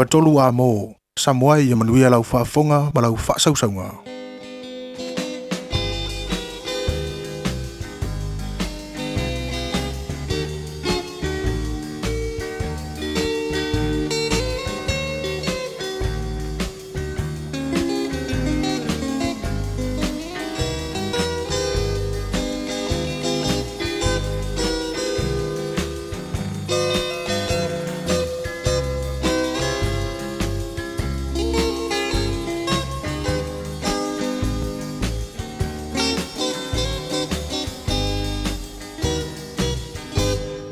3 A-mo, Samoa ia manuia lau faafofoga ma lau faasausauga.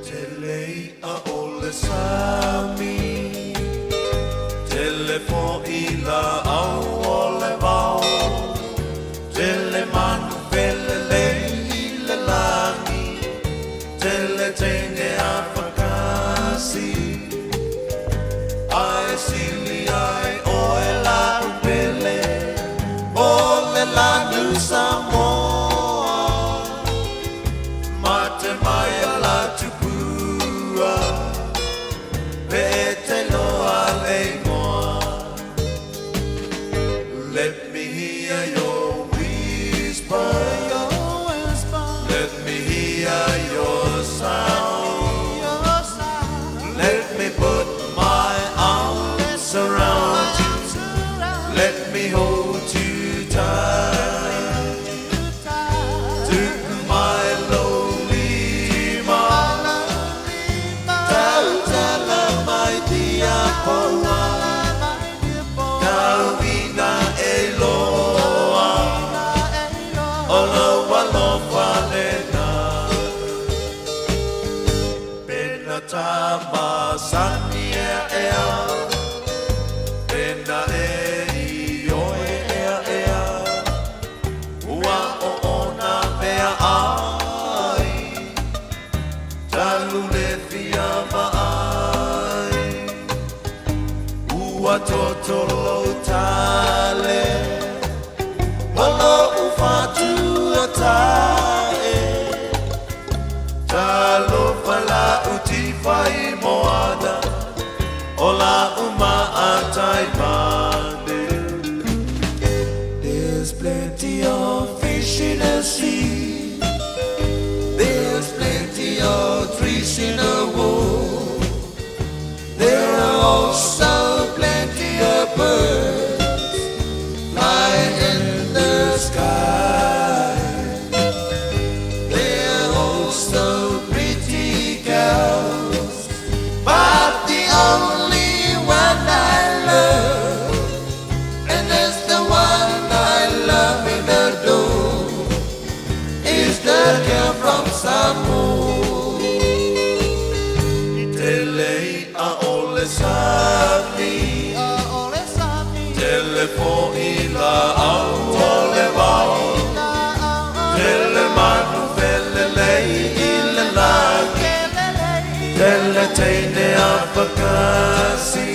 Tele i'a o le sami, Tele fo'i la'au o le vao, Tele manu felelei i le lagi, Tele teine afakasi, Ae sili ai oe la'u pele, O le lanu Samoa. Mate mai a la tupua, Pe e te loa le igoa. Let me hear your whisper, Let me hear your sound, Let me put my arms around you, Let me hold you tight. To my lonely Tautala mai tia poa, Kauina e loa, O lou alofa lena. Pena tamasani ea ea, Pena e i oe ea ea, Ua o ona mea ai, Talu le fia vaai, Ua toto lou tale, Ma lou fatuatae, Talofa la'u tifa i moana, O la'u maatai mane. There's plenty of fish in the sea, There's plenty of trees in the wood, There are also plenty of birds flying in the sky. There are also pretty girls, but the only one I love, and that's the one I love and adore, is the girl from Samoa. Tele i'a o le sami, Tele fo'i la'au o le vao, Tele manu felelei i le lagi, Tele teine afakasi,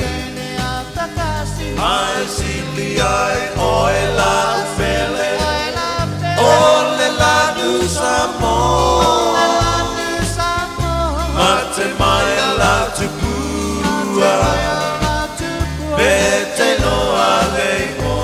Ae sili ai oe la'u pele, O le lanu Samoa. Mate mai a la tupua, Pe te loa le igoa.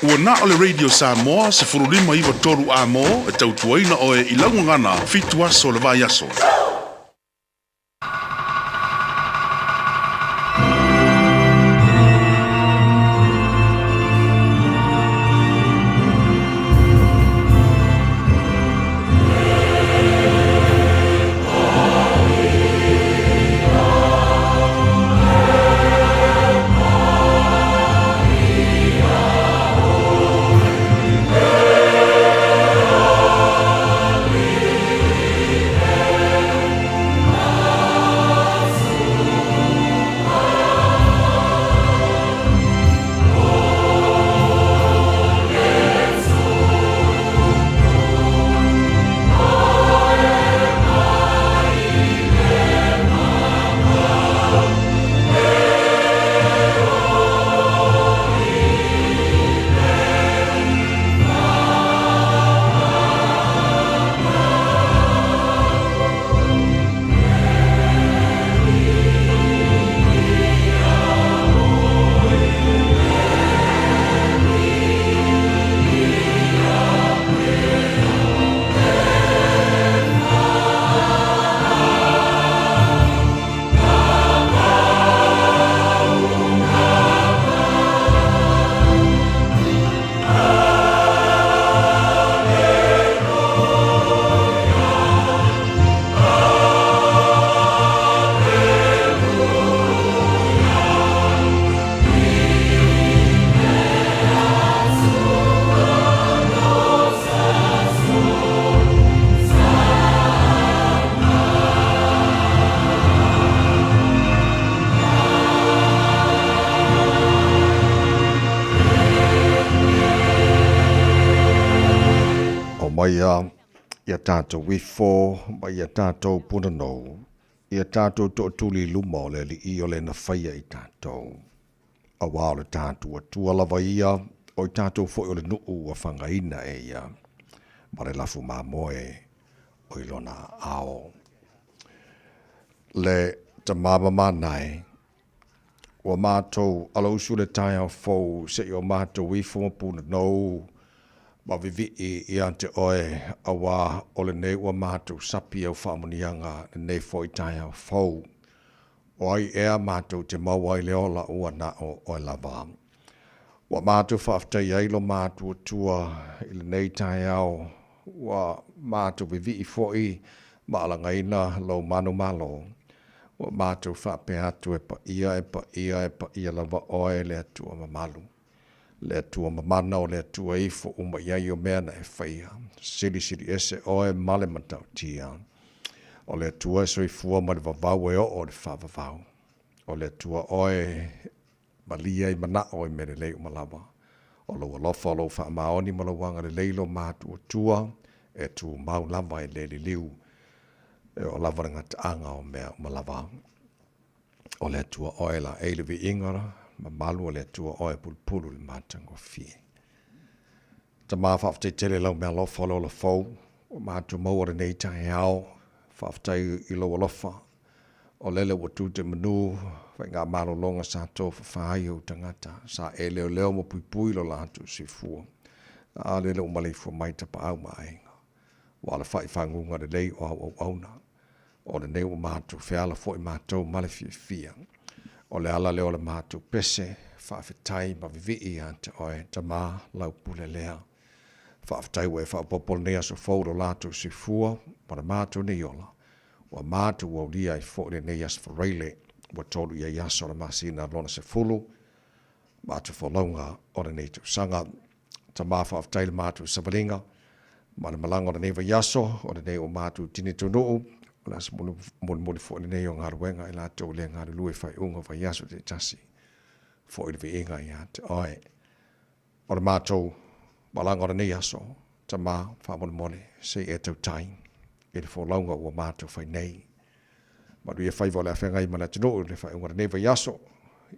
Ua na o le Radio Samoa 15 93 A-mo e tautuaina oe i lau gagana 7 aso o le vaiaso. aumaia ia tatou ifo ma ia tatou punanou, ia tatou tootuli i luma o le Alii o le na faia i tatou. Auā o le tatou Atua lava ia, o i tatou foi o le nuu ua fagaina e ia, ma le lafu mamoe o i lona aao. Le Tama mamana e, ua matou alausu le taeao fou se i o matou ifo ma punanou ma vivii ia te oe, auā o lenei ua matou sapi au faamuniaga lenei foi taeao fou. O ai ea matou te maua ai le ola ua na o oe lava. Ua matou faafetai ai lo matou Atua i lenei taeao, ua matou vivii foi ma alagaina lou manumalo. Ua matou faapea atu e paia, e paia, e paia lava oe le Atua mamalu. Le Atua mamana o le Atua e ifo uma i ai o mea na e faia. Silisili ese oe ma le matautia. O le Atua e soifua mai le vavau e oo i le faavavau. O le Atua oe e malie ai manao i mea lelei uma lava. O lou alofa, o lou faamaoni ma lou agalelei lo matou Atua e tumau lava e le liliu e oo lava le gataaga o mea uma lava. O le Atua oe la ei le viiga mamalu o le Atua oe pulupulu le matagofie. Tama faafetai tele lau mealofa o le ola fou ua matou maua lenei taeao. Faafetai i lou alofa o lele ua tu te manu faiga malologa sa tofafa ai ou tagata sa e leoleo ma puipui lo latou soifua. A lele ua maleifua mai tapaau ma aiga. Ua alafai faguga lelei o au auauna. O lenei ua matou feala foi matou ma le fiafia. O le ala lea o le matou pese, faafetai ma vivii ia te oe, Tama, lau pule lea. Faafetai ua e faaopoopo lenei aso fou lo latou soifua ma le matou nei ola. Ua matou aulia ai foi lenei aso Faraile, ua 3 i ai aso o le masina lona 10, matou folauga o lenei tausaga. Tama faafetai le matou savaliga ma le malaga o lenei vaiaso, o lenei ua matou tini taunuu, o le aso mulimuli foi lenei o galuega i latou le galulue faaiuga vaiaso taitasi foi le viiga ia te oe. O le matou malaga o lenei aso, Tama faamolemole se i e tautai i le folauga ua matou fai nei. Manuia faiva o le a feagai ma le atunuu i le faaiuga o lenei vaiaso.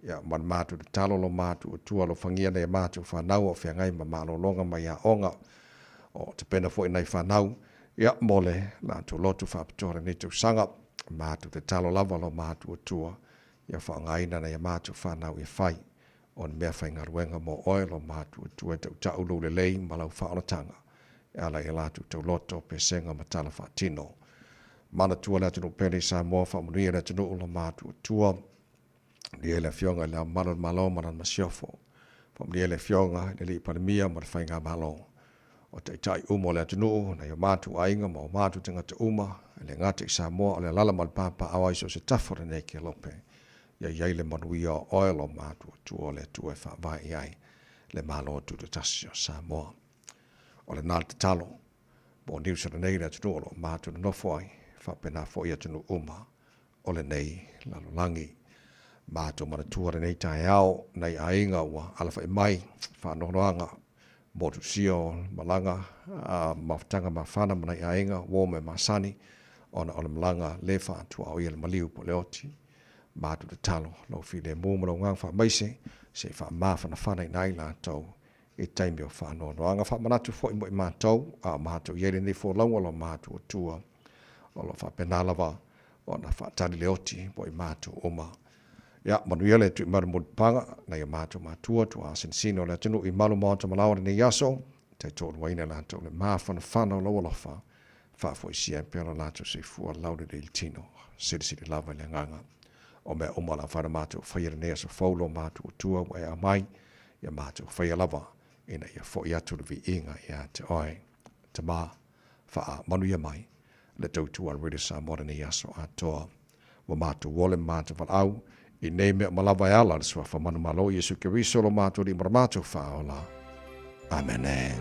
Ia, ma le matou tatalo lo matou Atua alofagia nai a matou fanau o feagai ma malologa mai aoga o tapena foi nai fanau ia mo le latou lotu faapitoa lenei tausaga. Matou tatalo lava lo matou Atua ia faaaogaina nai a matou fanau e fai o ni mea faigaluega mo oe lo matou Atua e tautau lou lelei ma lau faaolataga e ala i a latou tauloto, pesega ma tala faatino. Manatua le atunuu pele i Samoa, faamanuia le atunuu lo matou Atua. Manuia le Afioga i le Ao Mamalu o le Malo ma lana Masiofo. Faamanuia le Afioga i le Alii Palemia ma le Faigamalo. O taitai uma o le atunuu, nai o matou aiga ma o matou tagata uma, e le gata i Samoa, o le alala ma le papaaao ai so o se tafa o lenei kelope. Ia i ai le manuia o oe lo matou Atua o le Atua e faavae i ai le Malo Tutoatasi o Samoa. O lena le tatalo mo Niu Sila nei le atunuu o lo o matou nonofo ai, faapena foi atunuu uma o lenei lalolagi. Matou manatua lenei taeao nai aiga ua alafai mai faanoanoaga motusia o malaga mafutaga mafana ma nai aiga uo me masani ona o le malaga le faatuaoia le maliu po o le oti. Matou tatalo lau filemu ma lou agaga faamaise se i faamafanafana ai latou i taimi o faanoanoaga. Faamanatu foi mo i matou, a o matou i ai lenei folauga o lo matou Atua, o lo o faapena lava ona faatali le oti mo i matou uma. Ia, manuia le tuimanu mulipapaga, nai o matou matua, tuaasinisini o le atunuu i malu maota malaoa lenei aso, taitoaluaina latou le mafanafana o lou alofa, faafoisia ai pea lo latou soifua laulelei i le tino, silisili lava i le agaga. O mea uma o le a mafai ona matou faia lenei aso fou lo matou Atua ua e aumai, ia matou faia lava ina ia foi atu le viiga ia te oe. Tama, faamanuia mai le tautua a le Radio Samoa lenei aso atoa. Ua matou ole ma matou valaau i nei mea uma lava e ala i le Suafa manumalo o Iesu Keriso lo matou Alii ma lo matou Faaola. Amene.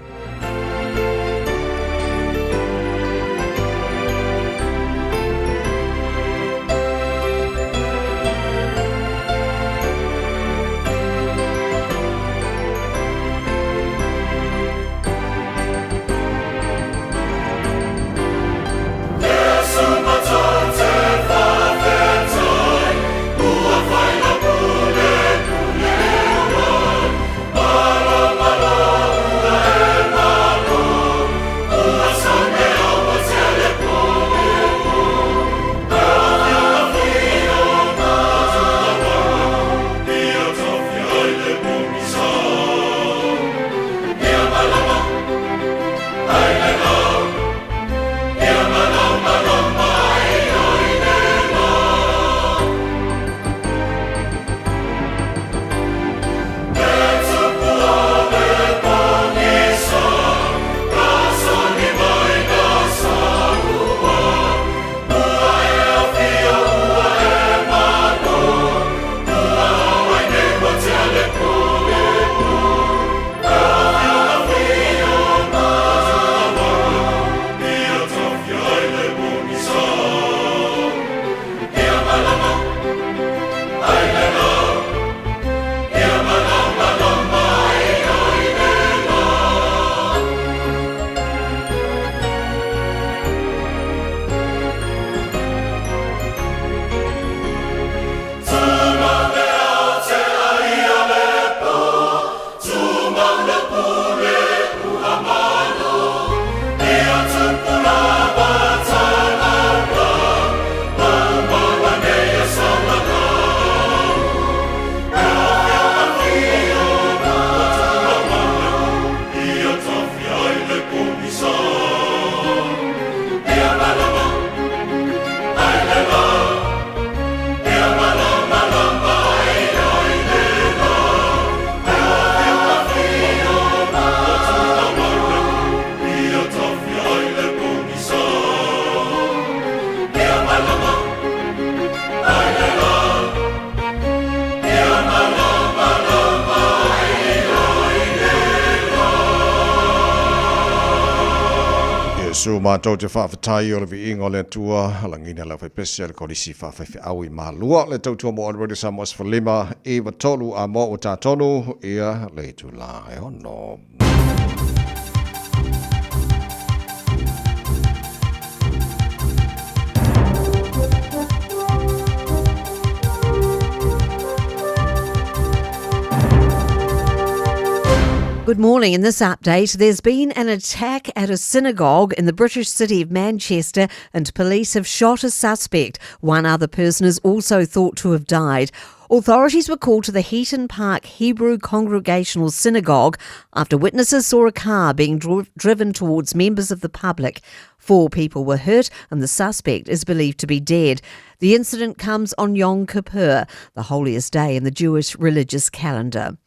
Iesu, matou te faafetai o le viiga o le Atua, lagina le aufaipese a le Kolisi Faafaifeau i Malua, le tautua mo le Radio Samoa 15 93 a mo ua tatonu ia le itula e ono. Good morning. In this update, there's been an attack at a synagogue in the British city of Manchester, and police have shot a suspect. One other person is also thought to have died. Authorities were called to the Heaton Park Hebrew Congregational Synagogue after witnesses saw a car being driven towards members of the public. Four people were hurt and the suspect is believed to be dead. The incident comes on Yom Kippur, the holiest day in the Jewish religious calendar.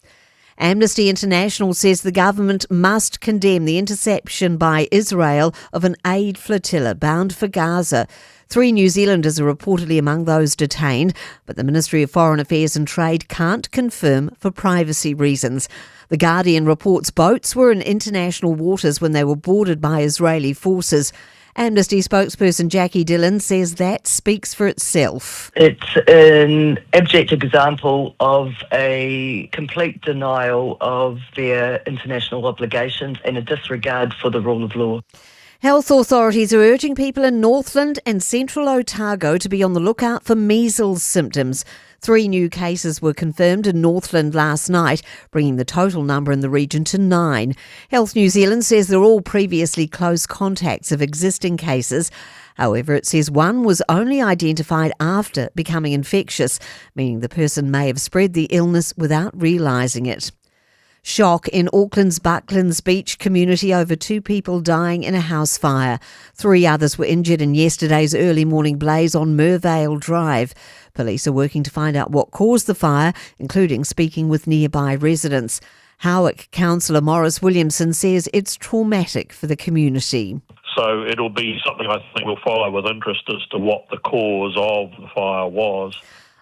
Amnesty International says the government must condemn the interception by Israel of an aid flotilla bound for Gaza. Three New Zealanders are reportedly among those detained, but the Ministry of Foreign Affairs and Trade can't confirm for privacy reasons. The Guardian reports boats were in international waters when they were boarded by Israeli forces. Amnesty spokesperson Jackie Dillon says that speaks for itself. It's an abject example of a complete denial of their international obligations and a disregard for the rule of law. Health authorities are urging people in Northland and central Otago to be on the lookout for measles symptoms. Three new cases were confirmed in Northland last night, bringing the total number in the region to nine. Health New Zealand says they're all previously close contacts of existing cases. However, it says one was only identified after becoming infectious, meaning the person may have spread the illness without realising it. Shock in Auckland's Bucklands Beach community over two people dying in a house fire. Three others were injured in yesterday's early morning blaze on Mervale Drive. Police are working to find out what caused the fire, including speaking with nearby residents. Howick Councillor Maurice Williamson says it's traumatic for the community. So it'll be something I think we'll follow with interest as to what the cause of the fire was.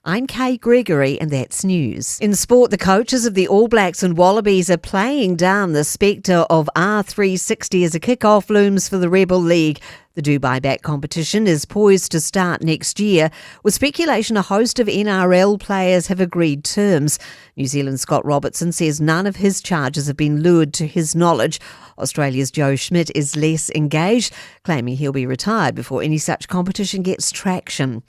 I'm Kay Gregory, and that's news. In sport, the coaches of the All Blacks and Wallabies are playing down the spectre of R360 as a kick-off looms for the Rebel League. The Dubai back competition is poised to start next year, with speculation a host of NRL players have agreed terms. New Zealand's Scott Robertson says none of his charges have been lured to his knowledge. Australia's Joe Schmidt is less engaged, claiming he'll be retired before any such competition gets traction.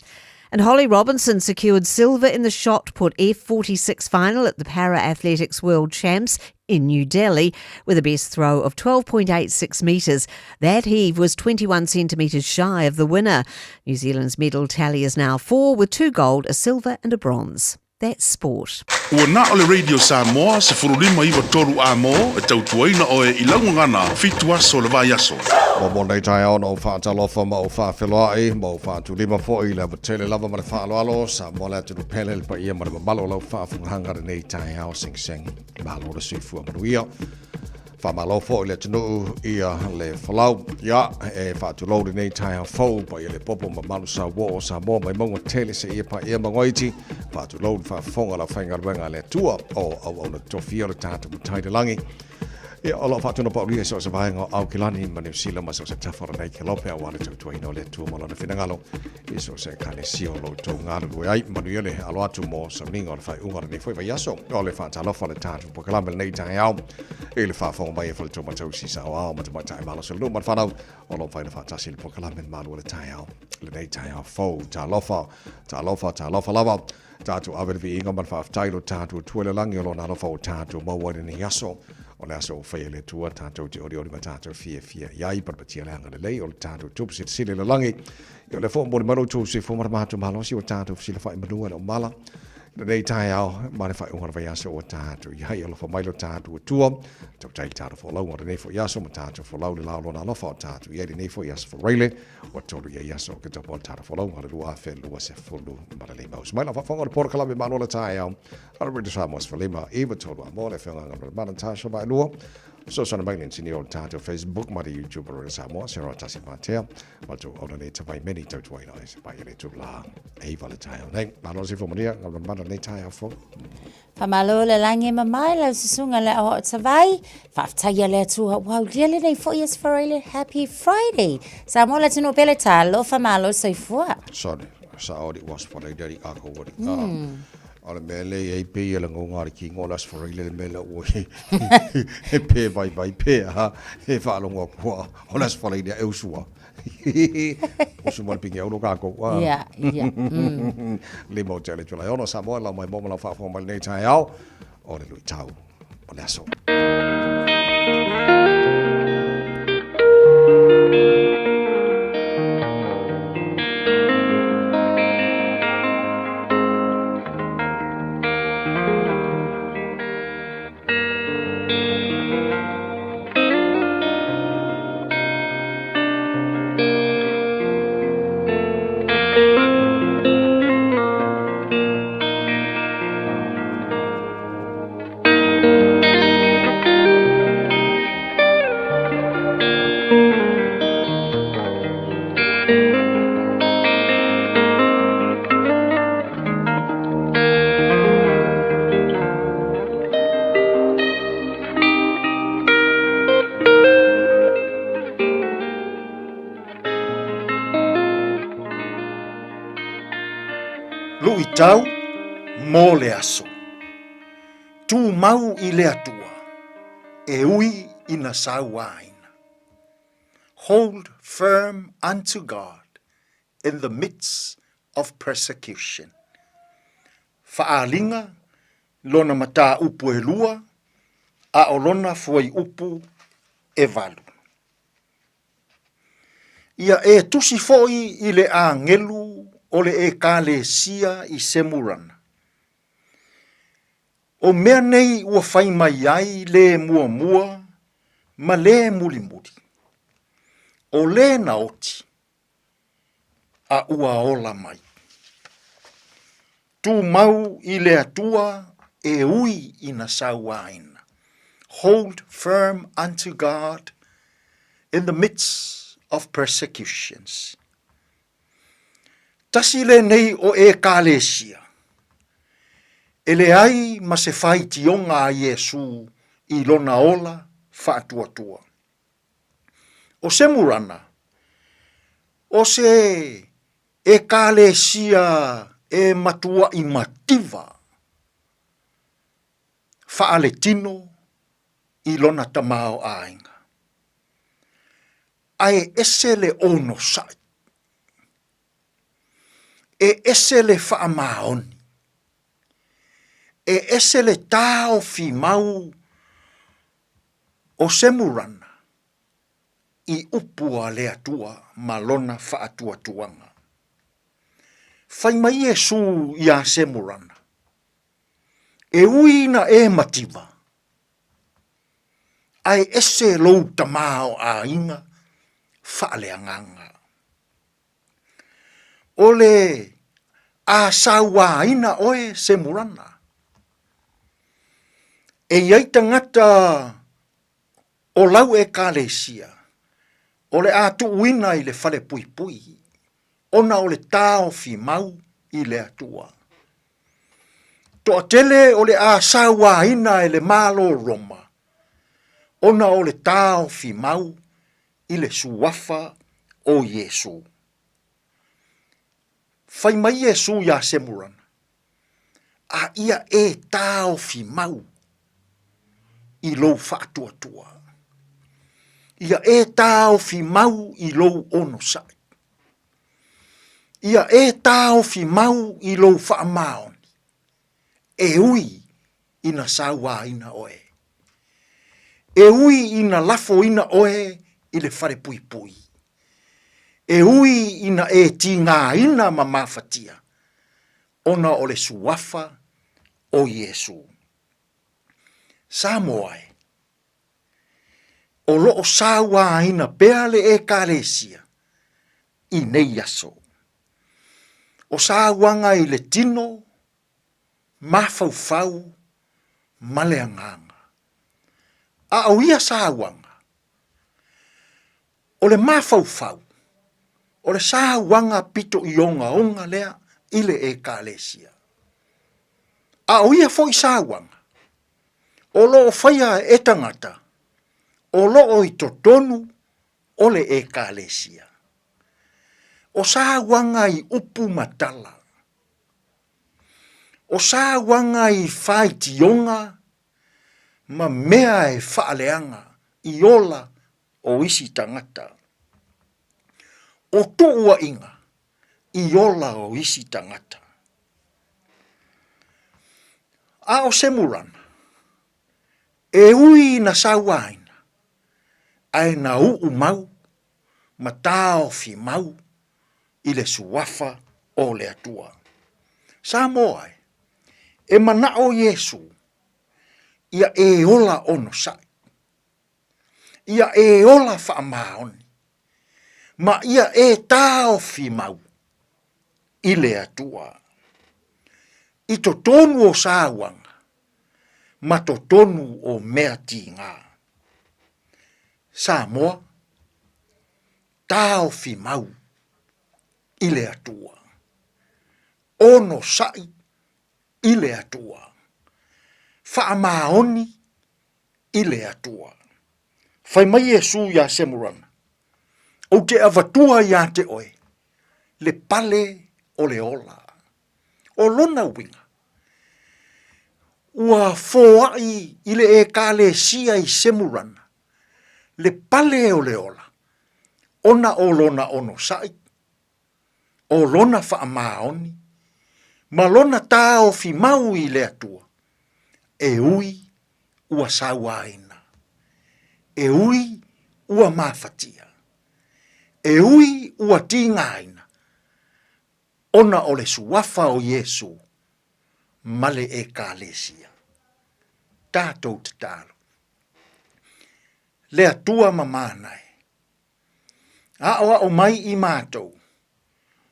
And Holly Robinson secured silver in the shot put F46 final at the Para Athletics World Champs in New Delhi with a best throw of 12.86 metres. That heave was 21 centimetres shy of the winner. New Zealand's medal tally is now four with two gold, a silver and a bronze. That's sport. Ua na o le Radio Samoa 1593 a mo e tautuaina oe i lau gagana fitu aso o le vaiaso. Mo mo nei taeao na ou faatalofa ma ou faafeloai ma ou faatulima foi i le ava tele lava ma le faaaloalo Samoa le atunuu pele le paia ma le mamalu o lau faafogafoga lenei taeao segisegi malo le soifua manuia. Faamalo foi i le atunuu ia le folau. Ia, e faatulou lenei taeao fou paia le popo mamalu sauoo o Samoa mai mauga tele seia paia magoiti. Faatulou le faafofoga a le aufaigaluega a le Atua o auauna tofia o le tatou Matai i le lagi. Ia, o lo o faatino paulia i so o se vaega o Aukilani ma Niu Sila ma so o se tafa o lenei kelope aua le tautuaina o le Atua ma Lona finagalo i so o se Ekalesia o lo outou galulue ai. Manuia le alo atu mo sauniga o le faaiuga o lenei foi vaiaso. O le faatalofa le tatou polokalame lenei taeao i le faafofoga mai e faletua matausi saoao ma tamaitai malosi o le nuu ma le fanau o lo o faina faatasi le polokalame le malu o le taeao lenei taeao fou. Talofa, talofa, talofa lava. Tatou ave le viiga ma le faafetai i lo tatou Atua i le lagi o lona alofa ua tatou maua ai lenei aso. O le aso ua faia e le Atua, tatou te olioli ma tatou fiafia i ai, patapatia le agalelei o le tatou Tupu Silisili i le lagi. Ia o lea foi ua momoli mai lo outou soifua ma le matou malosi ua tatou fesilafai i manu e le o mala i lenei taeao ma le faaiuga o le vaiaso ua tatou i ai. Alofa mai lo tatou Atua, tautai le tatou folauga o lenei foi aso ma tatou folau le la o lona alofa o tatou i ai lenei foi aso Faraile ua tolu i ai aso o Oketopa o le tatou folauga o le 2025. Usu mai lau faafofoga o le polokalame malo le taeao a le Radio Samoa 15 9 3 a mo le afioga ma le Natasha Vaelua. Fesoasoani mai le inisinia o le tatou Facebook ma le YouTube o Radio Samoa, Sarah Tasi Matea, ma le tou auna nei tawai meni tautuaina ai se pai e le tula e iwa le taeao nei. Malo se fo manuia, ngā mana nei taeao fou. Faamalo le lagi e mamae lau susuga le aoao tavai. Faafetai le Atua ua aulia lenei foi aso Faraile. Happy Friday. Samoa le atunuu pele talofa malo soifua. Sorry, sa ori was for le dari a ko ori. O le mea le i pe ia langonga le kingo o le aso Faraile le mea le ua e pe vai vai pe a e whaalongo kua o le aso Faraile e usua. Usu mo le pingi au lo kākou. Ia, ia. Lima o te ale tula e ono Samoa lau mai mo ma lau faafofoga mai lenei taeao o le luitau o le aso. Luitau mo le aso. Tumau i le Atua, e ui ina sauaina. Hold firm unto God in the midst of persecution. Faaaliga lona mataupu e lua, a o lona fuaiupu e valu. Ia e tusi foi i le agelu o le Ekalesia i Semurana. O mea nei ua fai mai ai le muamua ma le mulimuli, o le na oti, a ua ola mai. Tumau i le Atua e ui ina sauaina. Hold firm unto God in the midst of persecutions. Tasi lenei o Ekalesia e leai ma se faitioga a Iesu i lona ola faatuatua. O Semurana, o se Ekalesia e matuaʻi mativa faaletino i lona tamaoaiga, ae ese le onosai, e ese le faamaoni, e ese le taofi mau o Semurana i upu a le Atua ma lona faatuatuaga. Fai mai Iesū iā Semurana, E ui ina e mativa, ae ese lou tamaoaiga faaleagaga. O le a sauaina oe Semurana. E i ai tagata o lau Ekalesia o le a tuuina i le falepuipui ona o le taofi mau i le Atua. Toatele o le a sauaina e le Malo Roma ona o le taofi mau i le suafa o Iesū. Fai mai Iesū iā Semurana, A ia e taofi mau i lou faatuatua. Ia e taofi mau i lou onosai. Ia e taofi mau i lou faamaoni, e ui ina sauaina oe. E ui ina lafoina oe i le falepuipui. E ui ina e tigaina ma mafatia, ona o le suafa o Iesū. Samoa e, o lo o sauaina pea le Ekalesia i nei aso. O sauaga i le tino, mafaufau ma le agaga. A o ia sauaga, o le mafaufau, o le sauaga pito i ogaoga lea i le Ekalesia. A o ia foi sauaga, o lo o faia e tagata o lo o i totonu o le Ekalesia. O sauaga i upu ma tala, o sauaga i faitioga ma mea e faaleaga i ola o isi tagata. O tuuaiga i ola o isi tagata. A o Semurana, e ui ina sauaina, ae na uu mau ma taofi mau i le suafa o le Atua. Samoa e, e manao Iesu ia e ola onosai, ia e ola faamaoni, ma ia e taofi mau i le Atua. I totonu o sauaga ma totonu o mea tiga. Samoa, taofi mau i le Atua. Onosai i le Atua. Faamaoni i le Atua. Fai mai Iesu iā Semurana, Ou te avatua iā te oe le pale o le ola. O lona uiga, ua foai i le Ekalesia i Semurana le pale o le ola ona o lona onosai, o lona faamaoni, ma lona taofi mau i le Atua, e ui ua sauaina, e ui ua mafatia, e ui ua tigaina, ona o le suafa o Iesu ma le Ekalesia. Tatou tatalo. Le Atua mamana e, aʻoaʻo mai i matou,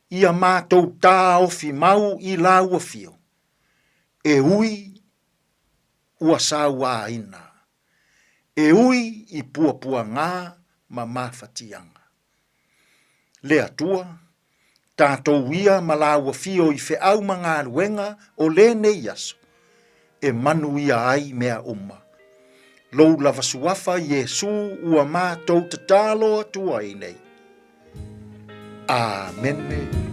ia matou taofi mau i Lāu Afio, e ui ua sauaina, e ui i puapuagā ma mafatiaga. Le Atua, tatou ia ma lāua fio i feau ma galuega o lenei aso, e manuia ai mea uma. Lou lava suafa Iesu ua matou tatalo atu ai nei. Amene.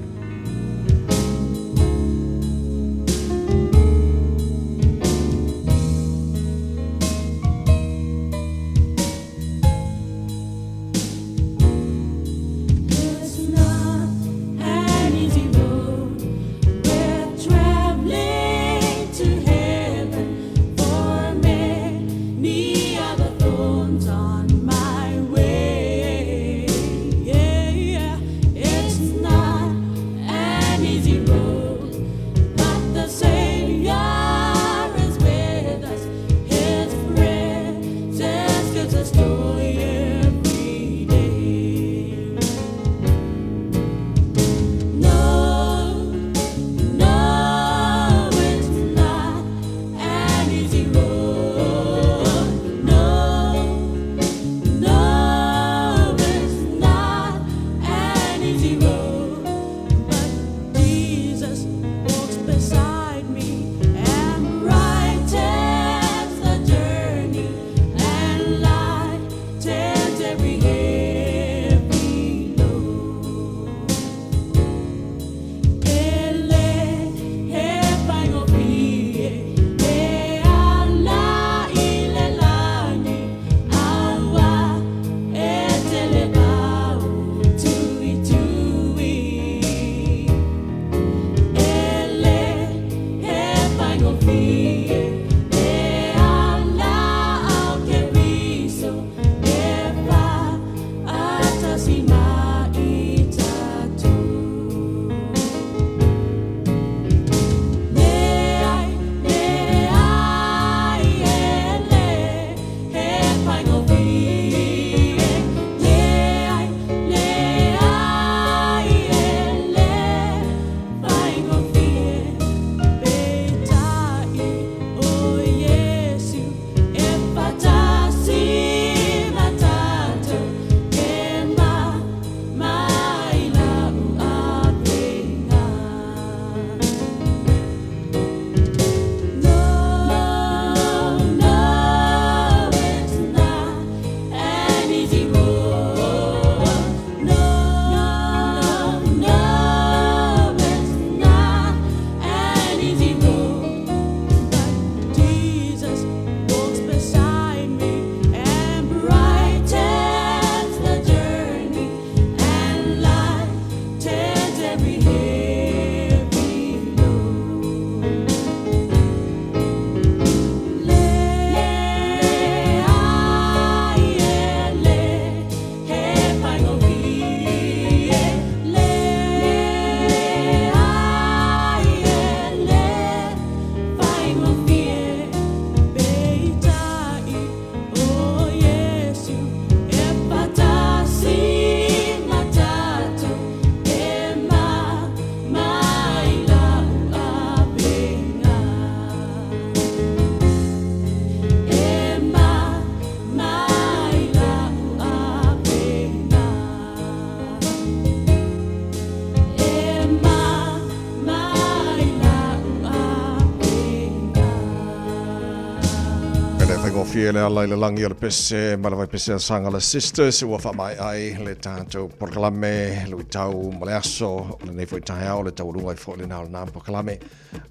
Matagofie le ala i le lagi o le pese ma le vaipese a Sagala Sisters ua faamaea ai le tatou polokalame luitau ma le aso o lenei foi taeao le taualuga ai foi lena o lena polokalame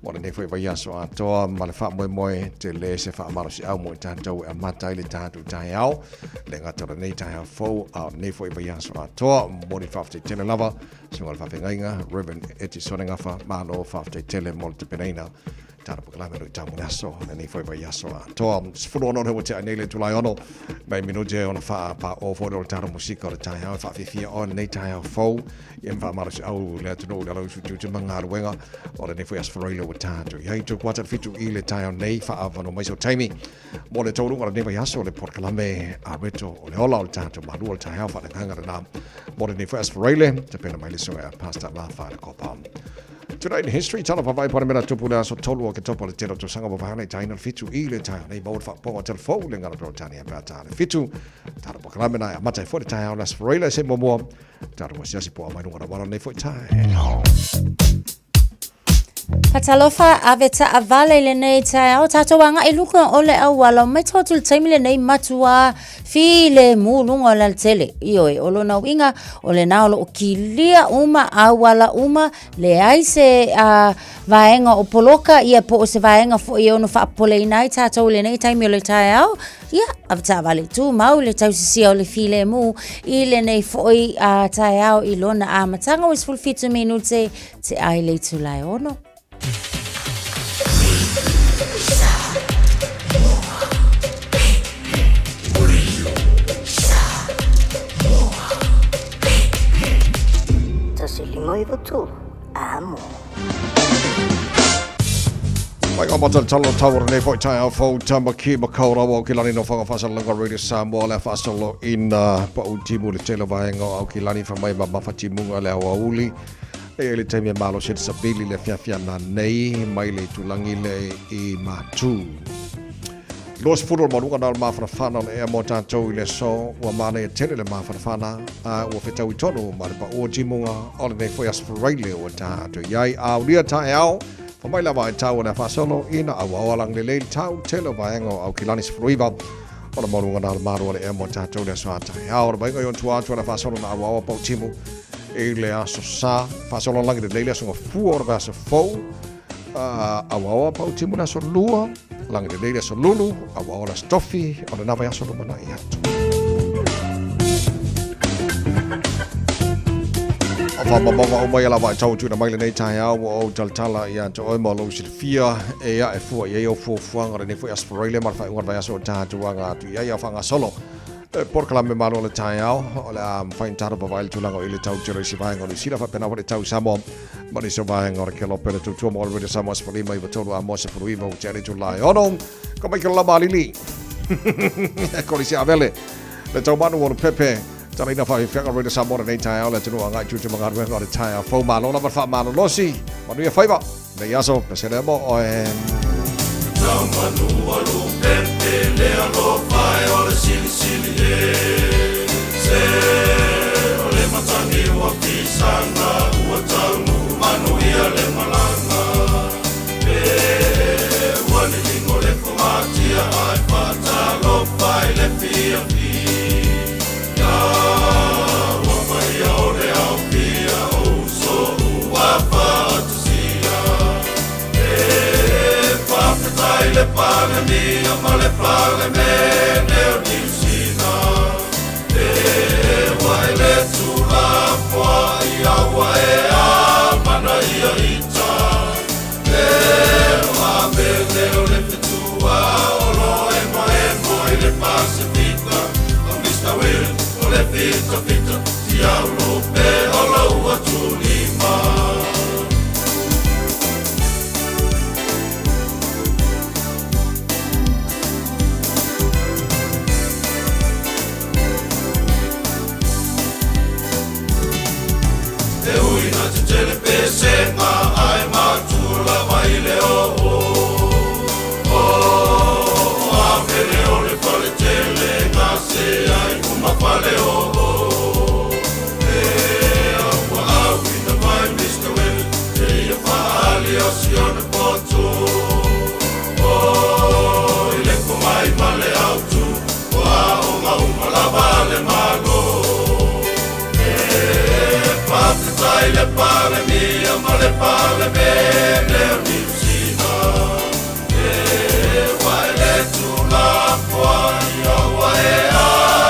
mo lenei foi vaiaso atoa ma le faamoemoe tele se faamalosiau mo i tatou e amata ai le tatou taeao le gata o lenei taeao fou a o lenei foi vaiaso atoa. Momoli faafetai tele lava susuga i le faafeagaiga Reverend Etisone Gafa, malo faafetai tele mo le tapenaina Tala pakalame lo tau le aso, lenei foi vaiaso atoa. 16 le ua tea nei le itula e 6, mai minute ona wha pa o fo le tala musika o le taeao e whaawhiwhia o lenei taeao fou. Ia mwhaamalo se au le atunuu le alau su tiute ma ngā luenga o lenei foi aso faraile ua tātou. Ia i tō kuata 7 i le taeao nei whaawano mai so taimi. Mo le taualuga o lenei vaiaso le polokalame a reto o le ola o le tātou malua o le taeao whaalenganga lena. Mo lenei foi aso faraile, te pena mai le sunga a Pastor Mafa le Kopa. Today in History, tala whawhai pare mera tupu le aso tolu o ke topo le telo tausaga wa whahana i taina le 7 i le taeao nei maua le whaaponga o telefou le ngana Peretania pe a tā le 7. Tala pakalame nai a mata e foi le taeao le aso faraile se muamua. Tala wa siasi po a mai lunga na wala nei foi taeao. Fatalofa ave taavale i lenei taeao tatou agai luga o le auala o maitau atu i le taimi lenei matua filemu luga o le alatele. Ioe, o lona uiga o lena o loo kilia uma auala uma, leai se vaega o poloka ia po o se vaega foi e ono faapopoleina ai tatou i lenei taimi o le taeao. Ia, ave taavale tumau le tausisia o le filemu i lenei foi taeao i lona amataga ua 17 minute te ai le itula e 6. Mai ngā mata talo tau o nei foi taeao fou Tamaki Makaurau o Kilani no whakawhasalanga Radio Samoa le whaasolo ina pa u timu le tele vaenga o Aukilani wha mai ma mawhatimunga le awauli e i le taimi e malo se sabili le fiafia na nei mai le tulangi le i matu. 20 o le maluga na o le mafanafana o le ea mo tātou i le aso ua manaia tele le mafanafana a ua fetau i tonu ma le paʻu o timuga o lenei foi aso Faraile ua tātou i ai aulia taeao fa mai lava e tau o le faasolo ina auao alang lelei le tau tele o vaega o Aukilani 19 o le maluga na o le malo o le ea mo tātou le aso a taeao o le vaega i on tua atu o le faasolo na auao pau timu i le aso sa faasolo langi lelei le aso gafua o le aso fou auaoa pau timu le aso lua, lagi lelei le aso lulu, auaoa le aso tofi, o lena vaiaso lumanai atu. O whamamaunga o mai ala vai tau tuna mai lenei taeao ua ou talatala ia te oe ma lou silafia e ia e fua i ai o fuafuaga lenei foi aso Faraile ma le faaiuga o le vaiaso o tatou aga atu i ai a faagasolo E polokalame malo o le taeao, o le a mafai ona tatou vavaai le tulaga o i le tau tele o isi vaega o Niu Sila faapena foi le tau i Samoa ma nisi o vaega o le Kelope le tautua mo le Radio Samoa 15 93 a mo 19 ua tea le itula e 6. Ka mai ke lama alili. Kolisi avele. Le tau manu o le pepe. Talaina whaifeanga Radio Samoa lenei taeao le atunuu agai tiute ma galuega o le taeao fou malo lava le faamalolosi. Manuia faiva. Nei aso, pesele mo oe. Tau manu o lupepe le alofa e o le silisili e. Se o le matangi ua fisanga ua taunuu manuia le malaga. E ua lilingo le fogatia ae faatalofa i le fiafia. Ua paia o le aofia o uso ua faatusia. E faafetai le Palemia ma le Palemene o Niu Sila. E Faafetai le Palemia ma le Palemene o Niu Sila E ua e le tulafoai ua e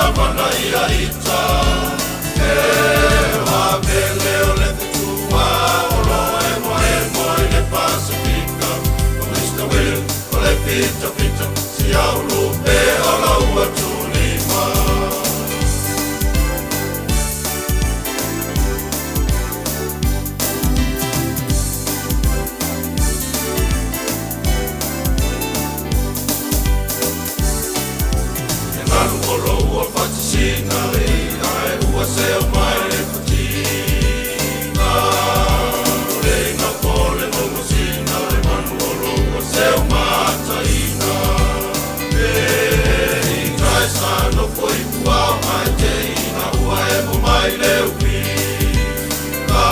amanaia ita E o Avele o le fetua o lo o emoemo i le Pasefika O Mr William o le fitafita siaulu pe o lau atulima. E galu o lou o fatisina ae ua seu mai le fatina. O le ina po le mongosina le manu o lou o seu mataina. E i kai sa nofo i puao mai te ina ua emo mai le upi. Ka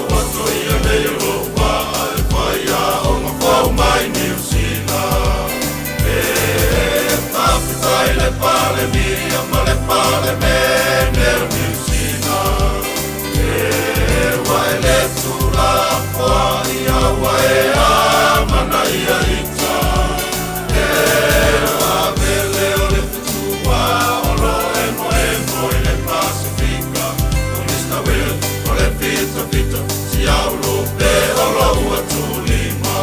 ua toia nei o lou vaa e fai aoga fou mai Niu Sila. E faafetai le Palemia ma le Palemene o Niu Sila. E ua e le tulafoai a ua e amanaia ita. E o Avele o le fetua o lo emoemo i le Pasefika. O Mr Will o le fitafita siaulu pe o lou atulima.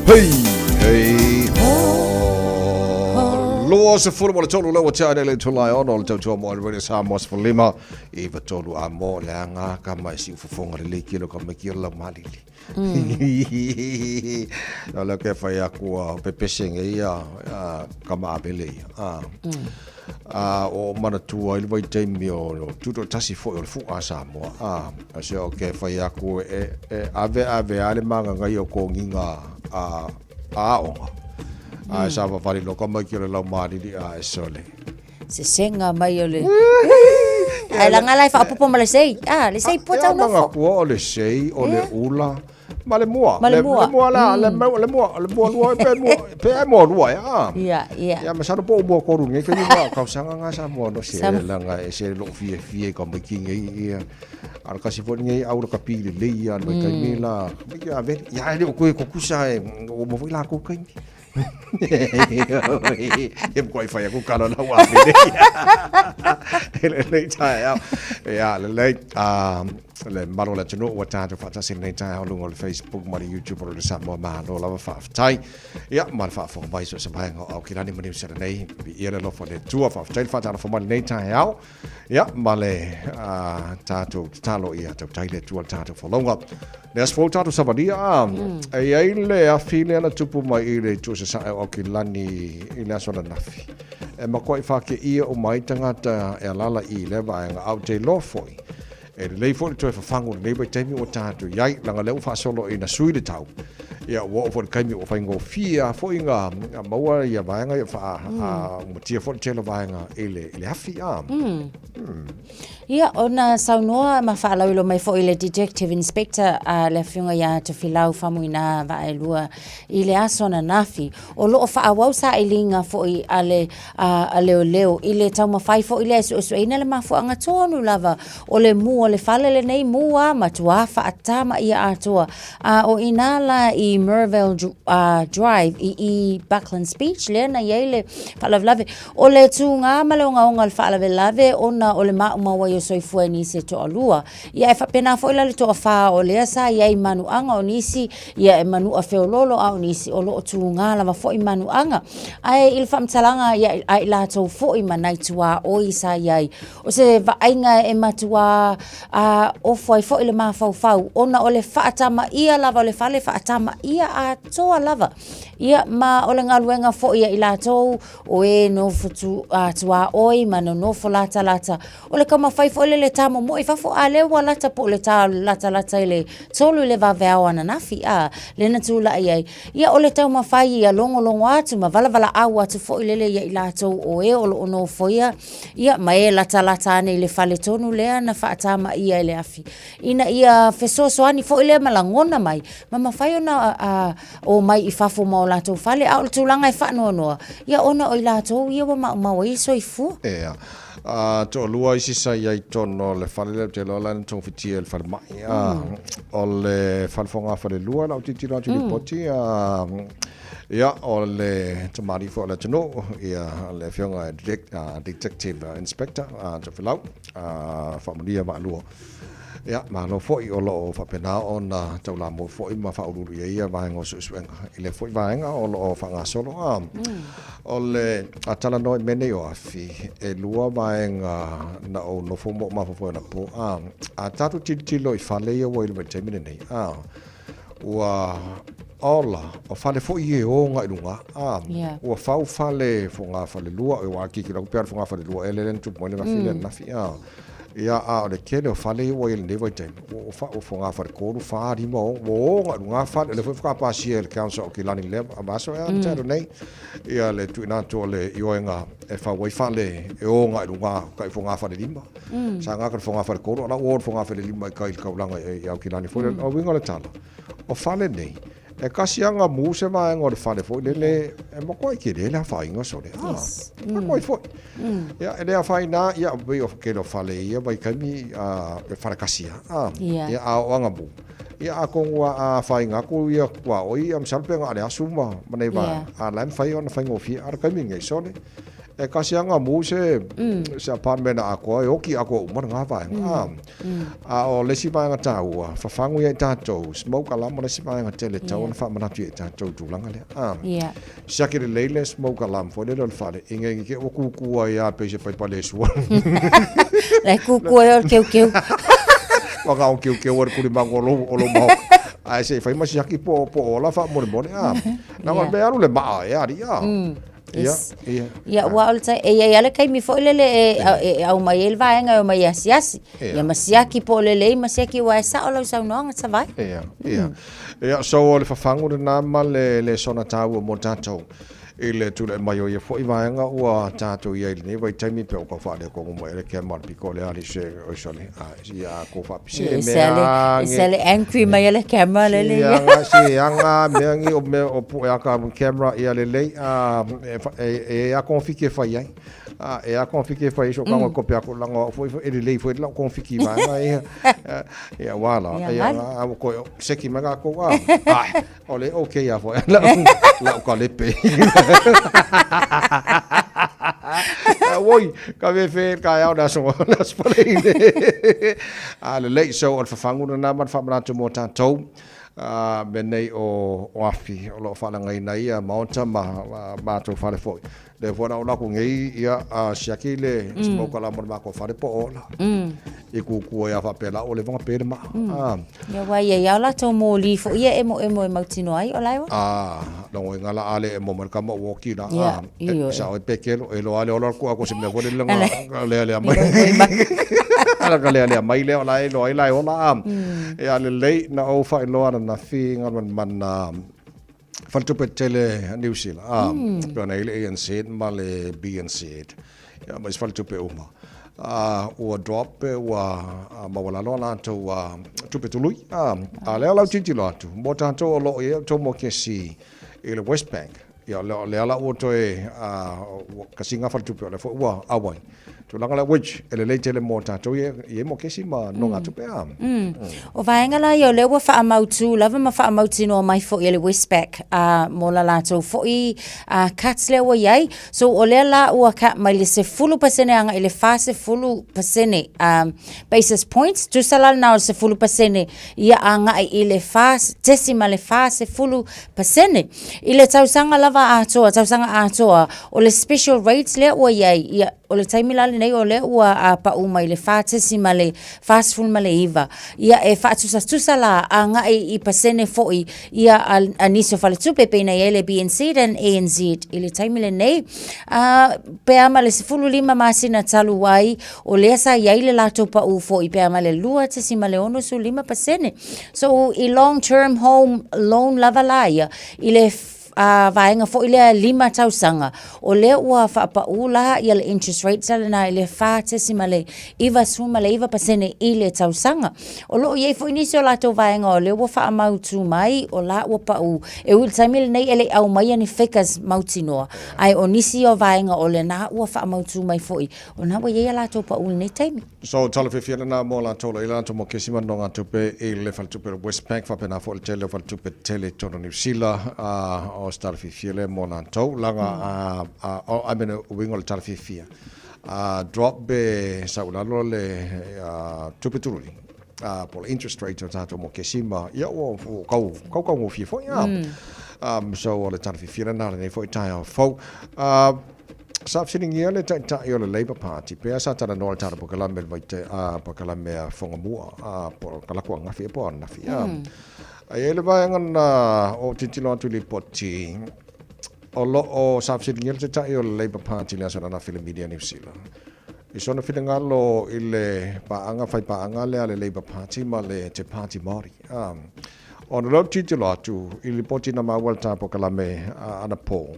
Hei, hei, ho. 23 le ua tea nei le itula e ono o le tautua mo le Radio Samoa 15 93 a mo le anga ka mai si ufofonga le leiki lo ka mai ki o lau malili. O le ke whai aku a pepese nge ia ka maavele ia. A o manatua i le vaitaimi o tutoatasi foi o le fu'a a Samoa, a se o ke fai aku e e ave ave a le magagai o kogiga a aoga. A e savavali loa ka mai ki o le laumalili a e sole. Sesega mai o le Ae laga la e faaopoopo ma le sei. Ah, le sei pua tau nofo. Maga kua o le sei, o le ula, ma le mua. Ma le mua. Le mua la, le mua, le mua, le mua lua, pe mua, pe ai mua lua e a. Ia, ia. Ia, masalo po o mua kolu nei kai ma kausaga nga sa mua no se langa e se lo fie fie ka mai ki nei ia. Ara kasi fo nei au ka pi le le ia no kai me la. Mai ki a ve, ia le o koe ko kusa e o mo foi la ko kai. E mkoa i whai aku kala na wā pene. E le lei tae au. Ia, le lei, le malo le atunuu ua tātou faatasi lenei taeao i luga o le Facebook ma le YouTube o le Samoa Malo lava faafetai. Ia, ma le faafofoga mai so o se vaega o Aukilani ma Niu Sila nei. Viia le alofa o le Atua. Faafetai le faatalofa mai lenei taeao. Ia, ma le tātou tatalo ia tautai le Atua le tātou folauga. Le aso fou tātou savalia, e i ai le afi lea na tupu mai i le itu sasae o Aukilani i le aso ananafi. E makuaʻi fākēia uma ai tagata e alaala i lea vaega, a ou te iloa foi, e lelei foi le toe fafagu i lenei vaitaimi ua tatou i ai, leaga o lea ua faasolo ina sui le tau. Ia, ua oo foi i le taimi ua faigofie lava foi ona maua ia vaega ia faa, umatia foi le tele o vaega i le, i le afi, a. Ia, ona saunoa ma faalauiloa mai foi le Detective Inspector a le Afioga ia Tofilau Faumuina Vaaelua i le aso ananafi, o lo o faaauau sailiga foi a le a leoleo i le taumafai foi lea e suesueina le mafuaaga tonu lava o le mu o le fale lenei mu a matua faatama ia atoa. A o inā la i Merivale Drive i i Bucklands Beach lea na i ai le faalavelave. O le tūgā ma le ogaoga o le faalavelave ona o le maumau ai o soifua i nisi e toalua. Ia e faapena foi la le toafā o lea sa i ai manuaga o nisi ia e manu'a feoloolo a o nisi o lo o tūgā lava foi manuaga. Ae i le faamatalaga ia a i latou foi ma nai tuaoi sa i ai, o se vaaiga e matuā a ofo ai foi le mafaufau ona o le faatamaia lava o le fale faatamaia atoa lava. Ia ma o le galuega foi a i latou o e nofo tu, a, tuaoi ma nonofo latalata, o le taumafai foi lele ta momoe i fafo, a lea ua lata po o le ta latalata i le tolu i le vaveao ananafi, a, lea na tulai ai. Ia, o le taumafai ia logologo atu ma valavalaau atu foi lele ia i latou o e o lo o nofoia, ia, ma e latalata ane i le fale tonu lea na faatamaia e le afi, ina ia fesoasoani foi lea ma lagona mai, ma mafai ona a omai i fafo ma o latou fale, a o le tulaga e faanoanoa, ia ona o i latou ia ua maumau ai le soifua. Ea. A, toalua isi sa i ai i totonu o le fale lea, ou te iloa la na togafitia e le falemai. A, o le fale fogafalelua lau tilotilo atu i lipoti, a, ia, o le tamalii foi o le atunuu, ia, le afioga i Detective Inspector Tofilau, a, Faamanuia Vaalua. Ia, malo foi o lo o faapena ona taulamua foi ma faauluulu i ai ia vaega o suesuega. I lea foi vaega o lo o faagasolo. A, o le a talanoa i mea nei o afi, e lua vaega na ou nofo ma ou mafaufau anapo. A, a tatou tilotilo i fale ia ua i le vaitaimi lenei, a, ua ola, o fale foi ia e o agai i luga. A, ua fau fale fogafalelua, aua a tilotilo atu pei lava o le fogafalelua ea lea na tupu mai le afi lea ananafi. A, Ia, a o le tele o fale ia ua i ai i lenei vaitaimi, ua ua ua fogafale-tolu, fa, lima, ono, ua o agai i luga fale. O lea foi faatoa pasia e le Council o Aukilani i lea vaiaso ea na talu nei, ia le tuuina atu o le ioega e fau ai fale e o agai i luga tai fogafale-lima. Sa gata i le fogafale-tolu, a o la ua o i le fogafale-lima i tai i le taulaga i Aukilani foi lea. O le uiga o le tala, o fale nei, E kasi lava ona mu se vaega o le fale foi lele, e matuai tele le afaina sole. Ah, yes. Matuai foi. Ia, e le afaina, ia, pei o tele o fale i ia vaitaimi, e fale kasi lava. Ah, yeah. Ia, a oo lava ina mu. Ia, atonu a afaina atu ia tuaoi, ia masalo pe na o le asu ma, ma nei vaega. Yeah. A la e mafai ona faigofie. A o le taimi lenei, sole, e kasi lava ona mu se, se apartment atoa, e oti atoa uma lena vaega. Ah, A o le isi vaega taua, fafagu ia i tatou, smoke alarm o le isi vaega tele e tatau ona faamanatu ia i tatou i tulaga lea. A, siaki lelei le smoke alarm foi lele o le fale, ina ne i te i ua kukū ai lava pei se paipa le sua. La e kukū ai o le keukeu. Ua na o keukeu ai le kulimagu o lou, o lou maoka. Ae se i fai ma siaki po o, po o ola faamolemole. A, leaga o le mea e alu le maa e alii a. Yes. Ia, ia. Ia, ua o le tai, e i ai lava le taimi foi lele e, e, e aumai ai le vaega e omai e asiasi. Ia ma siaki po o lelei ma siaki aua e sao lau saunoaga Savaii. Ia, ia. Ia, so o le fafagu lena ma le lesona taua mo tatou i le tulai mai o ia foi vaega ua tatou i ai i lenei vaitaimi pe ua tau faaletonu mai ai le camera o le pito o le alii se oi sole a ia a kou faapise e mea age. Se le angry mai le camera lele ia. Se aga se aga mea ngi o mea o puʻe aka camera ia lelei a e a konfiki e fai ai. A e a konfiki e fai ai so kago e kope aku leaga o au foi e lelei foi lau konfiki i vaega ia. Ia ua la ia a ua koe seki mai kakou a. Ai o le okay a foi lau lau kalepe. Oi, ka fefe taeao le aso le aso Faleine. A lelei, so o le fafagu lena ma le faamanatu mo tatou mea nei o o afi o lo o faaleagaina ai ia maota ma matou fale foi. Lea foi la o lakou nei ia siaki le smoke alarm o le matou fale po o ola. I kukū ai a faapea la ua leva ona pe le maa. Ia aua e i ai lava o latou moli foi ia e emoemo e mautinoa ai o la e ola. A, logoina la a le emo mai le kama ua oki la, a, e sao ai pe kelo, e iloa lava le ola le kuʻa ko se mea foi lele na lealea mai. Ka lealea mai lea o la e iloa ai la e ola a. Ia lelei na ou faailoa ananafi Galumalemana Faletupe Tele a Niu Sila, a, pei ona i ai le ANZ ma le BNZ, ia ma isi faletupe uma. A, ua drop pe ua maualalo a latou tupe tului. A, a lea o lau tilotilo atu, mo tatou o lo o i ai a outou mokesi i le Westpac, ia o lea la ua toe kasiga faletupe o lea foi ua auai. Tulaga lea which e lelei tele mo tatou ia i ai mokesi ma nogatupe a. O vaega la ia o lea ua faamautu lava ma faamautinoa mai foi e le Westpac mo la latou foi cuts lea ua i ai. So o lea la ua cut mai le 10% agai i le 40% basis points, tusa la lena o le 10% ia agai i le 4.40%. I le tausaga lava atoa, tausaga atoa, o le special rates lea ua i ai, ia, o le taimi la lenei o lea ua pau mai le 4.49, ia e faatusatusa la agai i pasene foi ia a nisi o faletupe e pei ona i ai le BNZ and ANZ i le taimi lenei. Pe a ma le 15 masina talu ai, o lea sa i ai le latou pau foi pe a ma le 2.65%. So i long term home loan lava la ia, i le. vaega foi lea 5 tausaga, o lea ua faapaū la ia le interest rate lena i le 4.99% i le tausaga. O lo o i ai foi nisi o latou vaega o lea ua faamautū mai o la ua paū, e ui i le taimi lenei e le i aumaia ni figures mautinoa, ae o nisi o vaega o lena ua faamautū mai foi, o lena ua i ai a latou paū i lenei taimi. So, tala fiafia lena mo latou la i latou mo kesima nonogatupe i le faletupe o le Westpac, faapena foi le tele o faletupe tetele i totonu o Niu Sila, o se tala fiafia lea mo latou, leaga, I mean, uiga o le tala fiafia, drop pe sau i lalo le tupe tului, po o le interest rate o tatou mo kesima, ia ua tau taugofie foi. So, o le tala fiafia lena lenei foi taeao fou. Sa fesiligia le Taitai o le Labour Party pea sa talanoa le tala polokalame le vaite a polokalame a Fongamua a kalaku angafi e po anafi a. Ai ai le vaega na o titilo atu i lipoti o lo o sa fesiligia le Taitai o le Labour Party le aso ananafi le media New Zealand. I sona finagalo i le paaga fai paaga lea a le Labour Party ma le Te Pāti Māori. A. Ona leo titilo atu i lipoti na maua le ta polokalame anapo.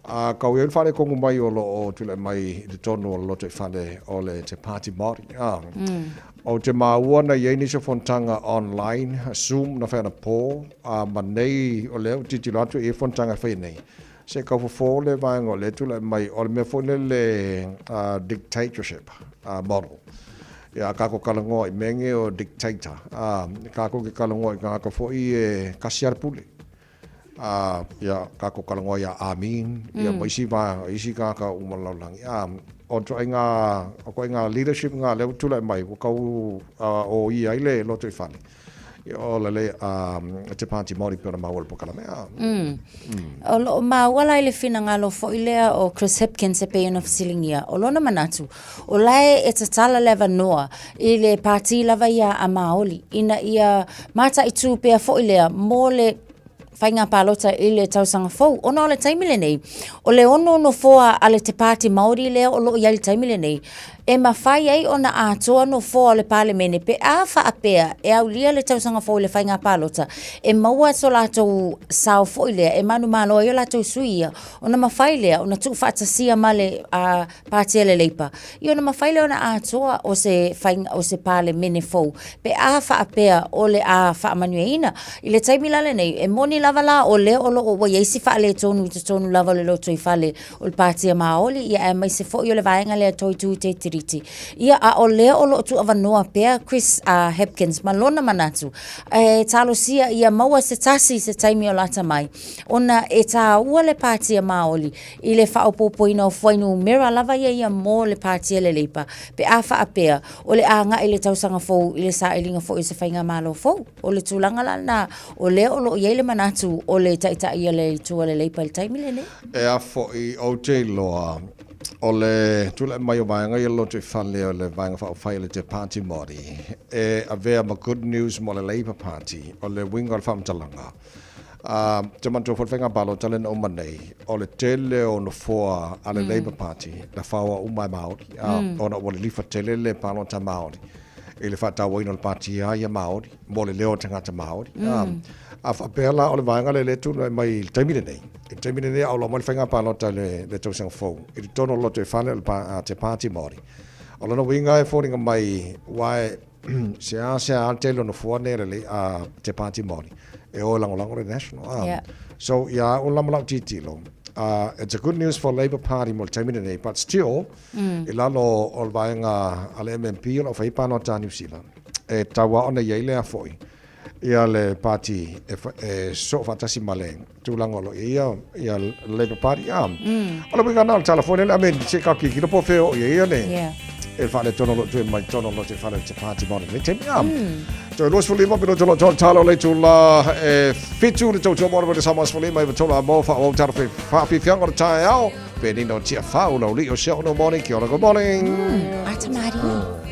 A kau i ai le faaletonu mai o lo o tulai mai i totonu o le lotoifale o le Te Pāti Māori, ā, ou te maua na i ai nisi o fonotaga online, Zoom na fai anapō, ā, ma nei o lea ou tilotilo atu e i ai fonotaga e faia nei. Se i kau fofo le vaega o lea e tulai mai, o le mea foi lele dictatorship model. Ia, a kākou talanoa i mea nei o dictator, ā, kākou te talanoa i tagata foi e kasi lava le pule. A, ia, kākou talanoa iā Amin, ia ma isi vaega, isi kākau uma lalolagi. A, o ituaiga, o ituaiga leadership ngā lea ua tulai mai, ua tau o ia ai le lotoifale. Ia, o le le, a, te Pāti Māori pei ona maua i le polokalame, a. O lo o maua la i le finagalo foi lea o Chris Hipkins e pei ona fesiligia, o lona manatu, o la e tatala le avanoa i le pāti lava ia a Māori, ina ia mataitū pea foi lea mo le faiga palota i le tausaga fou. Ona o le taimi lenei, o le ono nofoa a le Te Pāti Māori lea o lo o i ai i le taimi lenei, e mafai ai ona atoa nofoa o le Palemene pe a faapea e aulia le tausaga fou i le faiga palota, e maua so latou sao foi lea, e manumalo ai o latou sui ia, ona mafai lea ona tuufaatasia ma le Pāti a le Leipa, ia ona mafai lea ona atoa o se faiga, o se Palemene fou, pe a faapea o le a faamanuiaina. I le taimi la lenei, e moni lava la o lea o lo o ua i ai si faaletonu i totonu lava o le lotoifale o le Pāti a Māori, ia aemaise foi o le vaega lea Toitū Te Tiriti. Ia, a o lea o lo o tuuavanoa pea Chris Hipkins ma lona manatu, e talosia ia maua se tasi i se taimi o lata mai, ona e tāua le Pāti a Māori i le faaopoopoina o fuainumera lava ia ia mo le Pāti a le Leipa, pe a faapea o le a agai le tausaga fou i le sailiga foi o se faigamalo fou. O le tulaga la lena, o lea o lo o i ai le manatu o le taitai a le Itu a le Leipa i le taimi lenei. E a foi, ou te iloa, o le tulai mai o vaega ia lotoifale o le Vaega Faaupufai o le Te Pāti Māori, e avea ma good news mo le Labour Party, o le uiga o le faamatalaga, Ā, te manatua foi le faiga palota lea na uma nei, o le tele o nofoa a le Labour Party na faoa uma e Māori, ā, ona ua lilifa tele le palota Māori i le faatauaina o le pāti a ia Māori mo le leo o tagata Māori. Ā, a faapea la o le vaega lea lea e tulai mai i le taimi lenei, i le taimi lenei a o loa mai le faiga palota i le, le tausaga fou, i totonu o le lotoifale o le pa, a te Pāti Māori. O lona uiga e foliga mai, ua e, Seasea lava le tele o nofoa nei a le, a te Pāti Māori e o e lagolago le National. Yeah. So, ia au la ma lau tilotilo, it's a good news for Labour Party mo le taimi lenei, but still, i lalo o le vaega a le MMP o lo o fai ai palota a Niu Sila, e tatau lava ona i ai lea foi ia le pāti e, e soo faatasi ma le tulaga o lo o i ai ia, ia Labour Party. Ah. O le uiga na o le tala foi lele, I mean, se ka kikilo po feo o i ai ia le, e le faaletonu o lo o tue mai tonu o lo te fale o te pāti Māori nei taimi. Ah. Toe 25 minute o lo tolu tala o le itula e 7 le tautua mo le Samoa 15 i tolu a mo wha o tara whawhiwhianga o le taeao. Penina o tia whau lau li o se ono morning. Kia ora, good morning. Ata Māori.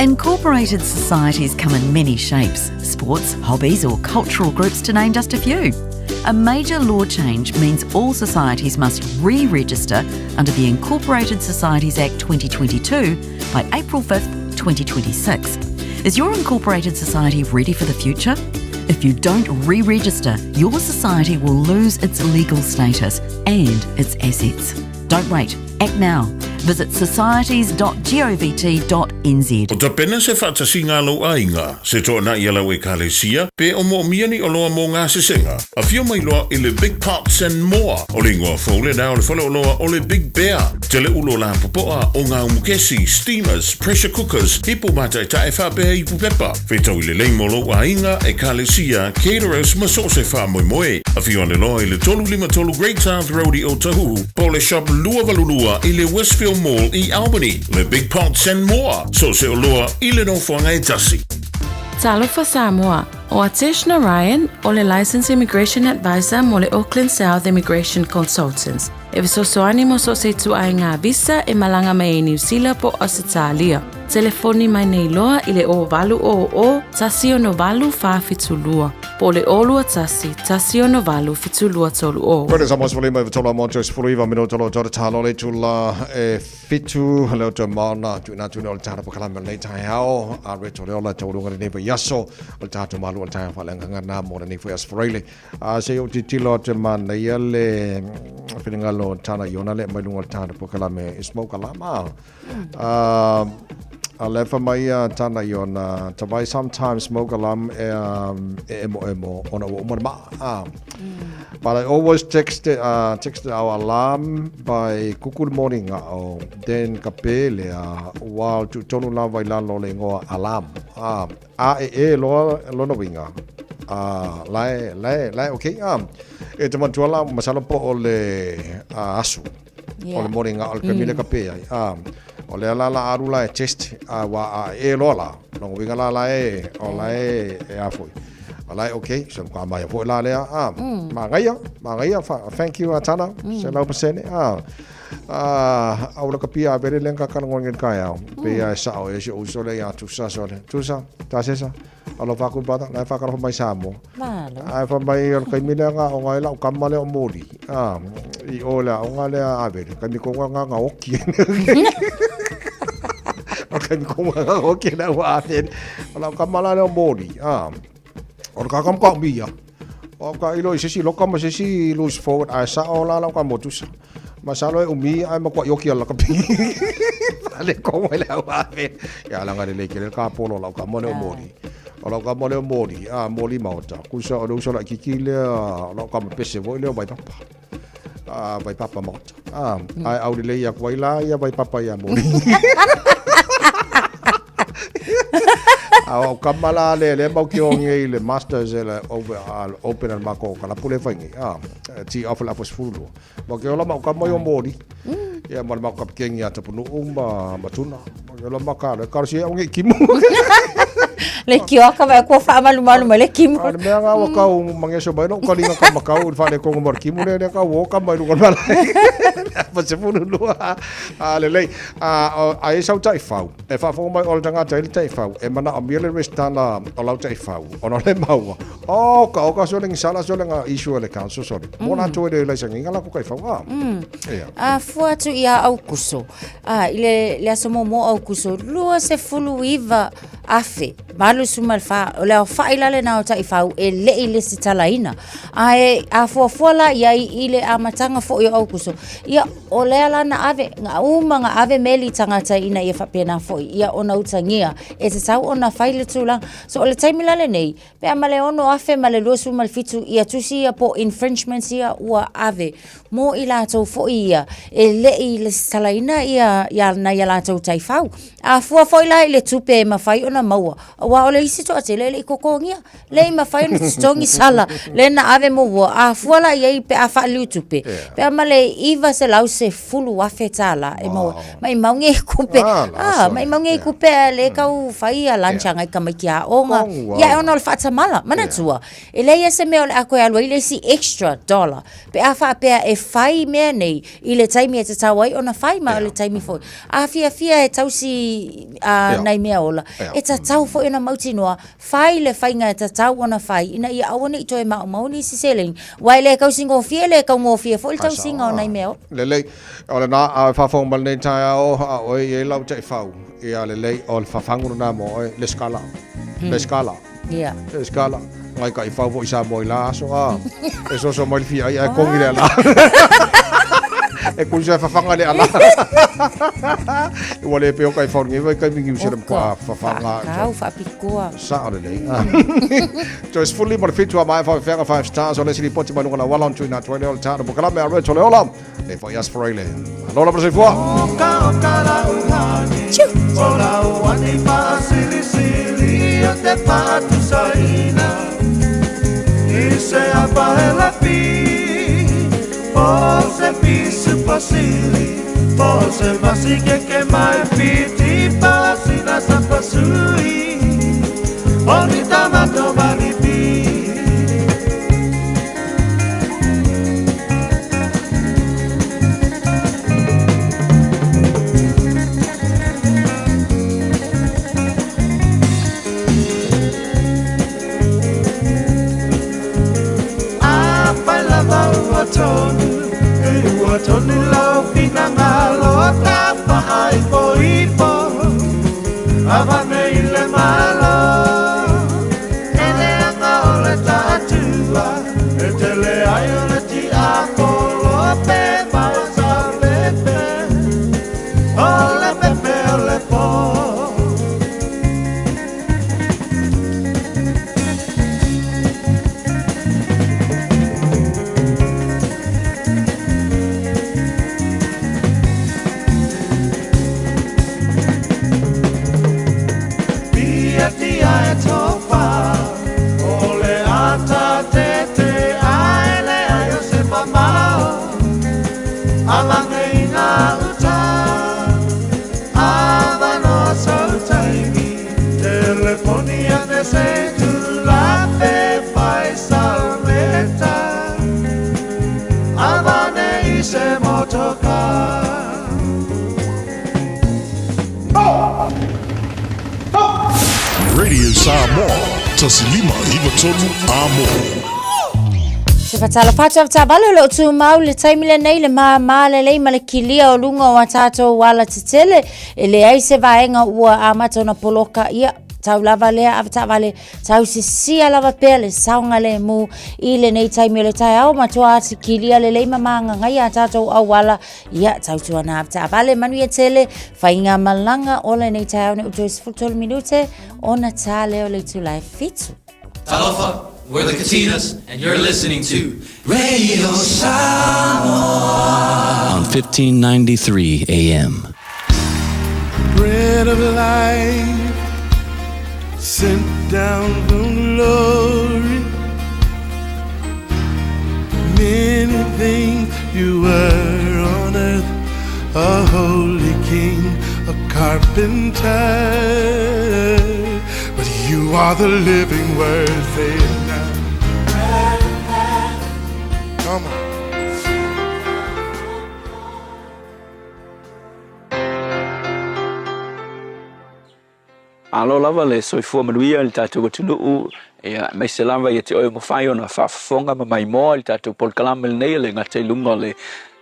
Incorporated societies come in many shapes sports, hobbies, or cultural groups, to name just a few. A major law change means all societies must re register under the Incorporated Societies Act 2022 by April 5th, 2026. Is your incorporated society ready for the future? If you don't re register, your society will lose its legal status and its assets. Don't wait. Act now. Visit societies.govt.nz. O tapena se faatasiga a lou aiga, se toanai a lau Ekalesia, pe o moomia ni oloa mo gasesega. Afio mai loa i le Big Pots and More, o le igoa fou lena o le faleoloa o le Big Bear. Tele ulo lapopoa o gaumu kesi, steamers, pressure cookers, ipu mataetae faapea ipu pepa. Fetaui lelei mo lou aiga, Ekalesia, caterers ma so o se faamoemoe. Afio ane loa i le 353 Great South Road i Otahuhu, po o le Shop 282 i le Westfield Mall i Albany. Le Big Pots and More, so o se oloa i le nofoaga e tasi. Talofa Samoa, o Atesh Narayan, o le Licensed Immigration Advisor mo le Auckland South Immigration Consultants. E fesoasoani mo so o se ituaiga visa e malaga mai ai Niu Sila po o Ausetalia. Telefoni mai nei loa i le 0800 168 472 po o le 021 168 7230. Koe sa mos lima i tola mo te sefulu iva minute lo tore talo le tula e fitu le o te maona tu ina tu o le tara pakalame o lenei taeao a reto le ola taurunga lenei vai aso o le tātou malu o le taeao whaleanganga nā mō lenei foi aso Faraile a se o titilo te manaia le whiringalo tana i ona le mai lunga o le tātou pakalame e smoke alama A lefa mai ia tana i ona tawai sometimes smoke alarm e um, e emo emo ona ua uma le maa. Ah. But I always text text our alarm by kuku le morning o then ka pele a while tu tonu lava i lalo le ingoa alarm. Ah, a e e loa lona winga. Ah, lae lae lae okay. Ah, e te matua la masalo po o le asu. Yeah. O le morning o le kamile ka pe ai. Ah, o le ala la aru la e test a wa a e loa la. Longo winga la la e o la e e a foi. O la e okay, so ka mai foi la lea. Ah, ma ngaia, ma ngaia fa thank you atana. Se lau pasene. Ah. Ah, au la kapia a vere lenga ka ngone ka au. Pe ia sa o e se uso le ia tu sa so le. Tu sa, ta se sa. Alofa aku brother, la e whakalofa mai Samoa. Malo. Ai wha mai o le kaimi lea ngā onga e lau kama lea o Mori. Ah, i o lea onga lea avere. Kaimi ko ngā ngā ngā oki. O kaimi ko ngā ngā oki lea ua avere. O lau kama la lea o Mori. Ah, o le kakam ka umia. O ka ilo i sesi loka ma sesi loose forward. Ai sa o la lau ka motusa. Masalo e umi ai ma kua ioki ala ka pi. Le ko mai le au ave. Ya la ngare le kele ka polo lau ka mone o mori. O lau ka mone o mori, a mori maota. Kusa o le uso la kiki le lau ka pese voi le vai papa. A vai papa maota. A ai au le ia kuai la ia vai papa ia mori. A o kamala le le mau ki ongi i le masters e le open al mako ka la pule whaingi. A ti off la fos fulu. Ma ke ola ma ka mai o mori. Ia ma ma ka kengi a tapu nuu ma ma tuna. Ma ke ola ma ka le ka si ongi kimu. Le kioka vai kua whaamalumalu mai le kimu. A le mea ngā wa kau mangeso mai no kalinga ka makau i whale kongo mara kimu le le ka wo ka mai lunga mala. Ma se funu lua. A le lei. A a e sau tai fau. E whaafonga mai o le tangata i le tai fau. E mana o mia le restana o lau tai fau. Ona le maua. Oh, ka oka sole ngi sala sole nga issue le council sole. Mo la toe le laisa ngi ngala ko kai fau. Ah. Ia. A fua atu ia Aukuso. A i le le aso momo Aukuso 29 afe 84 o le aofa'i la lena o taifau e le i lesitalaina. A e afuafua la i ai i le amataga fo'i o Aukuso. Ia o lea la na ave na uma na ave meli tagata ina ia faapena fo'i ia ona utagia e tatau ona fai le tulaga. So o le taimi la lenei, pe a ma le 6,000 ma le 27 ia tusi ia po o infringements ia ua ave mo i latou foi ia e le i lesitalaina ia, ia nai a latou taifau. A fua foi la i le tupe e mafai ona ona maua, aua o le isi toatele e le i totogia. Le i mafai ona totogi sala lea na ave muamua. A fua la i ai pe a faaliliutupe, pe a ma le $910,000 e maua. Maimau nei tupe, ah, maimau nei tupe a lea e tau fai a lunch a nai tamaiti aoga. Ia, ona o le faatamala. Manatua, e leai lava se mea o le a toe alu ai le isi extra dollar pe a faapea e fai mea nei i le taimi e tatau ai ona fai ma o le taimi foi. A fiafia e tausi nai meaola, e tatau foi ona mautinoa Fai le faiga e tatau ona fai ina ia aua ne i toe maumau nisi seleni, aua e le tausigofie, e le taugofie foi le tausiga o nai mea ola. Lelei, o lena, a e faafofoga mai lenei taeao, a oe i ai lau taifau, ia lelei, o le fafagu lena mo oe, le scala, le scala, le scala. Ngai taifau foi Samoa i la aso, a, e soso mai le fia ai, ae kogi le ala. E kusa e fafaga le ala. Ua le peo taifau lenei vaitaimi Niu Sila matua fafaga. Faakau, faapitoa. Sao lelei. Toe 17 a maea faafefeaga Five Stars o le isi lipoti mai luga o le auala ona tuuina atu ai lea o le tatou polokalame a Rachel le Ola. Nei foi Aso Faraile. Malo lava le soifua. Radio Samoa, 1 5 93 Amo. Se faatalofa atu avetaavale o lo o tumau le taimi lenei le māmā lelei ma le kilia o luga o a tātou alatetele e leai se vaega ua amata ona poloka ia tau lava lea avetaavale Tausisia lava pea le saogalemu i lenei taimi o le taeao, matua ati kilia lelei ma māgagaia a tātou auala. Ia, tautuana avetaavale, manuia tele, whainga malanga o lenei taeao ne utu 13 minute, ona tā leo le itula e fitu. Talofa, we're the Katinas, and you're listening to Radio Samoa on 1593 AM. Bread of life sent down from glory. Many things you were on earth, a holy king, a carpenter. But you are the living word, say it now. Come on. Malo lava le soifua manuia i le tatou atunuu, ia, aemaise lava ia te oe ua mafai ona faafofoga ma maimoa i le tatou polokalame lenei e le gata i luga o le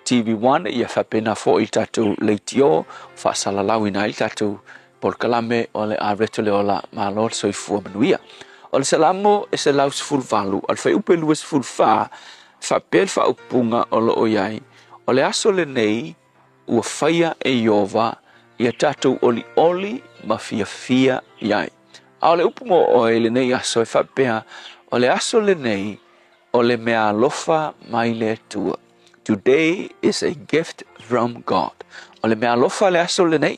TV1, ia faapena foi i le tatou leitio faasalalauina ai le tatou polokalame o le A Reto le Ola. Malo le soifua manuia. O le Salamo e 118, o le fuaiupu e 24, faapea le faaupuga o lo o i ai, O le aso lenei ua faia e Ieova ia tatou olioli ma fiafia i ai. A o le upu mo oe i lenei aso e faapea, o le aso lenei o le meaalofa mai le Atua. Today is a gift from God. O le meaalofa le aso lenei.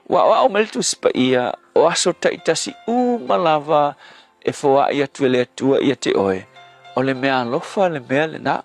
Ua aoao mai le Tusi Paia, O aso taitasi uma lava e foaʻi atu e le Atua ia te oe, o le meaalofa le mea lenā.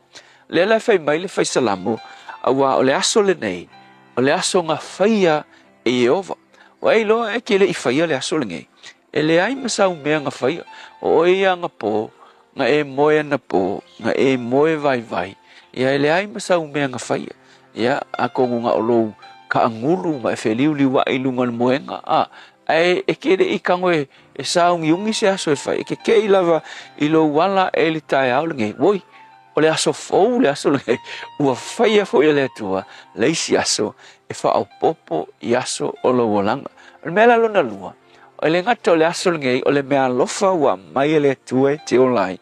Lea la e fai mai le Fai Salamo, Auā o le aso lenei, o le aso na faia e Ieova. Ua e iloa e ke le i faia le aso lenei. E leai ma sau mea na faia. O oe ia anapō, na e moe anapō, na e moe vaivai, ia e leai ma sau mea na faia. Ia, atonu na o lou kaʻagulu ma e feliuliuaʻi i luga o le moega, a, ae e ke le i tago e, e sāugiugi se aso e fai, e kekeʻi lava i lou ala aʻe i le taeao lenei, oi, o le aso fou le aso lenei, ua faia foi e le Atua le isi aso e faaopoopo i aso o lou olaga. O le mea la lona lua, E le gata o le aso lenei o le meaalofa ua aumai e le Atua e te ola ai,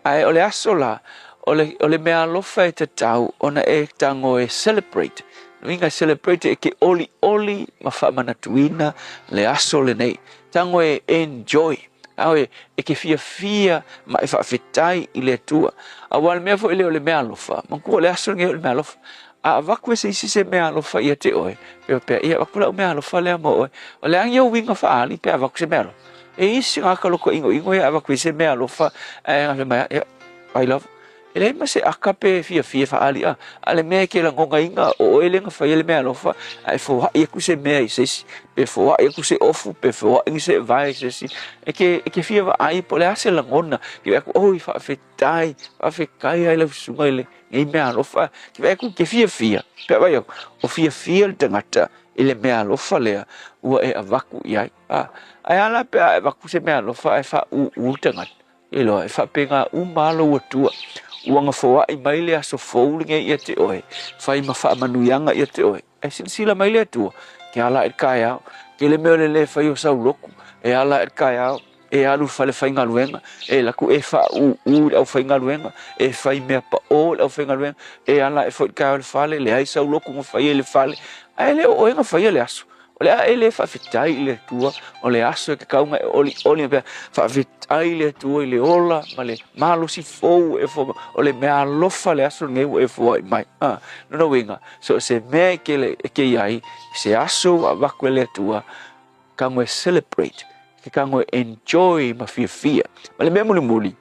ae o le aso la, o le, o le meaalofa e tatau ona e tago e celebrate. Uiga celebrate e ke olioli ma faamanatuina le aso lenei. Tago e enjoy. Tago e, e ke fiafia ma e faafetai i le Atua. Aua le mea foi lea o le meaalofa, manatua o le aso lenei o le meaalofa. A avatu e se isi se meaalofa ia te oe, pe faapea, ia avatu lau meaalofa lea mo oe. O le a ni ou uiga faaali pe avatu se meaalofa? E i ai se tagata loto inoino ia avatu ai se meaalofa ae fai mai, ia, I love. E leai ma se aka pe fiafia e faaali, a o le mea e ke lagonaina o oe lea na faia le meaalofa, ae foai atu se mea i se isi, pe foai atu se ofu, pe foai se vae i se isi. E ke, e ke fia vaai po o le a se lagona, ke vaai atu, oi, faafetai, faafetai lava i lau susuga i le Nei meaalofa, ke vaai atu ke fiafia, pe a vaai atu, o fiafia le tagata i le meaalofa lea ua e avatu i ai. A, ae a la pe a e avatu se meaalofa ae faaūū le tagata? Iloa, e faapena uma lava lou Atua. Ua gafoaʻi mai le aso fou lenei ia te oe, fai ma faamanuiaga ia te oe. Ae silasila mai le Atua, ke ala aʻe i le taeao, tele mea o le lē fai o sau lotu, e ala aʻe i le taeao, e alu i le fale faigaluega, e alu atu e faaūū i le aufaigaluega, e fai mea paʻō i le aufaigaluega, e ala aʻe foi i le taeao i le fale, leai sau lotu na faia i le fale, ae le o oe na faia le aso. O le a e le faafetai i le Atua, o le aso e tatau ona e olioli ma faapea, faafetai i le Atua i le ola ma le malosi fou ua e foai mai, o le meaalofa le aso lenei ua e foai mai. A, lona uiga, so o se mea e ke, e ke i ai, se aso ua avatu e le Atua, tago e celebrate, ke tago e enjoy ma fiafia. Ma le mea mulimuli,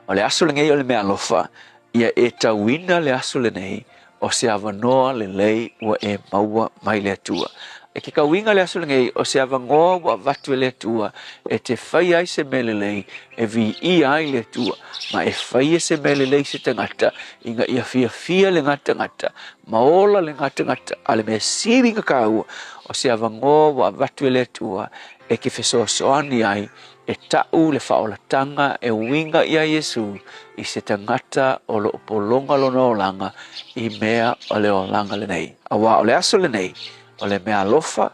o le aso lenei o le meaalofa, ia e tauina le aso lenei o se avanoa lelei ua e maua mai le Atua. E ke tauina le aso lenei o se avanoa ua avatu e le Atua e te faia ai se mea lelei e viia ai le Atua, ma e faia se mea lelei se tagata ina ia fiafia lena tagata ma ola lena tagata. A le mea sili ona taua, o se avanoa ua avatu e le Atua e ke fesoasoani ai e taʻu le faaolataga e uiga iā Iesū i se tagata o lo o pologa lona olaga i mea o le olaga lenei. Auā o le aso lenei, o le meaalofa,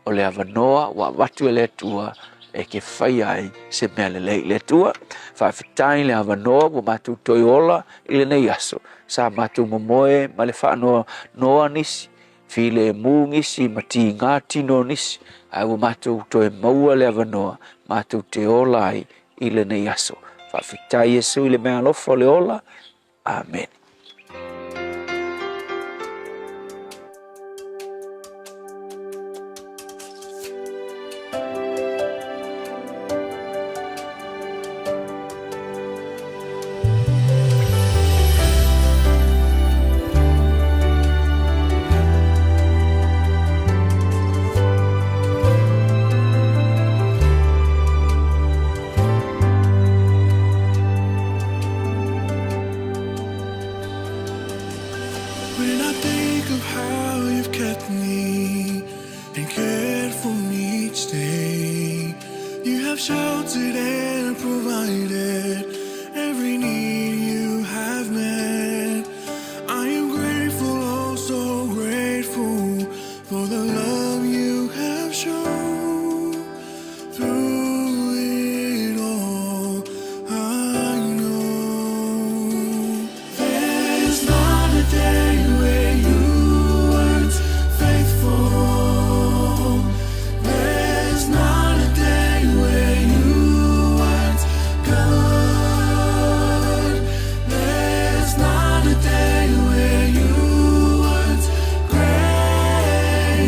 o le avanoa ua avatu e le Atua e ke faia ai se mea lelei. Le Atua, faafetai le avanoa ua matou toe ola i lenei aso. Sa matou momoe ma le faanoanoa nisi, filemu nisi ma tigā tino nisi, ae ua matou toe maua le avanoa matou te ola ai i lenei aso. Faafetai Iesu i le meaalofa o le ola. Amene. When I think of how you've kept me and cared for me each day, you have sheltered and provided every need you have met. I am grateful, oh so grateful for the love you have shown. Through it all, I know there's not a day where you weren't faithful. There's not a day where you weren't good. There's not a day where you weren't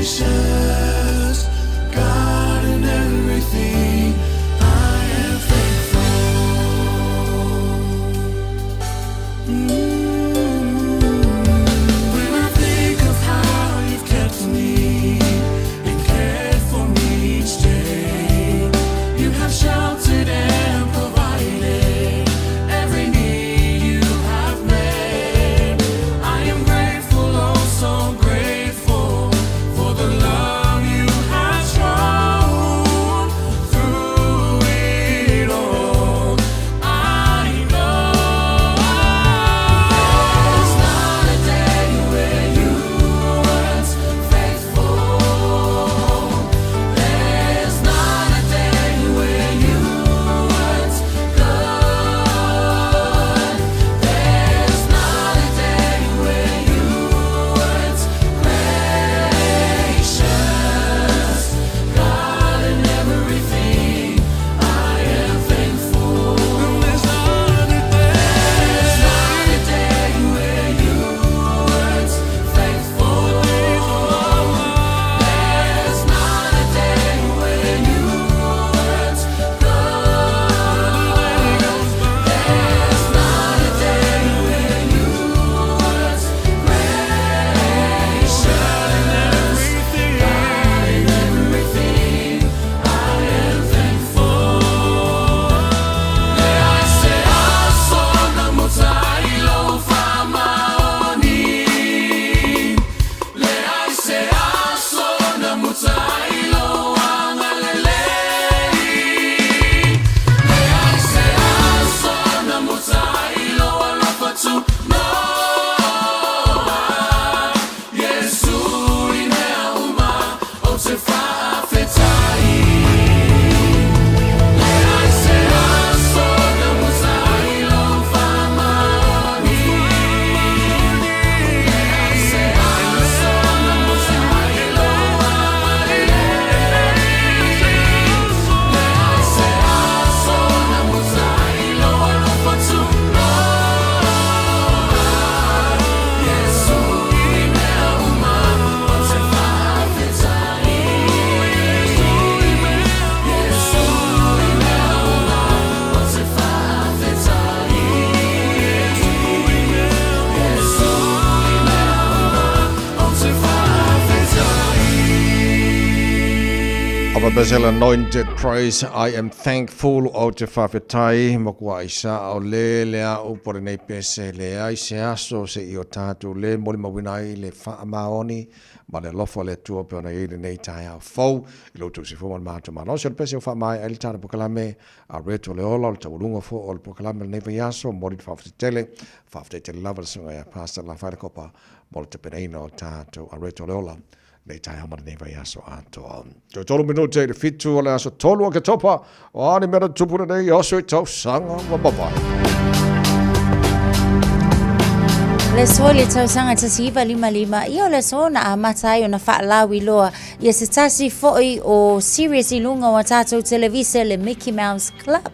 gracious. God in Of a Basil anointed praise, I am thankful o te whawhetai, makua ai sa o le le a upo le nei pese le ai se aso se i o tātou le moli mawina ai le wha maoni ma le alofa o le Atua pei ona i ai lenei taeao fou i lo outou soifua ma le matou malosi. O le pese ua faamaea ai le tala polokalame a Reto le Ola, o le taualuga foi o le polokalame o lenei vaiaso. Momoli le faafetai tele, faafetai tele lava i le susuga ia Pastor Lafaele Kopa mo le tapenaina o tatou a Reto le Ola lenei taeao ma lenei vaiaso atoa. Toe 3 minute i le 7 o le aso 3 o Oketopa, o a ni mea na tutupu lenei aso i tausaga ua mavae. Le aso i le tausaga 1955, ia o le aso na amata ai ona faalauiloa ia se tasi foi o series i luga o a tatou televise le Mickey Mouse Club.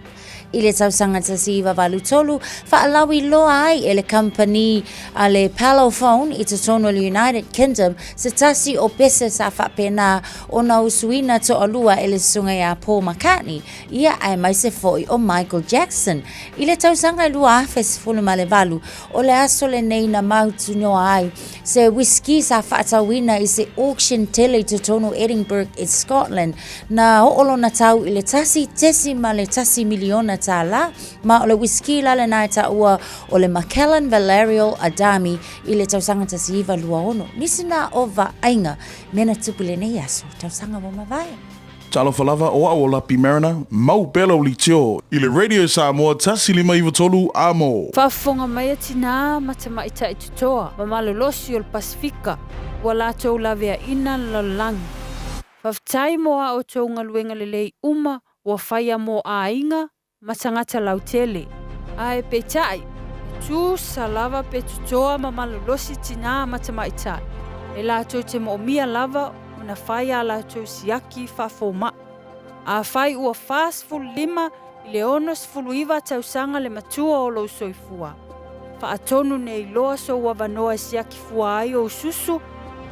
I le tausaga 1983, faalauiloa ai e le kamupani a le Palophone i totonu o le United Kingdom se tasi o pese sa faapena ona usuina toalua e le susuga ia Paul McCartney, ia aemaise foi o Michael Jackson. I le tausaga 2018, o le aso lenei na mautinoa ai se whisky sa faatauina i se auction tele i totonu o Edinburgh i Scotland, na oo lona tau i le $1.1 miliona tālā, ma o le whisky la lena e taua o le Macallan Valerial Adami i le tausaga 1926. Nisi na o vaaiga mea na tupu i lenei aso, tausaga ua mavae. Talofa lava, o au o Lapi Mariner, mau pea lau litio i le Radio Samoa 1593 amo. Faafofoga mai a tinā ma tamaitai totoa ma malolosi o le Pasefika ua latou laveaina le lalolagi. Faafetai mo a outou galuega lelei uma ua faia mo aiga ma tagata lautele. Ae peitai, e tusa lava pe totoa ma malolosi tinā ma tamaitai, e latou te moomia lava ona fai a latou siaki faafomaʻi. Afai ua 45 i le 69 tausaga le matua o lou soifua, faatonu nei loa sou avanoa e siaki fua ai ou susu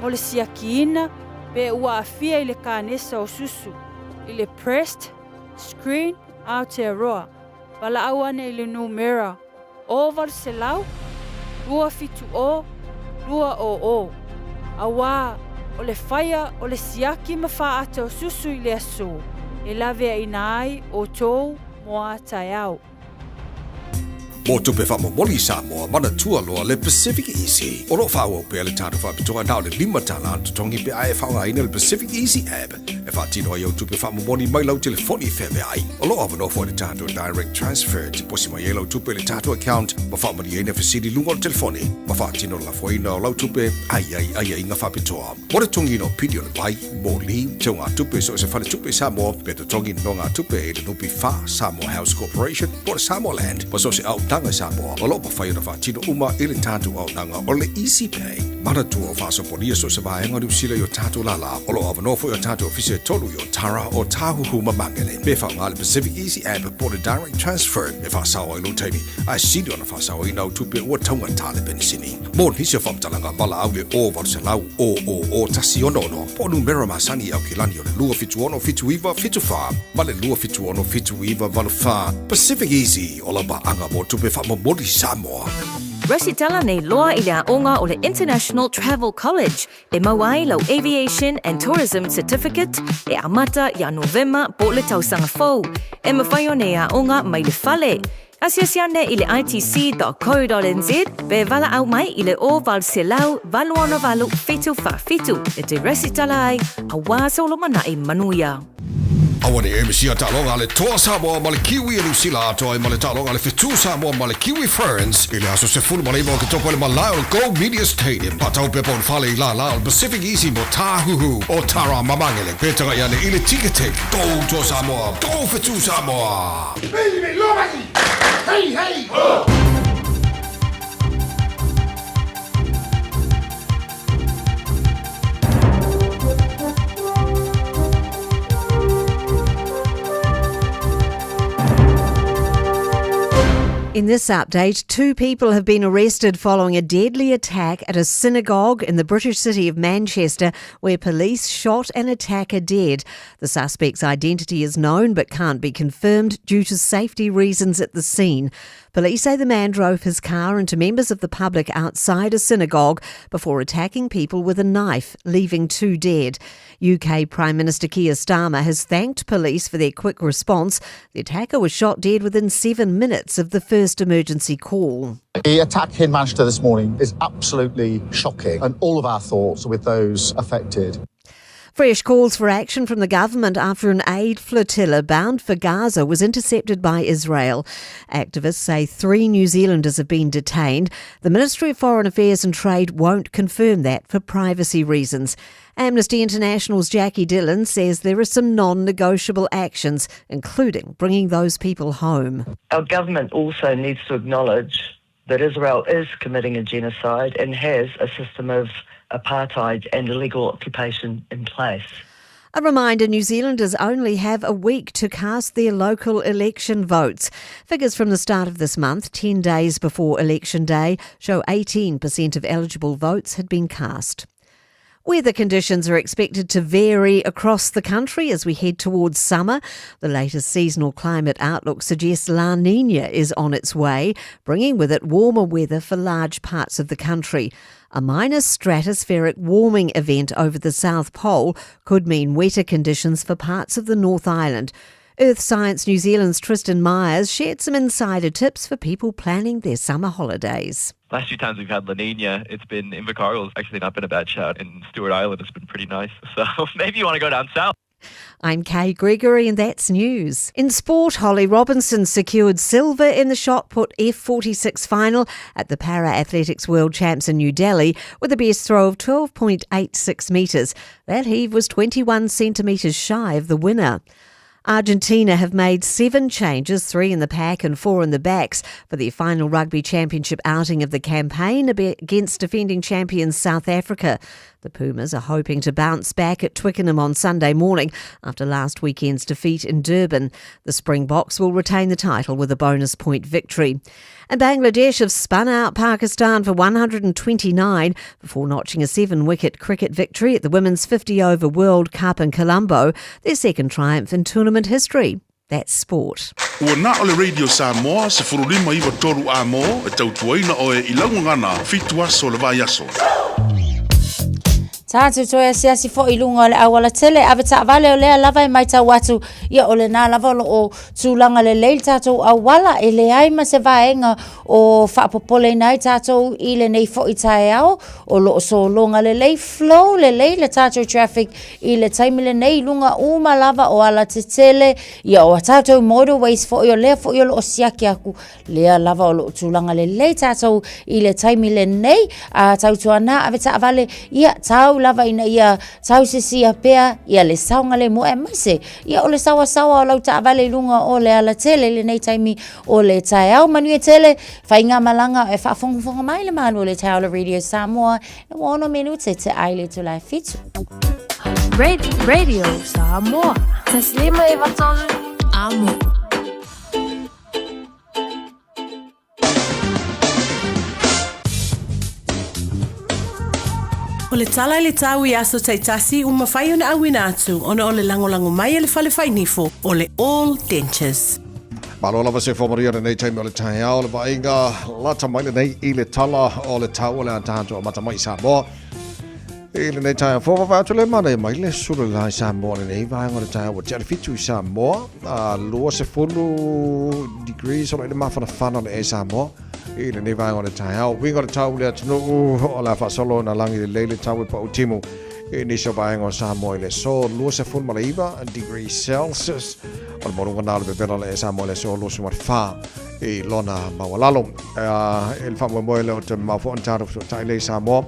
mo le siakiina pe ua aafia i le kanesa o susu, i le breast screen Aotearoa, valaau ane i le numera 800 270 200, auā o le faia o le siaki ma faata o susu i le aso e laveaina ai outou mo a taeao. Mo tupe faamomoli i Samoa, manatua loa le Pacific Easy. O lo o faaauau pea le tatou faapitoa na o le $5 le totogi pe a e faaaogaina le Pacific Easy app e faatino ai au tupe faamomoli mai lau telefoni i feaveai. O lo o avanoa foi le tatou Direct Transfer e tiposi mai ai lau tupe i le tatou account ma faamalieina fesili i luga o le telefoni ma faatino le lafoina o lau tupe a i ai aiaiga faapitoa. Mo le totogiina o pili o le vai, moli, teugatupe i so o se faletupe i Samoa, pe totogi nonogatupe i le NPF, Samoa House Corporation, po o le Samoa Land, ma so o se aonaga i Samoa, o lo o mafai ona faatino uma i le tatou aonaga o le Easy Pay. Manatua o faasopolia so o se vaega o Niu Sila i o tatou lālā. O lo o avanoa foi o tatou ofisa e tolu i Otara, Ōtāhuhu ma Māngere. Me faaaoga le Pacific Easy App po o le Direct Transfer e faasao ai lou taimi, ae sili ona faasaoina au tupe ua taugata le penisini. Mo nisi o faamatalaga, valaau i le 0800 000 166 po o numera masani i Aukilani o le 276 79 74 ma le 276 79 84. Pacific Easy, o lau paaga mo tupe faamomoli Samoa. Resitala nei loa i le aoga o le International Travel College e maua ai lau Aviation and Tourism Certificate e amata ia Novema po o le tausaga fou. E mafai ona e aoga mai le fale. Asiasi ane i le itc.co.nz pe valaau mai i le 0800 868 747 e te resitala ai auā solomanaʻi manuia. Aua ne i misia taaloga a le Toa Samoa ma le Kiwi e Niu Sila atoa ai ma le taaloga a le Fetu Samoa ma le Kiwi Ferns i le aso 19 o Oketopa i le malae o le Go Media Stadium. Faatau pepa o le fale i lālā o le Pacific Easy mo Tāhuhu o Tara ma Mangele. Pe tagai ane i le Ticketek. Go Toa Samoa! Go Fetu Samoa! Hey, hey, ho! In this update, two people have been arrested following a deadly attack at a synagogue in the British city of Manchester, where police shot an attacker dead. The suspect's identity is known but can't be confirmed due to safety reasons at the scene. Police say the man drove his car into members of the public outside a synagogue before attacking people with a knife, leaving two dead. UK Prime Minister Keir Starmer has thanked police for their quick response. The attacker was shot dead within seven minutes of the first emergency call. The attack in Manchester this morning is absolutely shocking, and all of our thoughts are with those affected. Fresh calls for action from the government after an aid flotilla bound for Gaza was intercepted by Israel. Activists say three New Zealanders have been detained. The Ministry of Foreign Affairs and Trade won't confirm that for privacy reasons. Amnesty International's Jackie Dillon says there are some non negotiable actions, including bringing those people home. Our government also needs to acknowledge that Israel is committing a genocide and has a system of apartheid and illegal occupation in place. A reminder New Zealanders only have a week to cast their local election votes. Figures from the start of this month, 10 days before Election Day, show 18% of eligible votes had been cast. Weather conditions are expected to vary across the country as we head towards summer. The latest seasonal climate outlook suggests La Nina is on its way, bringing with it warmer weather for large parts of the country. A minor stratospheric warming event over the South Pole could mean wetter conditions for parts of the North Island. Earth Science New Zealand's Tristan Myers shared some insider tips for people planning their summer holidays. Last few times we've had La Nina, it's been Invercargill's actually not been a bad shout, and Stewart Island has been pretty nice. So maybe you want to go down south. I'm Kay Gregory, and that's news. In sport, Holly Robinson secured silver in the shot put F46 final at the Para Athletics World Champs in New Delhi with a best throw of 12.86 metres. That heave was 21 centimetres shy of the winner. Argentina have made seven changes, three in the pack and four in the backs, for their final rugby championship outing of the campaign against defending champions South Africa. The Pumas are hoping to bounce back at Twickenham on Sunday morning after last weekend's defeat in Durban. The Springboks will retain the title with a bonus point victory. And Bangladesh have spun out Pakistan for 129 before notching a seven wicket cricket victory at the Women's 50 over World Cup in Colombo, their second triumph in tournament history. That's sport. Ua na o le Radio Samoa 159 a mo e tautuaina oe i laugagana fitu aso le vai aso. Tātou toe asiasi foi i luga o le auala tele, ave taavale o lea lava e matau atu, ia o lenā lava o lo o tulaga lelei le tatou auala, e leai ma se vaega o faapopoleina ai tatou i lenei foi taeao, o lo o sologa lelei, flow lelei le tatou traffic i le taimi lenei i luga uma lava o alatetele, ia o a tatou motorways foi o lea foi o lo o siaki aku, Lea lava o loo tulaga lelei tatou i le taimi lenei, a tautuana ave taavale, ia tau lava ina ia tausisia pea ia le saogalemu aemaise ia o le saoasaoa o lau taavale i luga o le alatele i lenei taimi o le taeao. Manuia tele faigamalaga e faafogafoga mai le malu o le taeao le Radio Samoa e ua ono minute te ai le itula e fitu. Radio Samoa. Taslima e Vatolu. Amo. O le tala i le tau i aso taitasi ua mafai ona auina atu ona o le lagolago mai a le Fale Fainifo o le All Dentures. Malo lava se whamaria lenei taimi o le taeao le vaaiga lata mai lenei i le tala o le tau o le a tātou a mata mai Samoa. I lenei taeao fou, vavae atu le manaia mai le sulu le la i Samoa lenei vaega o le taeao ua tea le fitu i Samoa, a 20 degrees o lo i le mafanafana o le e Samoa i lenei vaega o le taeao. Uiga o le tau le atunuu o le a faasolo na lagi lelei le tau e pau timu i nisi o vaega o Samoa i le aso 29 degrees Celsius o le maualuga na o le vevela o le e Samoa i le aso 24 i lona maualalo. E le faamoemoe lea o te mamao foi ona tatou fesootai lea i Samoa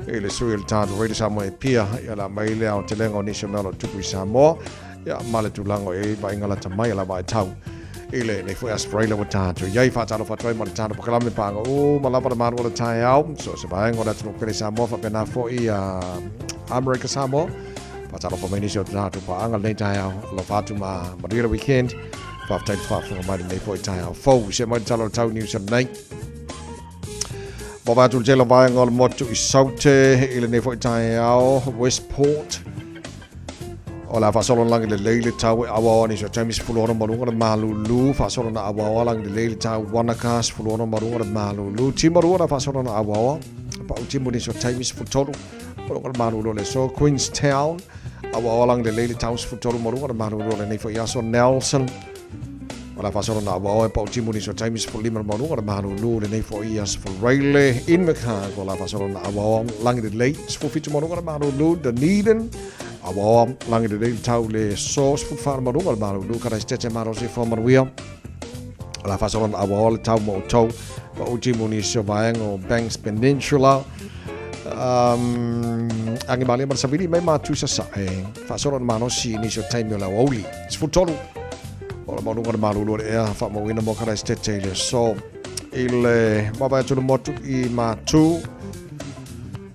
i le sui o le tatou Radio Samoa e pia ia la mai le aotelega o nisi o mea o lo o tupu i Samoa ia ma le tulaga o i ai vaaiga lata mai a la vaitau i lenei foi Aso Faraile ua tatou i ai. Faatalofa atu ai ma le tatou pakalame paaga uma lava le malu o le taeao so se vaega o le atunuu pele Samoa faapena foi Amerika Samoa. Faatalofa mai nisi o tatou paaga lenei taeao. Alofa atu ma manuia le weekend. Faafetai le faafofoga mai lenei foi taeao fou. Se mai le tala o le tau New Zealand nei. Vavae atu le tele o vaega o le motu i Saute i lenei foi taeao Westport. O le a faasolo na lagi lelei le tau e auaoa nisi o taimi 16 ma luga le malulu. Faasolo na auaoa lagi lelei le tau Wanaka 16 ma luga le malulu. Timarua na faasolo na auaoa. Pau timu nisi o taimi 13 ma luga le malulu o le aso Queenstown. Awaoa lagi lelei le tau 13 ma luga le malulu o lenei foi aso Nelson. O la faasolo na awaoa e pau timu nisi o taimi 15 le maualuga le malulu lenei foi aso Faraile Invercargill. O la faasolo na awaoa lagi lelei 17 ma luga le malulu Dunedin. Awaoa lagi lelei le tau le so 14 le maualuga le malulu Karaisitete malosi fo manuia. O la faasolo na awaoa le tau mo outou pau timu nisi o vaega o Banks Peninsula. Um, age malia ma le savili mai matu i sasae faasolo na malosi i nisi o taimi o le aoauli 13 o le maualuga o le malulu o le ea faamauina mo Karaisitete i le aso i le vaavaai atu le motu i Matu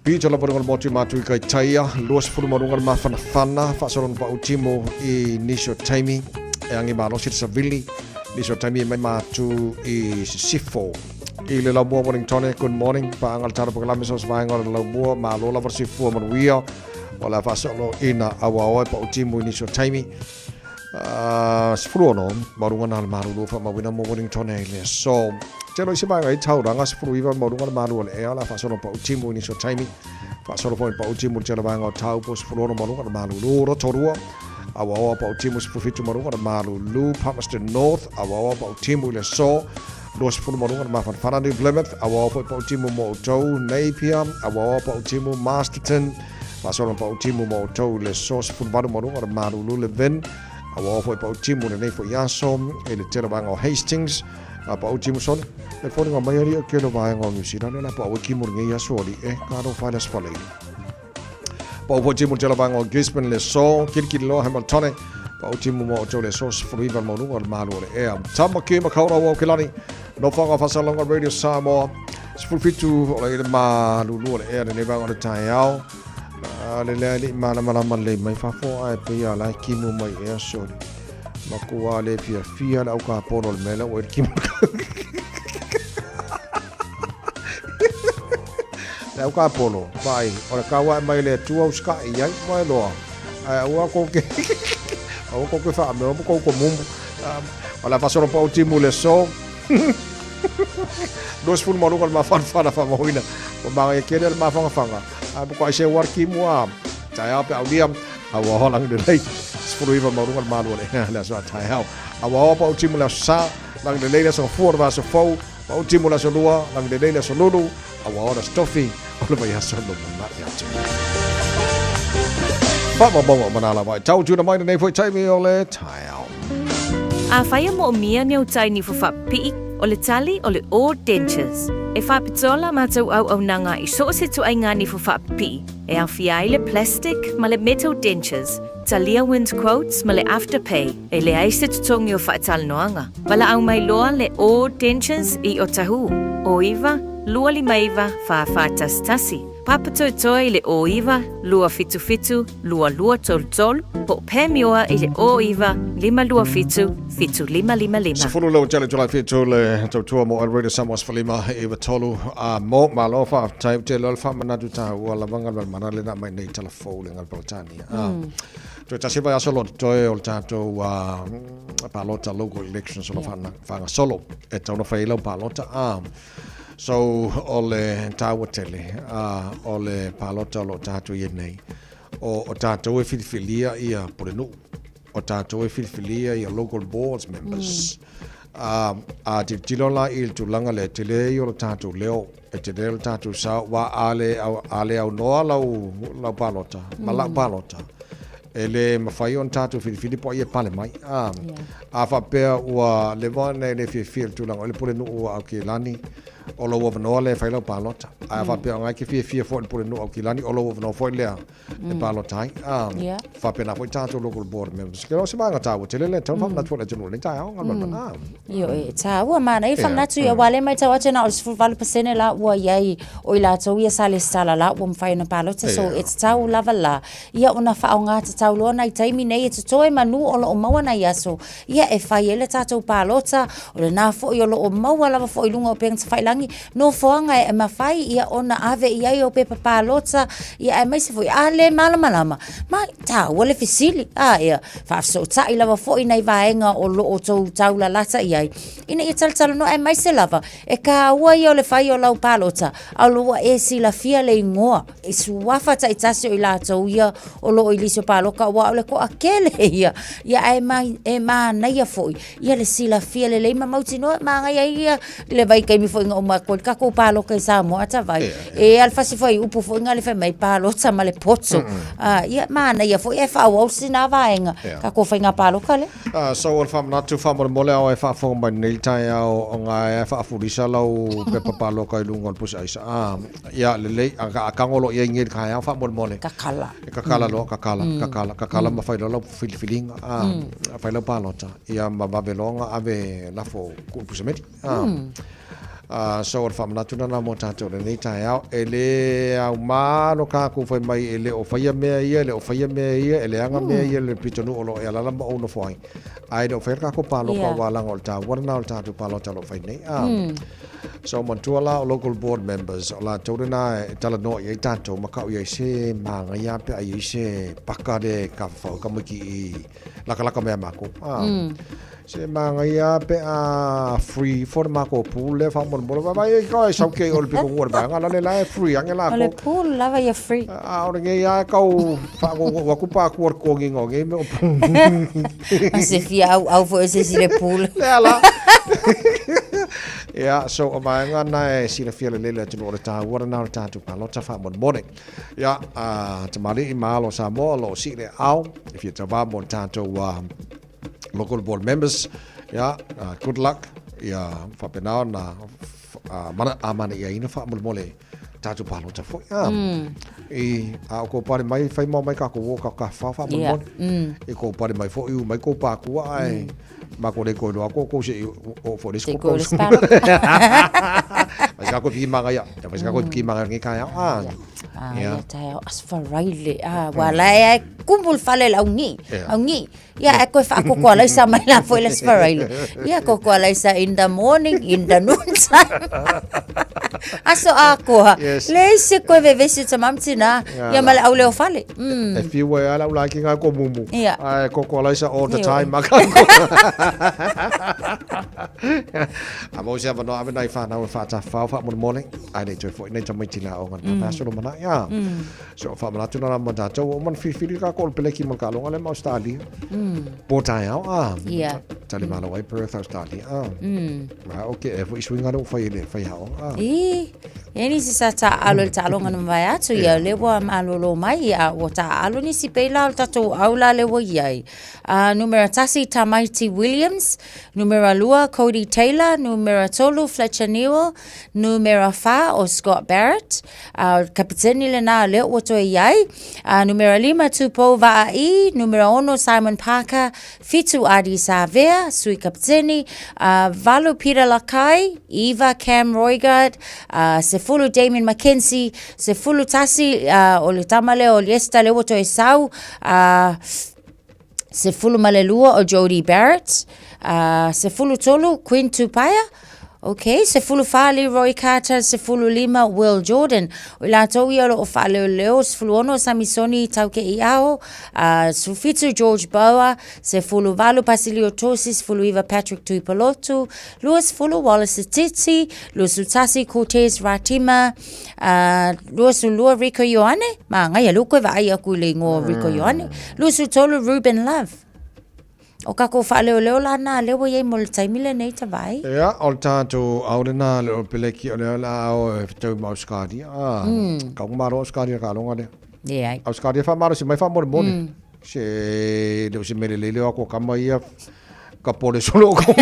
Pito lava luga le motu i Matu i Kaitaia 20 maualuga le mafanafana faasolo na pau timu i nisi o taimi e agi malosi le savili nisi o taimi e mai Matu i Sisifo i le Laumua Wellingtone good morning paaga le tala pakalame so se vaega o le Laumua malo lava le sifua manuia o le a faasolo ina auaoa e pau timu i nisi o taimi 16 maualuga na le malulu faamauina mo Wellingtone i le aso. Telo i se vaega i tauranga 19 maualuga le malu o le ea o le a faasolo pau timu i nisi o taimi. Faasolo foi pau timu i le tele vaega o Taupo 16 maualuga le malulu Rotorua. Awaoa pau timu 17 maualuga le malulu Palmerston North. Awaoa pau timu i le aso 20 maualuga le mafanafana New Plymouth. Awaoa foi pau timu mo outou Napier. Awaoa pau timu Masterton. Faasolo pau timu mo outou i le aso 18 maualuga le malulu Levin. Awaoa foi pau timu lenei foi aso i le tele vaega o Hastings. A pau timu sona. E foliga mai ali o kelo vaega o New Zealand la pau e kimu lenei aso ali e ka no whai las whalei. Pau foi timu tele vaega o Gisborne le so, kilikili loa Hamiltone. Pau timu mo outou le aso 19 maualuga le malu o le ea. Tama ki makaurau au kelani. No whanga whasalonga Radio Samoa. 17 o le malulu o le ea lenei vaega o le taeao. A le lea le malamalama lelei mai fafo ae pei a la e kimu mai ea soli. Matua le fiafia le au kapolo o le mea lea ua i le kimu. Le au kapolo, vaai, o le kau ae mai le Atua usikai i ai, ua e loa. Ae aua kou ke, aua kou ke whaameo mo kou komumu. O le a faasolo pau timu le aso. 20 ma luga le mafanafana faamauina. Ua magaia kele le mafangafanga. Ae mo ko aise war ki mua. Taeao pe aulia. A ua hoa langi lelei. 19 ma luga le malu o le ea le aso a taeao. A ua hoa pau timu le aso sa. Langi lelei le aso gafua o le vaiaso fou. Pau timu le aso lua. Langi lelei le aso lulu. A ua hoa le aso tofi o le vaiaso lumanai atu. Faamaumauga o manala vai. Tau tuna mai lenei foi taimi o le taeao. Afai e moomia ni au tai niho faapipii, o le tali o le O Dentures. E faapitoa la matou auaunaga i so o se ituaiga niho faapipii, e aofia ai le plastic ma le metal dentures, talia wind quotes ma le afterpay, e leai se totogi o faatalanoaga. Valaau mai loa le O Dentures i Otahuhu, 09 259 4411. Papatoetoe i le 09 277 2233 po o Pamioa i le 09 527 7555. Sefulu le tele tulai fitu le tautua mo El Radio Samoa sefulima e iwa tolu a mo malo faafetai tele o le faamanatu taua lava galuega mana le na mai nei tala fou le gal Peretania. Toe tasi vaiaso lo totoe o le tatou palota local elections o lo faagasolo e tatau ona fai ai lau palota. So, o le taua tele o le palota o lo o tatou i ai nei, o, o tatou e filifilia ia Pulenuu, o tatou e filifilia ia local boards members. A tilotilo la i le tulaga lea, e tele ia o le tatou leo, e tele le tatou sao, aua a le, a le aunoa lau, lau palota, ma lau palota, e le mafai ona tatou filifili po o ai e pale mai. A, a faapea ua leva ona e le fiafia i le tulaga o le pulenuu a Aukilani, o lou avanoa lea e fai lau palota. Ae a faapea o lena e te fiafia foi i le pulenuu a Aukilani, o lou avanoa foi lea e palota ai. A, faapena foi tatou local board members. Ke o se vaega taua tele lea e tatau ona faamanatu foi i le atunuu i lenei taeao, galuega. A. Ioe, e taua, manaia le faamanatu ia, aua o lea e matau atu na o le 18% la ua i ai o i latou ia sa lesitala la ua mafai ona palota, so e tatau lava la ia ona faaaoga tatau loa nai taimi nei e totoe manu o lo o maua nai aso ia e fai ai le tatou palota, o lena foi o lo o maua lava foi i luga o upega tafailagi. palagi, nofoaga e mafai ia ona ave i ai ou pepa palota, ia aemaise foi a le malamalama, ma taua le fesili, a ia faafesootai lava foi nai vaega o lo o tou taulalata i ai, ina ia talatalanoa aemaise lava e taua ia o le fai o lau palota, a o lo ua e silafia le igoa i suafa taitasi o i latou ia o lo o i lisi o paloka, aua o le toatele ia, ia ae e manaia foi ia le silafia lelei ma mautinoa e manaia ai ia le vaitaimi foi na uma atu ai le tatou paloka i Samoa a tavai e alafasi foi upu foi na le fai mai palota ma le poto a ia manaia foi e faaauau sina vaega tatou faiga paloka lea. So o le faamanatu faamolemole ao e faafofoga mai nei le taeao ona e faafulisa lau pepa paloka i luga o le pusi aisa. Ia lelei a tago loa i ai nei le taeao faamolemole. Kakala. E kakala loa, kakala, kakala, kakala ma fai loa lau filifiliga, fai lau palota, ia ma vave loa ona ave lafo ku'u le pusameli. So o le faamanatu lena mo tatou i lenei taeao. E le aumā lo tatou fai mai e le o faia mea ia, e le o faia mea ia, e leaga mea ia i le pitonuu o lo o e alaala ma ou nofo ai. Ae le o faia le tatou palota aua leaga o le taua lena o le tatou palota o lo o fai nei. So manatua la o local board members, o latou lena e talanoa i ai tatou ma kau i ai se māngaia pe a i ai se paka le kafafau ka maiki i lakalaka mea mākou. Se māngaia pe a free for le mākou pool le whamolemole. Vai vai e kau e sau kei o le piko ngua le vaenga la le la e free ange la ko. O le pool lava ia free. A o le ngei a kau whaangongo waku pa kua le konginga o ngei me o A se fia au au foi se si le pool. Le ala. Ia, so o vaenga na e silafia lelei le atunuu o le taua lena o le tatou palota faamolemole. Ia, a tamalii ma alo o Samoa o lo o sii le aao e fia tauva mo le tatou local board members. Ia, good luck. Ia faapena ona amana'iaina faamolemole tatou palota foi. I a o kou pale mai, fai mau mai kākou o ka kawha faamolemole. I kou pale mai foi, u mai kou pākua ae ma ko le koe loa ko kou se i o fo le Se koe le sparo. Vai se ka koe piki manga ia. Vai se ka koe piki manga ngi kai ah. Ah, ia tae o asfaraile. Ah, wala e ai kumu le fale le au ngi. Au ngi. Ia e koe whaakoko alaisa mai la foi le asfaraile. Ia koko alaisa in the morning, in the noon time. Aso akoa. Yes. Le se koe vevesi ta mamtina. Ia ma le au leo fale. E whiu ai ala ula ki ngā ko mumu. Ia. Ai koko alaisa all the Ioe. time. Maka ko. A mo se avanoa ave nai whanau e whaatawhao whaamolemole. Ai nei toe foi nei tamaiti la o ngana mm. solo mana. Ia. So whaamanatu nā mo tātou o man whiwhiri ka ko peleki mo ka longa le ma Australia. Po taeao a. Ia. Tali malo ai Perth Australia. A. Ma okay e foi swinga no whai le whai hao. A. I, e nisi sa taalo i le taaloga na mavae atu ia, lea ua malolo mai, a ua taaalo nisi pei la o le tatou au la lea ua i ai. Numera 1, Tamaiti Williams, numera 2, Cody Taylor, numera 3, Fletcher Newell, numera 4, o Scott Barrett, a o le kapiteni lena lea ua toe i ai, numera 5, Tupou Vaa'i, numera 6, Simon Parker, 7 Ardie Savea, sui kapiteni, 8 Peter Lakai, 9 Cam Roigard, 10 Damian McKenzie, 11 o le tama lea o Leicester lea ua toe sau, 12 o Jodie Barrett, 13 Quinn Tupaea, Ok, 14 Leroy Carter, 15 Will Jordan. O i latou ia o lo o faaleoleo, 16 Samisoni Taukeiaho, 17 George Bower, 18 Pasilio Tosi, 19 Patrick Tuipolotu, 20 Wallace Sititi, 21 Cortez Ratima, 22 Rico Ioane, māngai a lea ua koe vaai aku i le ingoa o Rico Ioane, 23 Ruben Love. O kakou faaleoleo la na lea ua iai mo le taimi lenei tavai. Ia, o le tatou ao lena le o peleki o lea la ao e fetau ma Australia. Ah, mm. Ka malo Australia ka longa lea. Leai. Australia whamaro si mai whamolemole. Se le o se mele lele o ako kama ia ka pole solo ko.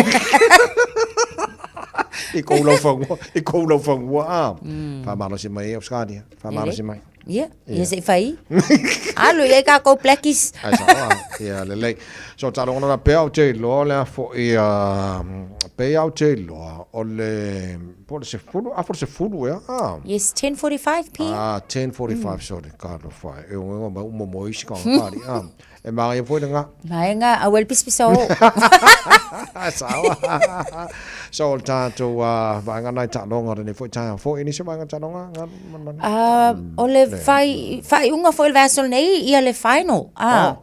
I kou lau whangua, i kou lau whangua. Ah, whamaro si mai Australia, whamaro si mai. Ia, ia se i fai. Alu i ai kākou blackies. Ai sa oa, ia lelei. So talogona la pea o te iloa le afo ia, pea o te iloa o le, po le sefulu, afo le sefulu ea, ah. Yes, 10:45 p.m. Ah, 10:45, sorry, ka alofa e. E o mai umo mo isi ka ngakari, ah. E magaia foi lena. Vaega aua le pisapisa oo. Sao. So o le tatou vaega na i taaloga lenei foi taeao foi. Nisi o vaega taaloga nga manumanu? O le fai, faaiuga foi o le vaiaso lenei ia le final. Ah,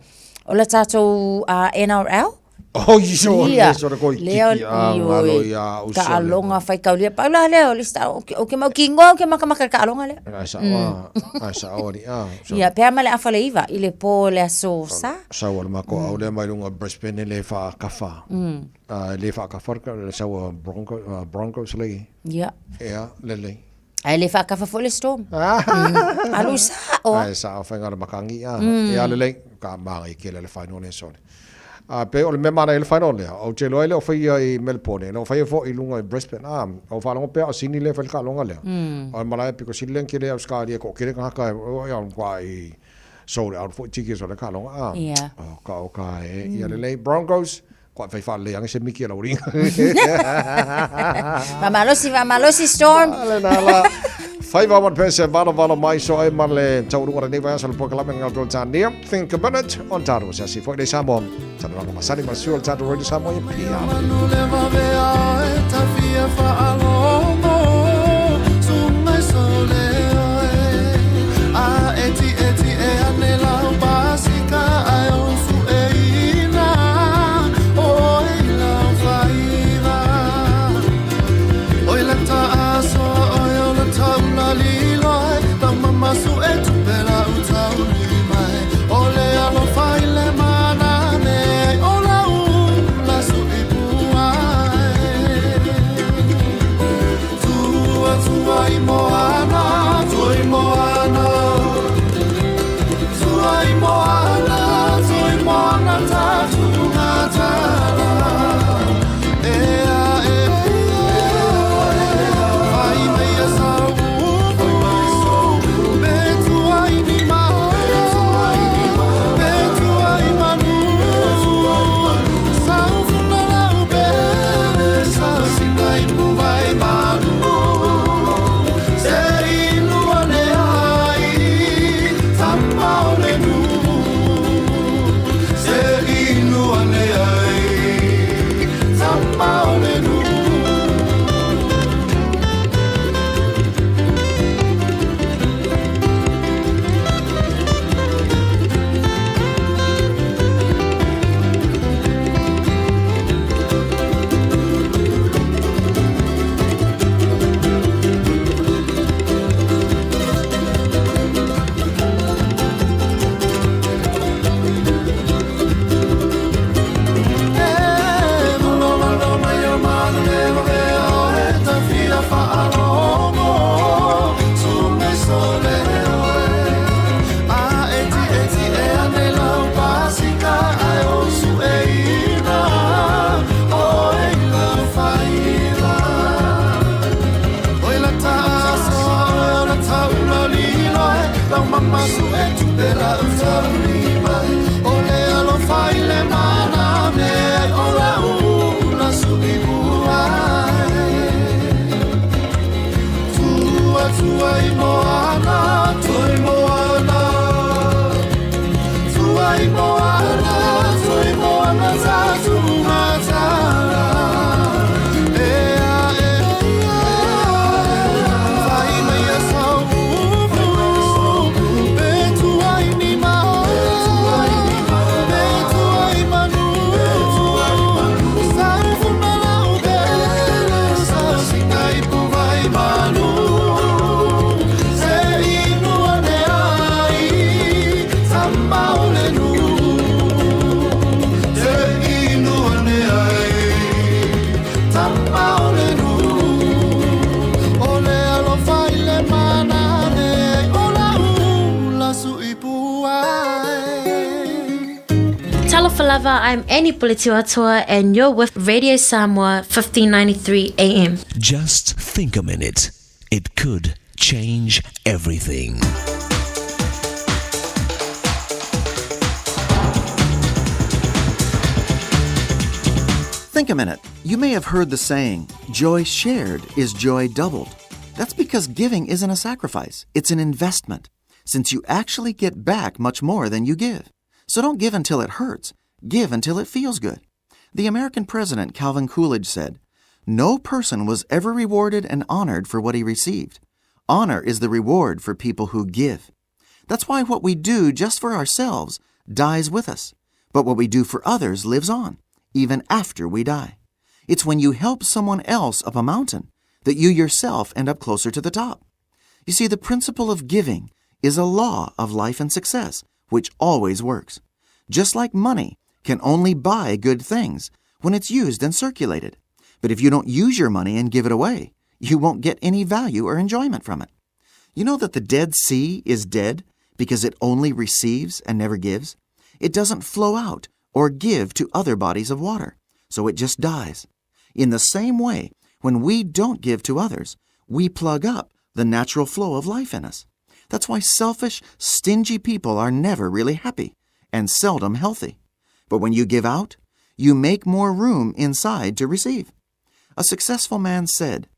o le tatou NRL. Oh, iso, le sore koi kiki a ngalo ia usole. Taaloga faitaulia. Pau la lea o le isi taaloga. Ou te mautinoa ou te makamaka i le taaloga lea. Ai sao, ai sao ali a. Ia, pe a ma le afa le iva i le po o le aso Sa. Sau o le mako au lea mai luga o Brisbane e le whaakafa. E le whaakafa le sau o Bronco, Broncos le. Ia. Ia, lelei. Ae le whaakafa foi le Storm. Alu sao. Ai sao whainga le makangi a. Ia lelei, ka maangai kele le final le sole. A pe o le mea mana i le final lea, ou te iloa e le o faia i Melbourne, e le o faia foi i luga i Brisbane. A, o faalogo pea o Sydney lea e fai le taaloga lea. O le malae pito sili lea na tele Ausetalia e toatele tagata e o ia matua i sold out foi tickets o le taaloga. A, o ka o ka e ia lelei. Broncos, kua fai faalelei ane se miki a lau alii. Faamalosi, faamalosi Storm. Lena la. Faiva one pese valo valo mai so e ma le taualuga o lenei vaiaso le polokalame nga Tania. Think a minute on tatou se asi foi nei Samoa. Talanoaga masani ma le sui o le tatou Radio Samoa i Apia. Talofa lava, I'm Annie Puletiwatoa and you're with Radio Samoa 1593 AM. Just think a minute. It could change everything. Think a minute. You may have heard the saying, joy shared is joy doubled. That's because giving isn't a sacrifice, it's an investment, since you actually get back much more than you give. So don't give until it hurts, give until it feels good. The American president Calvin Coolidge said, No person was ever rewarded and honored for what he received. Honor is the reward for people who give. That's why what we do just for ourselves dies with us, but what we do for others lives on, even after we die. It's when you help someone else up a mountain that you yourself end up closer to the top. You see, the principle of giving is a law of life and success, which always works. Just like money can only buy good things when it's used and circulated. But if you don't use your money and give it away, you won't get any value or enjoyment from it. You know that the Dead Sea is dead because it only receives and never gives? It doesn't flow out or give to other bodies of water, so it just dies. In the same way, when we don't give to others, we plug up the natural flow of life in us. That's why selfish, stingy people are never really happy and seldom healthy. But when you give out, you make more room inside to receive. A successful man said,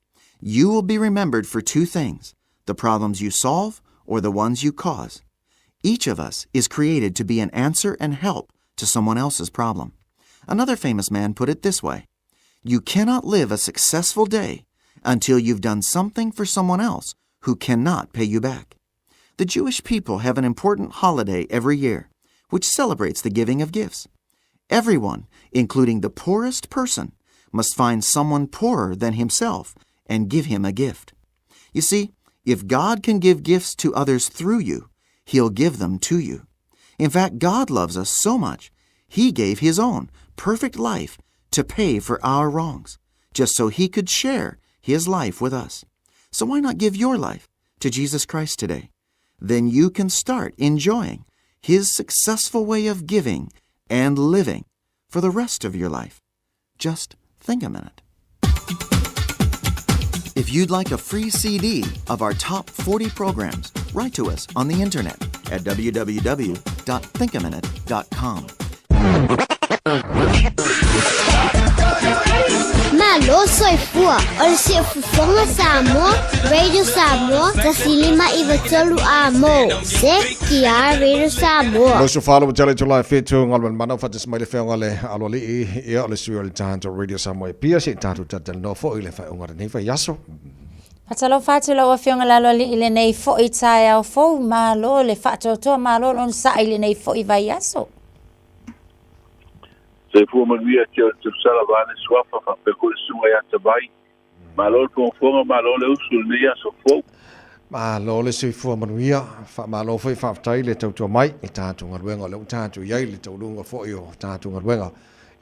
You will be remembered for two things the problems you solve or the ones you cause. Each of us is created to be an answer and help to someone else's problem. Another famous man put it this way You cannot live a successful day until you've done something for someone else who cannot pay you back. The Jewish people have an important holiday every year, which celebrates the giving of gifts. Everyone, including the poorest person, must find someone poorer than himself and give him a gift. You see, if God can give gifts to others through you, He'll give them to you. In fact, God loves us so much, He gave His own perfect life to pay for our wrongs, just so He could share His life with us. So why not give your life to Jesus Christ today? Then you can start enjoying His successful way of giving and living for the rest of your life. Just think a minute. If you'd like a free CD of our top 40 programs, write to us on the internet at www.thinkaminute.com. Malo soifua, o le siufofoga Samoa, Radio Samoa, 159 a mo. Se ki a Radio Samoa. Lo so falo tele to lai fitu ngal man mana fa tis mai le feo le alo li ia o le sui o le tato Radio Samoa e pia se tato tatal no fo i le fa unga nei fa yaso. Faatalofa atu lau Afioga le Aloalii i lenei fo'i taeao fou, malo le faatoatoa, malo le onosa'i i lenei fo'i vaiaso. Soifua manuia te o le Tusala vaeane suafa faapea foi le susuga ia Tavai. Malo le fogafoga, malo le usu i lenei aso fou. Malo le soifua manuia, faamalo foi faafetai le tautua mai i tatou galuega o lea ua tatou i ai le taunuuga foi o tatou galuega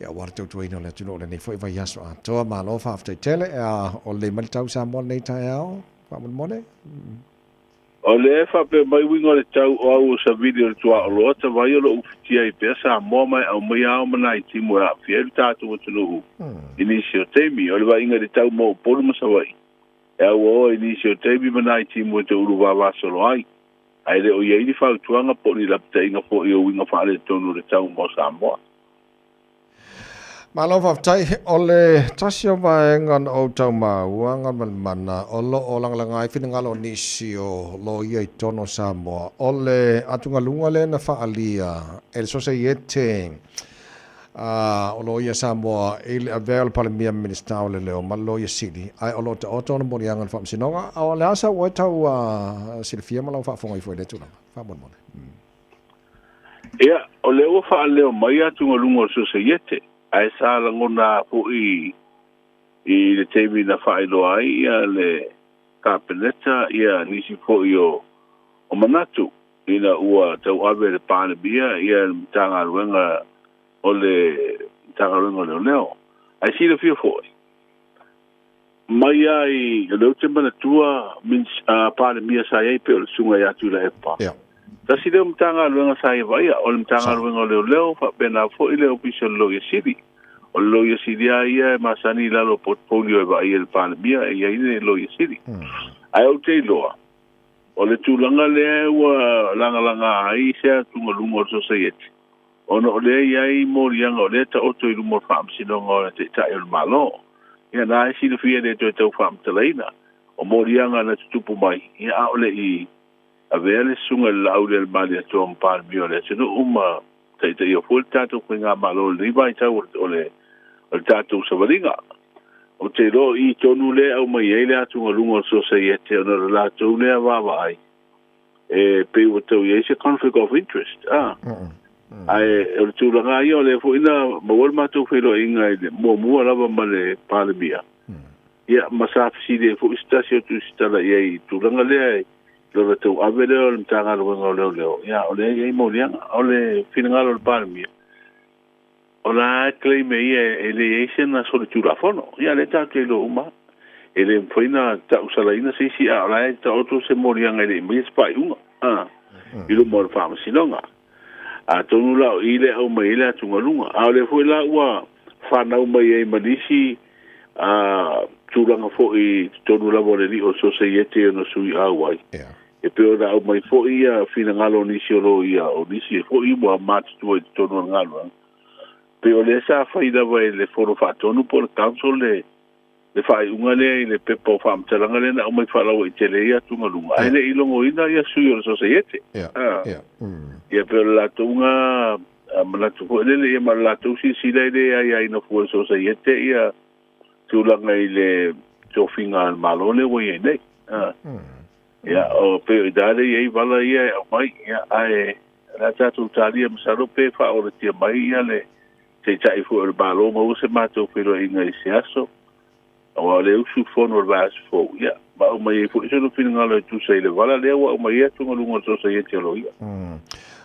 ia aua le tautuaina o le atunuu i lenei foi vaiaso atoa. Malo faafetai tele, a o lelei mai le tau Samoa lenei taeao faamolemole. O lea e faapea mai uiga o le tau o au o savili o le tuaoloa tavai o lo o ufitia ai pea Samoa ma e aumaia ao ma nai timu e aafia ai lo tatou atunuu i nisi o taimi. O le vaaiga i le tau mo Upolu ma Savaii e auaoa i nisi o taimi ma nai timu e toulu vavasolo ai, ae le o i ai ni fautuaga po o ni lapataiga foi o uiga faaletonu o le tau mo Samoa. Malo faafetai. O le tasi o vaega na ou tau maua, Galumalemana, o lo o lagalaga ai finagalo o nisi o loia i totonu o Samoa, o le atugaluga lea na faaalia e le Sosaiete a o loia Samoa i le avea o le Palemia ma Minisita o Leoleo ma le Loia Sili, ae o lo o taoto ona moliaga i le Faamasinoga. A o le a sau oe tau silafia ma lau faafofoga ifo i lea tulaga? Faamolemole. Ia, o lea ua faaleo mai atugaluga o le Sosaiete, ae sa lagona foi i le taimi na faailoa ai ia le Kapeneta ia nisi foi o manatu ina ua tauave e le Palemia ia le Matagaluega o le Matagaluega o Leoleo. Ae silafia foi, mai lava i, o lea ou te manatua Palemia sa i ai pei o le Susuga ia Tuilaepa. Tasi lea o Matagaluega sa ia vaaia, o le Matagaluega o Leoleo faapena foi le Ofisa o le Loia Sili. O le Loia Sili lava ia e masani i lalo o portfolio e vaaia e le Palemia e i ai le Loia Sili. Ae ou te iloa, o le tulaga lea ua lagalaga ai se atugaluga o le Sosaiete, ona o lea e i ai moliaga o lea e taoto i luma o le Faamasinoga o le Taitai o le Malo. Ia, na e silafia e le toe tau faamatalaina, o moliaga na tutupu mai, ia, a o le i avea le Susuga i le Laauli a le Malietoa ma Palemia o le atunuu ma taitaia foi le tatou faigamalo i lenei vaitau o le o le tatou savaliga. Ou te iloa o i tonu lea e aumai ai le atugaluga o le Sosaiete ona o le latou lea vaavaai e pei ua tau i ai se conflict of interest, a. Ae o le tulaga lava ia o lea foi na maua le matou feiloaiga i le muamua lava ma le Palemia, ia ma sa fesili ai foi se tasi o Tusitala i ai i le tulaga lea i lona tauave lea o le Matagaluega o Leoleo, ia o lea e i ai moliaga. O le finagalo o le Palemia, O la e claim e ia e leai sena solitulafono. Ia lea tatou te iloa uma lava. E le mafai ona tausalaina se isi a o la e taoto se moliaga e le i maia se faaiuga a i luma o le Faamasinoga. Atonu la o i lea e aumai ai le atugaluga. A o lea foi la ua fanau mai ai ma nisi a tulaga foi i totonu lava o le alii o le Sosaiete i ona sui auai. E pei ona aumai foi ia finagalo o nisi o loia, o nisi foi ua matutua i totonu o le galuega, pei o lea sa fai lava e le Fono Faatonu po o le Council le le faaiuga lea i le pepa o faamatalaga lea na aumai faalauaitele ai atugaluga, ae le i logoina ia sui o le Sosaiete. Ia pei o le latou na manatu foi lele ia ma le latou silasila e le aiaina fua e le Sosaiete ia tulaga i le tofiga a le Malo lea ua i ai nei. Ia, o pei o i ina lea e i ai vala ia e aumai, ia, ae o le a tatou talia masalo pe faaolatia mai ia le Taitai foi o le Malo maua se matou feiloaiga i se aso, aua o lea e usufono le vaiaso fou, ia, ma aumai ai foi sona finagalo e tusa i le vala lea ua aumai ai atugaluga o le Sosaiete o Loia.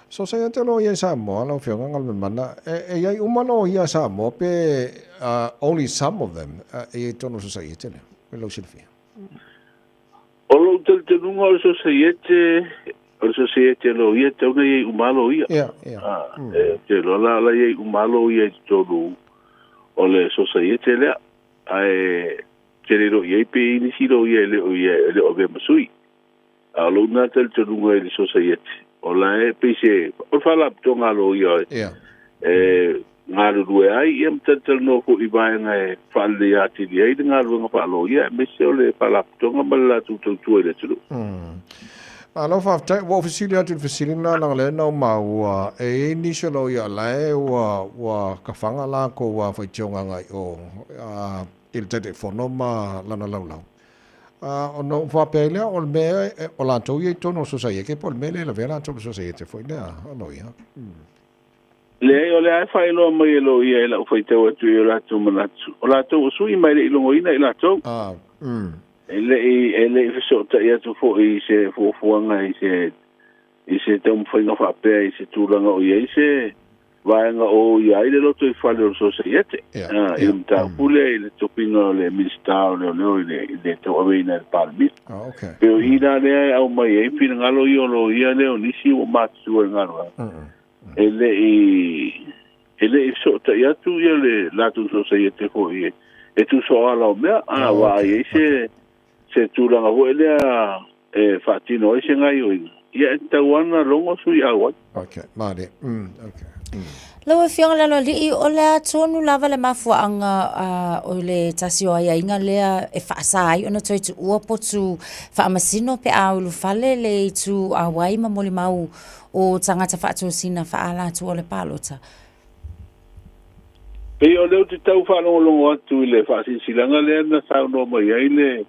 Sosaiete o Loia i Samoa, lau Afioga Galumalemana, e i ai uma loia a Samoa pe only some of them e i ai i totonu o le Sosaiete lea, i lou silafia? O lou talitonuga o le Sosaiete, o le Sosaiete Loia, e tatau ona i ai uma lava loia. Ou te iloa la o la e i ai uma lava loia i totonu o le Sosaiete lea. Ae ou te le iloa i ai pe i ai nisi loia e le o i ai, e le o avea ma sui. A o lou lena talitonuga i le Sosaiete, o la e pei se, o le faalapotopotoga a loia e galulue ai ia ma talatalanoa foi i vaega e faaleleia atili ai le galuega faaloia aemaise o le faalapotopotoga ma le latou tautua i le atunuu. Malo faafetai. Ua ou fesili atu i le fesili lena leaga lea na ou maua e i ai nisi o loia o la e ua ua kafaga lakou a faitioga agai i o i le Taitaifono ma lana laulau. Ona ou faapea ai lea, o le mea ea o latou ia i totonu o le Sosaiete po o le mea lea e lavea latou i le Sosaiete foi lea a loia. Leai, o lea e faailoa mai e loia i lau faitau atu i o latou manatu, o latou o sui ma e le i logoina i latou. E le i, e le i fesootai atu foi i se fuafuaga i se, i se taumafaiga faapea i se tulaga o i ai se vaega o ia ai le lotoifale o le Sosaiete, i le mataupu lea i le tofiga o le Minisita o Leoleo i le, i le tauaveina e le Palemia. Pei o i la lea e aumai ai finagalo ia o loia lea o nisi ua matutua i le galuega. E le i e le i fesootai atu ia le latou sosaiete foi e tusa o ala o mea, a ua i ai se se tulaga foi lea e faatino ai se gaioiga, ia e tatau lava ona logo sui auai. Okay, malie. Okay. Lau Afioga i le Aloalii, o le a tonu lava le mafuaaga o le tasi o aiaiga lea e faasa ai ona toe tuua potu faamasino pe a ulufale le itu auai ma molimau o tagata faatosina faaalatua o le palota. Pei o lea ou te tau faalogologo atu i le faasilasilaga lea na saunoa mai ai le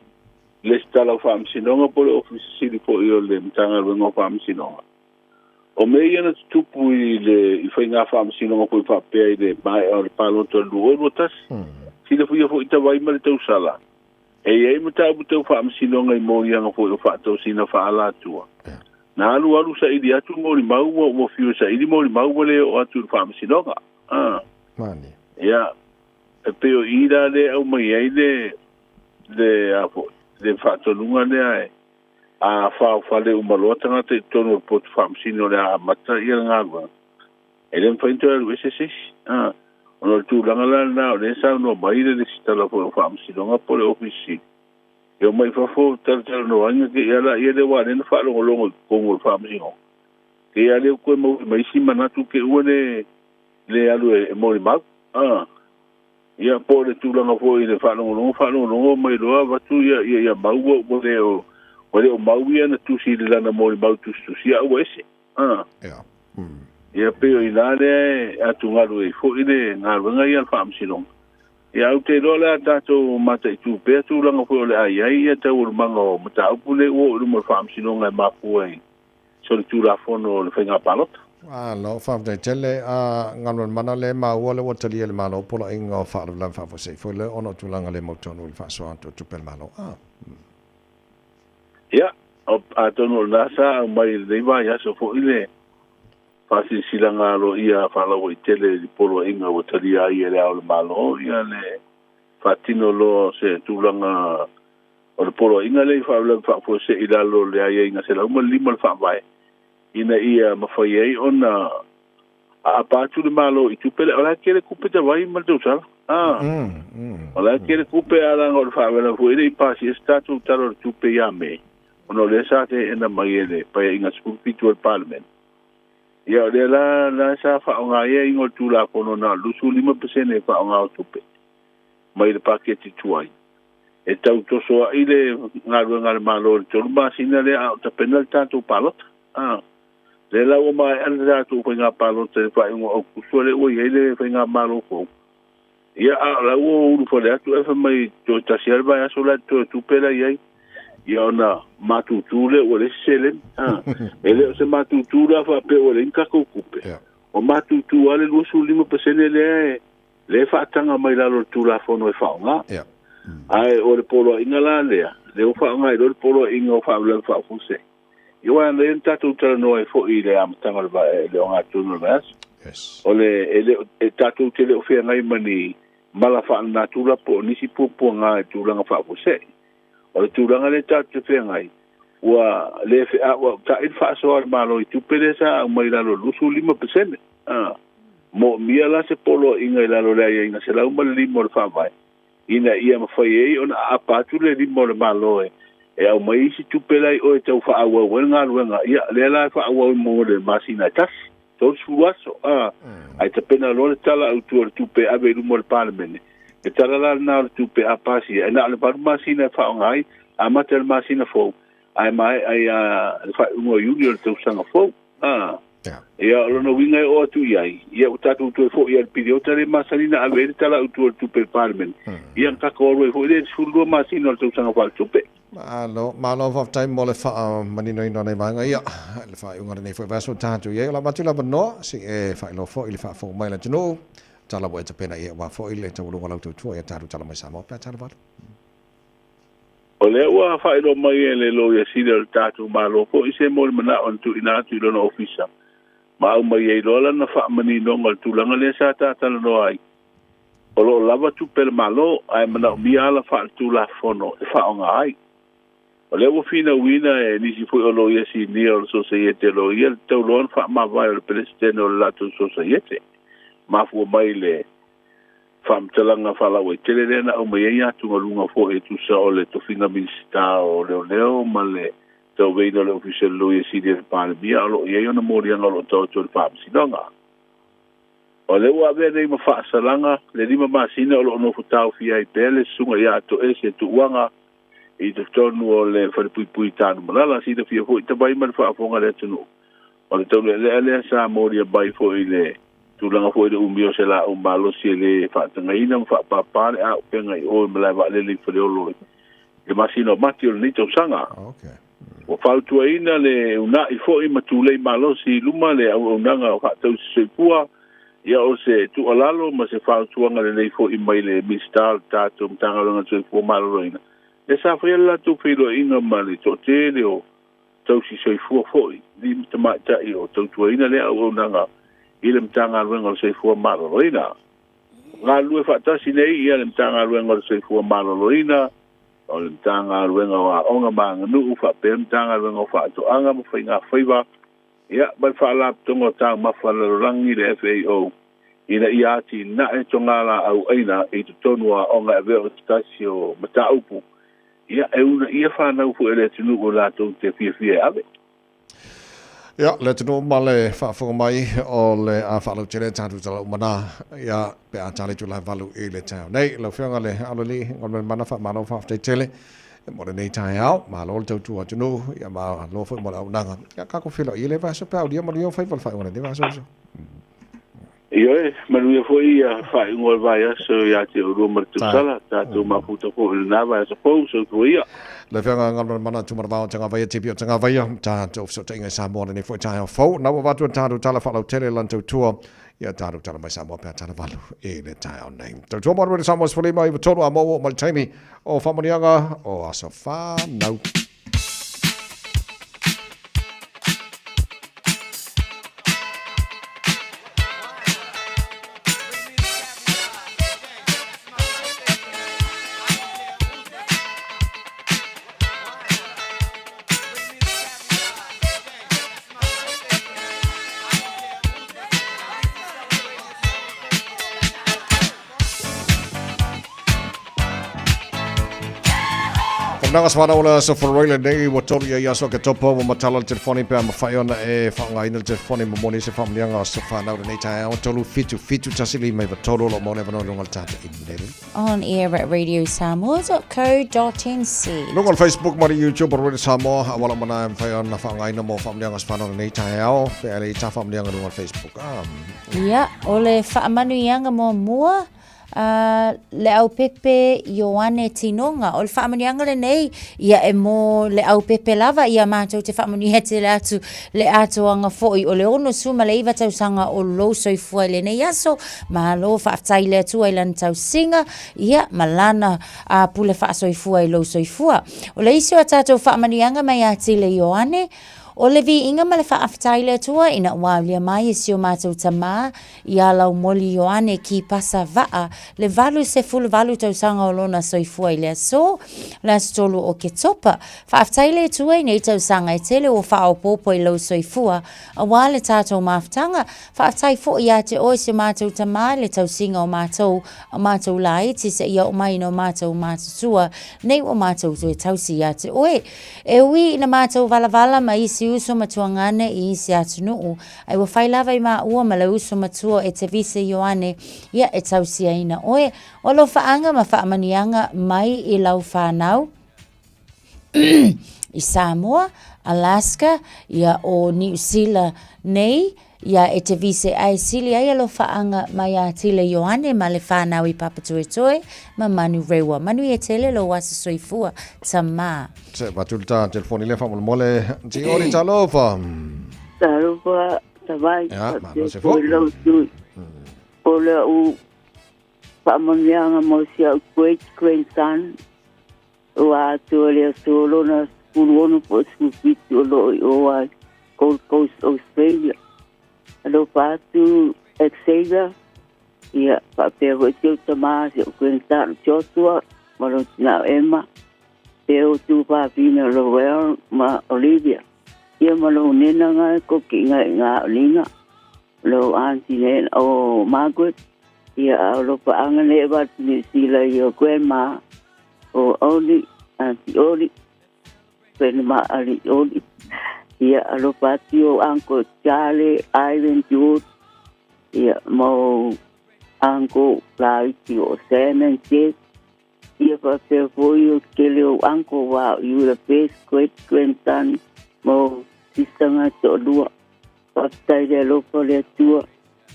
Lesitala o Faamasinoga po o le Ofisa Sili foi o le Matagaluega o Faamasinoga. O mea ia na tutupu i le i faiga faamasinoga foi faapea i le maea o le palota o le 2021. Silafia foi tavai ma le tausala, E i ai mataupu tau faamasinoga i moliaga foi o faatosina faaalatua. Na alualu saili atu molimau ua ua fiu e saili molimau ua le oo atu i le faamasinoga. A. Mani. Ia, e pei o i la lea e aumai ai le, le, a foi, le faatonuga lea e, a faofale uma loa tagata i totonu o le potu faamasino o le a amata ia le galuega, E le mafai ona toe alu ese se isi. A, ona o le tulaga la lena o lea e saunoa mai le Resitala foi o Faamasinoga po o le Ofisa Sili, e omai i fafo talatalanoaina te i a laia lea aua o lea na faalogologo i totonu o le Faamasinoga, te i a lea ua toe maua mai isi manatu te i ua le, le alu e molimau. A, ia po o le tulaga foi i le faalogologo, faalogologo mai loa avatu ia, ia, ia mau ua, ua le o, ua le o mau ia na tusi i le lana molimau tusitusia a ua ese. A. Ia. Ia pei o i ina lea e atugalu ai foi le galuega ia a le Faamasinoga. Ia ae ou te iloa o le a tatou mataitu pea tulaga foi o le a i ai ia taualumaga o mataupu nei ua oo i luma o le Faamasinoga e mafua i solitulafono o le faiga palota. Malo, faafetai tele. A Galuemalemana lea e maua lea ua talia e le Malo poloaiga o faalavelave faafuasei foi lea ona o tulaga le mautonu i le faasoa atu o tupe a le Malo. A. Ia, atonu o lena sa aumai i lenei vaiaso foi le faasilasilaga aloaia faalauaitele i le poloaiga ua talia ai e Le Ao o le Malo ia le faatino loa o se tulaga o le poloaiga lea i faalavelave faafuasei i lalo o le aiaiga 105 o le Faavae ina ia mafai ai ona aapa atu le Malo i tupe lea. O la e tele tupe tavai ma le tausala. A. O la e tele tupe ae leaga o le faalavelave foi e le i pasia se tatou Tala o le Tupe ia Me, ona o lea sa teena mai e le Paeaiga 17 o le Palemene. Ia o lea la la sa faaaoga ai aiaiga o le Tulafono na o le 25% e faaaoga o tupe mai le paketi tuai e tau toso ai le galuega a le Malo i le 3 masina lea a o tapena le tatou palota. A. Lea la ua maea le tatou faiga palota i le faaiuga o Aokuso lea ua i ai le faigamalo fou. Ia, a o la ua ulufale atu ae fai mai toe tasi lava le vaiaso la e totoe o tupe la e i ai. Ia ona matutu lea ua leai se seleni. A, e le o se matutu la faapea ua leai ni tatou tupe. Ua matutu lava le 25% lea e lea e faataga mai lalo o le Tulafono e faaaoga. Ae o le poloaiga la lea, lea ua faaaoga ai loa le poloaiga o faalavelave faafuasei. Ia aua lea na tatou talanoa ai foi i le amataga o le vae, le ogatotonu o le vaiaso. Yes. O le, e le, e tatou te le o feagai ma ni mala faalenatura po o nisi puapuaga i tulaga faafuasei. O le tulaga lea tatou te feagai, ua le feauauta'i le faasoa a le Malo i tupe lea sa aumai i lalo o le 25%. A, moomia la se poloaiga i lalo o le aiaiga 105 o le Faavae, ina ia mafai ai ona aapa atu le lima o le Malo e e aumai isi tupe la i o e tau faaauau ai le galuega, ia, lea la e faaauau mo le masina e tasi, 30 aso, a, ae tapena loa le Tala Autu o le Tupe e ave i luma o le Palemene. Le tala la lena o le tupe a pasia, e na o le valu masina e faaaoga ai, amata i le masina fou, ae maea ia le faaiuga o Iuni o le tausaga fou. A, ia, o lona uiga e oo atu i ai, ia ua tatou toe foi i le piliota lea e masani ona ave ai le Tala Autu o le Tupe i le Palemene, ia ona tatou alu ai foi lea i le 12 masina o le tausaga faaletupe. Malo, malo faafetai mo le faamaninoina o nei vaega ia, le faaiuga o lenei foi vaiaso ua tatou i ai. O le a avatu le avanoa se i e faailoa foi le faafofoga mai a le atunuu, tala ua e tapena i ai aua foi le taualuga o lau tautua ia tatou tala mai Samoa pe a tala valu. O lea ua faailoa mai e le Loia Sili o le tatou Malo foi se mo le manao na tuuina atu i lona ofisa ma aumai ai loa lana faamaninoga o le tulaga lea sa ta talanoa ai. O lo o lava tupe a le Malo ae manaomia ala faaletulafono e faaaoga ai. O lea ua finauina e nisi foi o Loia Sinia o le Sosaiete Loia le tauloa na faamavae o le Peresetene o le latou Sosaiete. Mafua mai le faamatalaga faalauaitele lea na aumai ai atugaluga foi e tusa o le tofiga Minisita o Leoleo ma le tauaveina o le Ofisa o le Loia Sili a le Palemia o lo o i ai ona moliaga o lo o taoto i le Faamasinoga. O lea ua avea nei ma faasalaga le 5 masina o lo o nofo taofia ai pea le Susuga ia Atoese Tuuaga i totonu o le Falepuipui i Tanumalala. Silafia foi tavai ma le faafofoga a le atunuu o le taulealea lea sa molia mai foi i le tulaga foi i le umi o se laau malosi e le faatagaina ma faapapa le auupega i o i malaevaalele i Faleolo i le masina o Mati o lenei tausaga. Ua fautuaina le una'i foi ma tulei malosi i luma le auaunaga o faatausi soifua, ia o se tuualalo ma se fautuaga lelei foi mai le Minisita o le tatou Matagaluega o le Soifua Maloloina, lea sa faia le latou feiloaiga ma le toatele o tausi soifua foi, alii ma tamaitai o tautuaina lea auaunaga i le Matagaluega o le Soifua Maloloina. Galulue faatasi nei ia le Matagaluega o le Soifua Maloloina, o le Matagaluega o Aoga ma Aganuu faapea le Matagaluega o Faatoaga ma Faiga Faiva, ia, ma le Faalapotopotoga o Taumafa a le Lalolagi, le FAO, ina ia atinae togalaau aina i totonu o aoga e avea o se tasi o mataupu, ia, e uunaia fanau foi a le atunuu latou te fiafia e ave. Ia, le atunuu ma le faafofoga mai o le a faalautele tatou tala uma na, ia, pe a tali atu la valu i le taeao nei. Lau Afioga le Aolelei Galumalemana, faamalo faafetai tele. Mo lenei taeao, malo le tautua atunuu, ia malo foi mo le auaunaga. Ia tatou feiloai i le vaiaso pe a aulia manuia faiva o le faaiuga o lenei vaiaso uso. Ioe, manuia foi ia faaiuga o le vaiaso ia te oulua ma le tausala, tatou mafuta foi i lena vaiaso fou, soifua ia. Le Afioga Galumalemana Tumanavao Tagavaia TP o Tagavaia, tatou fesootaiga i Samoa lenei foi taeao fou. Na ua avatu e tatou tala faalautele lana tautua ia tatou tala mai Samoa pe a tala valu i le taeao nei. Tautua mo le Samoa 15 93 a maua mai le taimi o faamanuiaga o aso fanau. Faamanuiaga Savanau o le aso Faraile nei ua tolu ia i aso Oketopa ua matala le telefoni pe a mafai ona e faaaogaina le telefoni momoli ai se faamanuiaga o aso fanau lenei taeao 3 7 7 1 5 9 3 o lo o maua le avanoa i luga o le tata email. On air at radiosamoa.co.nz. Luga o le Facebook ma le YouTube o Radio Samoa, auala uma na e mafai ona faaaogaina mo faamanuiaga o aso fanau lenei taeao pe a le i ta faamanuiaga i luga o le Facebook. Ah. Ia, o le faamanuiaga muamua, a Leaupepe Ioane Tinoga. O le faamanuiaga lenei, ia e mo Leaupepe lava, ia matou te faamanuia tele atu le atoaga foi o le 69 tausaga o lou soifua i lenei aso. Malo faafetai i le Atua i lana tausiga, ia, ma lana a, pule faasoifua i lou soifua. O le isi o a tatou faamanuiaga mai ia Tile Ioane, o le viiga ma le faafetai i le Atua ina ua aulia mai e si o matou tamā ia Laumoli Ioane Kipasa Vaa le 88 tausaga o lona soifua i le aso, le aso 3 o Oketopa. Faafetai i le Atua i nei tausaga e tele ua faaopoopo i lou soifua aua le tatou mafutaga. Faafetai foi ia te oe si o matou tamā i le tausiga o matou, a matou laiti seia oo mai ina o matou matutua nei ua matou toe tausi ia te oe. E ui ina matou valavala ma isi uso ma tuagane i isi atunuu, ae ua fai lava i maua ma le uso matua o Etevise Ioane, ia e tausiaina oe. O alofaaga ma faamanuiaga mai i lau fanau i Samoa, Alaska, ia o Niu Sila nei, ia Etevise ae sili ai alofaaga mai ia Tile Ioane ma le fanau i Papatoetoe ma Manurewa. Manuia tele lou aso soifua, tamā. Se avatu le ta telefoni lea faamolemole. Ti ori talofa. Talofa, tavai, Ia, malo se fo. fo. Lau tui. O le au faamanuiaga mo si au great grandson ua atoa le aso lona 16 po o 17 o lo o i o ai Gold Coast, Australia. Alofa atu Xavier, ia faapea foi si ou tamā si ou grandson Joshua ma lou tina o Emma, pea o tu fafine o Lowell ma Olivia. Ia ma lou nena ngai ko ki ngai ngā olinga, lou auntie nena o Margaret, ia a o lofaanga nei e vatu New Zealand i o grandma o Oli, auntie Oli, grandma Ali Oli. Ia alofa atu i o uncle Charlie, Ivan, George, ia ma o uncle Laiti o Sam and Jess. Ia faapea foi o tele o uncle wa you the best great grandson ma o sister nga toalua. Faafetai le alofa o le Atua.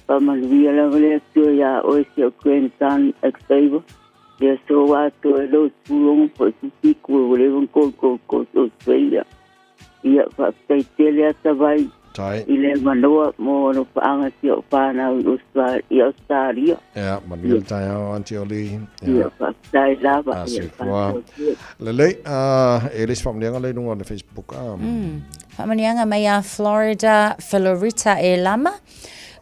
Faamanuia lava le Atua iā oe si au grandson Xavier. Le aso ua atoa e lou 16 po o 17 ua leva ona Gold Coast Australia. Ia faafetai tele ata vai Tai. i le avanoa mo alofaaga si au fanau i i Australia. Ia, manuia le taeao, Auntie Oli. Ia, faafetai lava. A soifua. Lelei, e le isi faamanuiaga lea i luga o le Facebook. Faamanuiaga mai a Florida Philorita e lama.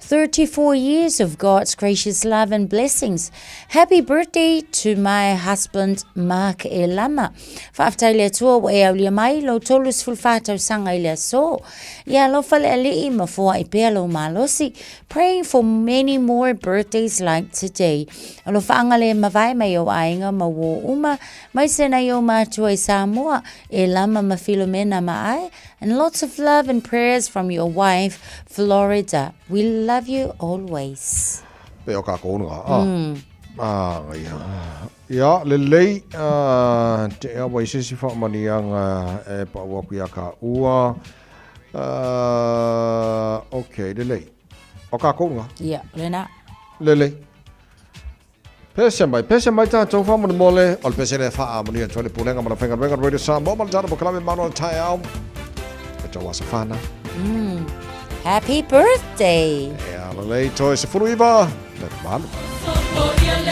34 years of God's gracious love and blessings. Happy birthday to my husband Mark e lama. Faafetai le Atua ua e aulia mai lou 34 tausaga i le aso. Ia alofa le Alii ma foai pea lou malosi. Praying for many more birthdays like today. Alofaaga le mavae mai ou aiga ma uō uma, mai se nai ou matua i Samoa, e lama ma Filomena ma ae, and lots of love and prayers from your wife, Florida. We love you always. Pe o kākou nga. Ah. Ia, ia lelei, te ea wai se isi faamaniaga e pau aku ia ka ua. Ok, lelei. O kākou ngā. Ia, lena. Lelei. Pese mai, pese mai tātou whamonemole, o le pese le whaa manuia atu ai le pulega ma le faigaluega o Radio Samoa ma le tātou polokalame Malo le taeao. E tau asa whana. Happy birthday! E ala lei toi se fulu iwa, le malu. 153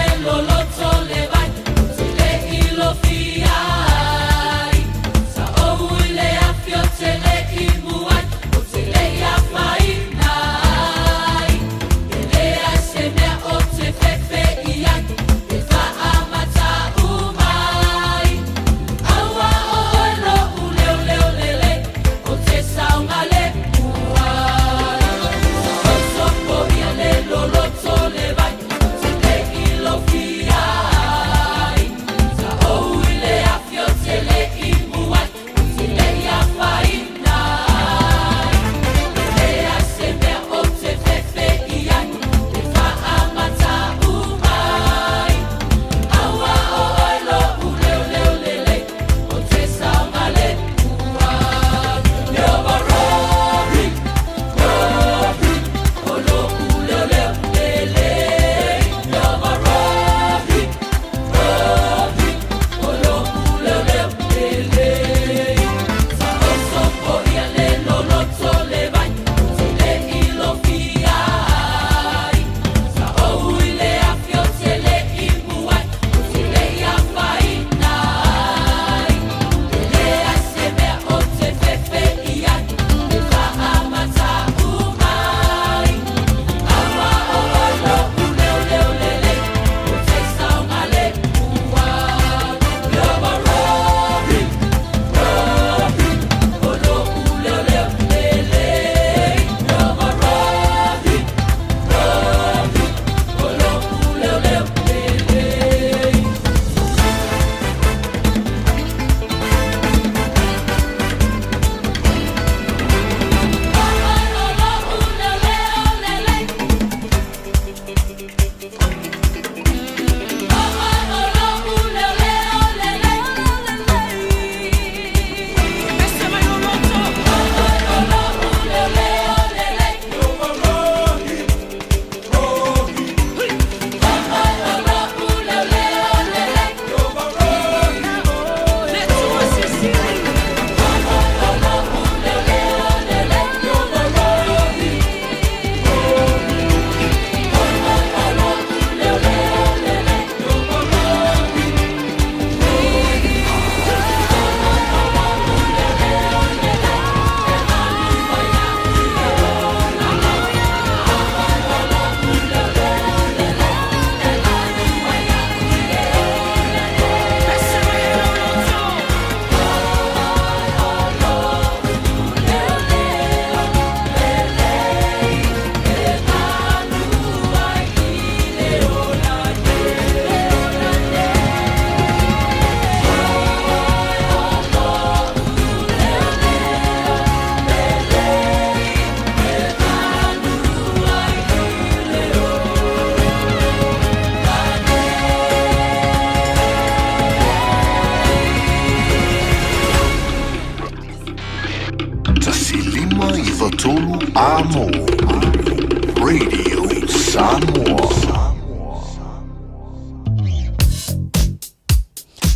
Amo Radio Samoa.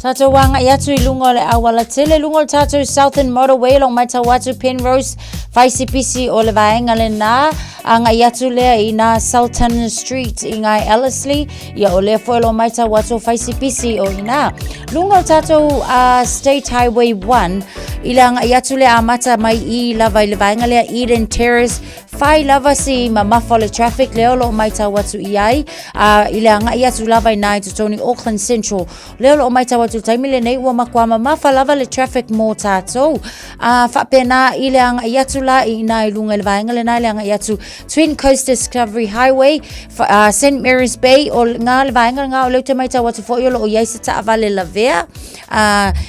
Tātou wāngai atu i lunga o le auala tele, lunga o le tātou Southern Motorway, long mai tau atu Penrose, whaisipisi o le vaenga le nā, a ngai atu lea i nā Sultan Street i ngai Ellerslie, ia o lea foi lo mai tau atu whaisipisi o i nā. Lunga o tātou State Highway 1, i le agai atu lea amata mai i lava i le vaenga lea Eden Terrace, whai lava si mamafa o le traffic lea o lo o maitau atu i ai, a i le agai atu lava i nā i totonu Auckland Central, lea o lo o maitau atu i le taimi lenei ua matua mamafa lava le traffic mō tātou. A faapena i le agai atu la i nā i lunga i le vaenga lenā i le agai atu Twin Coast Discovery Highway, St Mary's Bay, o ngā le vaenga ngā o lea ou te maitau atu foi o lo o i ai se taavale lavea,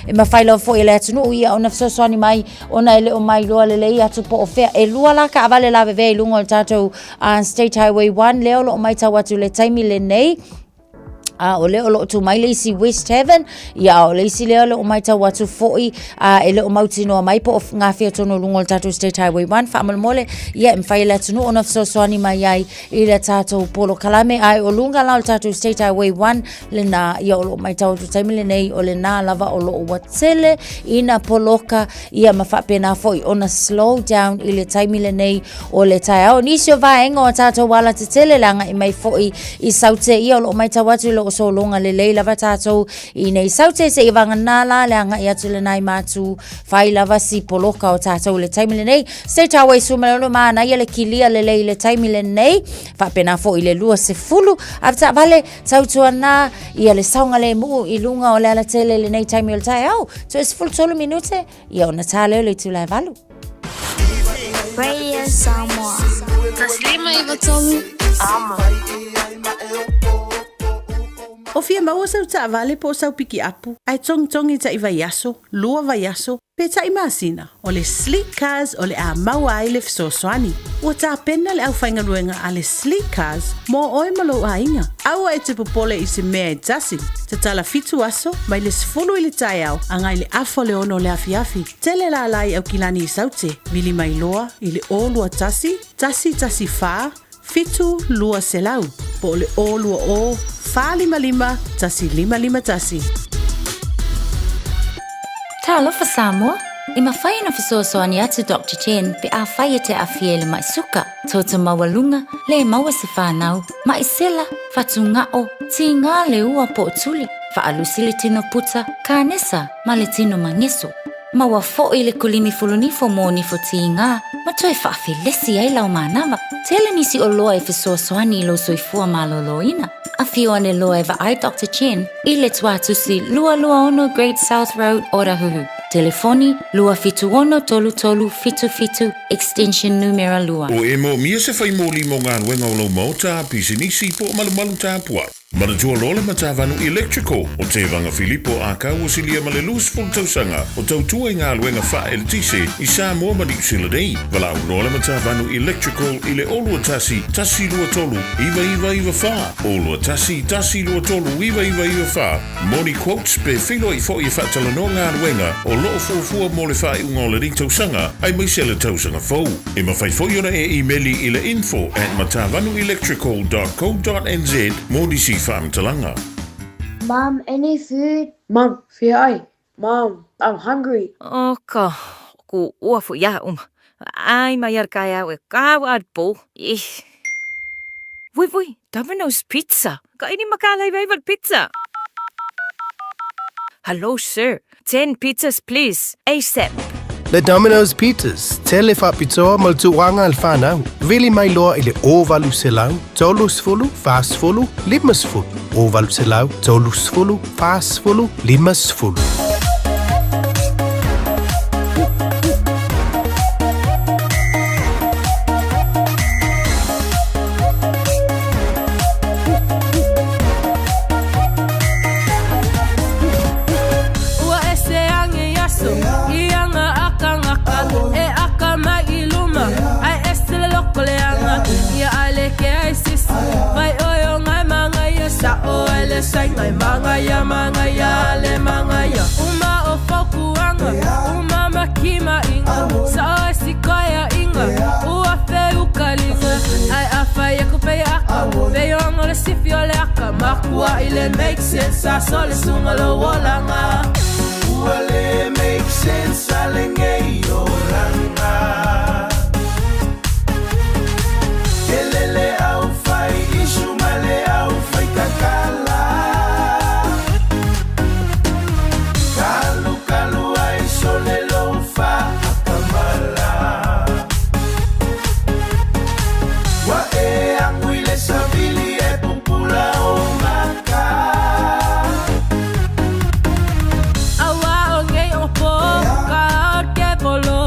e mafai lava foi e le atunuu ia ona fesoasoani mai ona e le o mailoa lelei atu po o fea. E lua la taavale lavevea i luga o le tatou State Highway 1 lea o lo o maitau atu i le taimi lenei. A o lea o lo o tu mai le isi West Haven, ia a o le isi lea o lo o matau atu foi a e le o mautinoa mai po o gafea tonu o luga o le tatou State Highway 1 faamolemole, ia e mafai e le atunuu ona fesoasoani mai ai i le tatou polokalame. Ae o luga la o le tatou State Highway 1 lena, ia o lo o matau atu taimi lenei o lena lava o lo o ua tele ina poloka, ia ma faapena foi ona slow down i le taimi lenei o le taeao. Nisi o vaega o tatou alatetele le agai mai foi i Saute, ia o lo o matau atu i lo o sologa lelei lava tatou i nei Saute, seia vagana la le agai atu lenai matu fai lava si poloka o tatou i le taimi lenei. State Highway 16 manaia le kilia lelei i le taimi lenei, faapena foi i le 20 avetaavale tautuana ia le saogalemu i luga o le alatele i lenei taimi o le taeao. Toe 13 minute, ia ona tā lea o le itula e 8. Radio Samoa. 153 Amo. O fia maua sau taavale po o sau pikiapu, ae togitogi taʻi vaiaso, lua vaiaso, pe taʻi masina, o le Sleek Cars o le a maua ai le fesoasoani. Ua tapena le aufaigaluega a le Sleek Cars mo oe ma lou aiga. Aua e te popole i se mea e tasi. Tatala 7 aso, mai le 10 i le taeao agai le afa o le 6 o le afiafi. Tele lala i Aukilani i Saute, vili mai loa i le 021 114 7200 po o le 020 455 1551. Talofa Samoa! E mafai ona fesoasoani atu Doctor Chen pe afai e te aafia i le mai suka, toto maualuga, le maua se fanau, mai sela, fatugao, tiga le ua po o tuli, faalusi le tino puta, kanesa ma le tino mageso. Maua foi le kulimi fulunifo mo nifo tiga ma toe faafelesi ai lau manava. Tele nisi oloa e fesoasoani i lou soifua malōlōina. Afio ane loa e vaai Doctor Chen i le Tuatusi 226 Great South Road, Otahuhu. Telefoni, 276 3377, extension numera 2. O e moomia se fai moli mo galuega o lou maota, pisinisi po o malumalu tapuai. Manatua loa le Matavanu Electrical o Tevaga Filipo Ākau o silia ma le 20 tausaga o tautua i galuega faaeletise i Samoa ma Niu Sila nei. Valaau loa le Matavanu Electrical i le 021 123 9994, 021 123 9994 mo ni quotes pe feiloai foi e faatalanoa galuega o lo o fuafua mo le faaiuga o lenei tausaga aemaise le tausaga fou. E mafai foi ona e imeli i le info at matavanuelectrical dot co dot nz mo nisi faamatalaga. Mum, any food? Mum, fia ai? Mum, I'm hungry. O ka ku ua fu ia uma. Ai mai ar kai au e ka wa po. Ih. Vui vui, Domino's Pizza. Ka ini makalai vai pizza. Hello sir, 10 pizzas please, ASAP. Le Domino's Pizzas, tele faapitoa ma le tulaga a le fanau. Vili mai loa i le 0800 30 40 50. 0800 30 40 50. Ua ese age i aso i aga a kangaka e aka mai i luma ai ese le loko leaga ia ai le ke ai sisi vai oe o ngai mangaia sa oe le sai ngai mangaia mangaia le mangaia uma o faukuanga uma makima inga sa oe sikoia inga ua feukaliga ai afai aku pe aka pe ongo le sifi o le aka makua i le make sense a so le sunga lo olanga Ua le make sense a le ngei olanga. Kelele au fai isu ma le au fai kakala. Kalu kalu ai sole lo fa akamala. Wa e angui le savili e pupula o maka. Aua o ngei o po, ka o ke polo.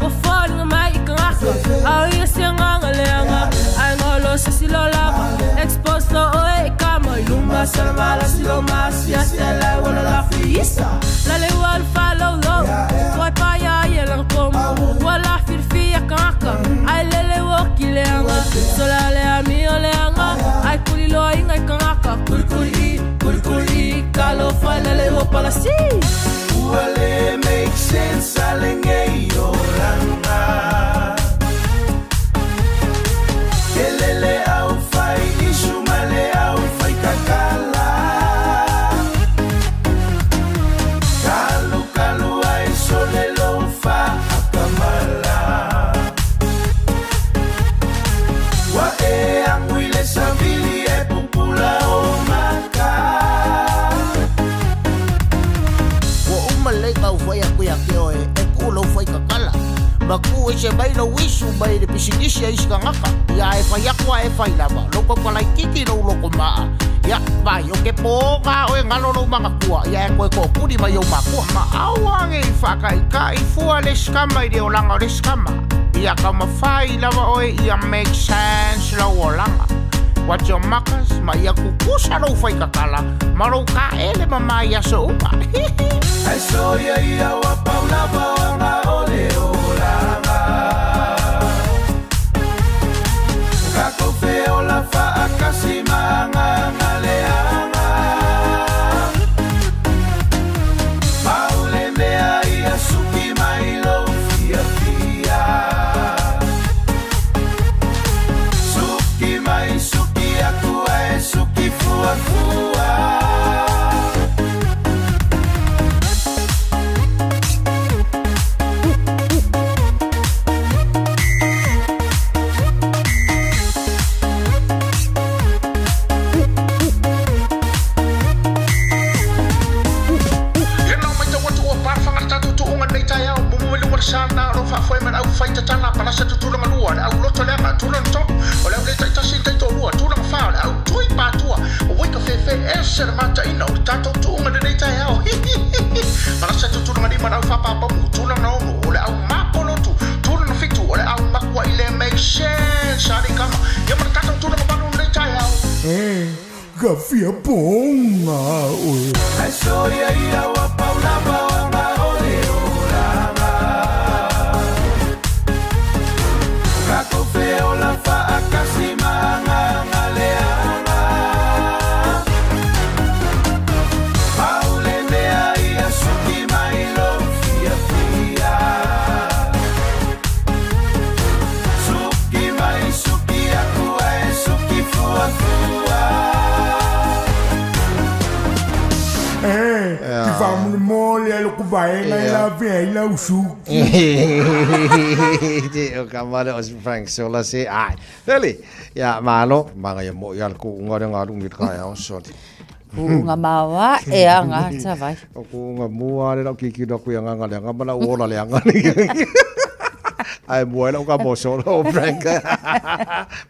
O fōlinga mai i ka ngaka, au ia se nganga leanga. Ai ngolo se silo lava, expose lo oe i ka mai luma. Sala mala silo masia, se le wala la fiisa. Lale ua le fa lo lo, toi pa ia ia lang komo. Ua la firifia ka ngaka, ai lele ua ki leanga. Sola le ami o leanga, ai kuli loa inga i ka ngaka. Kuli kuli i. Alofa e lele ua palasi. Ua le make sense a lenei olaga. Tele le au fai isu ma le au fai kakala. Kalukalu ai sole lou faakamala. Ua e agu i le savili e pupula o maka. Ua uma lelei ka ufai atu ia te oe e kuu lou faikakala ma kuu ese mai lou isu mai le pisinisi a isi tagata. Ia e fai atu a e fai lava lou tautalaititi lou lotomaa. Ia, vaai, o ke pō ga oe galo lou manatua, ia e toe tootuli mai ou makua. Ma aua nei faataitai fua le isi tama i le olaga o le isi tama. Ia taumafai lava oe ia make sense lou olaga. Watch your makas ma ia tutusa lou faikakala ma lou taele mama i aso uma. Ae soia ia ua pau lava ona o le olaga. Tatou feola faatasi ma agaga leaga. Pau le mea ia suki mai lou fiafia. Suki mai suki atu ae suki fuafua. Ia nao matau atu ua pafaga le tatou tuuga i lenei taeao, mumu mai luga o le sa lena o lo o faafoe ma le au fai tatala, palasa tutulaga lua, le au loto leaga, tulaga tolu, o le au le taitasi le taitoalua, tulaga fa, o le au tui patua, o uika fefe, ese le mataina o le tatou tuuga i lenei taeao, hihihihi, palasa tutulaga lima, le au faapapamu, tulaga ono, o le au mapolotu, tulaga fitu, o le au makua'i le make sense a alii kama, ia ma le tatou tulaga valu i lenei taeao. Ka fia poga oe. Ae soia ia ua pau lava ona o le olaga. Tatou feola faatasi ma agaga leaga. Pau le mea ia suki mai lou fiafia. Suki mai suki atu ae suki fuafua. E te faamolemole ai loku vaega e lavea ai lau suki. O ka male o Frank Sola se ai. Feli, ia malo, manga ia mo ia le kuunga le ngalu mi ka ia o soli. Kuunga maoa e a ngata vai. O kuunga mua le lau kiki no ku ia nganga le anga mana uola le anga. Ai mua e lau ka mo solo o Frank.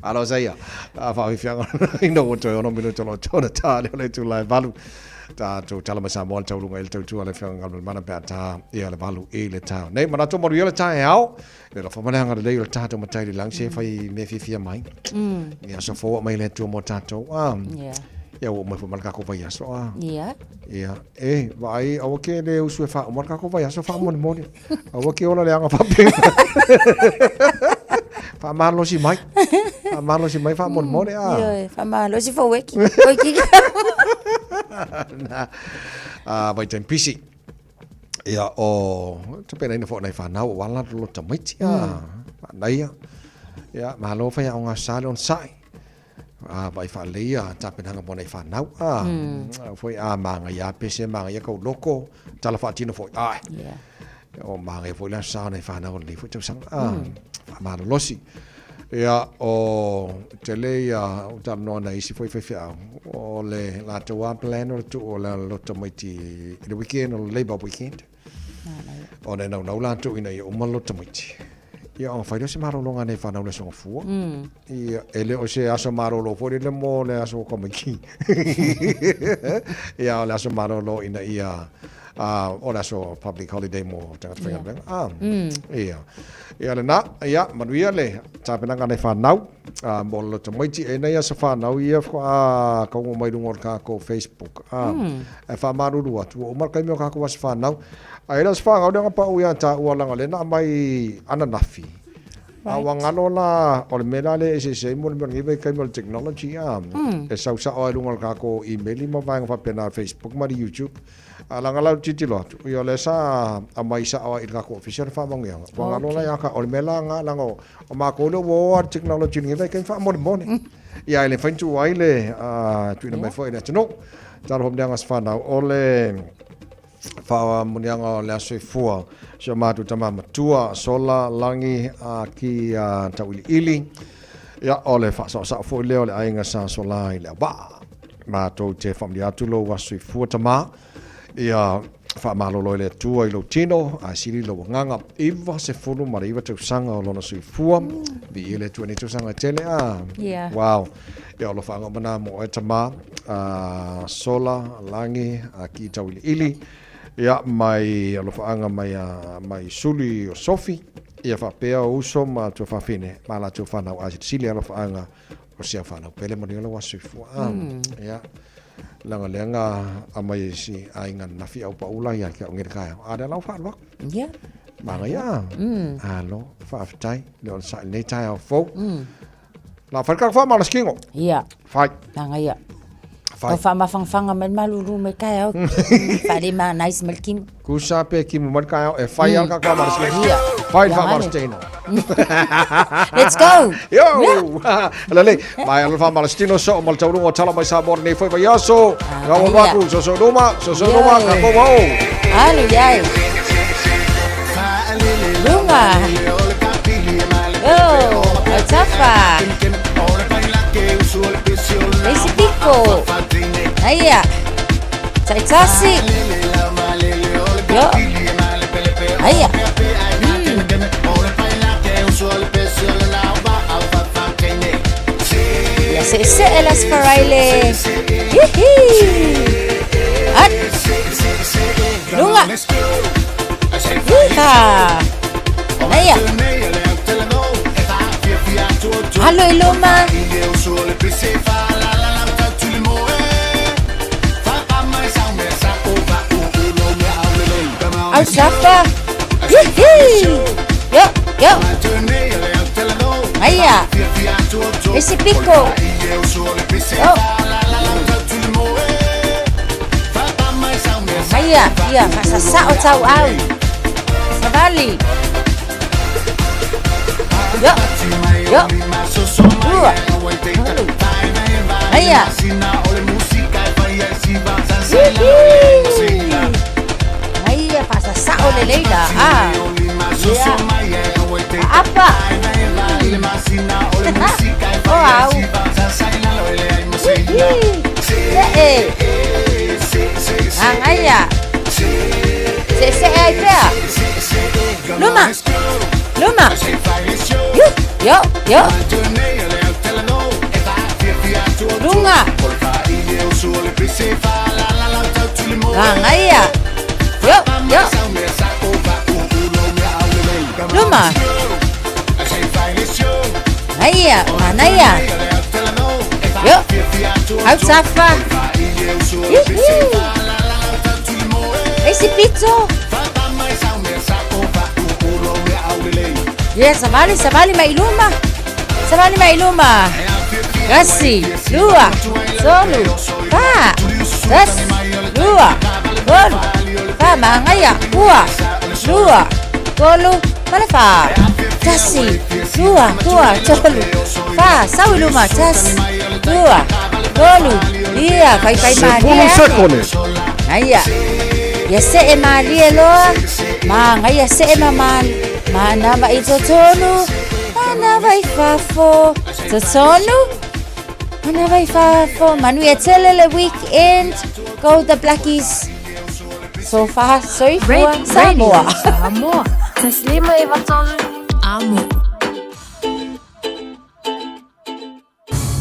Malo sa ia. A whawhiwhianga ina o toi ono minuto lo tōna tā leo le tūlai valu. Tātou tala mai Samoa le taulunga i le tautua le whianga ngalma mana pea tā ia le valu i le tā. Nei, mana tō maru ia le tā e ao. Le la whamaleanga le lei o le tātou matai le lang se whai me whiwhia mai. Ia so fōa mai le atua mō tātou. Yeah. Ia ua mai fo mana kako vai aso. Yeah. Ia, e, vaai, aua ke le usu e wha, o mana kako vai aso wha moni moni. Aua ke ola le anga whape. Wha malosi mai. Wha malosi mai wha moni moni. Ia, wha malosi fo weki. Weki. Na, vai tem pisi. Ia, o, te pena ina fo nei whanau, o wala lo tamaiti, nei ia. Ia, malo whai o ngā sale on sai. A, vai whaalei a tapenanga mo nei whanau, a. Foi a maanga ia pese, maanga ia kau loko, tala whaatino foi, ai. Yeah. O maanga ia foi la sa nei whanau nei foi tausanga, a. Whaamalolosi. Ia, o te le ia, o tala noa nei isi foi whewheau, o le lātou a plan o le tuu o le loto mai ti, i le weekend, o le Labour weekend. O nei nau nau lātou ina ia uma loto mai ti. Ia, o whai leo se marolonga nei whanau le songa fua. Ia, e le o se aso marolo foi le mo le aso o kamaiki. Ia, o le aso marolo ina ia, o le aso public holiday mo tangata whainga. Ia. Ia le nā, ia, manuia le tapenanga nei whanau, mo le loto maiti, e nei aso whanau ia wha kaunga mai runga o le kākou Facebook. E wha maruru atu, o umar kaimi o kākou aso whanau. Ai la aso whanau le anga pau ia tā ua langa le nā mai ananafi. A ua galo la, o le mea la lea e eseese ai mo le mea o lenei vaitaimi o le technology a, e sau sao lava i luga o le tatou email ma vaega faapena Facebook ma le YouTube. A leaga la ou te tilotilo atu, ia o lea sa aumai sao lava i le tatou ofisa le faamanuiaga. Ua galo la ia te au, o le mea la lena, leaga o matou lea ua o lava i le technology i lenei vaitaimi faamolemole. Ia ae le mafai ona tuu ai le tuuina mai foi i le atunuu. Talofa mea se fanau, o le faamanuiaga o le Aso Soifua si o matou tama matua Sola Lagi a ki a Tauiliili. Ia, o le faasaosao foi lea o le aiga sa Sola i le Auvaa. Matou te faamanuia atu lou aso soifua tama. Ia faamalolo e le Atua i lou tino, ae sili lou agaga. 99 tausaga o lona soifua. Viia le Atua i nei tausaga e tele a. Yeah. Wow. Ia o alofaaga uma na mo oe tama. Sola, Lagi, a ki Tauiliili. Ia mai alofaaga mai a mai Suli o Sofi. Ia faapea o uso ma tuafafine ma latou fanau a silisili alofaaga o si au fanau pele manuia lou aso soifua. Ia leaga lea na aumai e si aiga ananafi au paula ia te au nei le taeao. A o lea la ua faaalu atu. Ia. Manaia. Malo, faafetai. Le onosai i lenei taeao fou. La fai ka fa mala skingo. Ia. Fai. Manaia. Fai. Tau faamafangafaga mai le malulu mai taeao. Faale ma nice mai le kimo. Kusa pe kimu mai le taeao e fai ala ka fa mala skingo. Ia. Fai le Ia fa mala ngale. stino. Let's go. Yo. Lele, mai ala fa mala stino so mal taurunga o tala mai Samoa nei foi vai aso. Ngau ia. maku so so numa, so so numa ka ko wau. Alu iai. Lunga. Oh, Tafa. Isi piko. Aia. Taitasi. Yo. Aia. Ia se se elas faraile. Hihi. At. Lunga. Iha. Aia. Alo i luma. Au safa. Hihi. Yo, yo. Aia. Ese piko. Oh. Aia, ia, faasasao tauau. Savali. Yo. Yo. Lua. Tolu. Aia. Hihi. Aia, faasasao lelei la. Ah. Ia. Apa. Oh, au. Hihi. Ee. Agaia. Seesee ai pea. Luma. Luma. Yu. Yo. Yo. Lunga. Agaia. Yo. Yo. Luma. Aia, manaia. Yo. Autafa. Hihi. Isi pito. Ia, savali, savali mai luma. Savali mai luma. Tasi, lua, tolu, fa. Tasi, lua, tolu, fa. Magaia, ua, lua, tolu, ma le fa. Tasi, lua, ua, tolu, fa. Sau i luma. Tasi, lua, tolu, ia, faifai malie Sefulu ane. sekone. Aia. Ia see malie loa. Magaia see ma ma manava i totonu. Manava i fafo. Totonu. Manava i fafo. Manuia tele le weekend. Go the Blackies. So far, soifua Samoa. Samoa. Taslima i vatolu. Amo.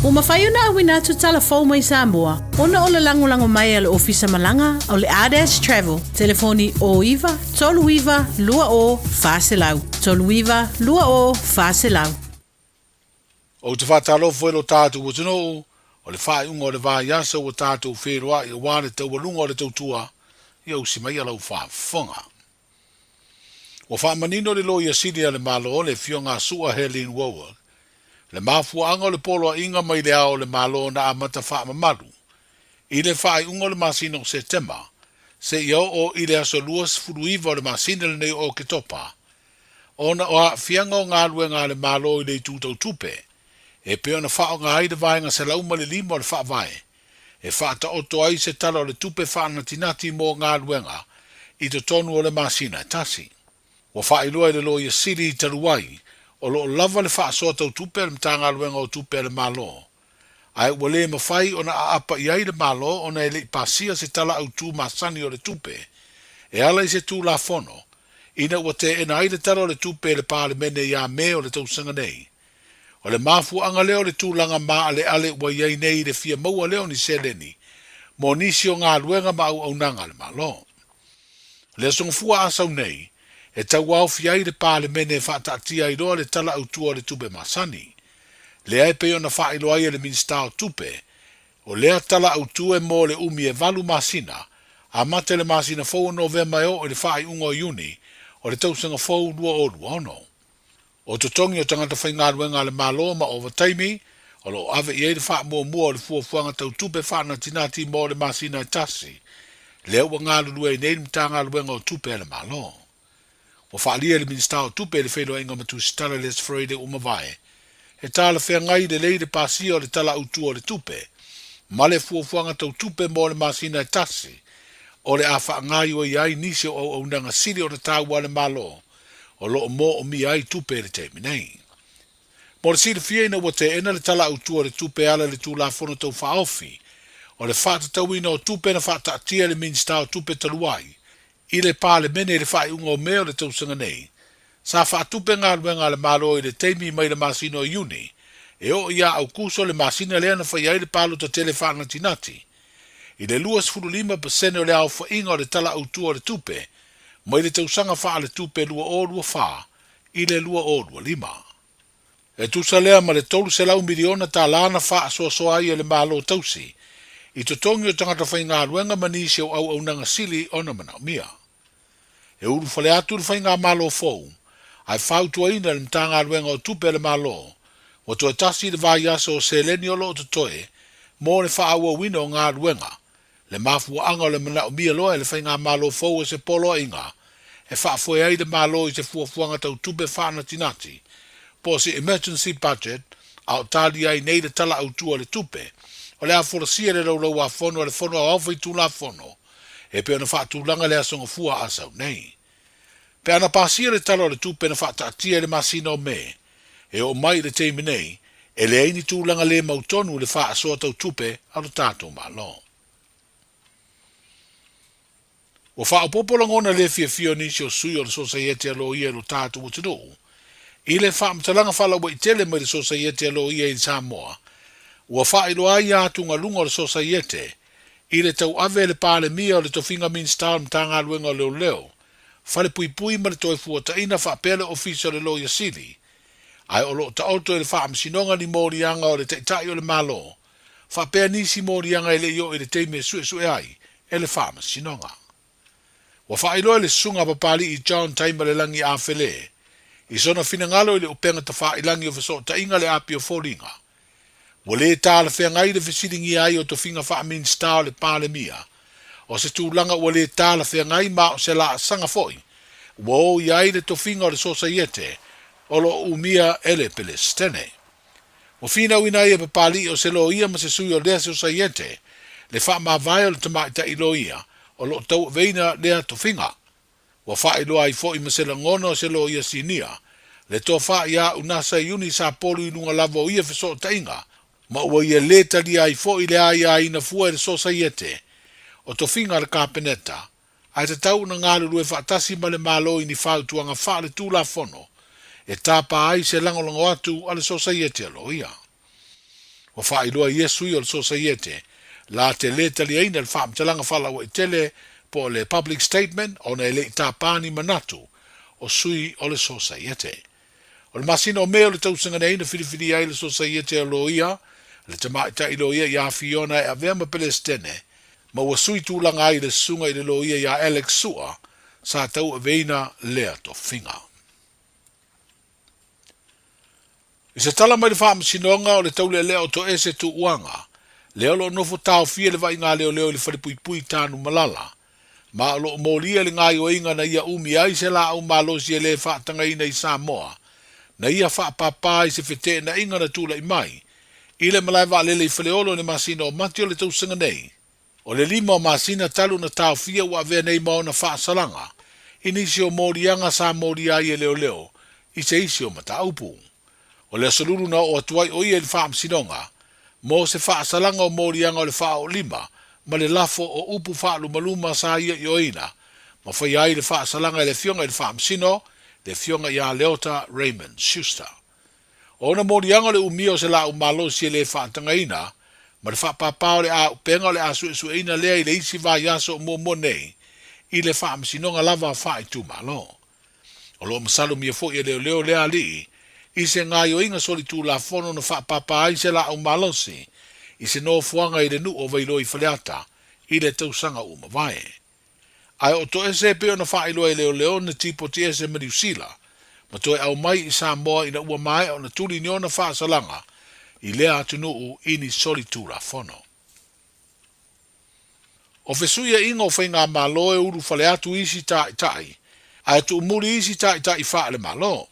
Ua mafai ona auina atu tala fou mai Samoa ona o le lagolago mai a le Ofisa Malaga o le Ardash Travel, telefoni 09 39 20 400, 39 20 400. Ou te faatalofa i lo tatou atunuu, o le faaiuga o le vaiaso ua tatou feiloai aua le taualuga o le tautua, ia usi maia lau faafofoga. Ua faamanino le Loia Sili a le Malo, le Afioga a Su'a Helene Wowak, le mafuaaga o le poloaiga mai le Ao o le Malo na amata faamamalu i le faaiuga o le masina o Setema seia oo i le aso 29 o le masina lenei o Oketopa ona o aafiaga o galuega a le Malo i le itu tau tupe e pei ona faaaoga ai le Vaega 105 o le Faavae e faataoto ai se Tala o le Tupe faanatinati mo galuega i totonu o le masina e tasi. Ua faailoa e le Loia Sili talu ai, o lo o lava le faasoa tau tupe a le Matagaluega o Tupe a le Malo, ae ua le mafai ona aapa i ai le Malo ona e le i pasia se Tala Autu masani o le Tupe e ala i se Tulafono ina ua teena ai le Tala o le Tupe e le Palemene ia Me o le tausaga nei. O le mafuaaga lea o le tulaga maaleale ua i ai nei i le fia maua lea o ni seleni mo nisi o galuega ma auaunaga a le Malo. O le Aso Gafua Asau nei, e tauaofia ai le Palemene e faataatia ai loa le Tala Autu o le Tupe masani. Lea e pei ona faailoa ai e le Minisita o Tupe, o lea Tala Autu e mo le umi e valu masina, amata i le masina fou o Novema e oo i le faaiuga o Iuni o le tausaga fou 2026. O totogi o tagata faigaluega a le Malo ma ovataimi o lo o ave i ai le faamuamua o le fuafuaga tau tupe faanatinati mo le masina e tasi, lea ua galulue ai nei le Matagaluega o Tupe a le Malo. Ua faaalia e le Minisita o Tupe i le feiloaiga ma Tusitala i le Aso Faraile ua mavae, he talafeagai lelei le pasia o le Tala Autu o le Tupe ma le fuafuaga tau tupe mo le masina e tasi o le a faagaioia ai nisi o auaunaga sili ona taua a le Malo o lo o moomia ai tupe i le taimi nei. Mo le silafia ina ua teena le Tala Autu o le Tupe e ala i le Tulafono Tau Faaofi o le Faatatauina o Tupe na faataatia e le Minisita o Tupe talu ai i le Palemene i le faaiuga o Me o le tausaga nei, sa faatupe galuega a le Malo i le taimi mai le masina o Iuni e oo ia Aukuso le masina lea na faia ai le palota tele faanatinati i le 25% o le aofaiga o le Tala Autu o le Tupe mai le tausaga faaletupe 2024 i le 2025. E tusa lea ma le $300 miliona tala na faasoasoa ai e le Malo tausi i totogi o tagata faigaluega ma nisi o auaunaga sili ona manaomia. E ulufale atu le faigamalo fou, ae fautuaina e le Matagaluega o Tupe a le Malo, ua toe tasi le vaiaso o seleni o lo o totoe mo le faaauauina o galuega Le mafuaaga o le manaomia loa e le faigamalo fou o se poloaiga e faafoe ai le Malo i se fuafuaga tau tupe faanatinati, po o se emergency budget, a o talia ai nei le Tala Autu o le Tupe, o le a folasia i le Laulau-a-Fono a le Fono Aoao Faitulafono e pei ona faatulaga le Aso Gafua Asau nei. Pe ana pasia le Tala o le Tupe na faataatia i le masina o Me, e oo mai i le taimi nei, e leai ni tulaga le mautonu i le faasoa tau tupe a lo tatou Malo. Ua faaopoopo lagona le fiafia o nisi o sui o le Sosaiete a Loia i lo tatou atunuu i le faamatalaga faalauaitele mai le Sosaiete a Loia i Samoa, ua faailoa ai atugaluga o le Sosaiete i le tauave e le Palemia o le tofiga Minisita o le Matagaluega o Leoleo, Falepuipui ma le Toefuataiga faapea le Ofisa o le Loia Sili, ae o lo o taoto i le Faamasinoga ni moliaga o le Taitai o le Malo, faapea nisi moliaga e le i oo i le taimi e suesue ai e le Faamasinoga. Ua faailoa e le Susuga a Papali'i John Taimalelagi Afele i sona finagalo i le upega tafailagi o fesootaiga le api o foliga, Ua lē talafeagai le fesiligia ai o tofiga faa-Minisita o le Palemia, o se tulaga ua lē talafeagai ma o se laasaga foi ua o i ai le tofiga o le Sosaiete o lo o umia e le Pelesitene. Ua finauina ai e Papali'i o se loia ma se sui o lea Sosaiete le faamavae o le tamaitai loia o lo o tauaveina lea tofiga. Ua faailoa ai foi ma se lagona o se loia sinia, le tofa iā Unasa Iuni Sapolu i luga lava o ia fesootaiga, ma ua ia lē talia ai foi le aiaina fua e le Sosaiete o tofiga a le Kapeneta, ae tatau ona galulue faatasi ma le Malo i ni fautuaga faaletulafono e tapa ai se lagolago atu a le Sosaiete a Loia. Ua faailoa ia sui o le Sosaiete la te lē taliaina le faamatalaga faalauaitele po o le public statement ona e le i tapa ni manatu o sui o le Sosaiete. O le masina o Me o le tausaga nei na filifilia ai le Sosaiete o Loia, le tamaitai loia ia Fiona e avea ma Pelesitene, ma ua sui tulaga ai le susuga i le loia ia Alex Sua, sa tauaveina lea tofiga. I se tala mai le Faamasinoga o le Taulealea o Toese Tuuaga, lea o lo o nofo taofia le vaaiga leoleo i le falepuipui Tanumalala, ma o lo o molia le gaoioiga na ia umi ai se laau malosi e le faatagaina i Samoa, na ia faapāpā i se feteenaiga na tulai mai i le malae vaalele i Faleolo i le masina o Mati o le tausaga nei. O le lima o masina talu ona taofia ua avea nei ma ona faasalaga i nisi o moliaga sa molia ai e leoleo i se isi o mataupu. O le Aso Lulu na oo atu ai o ia i le Faamasinoga mo se faasalaga o moliaga o le faaoolima ma le lafo o upu faalumaluma sa ia ioeina ma faia ai le faasalaga e le Afioga i le Faamasino, le Afioga ia Leota Raymond Schuster. O ona moliaga o le umia o se laau malosi e le faatagaina, ma le faapāpā o le auupega o le a suesueina lea i le isi vaiaso o muamua nei i le Faamasinoga lava Faaitumalo. O lo o masalomia foi e leoleo lea alii i se gaoioiga solitulafono na faapāpā ai se laau malosi i se nofoaga i le nuu o Vailoa i Faleata i le tausaga ua mavae. Ae o toese e pei ona faailoa e leoleo na tipoti ese ma Niu Sila, ma toe aumai i Samoa ina ua maea ona tuli ni ona faasalaga i lea atunuu i ni solitulafono. O fesuiaiga o faigamalo e ulufale atu isi taitai, ae tuumuli isi taitai faale-Malo.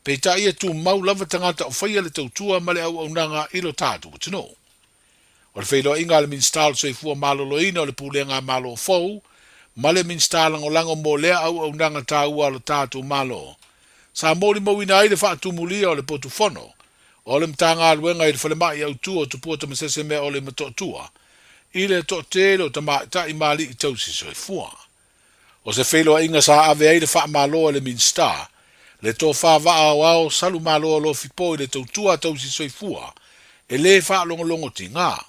Peitai e tumau lava tagata o faia le tautua ma le auaunaga i lo tatou atunuu. O le feiloaiga a le Minisita o le Soifua Maloloina o le Pulega a Malo fou ma le Minisita Lagolago mo lea auaunaga taua a lo tatou Malo, sa molimauina ai le faatumulia o le potu fono o le Matagaluega i le Falemai Autu o Tupua Tamasese-Meaole i Motootua i le toatele o tamaitai ma alii tausi soifua. O se feiloaiga sa ave ai le faamalo a le Minisita, le tofa vaa aoao Salumalo Alofi Po i le tautua a tausi soifua e lē faalogologo tigā.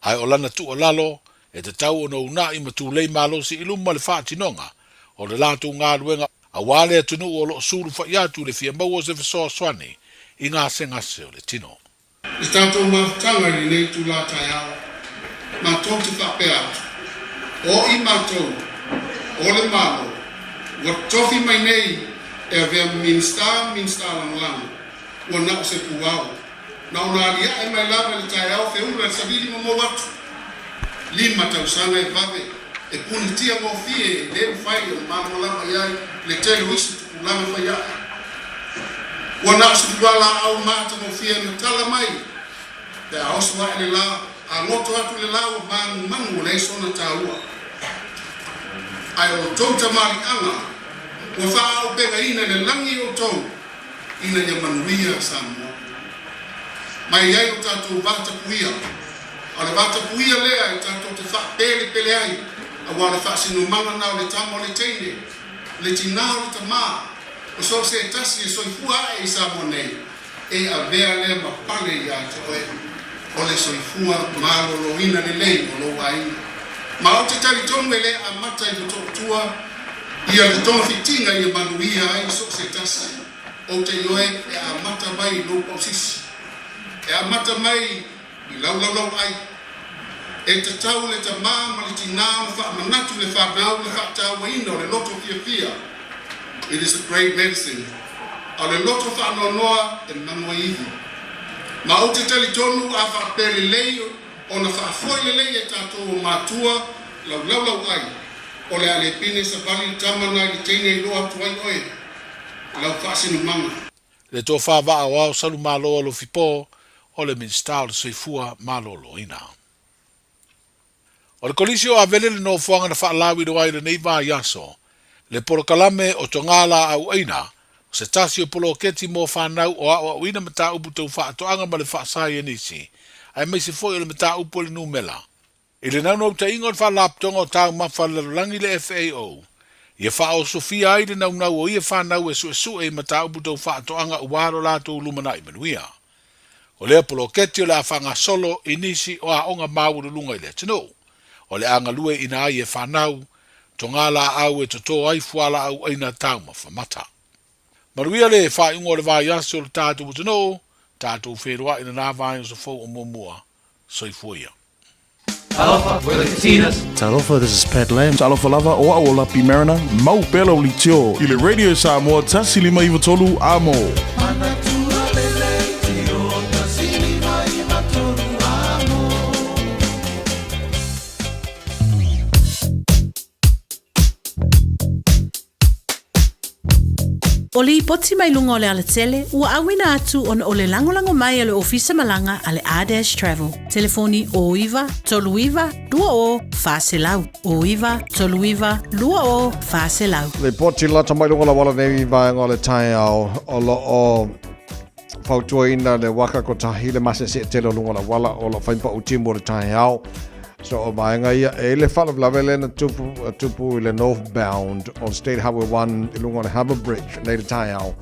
Ae o lana tuualalo, e tatau ona una'i ma tulei malosi i luma le faatinoga o le latou galuega aua le atunuu o lo o sulufa'i atu i le fia maua o se fesoasoani i gasegase o le tino. Le tatou mafutaga i lenei itula taeao, matou te faapea atu, o i matou, o le Malo, ua tofi mai nei e avea ma Minisita ma Minisita Lagolago, ua na o se puao, na ona aliae mai lava i le taeao feula i le savili ma mou atu. Lima tausaga e vave, e punitia gofie e le mafai ona malamalama i ai le tele o isi tupulaga fai ae. Ua na o se fualaau matagofie na tala mai pe a oso ae le la, a goto atu le la ua manumanu ua leai sona taua. Ae o outou tamaliiaga ua faaaupegaina i le lagi outou ina ia manuia Samoa. Ma e i ai lo tatou vatapuia, a o le vatapuia lea e tatou te faapelepele ai, aua o le faasinomaga na o le tama o le teine, le tinā o le tamā, o so o se tasi e soifua ae i Samoa nei, e avea lea ma pale iā te oe, o le soifua maloloina lelei o lou aiga. Ma ou te talitonu e le amata i Motootua ia le togafitiga ia manuia ai so o se tasi, ou te ioe e amata mai i lou pausisi, e amata mai i lau laulauai. E tatau le tamā ma le tinā ona faamanatu le fanau le faatauaina o le loto fiafia, it is a great medicine, a o le loto faanoanoa e manu ai ivi. Ma ou te talitonu a faapea lelei ona faafoi lelei e tatou o matua lau laulauai, o le a le pine savali le tama na i le teine i loa atu ai oe lau faasinomaga. Le tofa vaa aoao Salumalo Alofi Po o le Minisita o le Soifua Maloloina. O le Kolisi o Avele le nofoaga na faalauiloa ai lenei vaiaso le polokalame o Togā Laau Aina, o se tasi o poloketi mo fanau o aoaoina mataupu tau faatoaga ma le faasaienisi, aemaise foi o le mataupu o le numela. I le naunautaiga o le Faalapotopotoga o Taumafa a le Lalolagi le FAO, ia faaosofia ai le naunau o ia fanau e suesue i mataupu tau faatoaga aua lo latou lumanai manuia. O lea poloketi o le a faagasolo i nisi o aoga maualuluga i le atunuu, o le a galue ina ai e fanau, togā laau e totō ai fualaau aina taumafa mata. Manuia le faaiuga o le vaiaso o le tatou atunuu, tatou feiloai i lena vaiaso fou o muamua. Soifua ia. Talofa, we're the Katinas. Talofa, this is Pat Lam. Talofa lava, o au o Lapi Mariner, mau pea lau litio i le Radio Samoa 1593 Amo. O lipoti mai luga o le alatele ua auina atu ona o le lagolago mai a le Ofisa Malaga a le R-Dash Travel. Telefoni 09 39 20 400, 09 39 20 400. Lipoti lata mai luga o le auala nei i vaega o le taeao o lo o fautuaina le waka kotahi le masese tele o luga o le auala o lo o fai pau timu o le taeao. So o vaega ia e le faalavelave lea na tupu, tupu i le northbound on State Highway 1 i luga o le Harbour Bridge nei le taeao.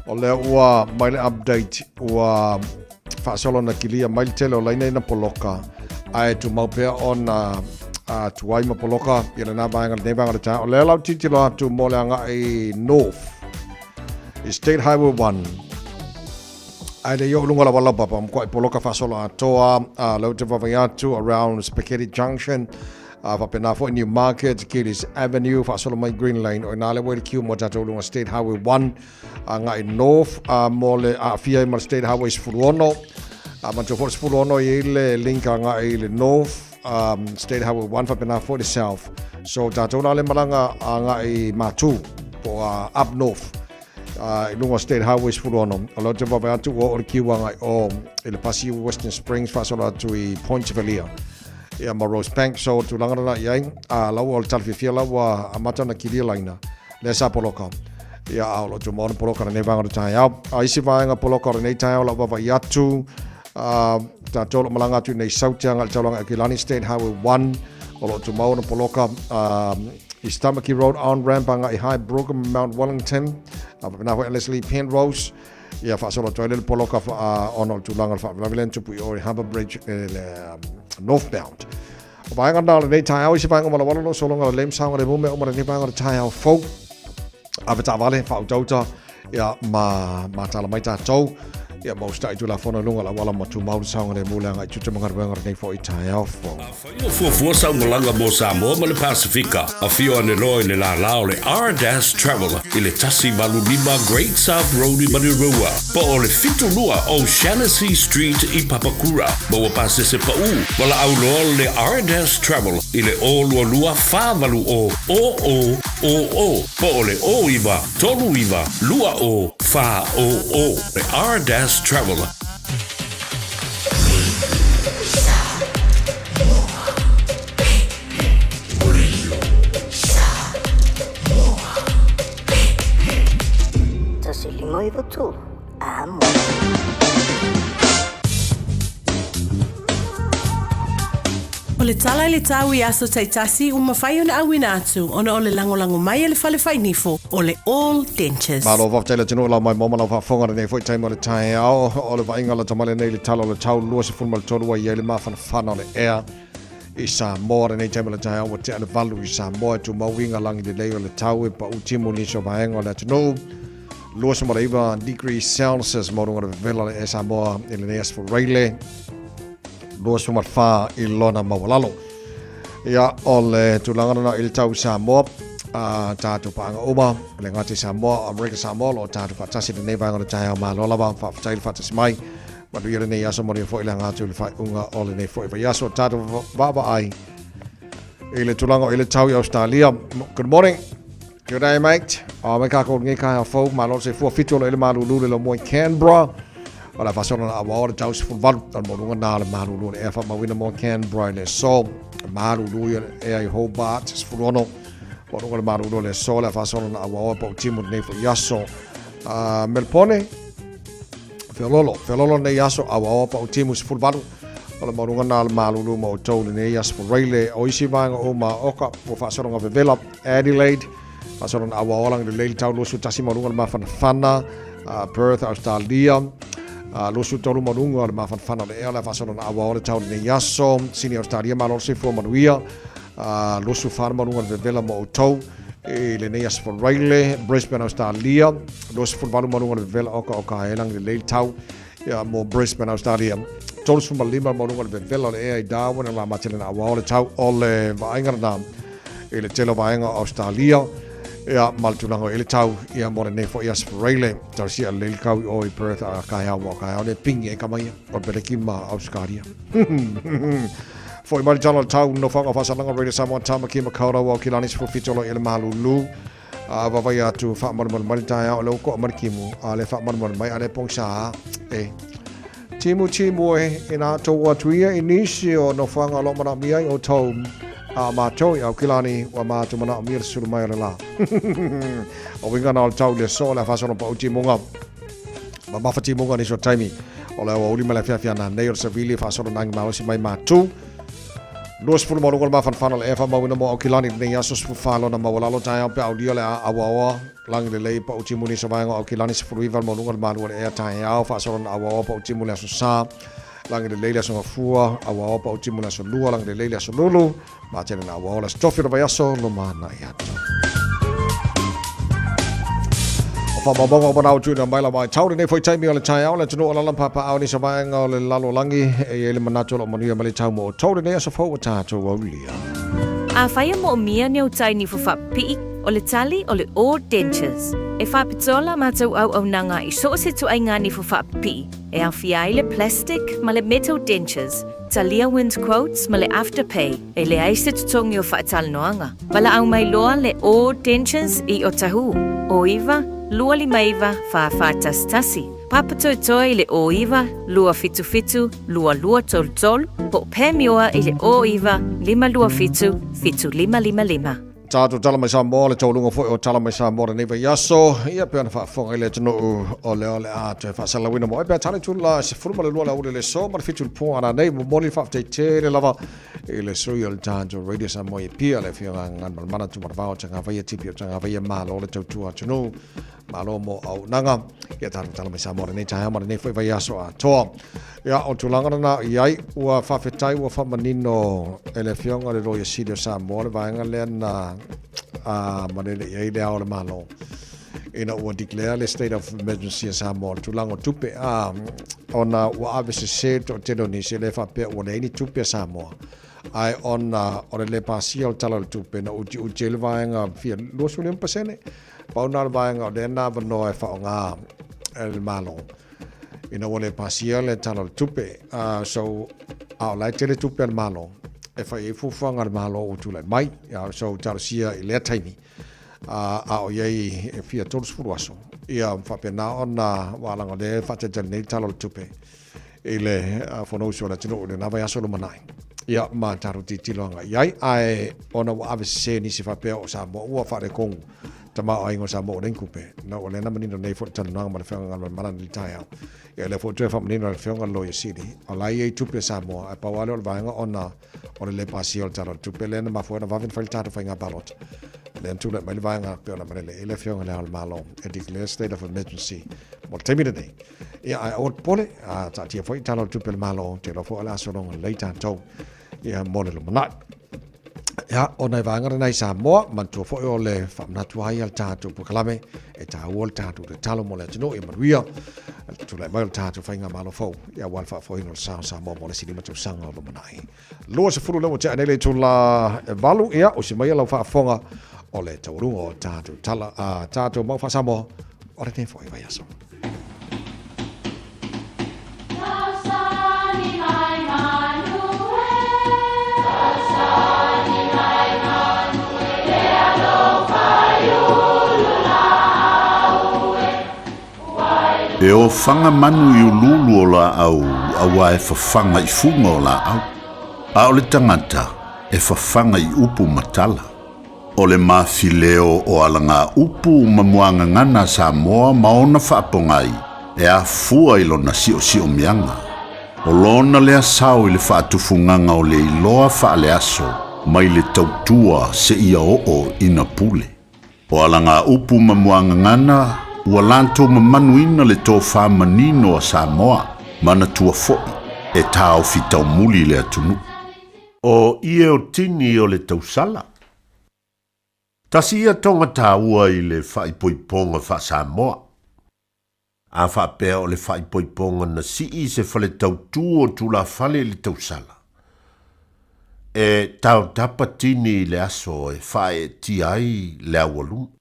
O lea ua mai le update ua faasolo na kilia mai le tele o laina ina poloka ae tumau pea ona a tuai ma poloka i lena vaega lenei vaega o le taeao. O lea lau titilo atu mo le agai north i State Highway 1 Ai le i lunga lava papa mkoa i poloka faasolo atoa a lau te vavai atu around Spaghetti Junction a faapena foi New Market, Gillies Avenue, faasolo mai Green Lane o ina le ua i le queue mo tatou luga State Highway 1 a ngai North a mo le aafia ai ma le State Highway 16 a manatua foi le 16 i ai le link a ngai i le North State Highway 1 faapena foi le South. So tatou la le malaga a ngai Matu po up North i luga o State Highway 16. O lea te vave atu ua o le kiu agai o i le pasi Western Springs faasolo atu i Point Velia. Ia ma Rose Bank, so tulaga lena i ai. A lau o le tala fiafia lau ua amata ona kilia laina. Lea sa poloka. Ia a o lo tumau ona poloka lenei vaega o le taeao. A isi vaega poloka o lenei taeao lau vavaai atu. Tatou o lo malaga atu i nei Saute agai le taulaga Aukilani State Highway 1 o lo o tumau ona poloka i Stamaki Road on ramp agai i Highbrook ma Mount Wellington faapena foi Leslie Penrose ia faasolo atu ai le poloka ona o le tulaga o le faalavelave lea na tupu i o i Harbour Bridge i le northbound. O vaega na o lenei taeao i se vaega walawala lo sologa le lem saoga le mume o ma lenei vaega o le taeao fou. Ave taavale, faautauta, ia ma ma tala mai tatou. Ia ma usita'i tulafono i luga o le auala ma tumau le saogalemu le agai tiute ma galuega o lenei foi taeao fou. Afai o fuafua sau malaga mo Samoa ma le Pasefika, afio ane loa i le lālā o le R-Dash Travel i le 185 Great South Road i Manurewa, po o le 72 O'Shannessy Street i Papakura. Maua pasese paʻu, valaau loa le R-Dash Travel i le 022 480 0000 po o le 09 39 20 400. Le R-Dash Travel. 1593 Amo. O le tala i le tau i aso taitasi ua mafai ona auina atu ona o le lagolago mai a le fale fainifo o le All Dentures. Malo faafetai le atunuu lau mai mo ma lau faafofoga lenei foi taimi o le taeao o le vaaiga lata mai lenei i le tala o le tau 23 ua i ai le mafanafana o le ea i Samoa lenei taimi o le taeao ua tea le valu i Samoa e tumau uiga lagi lelei o le tau e pau timu nisi o vaega o le atunuu 29 degrees Celsius mo luga o le vevela o le ea Samoa i lenei aso Faraile 24 i lona maualalo. Ia, o le tulaga lena i le tau i Samoa, a tātou pāanga uma, le gata i Samoa, Amerika Samoa, lo o tātou faatasi lenei vaega o le taeao malo lava, faafetai le faatasi mai, manuia lenei aso, manuia foi le aga atu i le faaiuga o lenei foi vaiaso, tātou vaavaai i le tulaga o i le tau i Australia. Good morning. Good day, mate. Oh, me kākou lenei kaeao fou, malo le soifua, fitu o lo ele malulu le lomoa i Canberra. O le faasolo na awa o le tau 18, o le maualuga na o le malulu o le ea faamauina mo Canberra i le aso. Malulu i le ea i Hobart, 16, maualuga le malulu o le aso, le faasolo na awa o pau timu lenei foi aso. Melpone, feololo, feololo lenei aso, awa o pau timu 18, o le maualuga na o le malulu mo outou lenei aso Faraile. O isi vaega uma oka, ua faasologa vevela, Adelaide, faasolo na aua ola lelei le tau 21 maualuga le mafanafana, Perth, Australia, 23 maualuga le mafanafana o le ea le faasolo na aua ola tau lenei aso, Sydney, Australia, malo le soifua manuia, 24 maualuga le vevela mo outou i lenei aso Faraile, Brisbane, Australia, 28 maualuga le vevela oka o ka e lagi lelei le tau ia mo Brisbane, Australia. 35 le maualuga o le vevela o le ea i Darwin, o le a matele na auao le tau o le vaaiga lena i le tele o vaega o Australia, ia ma le tulaga o i le tau ia mo lenei foi aso Fureile. Talosia lelei le kau i o i Perth a kaeao ua kaeao le pingi e kama ia o le peleki ma Australia. Foi mai le tala o le tau nofoaga o faasalaga Radio Samoa Tamaki Makaurau o Kilani 17 lo i le malulu. A vavai atu faamalumalu mai le taeao o le ua koa mai le timu, a le faamalumalu mai a le pogisa e. Timu timu e, inā tou atu ia i nisi o nofoaga o lo o manaomia ai outou, a o matou i Aukilani ua matou manaomia le sulu mai o le lā. O uiga na o le tau i le aso o le a faasolo pau timuga. Mamafa timuga nisi o taimi o le aoauli ma le afiafi ana nei o le savili e faasolo nagi malosi mai matou. 20 maualuga o le mafanafana o le ea faamauina mo Aukilani lenei aso 14 lona maualalo taeao pe aulia le a auaoa lagi lelei pau timu nisi o vaega o Aukilani 19 le maualuga o le malu o le ea taeao faasolo na auaoa pau timu le aso Sa lagi lelei le aso Gafua auaoa pau timu le aso Lua lagi lelei le aso Lulu matele na auaoa le aso Tofi o le vaiaso lumanai atu. O whamaumaunga o manao tuina mai la mai tau lenei foi taimi o le taeao le atunuu o lala papaao nisi o vaega o le lalolagi e i ai le manatu o lo o manuia mai le tau mo outou lenei aso fou ua tatou aulia. Afai e moomia ni au tai nifu faapipii, o le tali o le All Dentures. E faapitoa la matou auaunaga i so o se ituaiga nifu faapipii, e aofia ai le plastic ma le metal dentures, talia wind quotes ma le afterpay. E leai se totogi o faatalanoaga. Valaau mai loa le All Dentures i Otahuhu, 09 259 4411, Papatoetoe i le 09 277 2233, po o Panmure i le 09 527 7555. Tatou tala mai Samoa, le taualuga foi o Tala mai Samoa lenei vaiaso. Ia pei ona faafofoga i le atunuu o lea o le a toe faasalalauina mo ai pea tala i tula 12 le aoauli le aso ma le 7 i le po ana nei. Momoli le faafetai tele lava i le sui o le tatou Radio Samoa i Apia, le Afioga Galumalemana Tumanavao Tagavaia Tipi o Tagavaia, malo le tautua atunuu. Malo mo auaunaga. Ia tatou tala mai Samoa lenei taeao ma lenei foi vaiaso atoa. Ia, o tulaga lena i ai, ua faafetai ua faamanino e le Afioga le Loia Sili o Samoa le vaega lea na a malele i ai le ao o le Malo ina ua declare le state of emergency a Samoa, le tulaga o tupe a ona ua ave sese le toatele o nisi e le faapea ua leai ni tupe a Samoa, ae ona o le le pasia o le Tala o le Tupe na utiuti ai le vaega fia 25%. Pau na o le vaega o lea na avanoa e faaaoga e le Malo ina ua le pasia le Tala o le Tupe. So, a o la e tele tupe a le Malo e fai ai fuafuaga a le Malo ua tulai mai. So, talosia i lea taimi a o i ai e fia 30 aso ia faapena ona ua alaga o lea e faatalitali nei le Tala o le Tupe i le Fonousu o le atunuu i lena vaiaso lumanai. Ia, ma tatou tilotilo agai i ai, ae ona ua ave sese nisi faapea o Samoa ua faaletonu tamaoaiga o Samoa ua leai ni tupe. Na ua lea na manino nei foi le talanoaga ma le Afioga Galumalemana i le taeao. Ia, lea foi ua toe faamanino e le Afioga le Loia Sili, o la e i ai tupe a Samoa, ae pau lava lea o le vaega ona o le le pasia o le Tala o le Tupe lea na mafua ai ona vave ona fai le tatou faiga palota. Lea na tulai mai le vaega pei ona malele ai le Afioga i Le Ao o le Malo e declare state of emergency mo le taimi lenei. Ia, ae aua le popole, a taatia foi Tala o le Tupe a le Malo, ou te iloa foi o le a sologa lelei tatou ia mo le lumanai. Ia, o nai vaega lena i Samoa, manatua foi o le faamanatu ai a le tatou polokalame, e taua le tatou tatalo mo le atunuu ia manuia, le tulai mai o le tatou faigamalo fou, ia aua le faafoeina o le sa o Samoa mo le isi 5 tausaga o lumanai. 20 lea ua tea nei le itula e 8, ia, usi maia lau faafofoga o le taualuga o tatou tala, a tatou mau faa-Samoa o lenei foi vaiaso. E ofaga manu i uluulu o laau auā e fafaga i fuga o laau, a o le tagata e fafaga i upu ma tala. O le mafileo o alagaupu ma muagagana a Samoa ma ona faapogai e afua i lona siosiomiaga. O lona lea sao i le faatufugaga o le iloa faaleaso mai le tautua seia oo ina pule. O alagaupu ma muagagana ua latou mamanuina le tofa manino a Samoa, manatua foi e taofi taumuli le atunuu. O ie o tini o le tausala. Tasi ia toga taua i le faaipoipoga faa-Samoa. A faapea o le faaipoipoga na sii i se fale tautū o tulafale i le tausala, e taotapa tini i le aso e faaeetia ai le aualuma.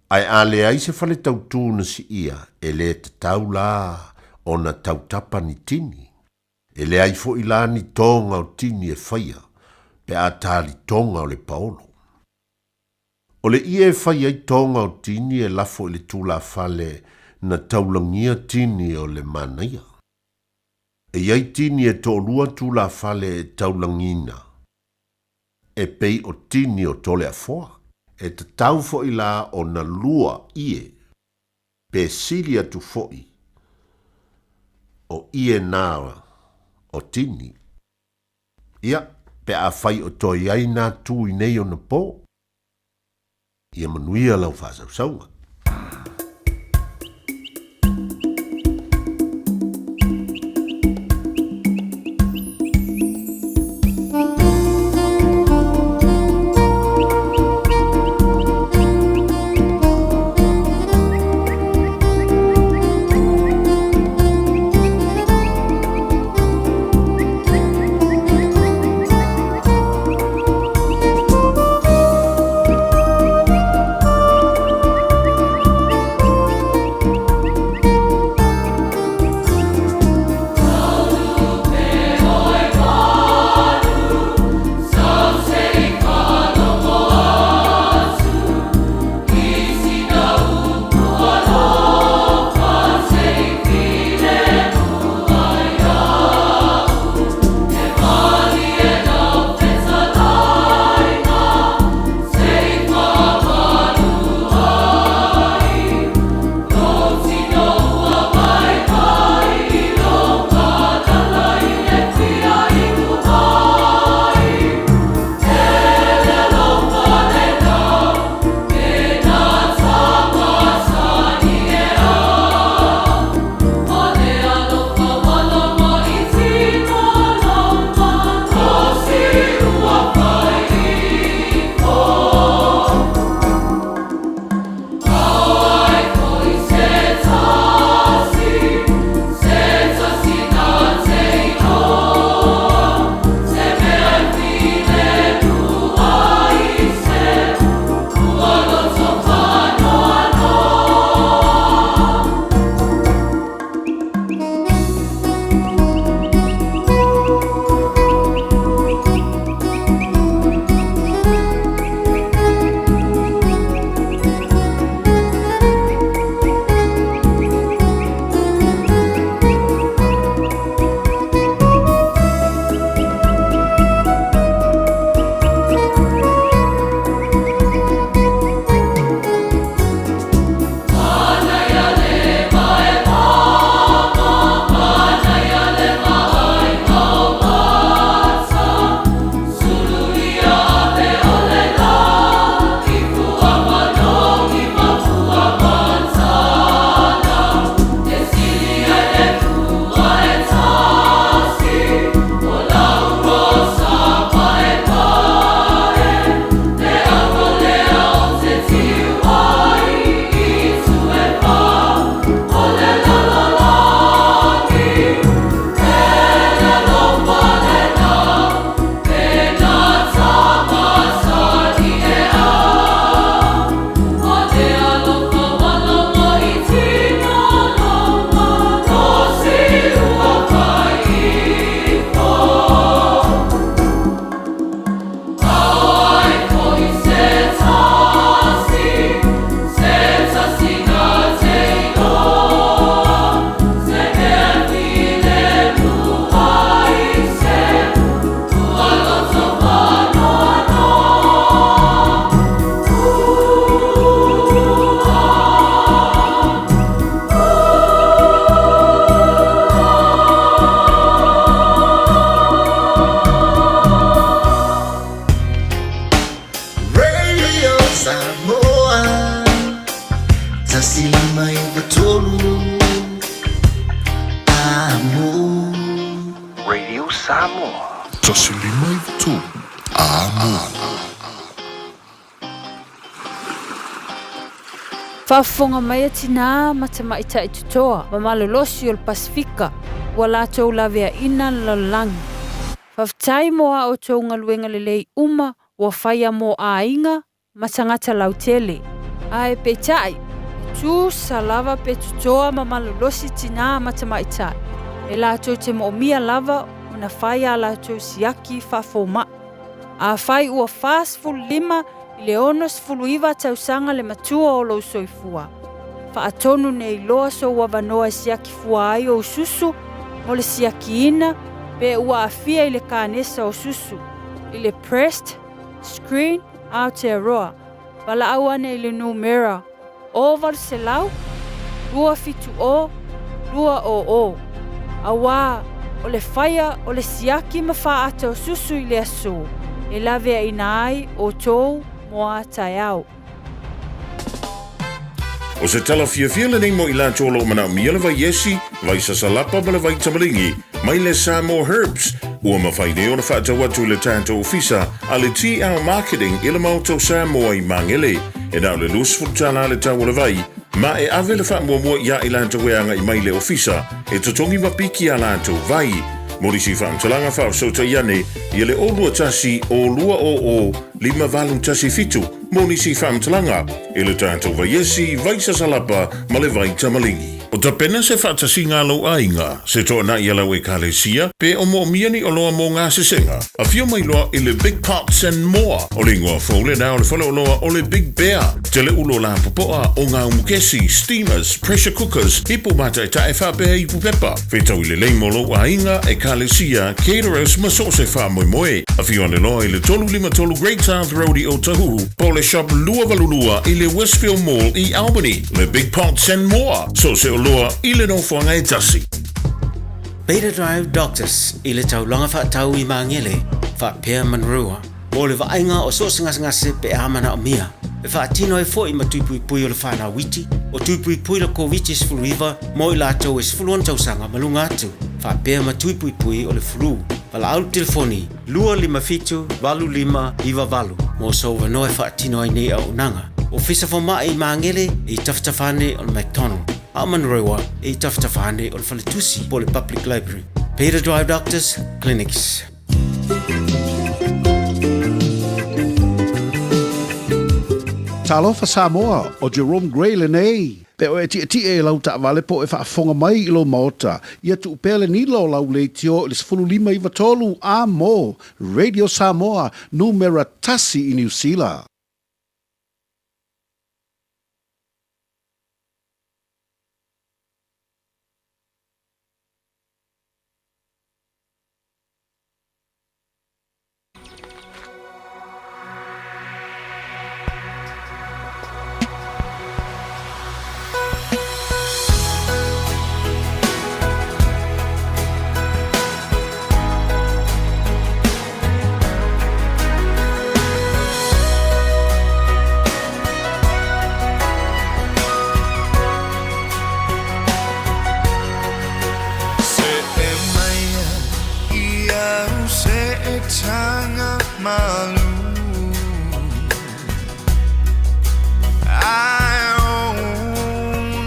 Ae a leai se fale tautū na siia, e lē tatau la ona tautapa ni tini. E leai foi la ni toga o tini e faia pe a tali toga o le paolo. O le ie e fai ai toga o tini e lafo i le tulafale na taulagia tini o le manaia. E i ai tini e toalua tulafale e taulagiina, e pei o tini o Toleafoa. E tatau foi la ona lua ie, pe sili atu foi o ie na o tini. Ia, pe afai o toe i ai nā tū i nei ona pō, ia manuia lau faasausauga. Faafofoga mai a tinā ma tamaitai totoa ma malolosi o le Pasefika ua latou laveaina le lalolagi. Faafetai mo a outou galuega lelei uma ua faia mo aiga ma tagata lautele. Ae peitai, e tusa lava pe totoa ma malolosi tinā ma tamaitai, e latou te moomia lava ona fai a latou siaki faafoma'i. Afai ua 45 i le 69 tausaga le matua o lou soifua, faatonu nei loa sou avanoa e siaki fua ai ou susu mo le siakiina pe ua aafia i le kanesa o susu, i le Breast Screen Aotearoa, valaau ane i le numera 0800 270 200, auā o le faia o le siaki ma faaata o susu i le aso e laveaina ai outou mo a taeao. O se tala fiafia lenei mo i latou o lo o manaomia le vai esi, vai sasalapa ma le vai tamaligi mai le Samoa Herbs, ua mafai nei ona faatau atu i le tatou ofisa a le TL Marketing i le Maota o Samoa i Magele. E na o le $20 le tau o le vai, ma e ave le faamuamua iā i latou e agai mai i le ofisa e totogi ma piki a latou vai. Mo nisi faamatalaga faafesootai ane ia le 021 200 5817 mo nisi faamatalaga i le tatou vaiesi, vai sasalapa ma le vai tamaligi. O tapena se faatasiga a lou aiga, se toanai a lau Ekalesia, pe o moomia ni oloa mo gasesega. Afio mai loa i le Big Pots and More. O le igoa fou lena o le faleoloa o le Big Bear. Tele ulo lapopoa o gaumukesi, steamers, pressure cookers, ipu mataetae faapea ipu pepa. Fetaui lelei mo lou aiga, Ekalesia, caterers ma so o se faamoemoe. Afio ane loa i le 353 Great South Road i Otahuhu, po o le Shop 282 i le Westfield Mall i Albany. Le Big Pots and More, so o se oloa i le nofoaga e tasi. Beta Drive Doctors i le taulaga faatau i Magele, faapea Manurewa, mo le vaaiga o so o se gasegase pe a manaomia. E faatino ai foi ma tuipuipui o le whanau iti, o tuipuipui le Koviti-19 mo i latou e 16 tausaga ma luga atu, faapea ma tuipuipui o le flu. Valaau le telefoni 257 8598 mo sou avanoa e faatino ai nei auaunaga. Ofisa Fomai i Magele i tafatafa ane o le McDonald, a o Manurewa i tafatafa ane o le Faletusi po o le Public Library. Peter Drive Doctors Clinics. Talofa Samoa, o Jerome Gray lenei. Pe o e tietie i lau taavale po o e faafofoga mai i lou maota, ia tuu pea le nila o lau leitio i le 15 93 a mo Radio Samoa, numera tasi i Niu Sila. Se'e mai i au se'etanga malu Ae ou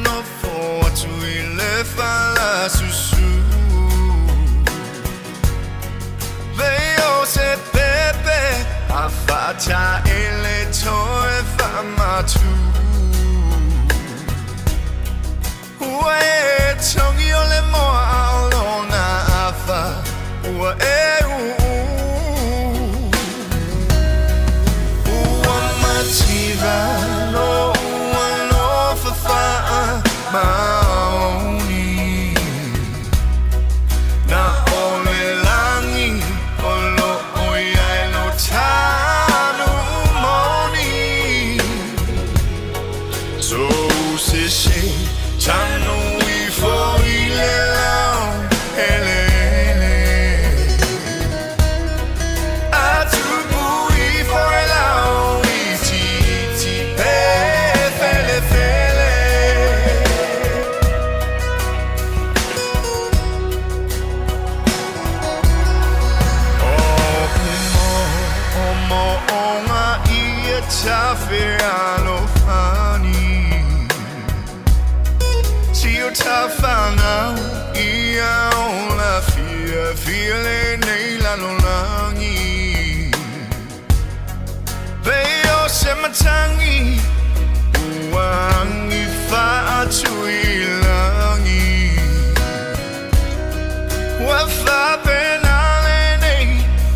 nofo atu i le falasusu Lei o se pepe a fa'ataele toe fa'amatu Ua e togi o le moa a o lona afa ua e uu Ua mativa lo'u alofa fa'amaoni Na o le lagi o lo'o i ai lo tanu moni So se se tanu ifo i le lao eleele A tupu ifo e lao itiiti pe felefele. O mo'omo'oga ia tafealofani. lenei lalolagi Pei o se matagi ua agi faatuilagi Ua faapena lenei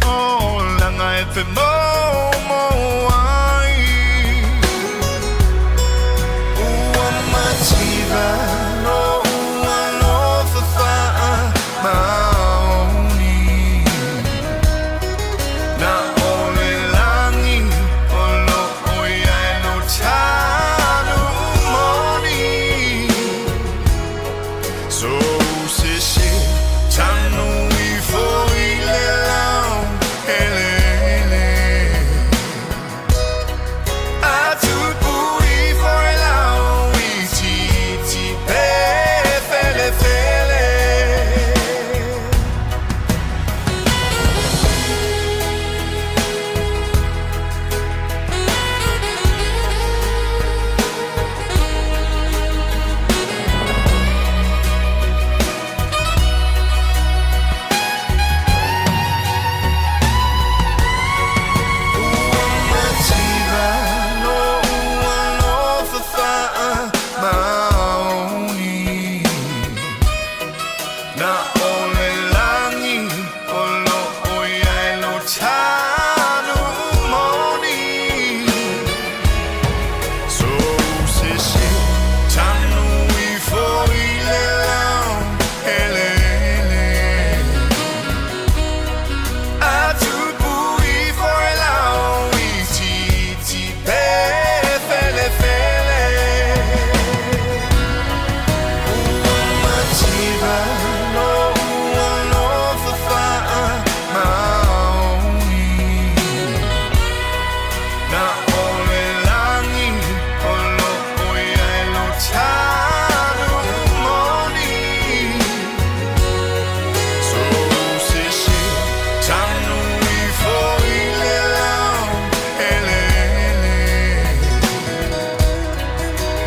olaga e femoumou ai Ua mativa lou alofa faamaoni Na o le lagi o loo i ai lou tanu moni So se se tanu ifo i le lao eleele A tupu ifo e lao itiiti pe felefele. Ua mativa lou alofa faamaoni Na o le lagi o loo i ai lou tanu moni So se se tanu ifo i le lao eleele A tupu ifo e lao itiiti pe felefele Ua mativa lou alofa faamaoni Na o le lagi o loo i ai lou tanu moni So se se tanu ifo i le lao eleele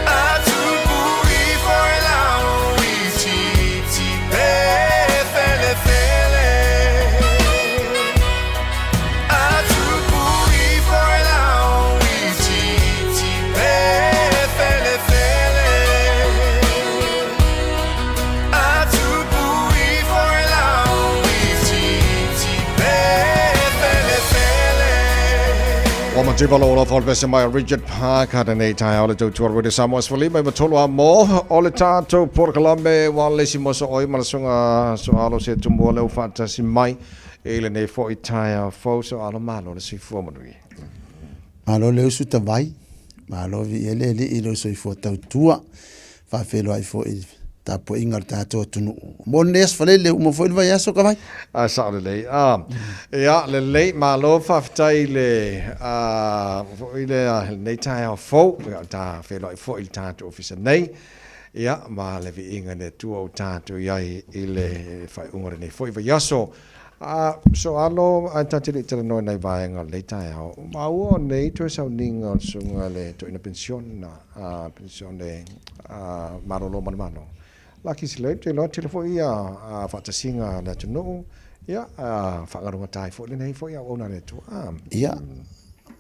A tupu ifo e lao itiiti pe felefele A tupu ifo e lao itiiti pe felefele A tupu ifo e lao itiiti pe felefele Ua mativa lou alofa o le pese mai a Richard Parker lenei taeao o le tautua Radio Samoa 15 i matolo a mo o le tatou polokalame ua le isi moso oi ma le susuga Soalo se tumua lea ua faatasi mai i lenei foi taeao fou Soalo malo le soifua manuia. Malo le usu tavai, malo viia le Alii i lou soifua tautua, faafeiloai foi i le tapuaiga a le tatou atunuu. Mo lenei aso falele, uma foi le vaiaso ka vai. A sao lelei. A, ia, lelei, malo faafetai i le, a, foi le, lenei taeao fou, ia, ta feiloai foi i le tatou ofisa nei, ia, ma le viiga i le Atua ua tatou i ai i le faaiuga o lenei foi vaiaso. A, so alo, ae ta te le i talanoa i nai vaega o lenei taeao, maua o nei toe sauniga o le susuga i le toeaina penisione, a, penisione, a, malolo ma le Malo. Laki Slade, te iloa tele foi ia faatasiga a le atunuu, ia, faagalugata ai foi lenei foi auauna a le Atua. A. Ia,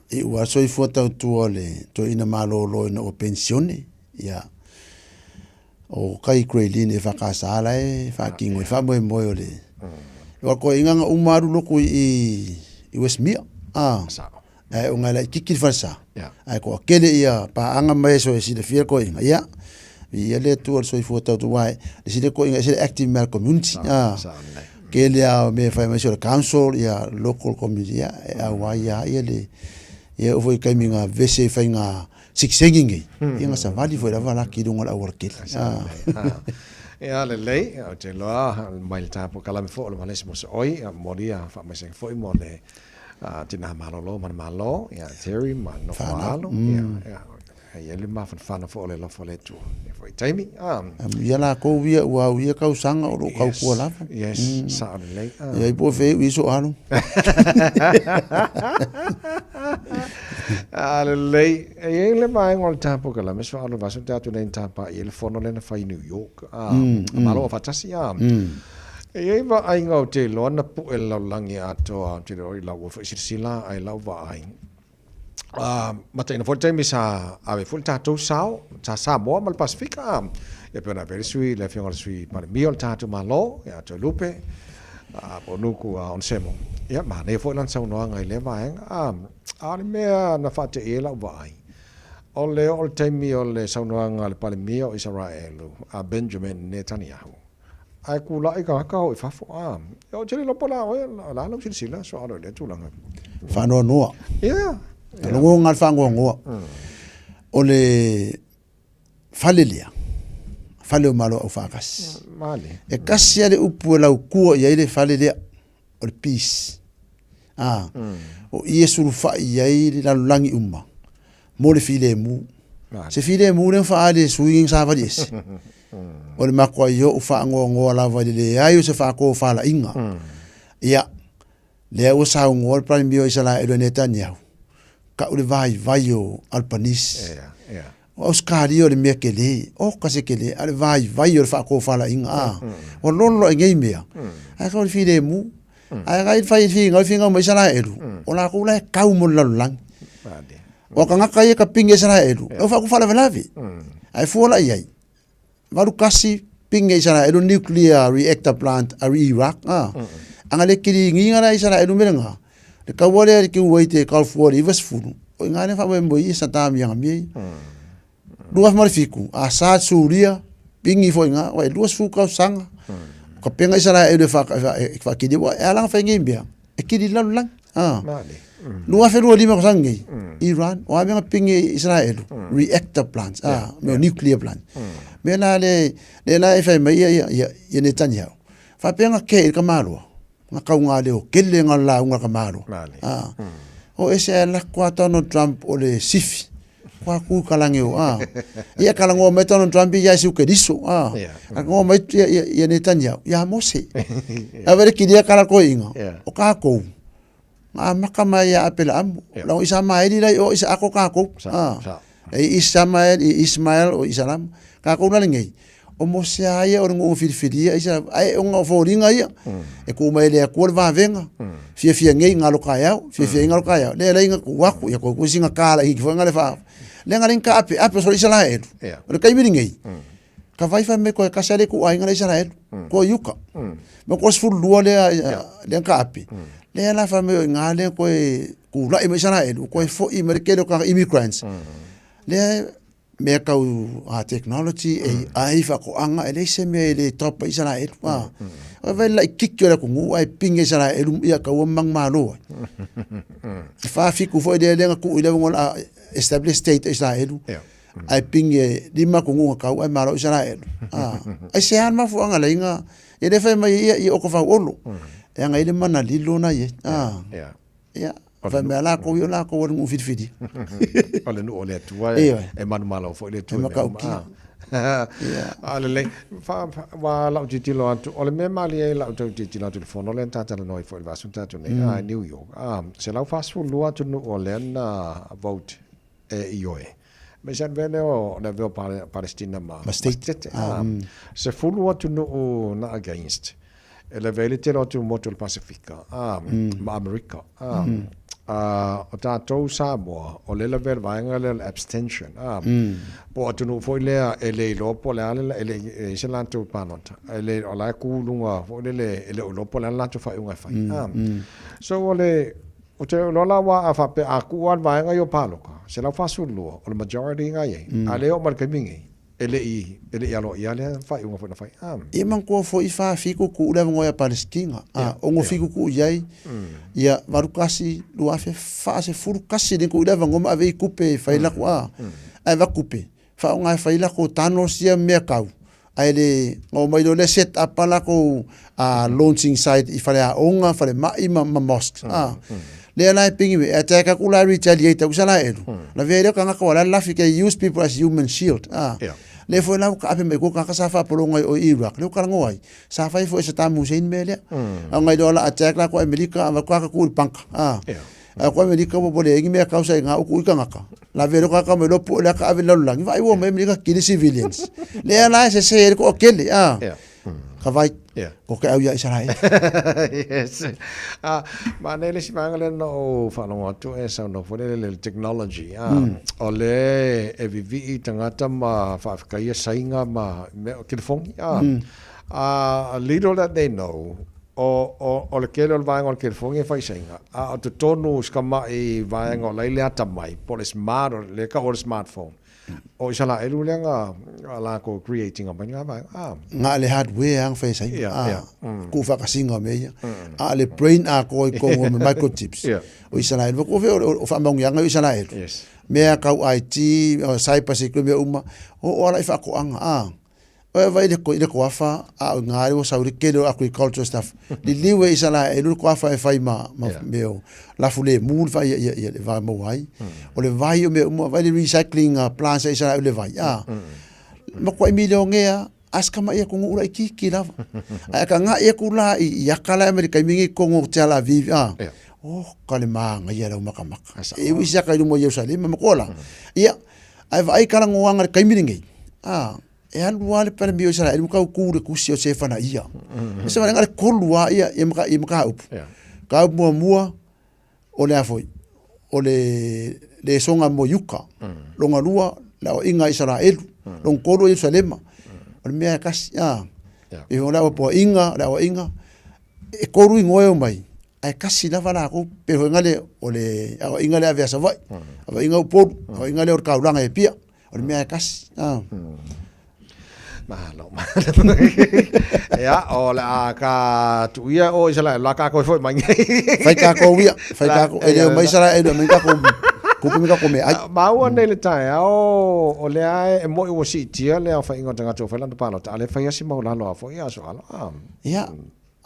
i ua soifua tautua o le toeaina malolo ina ua penisione, ia, o kai Grey Lynn EFKS la e faatino ai faamoemoe o le Aua ko inga nga uma alu loku i i Westmere. Ah. Ae o ngai laititi le falesa. Ae ko kele ia paanga mai so e silafia ko inga. Ia. Ia le Atua le soifua tautua ae le sile ko inga se active mea community. Ah. Kele a me fai mai so le council ia local community ia e au ai ia ia le ia o foi kaimi nga vese fai nga sikisengi nei. Ia nga savali foi lava la ki lunga le auala tele. Ia lelei, ou te iloa mai le tapu kalame foi o le malesi mo se oi, mo ia faamaisega foi mo le tina malolo ma le malo, ia Terry ma nofo alo, ia, ia, ia le mafanafana foi o le alofa o le Atua. Ia foi taimi. Ia lakou ia ua au ia kausaga o loo tautua lava. Yes, sao lelei. Ia i po fe i so alo. A lelei, e i ai le vaega o le tapu kalame so alo vaso te atu nei tapa i le fono lena fai New York. A malo o faatasi a. E i ai vaaiga ou te iloa na pu'e le lalolagi atoa, ou te le o i lau oe foi silasila ae lau vaai. Mataina foi le taimi sa ave foi le tatou sao, sa Samoa ma le Pasefika, ia pei ona ave ai le sui, le afioga i le Sui Palemia o le tatou Malo, ia Toelupe, po o Nuku Onesemo. Ia, manaia foi lana saunoaga i lea vaega. A o le mea na faateia ai lau vaai, o le oo i le taimi o le saunoaga a le Palemia o Isaraelu, a Benjamin Netanyahu, Ae kulaʻi tagata o i fafo, a. Ou te le iloa po o le a oe, o le a lau silasila soalo i lea tulaga. Faanoanoa. Yeah. Yeah. Lagona le faanoanoa. O le fale lea, fale o Malo Aufaatasi. Male. E kasi lava le upu e laukua i ai le fale lea, o le peace. A, o i e sulufai i ai le lalolagi uma mo le filemu. Se filemu lea na faaali e sui na savali ese. O le matuai ou faanoanoa lava i le leai o se faatofalaiga. Ia, lea ua saunoa le Palemia o Isaraelu e Netanyahu, tau le vaivai o Albanese. O Ausetalia o le mea tele, oka se tele, a o le vaivai o le faatofalaiga, a, ua lolo ai nei mea, ae tau le filemu. Ae gai fai finau, finau mai Isaraelu, o lakou la e kau mo le lalolagi. O tagata ia ka pingi Isaraelu, e faaku faalavelave. Ae fua la i ai, 81 pingi Isaraelu nuclear reactor plant ari Iraq, a. Anga le kiligiga la Isaraelu me lena, le kaua lea i le Kuwait e Gulf War i le 90, o i ina lea na faamoemoe ai Saddam i aga mea ia. 2007, Assad Suria, pingi foi i ina, ua e 20 tausaga, o ka pega Isaraelu e faakili, e ala ona fai nei mea, e kili i le lalolagi. 2025 tausaga nei, Iran, o a mea na pingi e Isaraelu, reactor plants, mea o nuclear plants. Mea la lea la e fai mai ia Netanyahu, faapea na kē i le tamaloa, na kauga leo kele na lauga tamaloa. O ese ae lako a Donald Trump o le sifi, kua ku ka langi o, a. Ia ka langoa mai Donald Trump ia siu keriso, a. A ngoa mai ia, ia, ia Netanyahu, ia Mose. A vere kilia kala ko inga, o kākou. Ngā maka mai ia Apela amu. Lau isa maeli lai o isa ako kākou. A. E Isamael, i Ismael o Isalamu. Kākou na lengei. O Mose a ia o le nuu filifilia isa ai o ngā fōringa ia. E ku mai le akua le vavenga. Fiafia ngei ngā loka e au, fiafia ngā loka e au. Le lei ngā ku aku, ia koe kusi ngā kāla i ki whai ngā le wha. Le ngā ringa ape, ape so Isaraelu. O le kaimiri ngei. Ka vai whai me koe kasi ale ku ai ngā le Isaraelu. Ko iuka. Me koe sifuru lua lea, lea ka ape. Lea la whai me o ngā lea koe kula'i ma Isaraelu, koe fo'i ma le kele o ka immigrants. Lea mea kau a technology, AI, whakoanga, e leai se mea e le top ai Isaraelu. O vai lai kiki o le atunuu ae pinge Isaraelu ia kaua mang malo ai. E whawhiku foi lea lea ku i le ngola established state o Isaraelu. Ae pinge lima atunuu nga kau ae malo Isaraelu. Ai se han mafuanga leinga e le fai mai ia i o ka fau olo. E anga i le mana lilo na ia. Ia, fai mea lākou ia o lākou o le nuu filifili. O le nuu o le Atua e, e manumalo foi le Atua. E makaukia. A lelei, fa, wa lau tilotilo atu, o le mea malie ai lau tau tilotilo atu i le fono lea na ta talanoa ai foi i le vaiaso na tatou nei, a, New York, a, 142 atunuu o lea na vote e ioe. Me se mea lea o le avea o Palestina ma, ma state. A, 10 atunuu na against. E lavea ai le tele o atu motu o le Pasefika, a, ma Amerika. A, a, o tatou Samoa, o lea lavea le vaega lea o le abstention, a, po o atunuu foi lea e le iloa po o le a le, e le i se latou palota. E le, o la e ku luga foi lele, e le o iloa po o le a le latou faaiuga e fai. A, so o le, ou te iloa la aua a faapea a tuu lava le vaega ia o palota, 142, o le majority na i ai, a lea e oo mai le taimi lenei, E le i, e le i aloaia lea faaiuga foi na fai. Ah. Ia manatua foi 47 kuu le avanoa ia Palesitina. Ah, 67 kuu i ai. Ia 81 2041 le kuu le avanoa ma ave i tupe e fai lako ah. Ae avatu tupe, faaaoga e fai lako tunnels ia mea kau. Ae le na omai loa lea set up a lakou launching site i faleaoga, falemai ma mosques. Ah. Lea la e pingi me, e attack aku la retaliate aku sa la elu. Lavea ai lea o tagata ua la lafi ke use people as human shield. Ah. Lea foi la ua kaape mai kua tagata sa faapologa i o i Iraq. Lea ua kalagoa ai. Sa fai foi e Saddam Hussein mea lea. A ngai loa la attack la kua Amerika, a kua ka ku i panka. Ah. A kua Amerika ua leai ni mea kau sa i ngā uku i tagata. Lavea lea tagata mai loa pue lea ka ave i le lalolagi. Vaai ua omai Amerika kili civilians. Lea la e sese ai le toatele. Ah. Ka vai, ko ke au ia Isaraele. Yes. Ah, ma nei le isi vaega lea na ou faalogo atu e saunoa foi lele le technology. Ah, o le e vivii tagata ma faafetaia saiga ma mea o telefoni. Ah, ah, little that they know, o, o, o le tele o le vaega o le telefoni e fai saiga, a o totonu o si tamai vaega o la e i le atamai, po o le smart, o le tau o le smartphone. O Isaraelu lea na latou create ina mai lena vaega. Ah. Nga le hardware ang fai sai. Yeah, ah, yeah. Ku whakasinga me ia. A le brain a ko i kongo me microchips. Yeah. O Isaraelu. Ko fe o whaamaungianga o Isaraelu. Yes. Mea kau IT, o cyber security mea uma. O o ala i whakoanga. Ah. Oe vai le ko i le koafa a o ngā o sauri kele o agriculture stuff. Liliu e Isaraelu le koafa e whai ma, ma yeah. me o lafu le mu le whai ia, ia, le vai mau ai. O le vai o mea uma, vai le recycling plants a Isaraelu le vai. Ah. Ma kua i milionea, aska ma ia kongo ura i kiki lava. Ai ka ngā ia kula i, i akala e Amerika i mingi kongo te ala vivi. Ah. Yeah. Oh, ka le maanga ia lau makamaka. E isi aka i lumo Yerusalema ma kola. Ia, ai vai kala ngoanga le kaimiri ngei. Ah, e alu lava le Palemia o Isaraelu ma tautu le tusi o Sefana ia. E se vaega le kolu lava ia ia maka ia mataupu. Ka upu muamua o le a foi o le le soga mo Iuka. Longa lua le aoaiga a Isaraelu. Longa tolu o Ierusalema. O le mea e kasi a. E o le aoaiga, le aoaiga e kolu igoa e omai ae kasi lava lakou pe foi le o le aoaiga lea avea Savaii, aoaiga Upolu, aoaiga lea o le taulaga i Apia. O le mea e kasi. Ah. Malo, malo. Ia, o le a ka tuia o Israel, la ka koe foi mai nei. Fai kākou ia, fai kākou. E leo mai Israel, mai kākou kupu me kākou me ai. Maua nei le taeao, o lea e moi ua siitia le aofaiga o tagata ua fai lana palota, a le fai lava si maualalo a foi aso alo. Ah. Ia,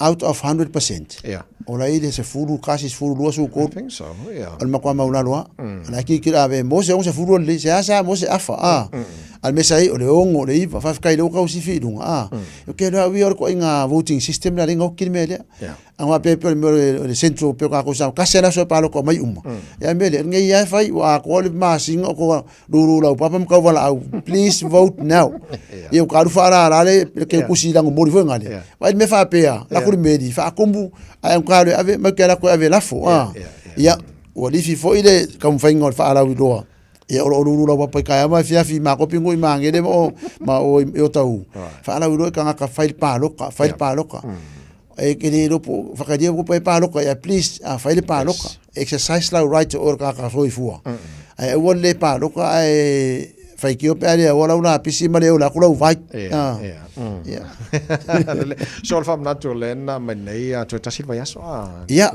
out of 100%. Yeah. O la i le sefulu kasi, sefulu lua, sefulu tolu. I think so, yeah. O le matua maulalo a. O la ki ki ave mo se ongo sefulu le se asa mo se afa a. A le mesa i o le ongo le iva faafetai le uka usifi i luga a. O ke loa ui o le koaiga voting system la le nga oki le mea lea. Yeah. A ngā pe pe le le central pe ka ko sa kasi la so pa lo ko mai uma. Ya me le ngai ia fai wa ko le masinga o ko lulu lau papa ma kau valaau please vote now ia ka alu faalala le ke kusi lango moli foi ngale vai me faapea la kuli meli faakombu ai ka le ave mai ke la ko ave lafo a ia ua lifi foi le taumafaiga o le faalauiloa ia o loo lulu lau papa i ka ma fiafi ma kopi ngui ma ngele o ma o i o tau faalauiloa i kangaka fai le paloka fai le paloka e ke le iloa po whakaria ko e paloka ia please a fai le paloka exercise lau right o ka ka soifua ai aua le paloka ai fai kio pe ale aua lau la pisi ma le ola ku lau vai ia So le faamanatu o lena mai nei a toe tasi le vaiaso a ia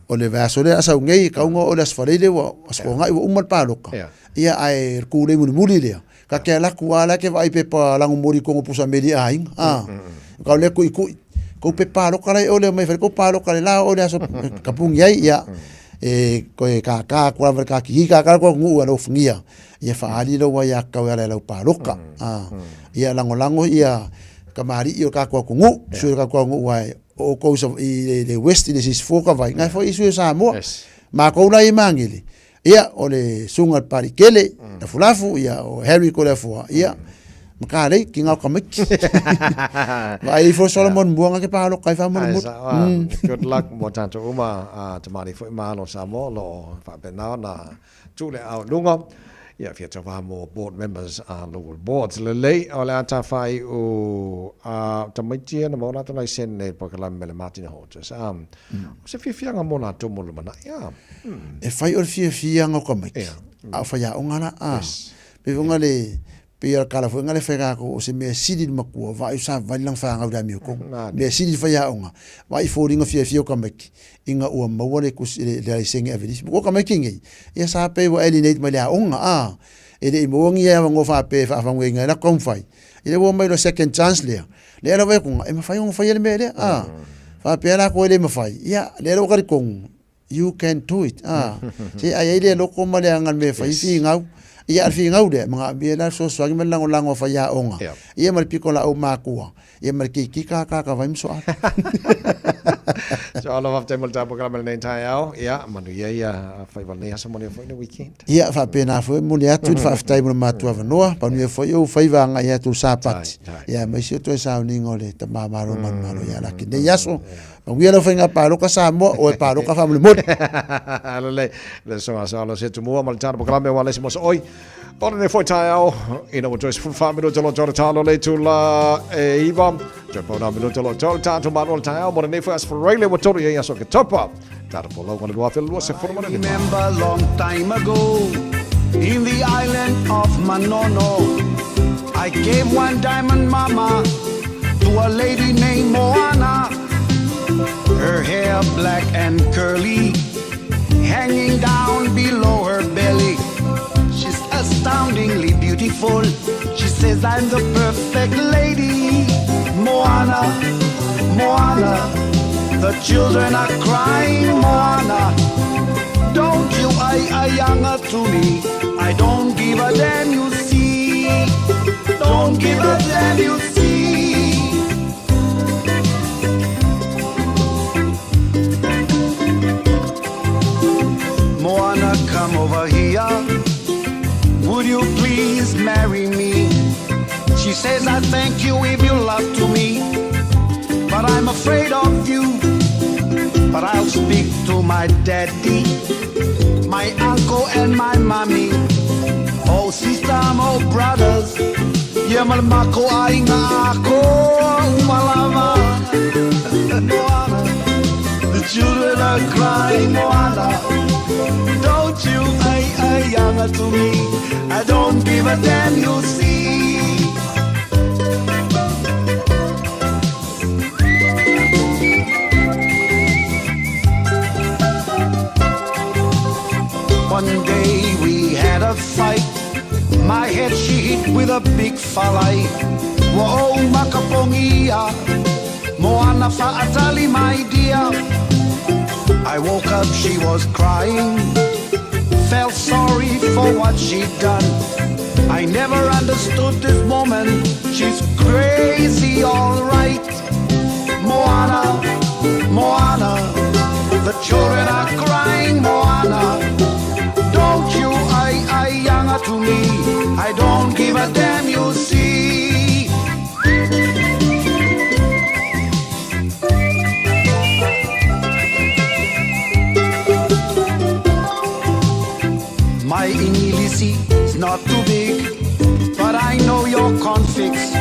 o le vaiaso lea sau nei kauga o le aso Faleile ua aso Togai ua uma le paloka ia ae ku le mulimuli lea Ka ke ala ku ala ke vai pepa lango mori kongo pusa meli aiga. Ah. Ka le kui kui. Ko pepa aloka lai ole mai ko pa aloka le la ole aso kapungi ai ia. E ko e ka ka ko la ka ki ka ka ko ngu ala fungia. Ia faali lo wa ia ka ala lau pa aloka. Ah. Ia lango lango ia kamari i o ka ko ngu, su ka ko ngu ai o ko i le West i le 64 ka vai. Ngai fo i su Samoa. Ma ko la i mangili. Ia, o le susuga le Pali Kele, Lafulafu, ia, o Harry Koleafoa, ia, ma ka lei, ki ngā kamiki. Vaai ifo Solomon mua ngā ke pālo kai whamolemole. Good luck mo tātou uma a te Māori foi mahalo Samoa lo o whaapena ona tū le ao lunga. Ia, fia tau wha mo board members a local boards. Lelei, o le ata whai o a tamaiti ana mo rātou lai sen nei pakalame me le Martin Hodges. O se fiafiaga mo latou mo lumanai, a. E fai o le fiafiaga o tamaiti, a o faiaoga la, a. Pei foi le, pei o le kala foi le fai lākou o se mea sili le matua, vaai o savali lana fanau i le amiotonu. Mea sili le faiaoga, vaai i foliga fiafia o tamaiti, ina ua maua le kusi, le laisene e ave i le isi. O tamaiti nei, ia sa pei ua alienate mai le aoga, a. E le i maua ni avanoa faapea e faafanuaina ai latou taumafai. Ia ua omai loa second chance lea, lea lava e kuga, e mafai ona faia le mea lea, a. Faapea latou e le mafai, ia, lea lava ua talitonu, You can do it. Ah, se ai ai le loko ma le anga le mea e fai figau. Ia a le figau lea, manaomia la le fesoasoani ma le lagolago a faiaoga. Ia ma le piko laau makua. Ia ma le keiki kakaka vai ma soala. So alo faafetai mo le tatou polokalame i lenei taeao. Ia, manuia ia faiva o lenei aso, manuia foi le weekend. Ia, faapena foi, momoli atu le faafetai mo le matou avanoa, manuia foi ou faiva agai atu i le Sapati, ia aemaise o toe sauniga o le Tama Malo Manumalo ia Laki i lenei aso. Manuia lau faiga paloka Samoa, oe paloka faamolemole. Lelei, le soga sa alo se tumua ma le tana polokalame wa lesi mosa oi. O lenei foi taeao, ina ua toe 14 minuta lo tō talo le tula e iwa. Toe pauna minuta lo tō tātou malo le taeao, mo lenei foi aso Friday ua tolu i aso Oketopa. Tata po lau le 2025. Remember long time ago in the island of Manono I gave one diamond mama to a lady named Moana Her hair black and curly hanging down below her belly She's astoundingly beautiful She says I'm the perfect lady Moana, Moana The children are crying Moana Don't you I ayanga to me I don't give a damn you see Don't give a damn you see Moana come over here Would you please marry me She says I thank you if you love to me But I'm afraid of you But I'll speak to my daddy My uncle and my mommy Oh sister, oh brothers Ia ma le mako aiga ako umalava Moana The children are crying Moana Don't you ai ai anga to me I don't give a damn you see One day we had a fight My head she hit with a big falai Ua ou makapogia Moana fa'atali my dear I woke up she was crying Felt sorry for what she'd done I never understood this woman She's crazy all right Moana, Moana The children are crying Moana Don't you I, I younger to me I don't give a damn you see My English is not too big But I know your configs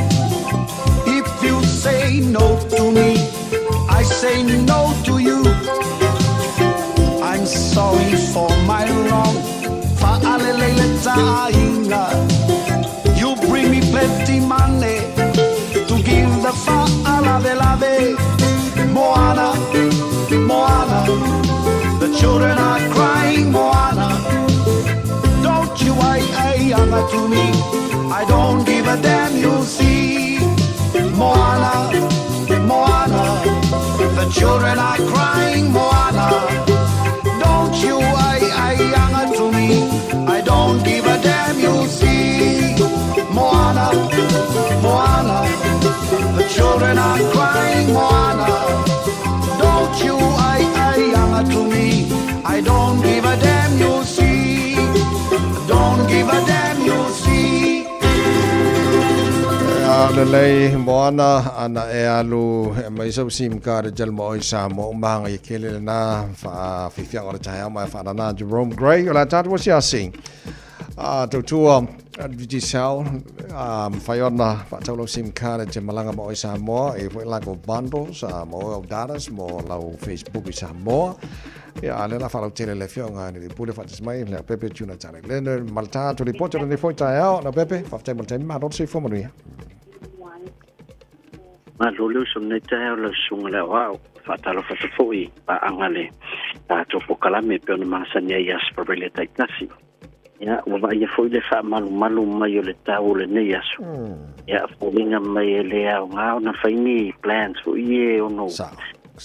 If you say no to me I say no to you I'm sorry for my wrong Fa'alelele You bring me plenty money To give the fa'alavelave Moana, Moana The children are crying Moana Don't you ai ai anga to me I don't give a damn you see Moana, Moana The children are crying Moana Don't you ai ai anga to me I don't give a damn you see Moana, Moana The children are crying Moana Don't you ai ai anga to me I don't give a damn you see Don't give a damn you see A lelei Moana ana e alu e mai sau sim card e tele mo oi Samoa umanga i kele lena whaafifianga o le taeao mai whaanana Jerome Gray o la tātou asiasi a tautua Digicel a mawhai ona whaatau lau sim card e te malanga mo oi Samoa e foi lako bundles a mo oi au datas mo lau Facebook i Samoa Ia, a lea la faalautele le afioga i le Pule faatasi mai le Pepe Tuna Tale Leonard ma le tatou lipoti o lenei foi taeao. Lau Pepe, faafetai mo le taimi, malo le soifua manuia. Malo le uso lenei taeao lau susuga le aoao. Faatalofa atu foi i paaga le tatou polokalame e pei ona masani ai i Aso Faraile taitasi. Ia, ua vaaia foi le faamalumalu mai o le tau o lenei aso. Ia, foliga mai e le aoga ona fai ni plans foi e ono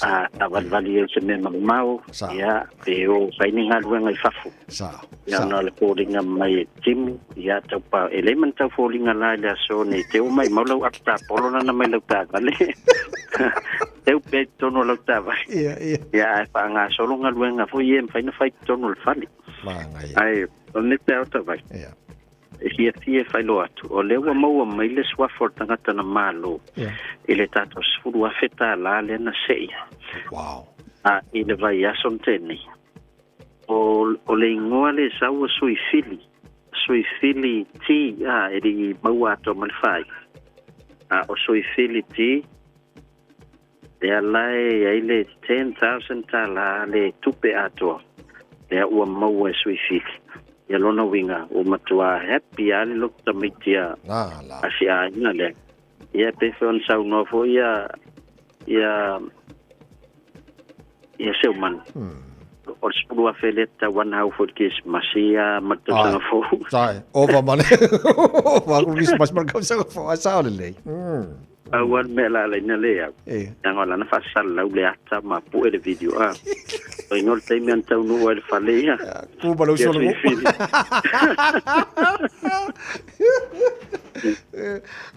A taavalivali ai se mea mamao, ia, pe o fai ni galuega i fafo. Ia ona o le foliga mai e timu, ia tau pa e le man tau foliga la i le aso nei te o mai mau lau apu tapolo lana mai lau taavale. Teu pea i totonu o lau taavale. Ia, ia. Ia ae faagasolo galuega foi ia e mafai ona fai i totonu o le fale. Ae o lenei taeao tavai. Ia. E fiafia e faailoa atu, o lea ua maua mai le suafa o le tagata na malo i le tatou $10,000 tālā lea na seia. Wow. A i le vaiaso na tea nei. O le igoa le sau o Suifili, Suifili T, a e le i maua atoa ma le faaiu. A o Suifili T, lea la e i ai le $10,000 tālā le tupe atoa, lea ua maua e Suifili. Ia lona uiga, ua matua happy lava le loto tamaiti a si aiga lea. Ia pei foi ona saunoa foi ia ia ia Seumanu. O le $10,000 lea tatau ana au foi i le Kerisimasi ia ma le tausaga fou. Ai, ova ma le ova ku Kerisimasi ma le tausaga fou, ai sao lelei. Pau lava le mea laalaina lea au. Leaga o lana faasalalau le ata ma pue le video a. O igoa le taimi ana taunuu ai i le fale ia. Ku ma le uso le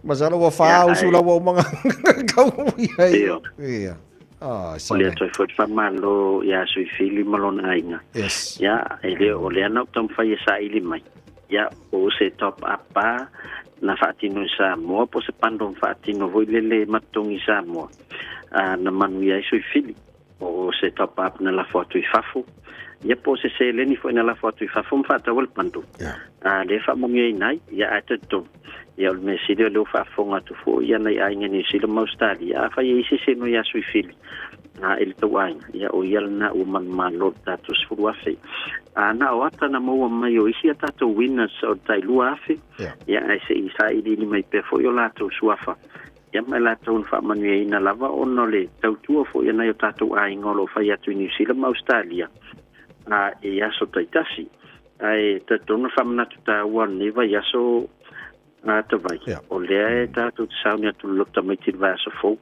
Masalo ua whā usu la ua umanga kau ia. Iyo. Ia. Ah, O lea toe foi le faamalo iā Suifili ma lona aiga. Yes. Ia, e le o lea na ou taumafai e saili mai. Ia, po o se top up a na faatino i Samoa po o se bundle na faatino foi lele ma totogi i Samoa a na manuia ai Suifili. Po o se top up na lafo atu i fafo. Ia, po o se seleni foi na lafo atu i fafo ma faatau ai le bundle. A lea e faamanuiaina ai, ia ae talitonu. Ia o le mea sili o lea ua faafofoga atu foi ia nai aiga Niu Sila ma Ausetalia, afai e i ai se isi e noi ia Suifili a i le tou aiga, ia o ia lena ua manumalo le tatou $10,000. A na o ata na maua mai o isi a tatou winners o le tai 2,000, ia ae se i sailiili mai pea foi o latou suafa, ia ma i latou na faamanuiaina lava ona o le tautua foi a nai o tatou aiga o lo o fai atu i Niu Sila ma Ausetalia a i aso taitasi. Ae talitonu le faamanatu taua o lenei vaiaso a Tavai, o lea e tatou te sauni atu i le loto tamaiti i le vaiaso fou.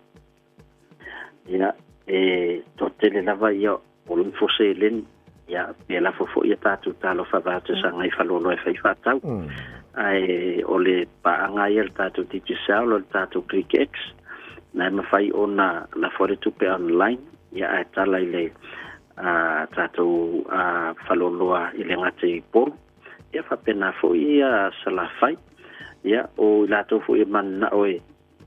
Ia, e toatele lava ia o lafo seleni, ia, pe lafo foi ia tatou talofa vaeatu e sagai faloaloa e fai faatau. Ae o le paaga ia le tatou Digicel o le tatou ClickX, na e mafai ona lafo ai le tupe online, ia ae tala i le a tatou faloaloa i le gata i Upolu, ia faapena foi ia Salafai. Ia, o i latou foi e mananao e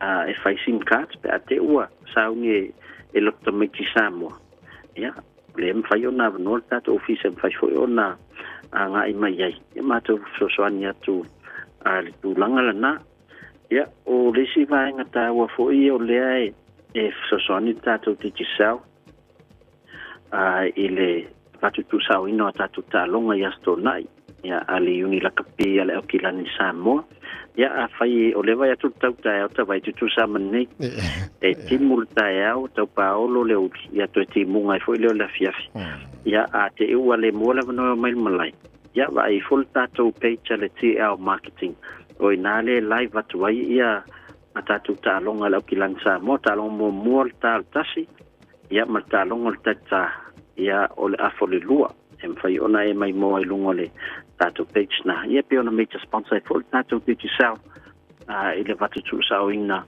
e fai sim cards pe a te ua sauni e loto tamaiti i Samoa, ia, o lea e mafai ona avanoa le tatou ofisa e mafai foi ona agai mai ai. Ia matou fesoasoani atu a le tulaga lena. Ia, o le isi vaega taua foi o lea e fesoasoani le tatou Digicel a i le avatu tuusaoina o a tatou taaloga i Aso Toonai, ia, a le Iuni Lakapi a le Aukilani Samoa. Ia, afai o lea e vaai atu le tau taeao tavai tutusa ma nei, e timu le taeao, tau paolo le uli, ia toe timuga ai foi lea o le afiafi. Ia, a te i ua le maua le avanoa e omai i le malae, ia, vaai ifo le tatou page a le TL Marketing, o i ina lea e live atu ai ia a tatou taaloga a le Aukilani Samoa, taaloga muamua o le ta o le tasi, ia ma le taaloga o le taitā, ia o le afa o le lua, e mafai ona e maimoa i luga o le tatou page na. Ia pei ona major sponsor ai foi le tatou Digicel i le avatu tuusaoina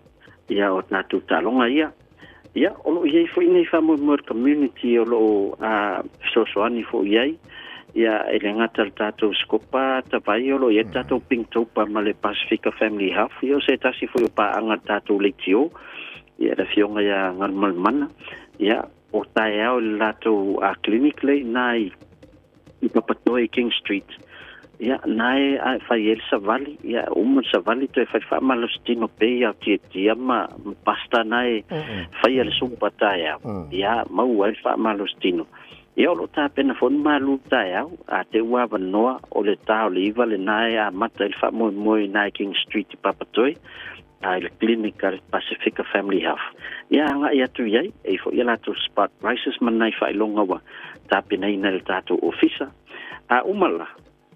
ia o tatou taaloga ia. Ia, o lo o i ai foi nei faamoemoe o le community o lo o fesoasoani foi i ai. Ia, e le gata i le tatou Scopa Tavai, o lo o i ai le tatou Pink Topa ma le Pasifika Family Health, ia o se tasi foi o paaga a le tatou leitio. Ia le afioga ia Galumalemana, ia o taeao i le latou clinic lea i ina i Papatoe i King Street. Ia na e fai ai le savali, ia uma le savali toe fai faamalositino pea ia tietia ma pasta na e faia le supa taeao. Ia maua ai le faamalositino. Ia o lo o tapena foi ni malu taeao, a te ua avanoa o le ta o le 9 lena e amata ai le faamoemoe i ina i King Street i Papatoe. A i le clinic a le Pasifika Family Health. Ia agai atu i ai, e i foi a latou spot prices ma nai faailoga ua tapenaina e le tatou ofisa. A uma la,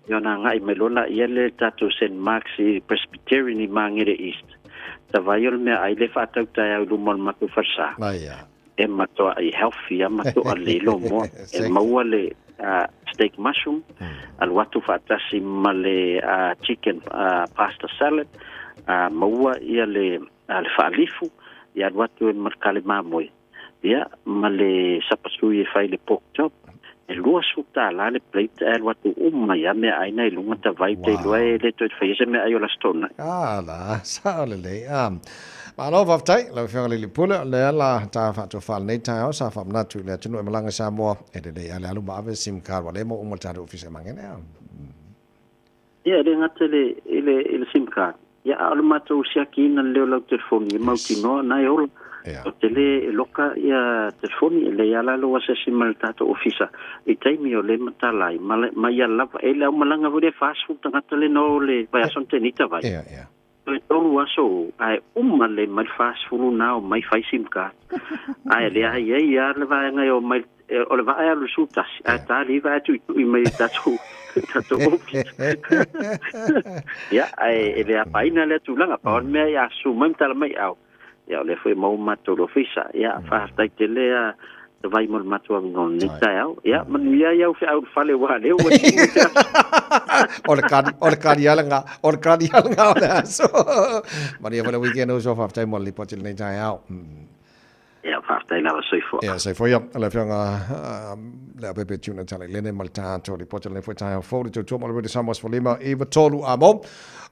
ia ona agai mai loa laia lea i le tatou St. Mark's i Presbyterian i Māngere East. Tavai o le meaai lea e faatau taeao i luma o le matou falesa. E matua'i healthy a ma to'alelei lomoa. E maua le steak mushroom, alu atu fa'atasi ma le chicken pasta salad, maua ia le le fa'alifu, ia alu atu ma le kale mamoe, ia ma le sapasui e fai le pork chop. E $20 le plate, ae alu atu uma ia meaai na i luga tavai te iloa e lē toe faia se meaai o le Aso Toonai. Ala, sao lelei. Malo faafetai, lau Afioga i le Pule, o lea la ta faatofā lenei taeao sa faamanatu i le atunuu e malaga i Samoa, e lelei lava le alu ma ave SIM card, ua le maua uma i le tatou ofisa e magele. Ia, e le gata i le, i le, i le sim card, ia, a o le matou siakiina lelei o lau telefoni e mautinoa na e ola. Ou te le e loka ia telefoni, e leai lava la lou asiasi mai i le tatou ofisa i taimi o le matala ai, ma, ma ia lava, e le aumalaga foi le 40 tagata le no le vaiaso na tea nei tavai. Toe tolu aso ae uma lelei mai le 40 na o mai fai sim card. Ae leai ai lava le vaega e o mai o le vaa e alu i le 11 ae ta 9 ae tuitui mai i tatou tatou ofisa. Ia, ae e le afaina lea tulaga, pau le mea ia susu mai ma tala mai au. Ia, o lea foi e maua matou i le ofisa. Ia, faafetai tele a Tavai mo le matou avanoa i lenei taeao. Ia, manuia ai au feau i le fale aua o lea ua timu te aso. O le kani, o le kani ala ngā, o le kani ala ngā o le aso. Manuia foi le weekend uso, faafetai mo le lipoti i lenei taeao. Ia, faafetai lava, soifua. Ia, soifua ia. Le afioga Leaupepe Tuna Talailene ma le tatou lipoti o lenei foi taeao fou, le tautua mo le Radio Samoa 15 93 a mo.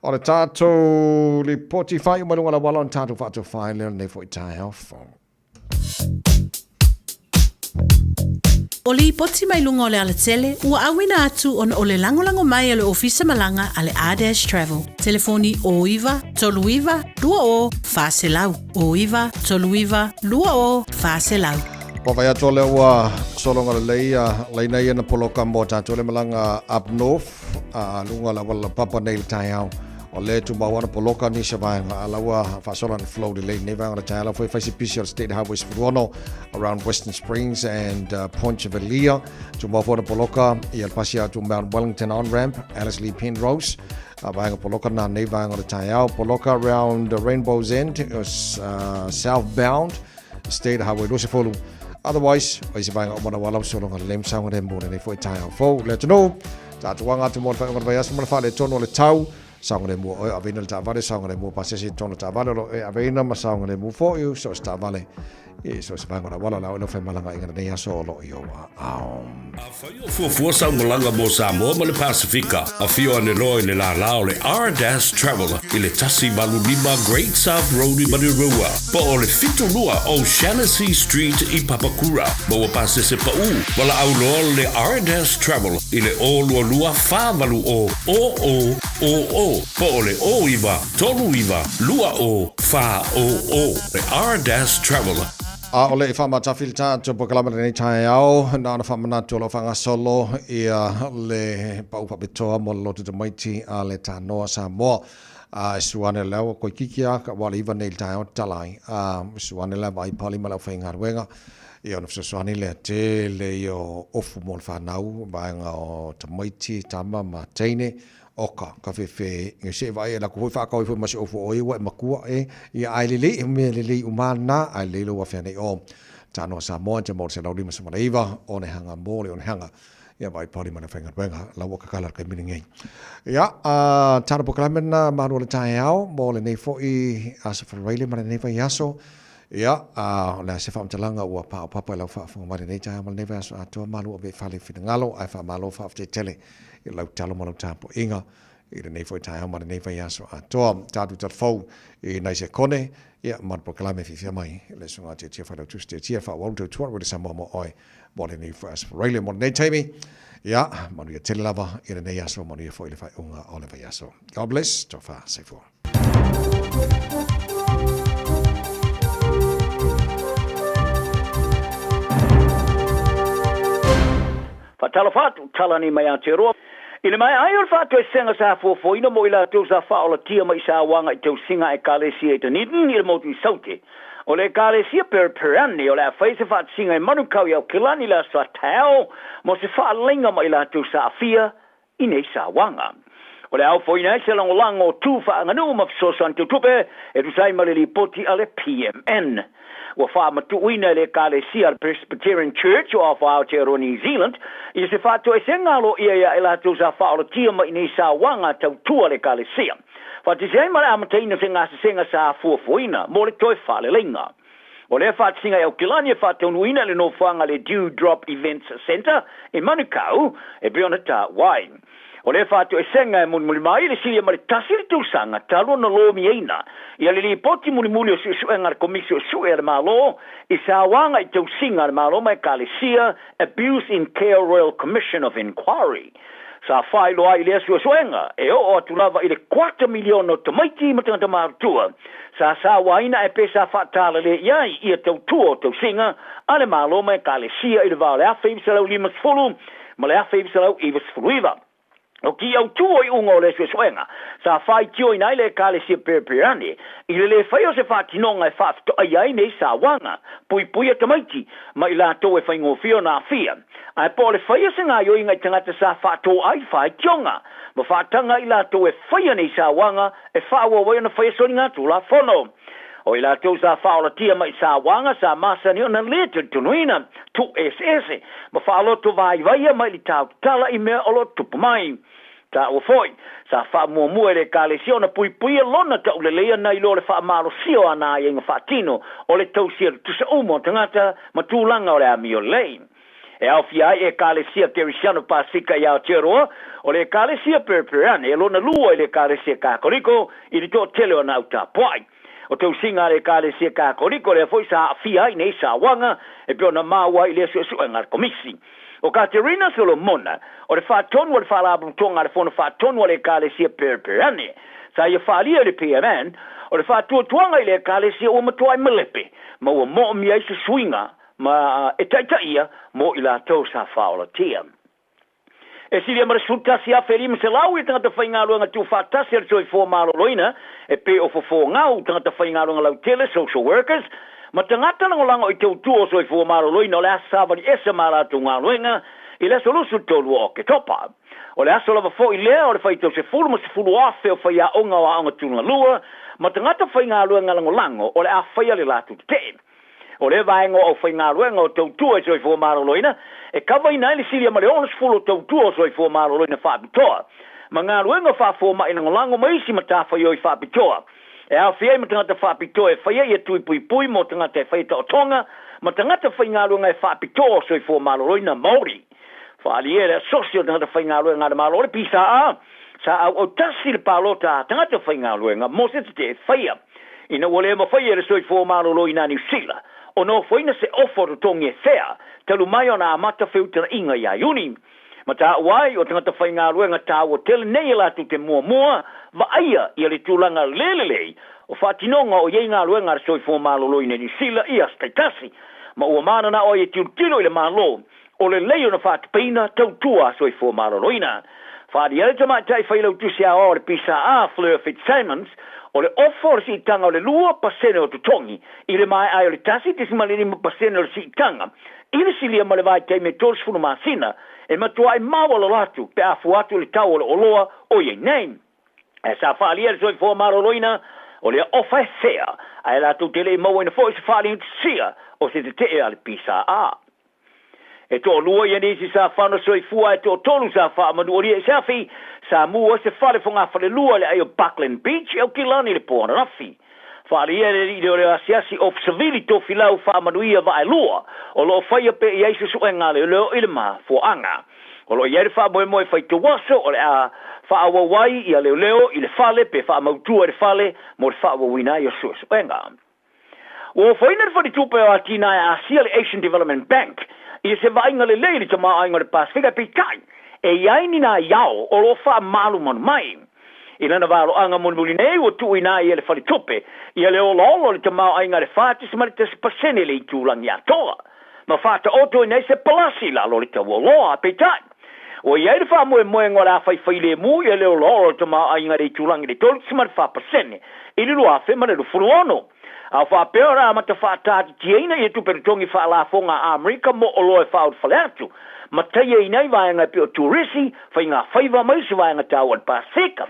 O le tatou lipoti faaiu mai luga o le auala o le tatou faatofai lea o lenei foi taeao fou. O lipoti mai luga o le alatele ua auina atu ona o le lagolago mai a le Ofisa Malaga a le R-Dash Travel. Telefoni 09 39 20 400. 09 39 20 400. Ua vaai atu o lea ua sologa lelei ia laina ia na poloka mo tatou le malaga up north a luga o le auala laupapa nei i le taeao. O lea e tumau ana poloka nisi o vaega a la ua faasolo ana flow lelei nei vaega o le taeao. La foi fai se pisi o le State Highway 16 around Western Springs and Point Chevalier. Tumau foi ana poloka ia le pasi atu Mount Wellington on-ramp, Ellerslie Penrose. A vaega poloka nā nei vaega o le taeao. Poloka around Rainbow's End, southbound, State Highway 20. Otherwise, o isi vaega uma na wala sologa lelei ma saogalemu mo lenei foi taeao fou. Le atunuu, tatou aga atu mo le faaiuga o le vaiaso ma le faaletonu o le tau. Saogalemu o oe o aveina le taavale, saogalemu o pasese i totonu o taavale o lo o e aveina ma saogalemu foi so o se taavale i so o se vaega o le auala o le a oe lau femalagaaiga lenei aso o lo o i ou aao. Afai o fuafua sau malaga mo Samoa ma le Pasefika, afio ane loa i le lālā o le R-Dash Travel i le 185 Great South Road i Manurewa, po o le 72 O'Shannessy Street i Papakura. Maua pasese paʻū, valaau loa le R-Dash Travel i le 022 480 0000 po o le 09 39 20 400. Le R-Dash Travel. A o le i faamatafili tatou polokalame i lenei taeao, na ona faamanatu o lo o faagasolo ia le pau faapitoa mo le loto tamaiti a le Tanoa Samoa. A e sua ane lea ua koikiki a ka ua le iva nei i le taeao tatala ai. A e sua ane lea vaai pali ma le aufaigaluega. Ia ona fesoasoani lea tele ia o ofu mo le whanau, vaega o tamaiti, tama ma teine, Oka, ka fefe, nge se vaai e la ku hoi whaakau i fo ma se ofu o iwa e makua e, ia ai lelei e mea lelei uma na, ai lelei lo wafea nei o. Tanoa Samoa, te mo se lau lima sa iwa, o ne hanga mō le o ne hanga. Ia vai pauli mana whainga ruenga, lau waka kala kai mini ngei. Ia, tāna pokalame na maru o le taeao, mō le nei foi asa wharaile ma le nei vai aso. Ia, o le a se whaamtalanga ua pā o papa i lau whaafonga mai le nei taeao ma le nei vai aso atoa malu o ve whale whinangalo, ai whaamalo whaaftetele. I lau talo ma lau tapuaiga i lenei foi taeao ma lenei vaiaso atoa. Tatou talafou i nai sekone, ia, ma le polokalame fiafia mai le susuga Tiatia Failautusi Tiatia, faaauau le tautua Rede Samoa mo oe mo lenei foi aso Faraile mo lenei taimi. Ia, manuia tele lava i lenei aso, manuia foi le faaiuga o le vaiaso. God bless, tofa soifua. Faatalofa atu, tala nei mai Aotearoa. I le maea ai o le faatoesega sa fuafuaina mo i latou sa faaolatia mai i sauaga i tausiga a Ekalesia i Dunedin i le motu i Saute, o le Ekalesia Pereperani o le a fai se faatasiga i Manukau i Aokelani i le aso a taeao mo se faalaiga ma i latou sa aafia i nei sauaga. O le a ofoina ai se lagolago o tu faaaganuu ma fesoasoani teutupe e tusa ai ma le lipoti a le PMN. Ua faamatuuina e le Ekalesia a le Presbyterian Church o of Aotearoa New Zealand ia se faatoesega aloaia ia i latou sa faaolatia mai i nei sauaga tautua a le Ekalesia. Faatasi ai ma le amataina o se gasesega sa fuafuaina mo le toe faaleleiga. O lea faatasiga i Aukilani e faataunuuina i le nofoaga a le Dew Drop Events Centre i Manukau e pei ona taua ai. O lea faatoesega e mulimuli mai i le silia ma le tasi le tausaga talu ona lomiaina ia le lipoti mulimuli o suesuega a le Komisi Suesue a le Malo i sauaga i tausiga a le Malo ma Ekalesia, Abuse in Care Royal Commission of Inquiry. Sa faailoa ai i lea suesuega, e oo atu lava i le kuata miliona o tamaiti ma tagata matutua sa sauaina ae pe sa faatalale i ai ia tautua o tausiga a le Malo ma Ekalesia i le va o le 1950 ma le 1999. O ki autū o iuga o lea suesuega, sa faitioina ai le Ekalesia Perepereani i le lē faia o se faatinoga e faafetoaia ai nei sauaga puipuia tamaiti ma i latou e faigofie ona aafia, ae po o le faia se gaoioiga i tagata sa faatoai faitioga ma faataga i latou e faia nei sauaga e faaauau ai ona faia soligatulafono. O i latou sa faaolatia mai i sauaga sa masani ona lē talitonuina, tuueseese, ma faaloto vaivaia mai i le tautatala i mea o lo o tupu mai. Taua foi, sa faamuamua e le Ekalesia ona puipuia lona tauleleia nai lo le faamalosia o ana aiaiga faatino o le tausia tutusa uma o tagata ma tulaga o le amio lelei. E aofia ai Ekalesia Kerisiano Pasefika i Aotearoa, o le Ekalesia Perepereane e lona lua i le Ekalesia Kakoliko i le toatele o ana au tapuai. O tausiga a le Ekalesia Kakoliko lea foi sa aafia ai nei sauaga e pei ona maua ai i lea suesuega a le Komisi. O Katerina Solomona, o le faatonu o le Faalapotopotoga a le Fono Faatonu a le Ekalesia Perepereane, sa ia faaalia i le PMN, o le faatuatuaga i le Ekalesia ua matuai malepe ma ua moomia ai se suiga ma e taitaia mo i latou sa faaolatia. E silia ma le 11,500 ia tagata faigaluega tuufaatasi a le soifua maloloina e pei o fofogau, tagata faigaluega lautele, social workers, ma tagata lagolago i tautua o soifua maloloina o le a savali ese ma a latou galuega i le aso 23 o Oketopa. O le aso lava foi lea o le faitau sefulu ma sefulu afe o faiaoga o aoga tulagalua ma tagata faigaluega lagolago o le a faia le latou tetee. O lea vaega o aufaigaluega o tautua i soifua maloloina e kavaina ai le silia ma le 60 o tautua o soifua maloloina faapitoa ma galuega faafomai lagolago ma isi matafaioi faapitoa e aofia ai ma tagata faapitoa e faia ia tui puipui mo tagata e faia taotoga ma tagata faigaluega e faapitoa o soifua maloloina Māori. Faaalia e le Asosi o Tagata Faigaluega a le Malo le PSA sa auautasi le palota a tagata faigaluega mo se tetee faia. Ina ua le mafai e le soifua maloloina a Niu Sila ona ofoina se ofa o totogi e fea talu mai ona amata feutalaʻiga ia Iuni. Ma taua ai o tagata faigaluega taua tele nei e latou te muamua vaaia ia le tulaga le lelei o faatinoga o i ai galuega a le soifua maloloina i Niu Sila i aso taitasi ma ua mananao ai e tilotilo i le Malo o lelei ona faatupeina tautua a soifua maloloina. Faaalia ai le tamaitai failautusi aoao o le PSA, Fleur Fitzsimons, o le ofa o le siitaga o le 2% o totogi i le maea ai o le 1.5% o le siitaga i le silia ma le vaitaimi e 30 masina e matuai maualalo atu pe a fua atu i le tau o le oloa o i ai nei. Ae sa faaalia e le soifua maloloina o lea ofa e fea, ae latou te le i mauaina foi se faaligatasia o se tetee a le PSA. E toalua ia nisi sa fano soifua ae toatolu sa faamanualia i se afi sa mu ai se fale fogafalelua i le ai o Buckland Beach i Aukilani i le po ananafi. Faaalia e le alii leoleo asiasi Ofisa Vili Tofilau Faamanuia Vaelua o lo o faia pea i ai suesuega a leoleo i le mafuaaga. O lo o i ai le faamoemoe faitauaso o le a faaauau ai ia leoleo i le fale pe faamautua i le fale mo le faaauauina ai o suesuega. Ua ofoina le Faletupe o Atinae a Asia, le Asian Development Bank, i se vaaiga lelei i le tamaoaiga o le Pasefika, peitai, e i ai ni nai ao o lo o faamalumalu mai. I lana valoaga mulimuli nei, ua tuuina ai e le Faletupe ia le olaola o le tamaoaiga i le 4.1 pasene i le itulagi atoa, ma faataoto ai nei se palasi i lalo o le tau oloa. Peitai, ua i ai le faamoemoega o le a faifailemu ia le olaola o le tamaoaiga i le itulagi i le 3.4 pasene i le 2026. A o faapea ona amata faataatitiaina ia tupe totogi faalafoga a Amerika mo oloa e faaulufale atu, ma taiaina ai vaega e pei o turisi, faigafaiva ma isi vaega taua o le Pasefika.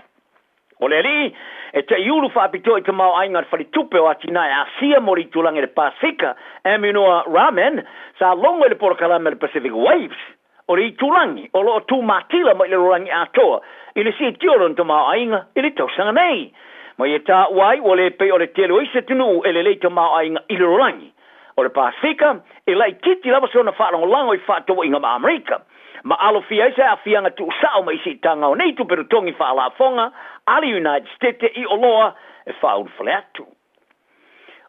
O le alii e taʻiulu faapitoa i tamaoaiga a le Faletupe o Atinae Asia mo le itulagi o le Pasefika, Aminur Rahman, sa logo i le polokalame a le Pacific Waves o le itulagi o lo o tumatila mai le lalolagi atoa i le siitia o lona tamaoaiga i le tausaga nei. Ma ia taua ai ua le pei o le tele o isi atunuu e lelei tamaoaiga i le lalolagi o le Pasefika, e laitiiti lava sona faalagolago i fefaatauaiga ma Amerika, ma alofia ai se aafiaga tuusao mai siitaga o nei tupe totogi faalafoga a le United Stete i oloa e faaulufale atu.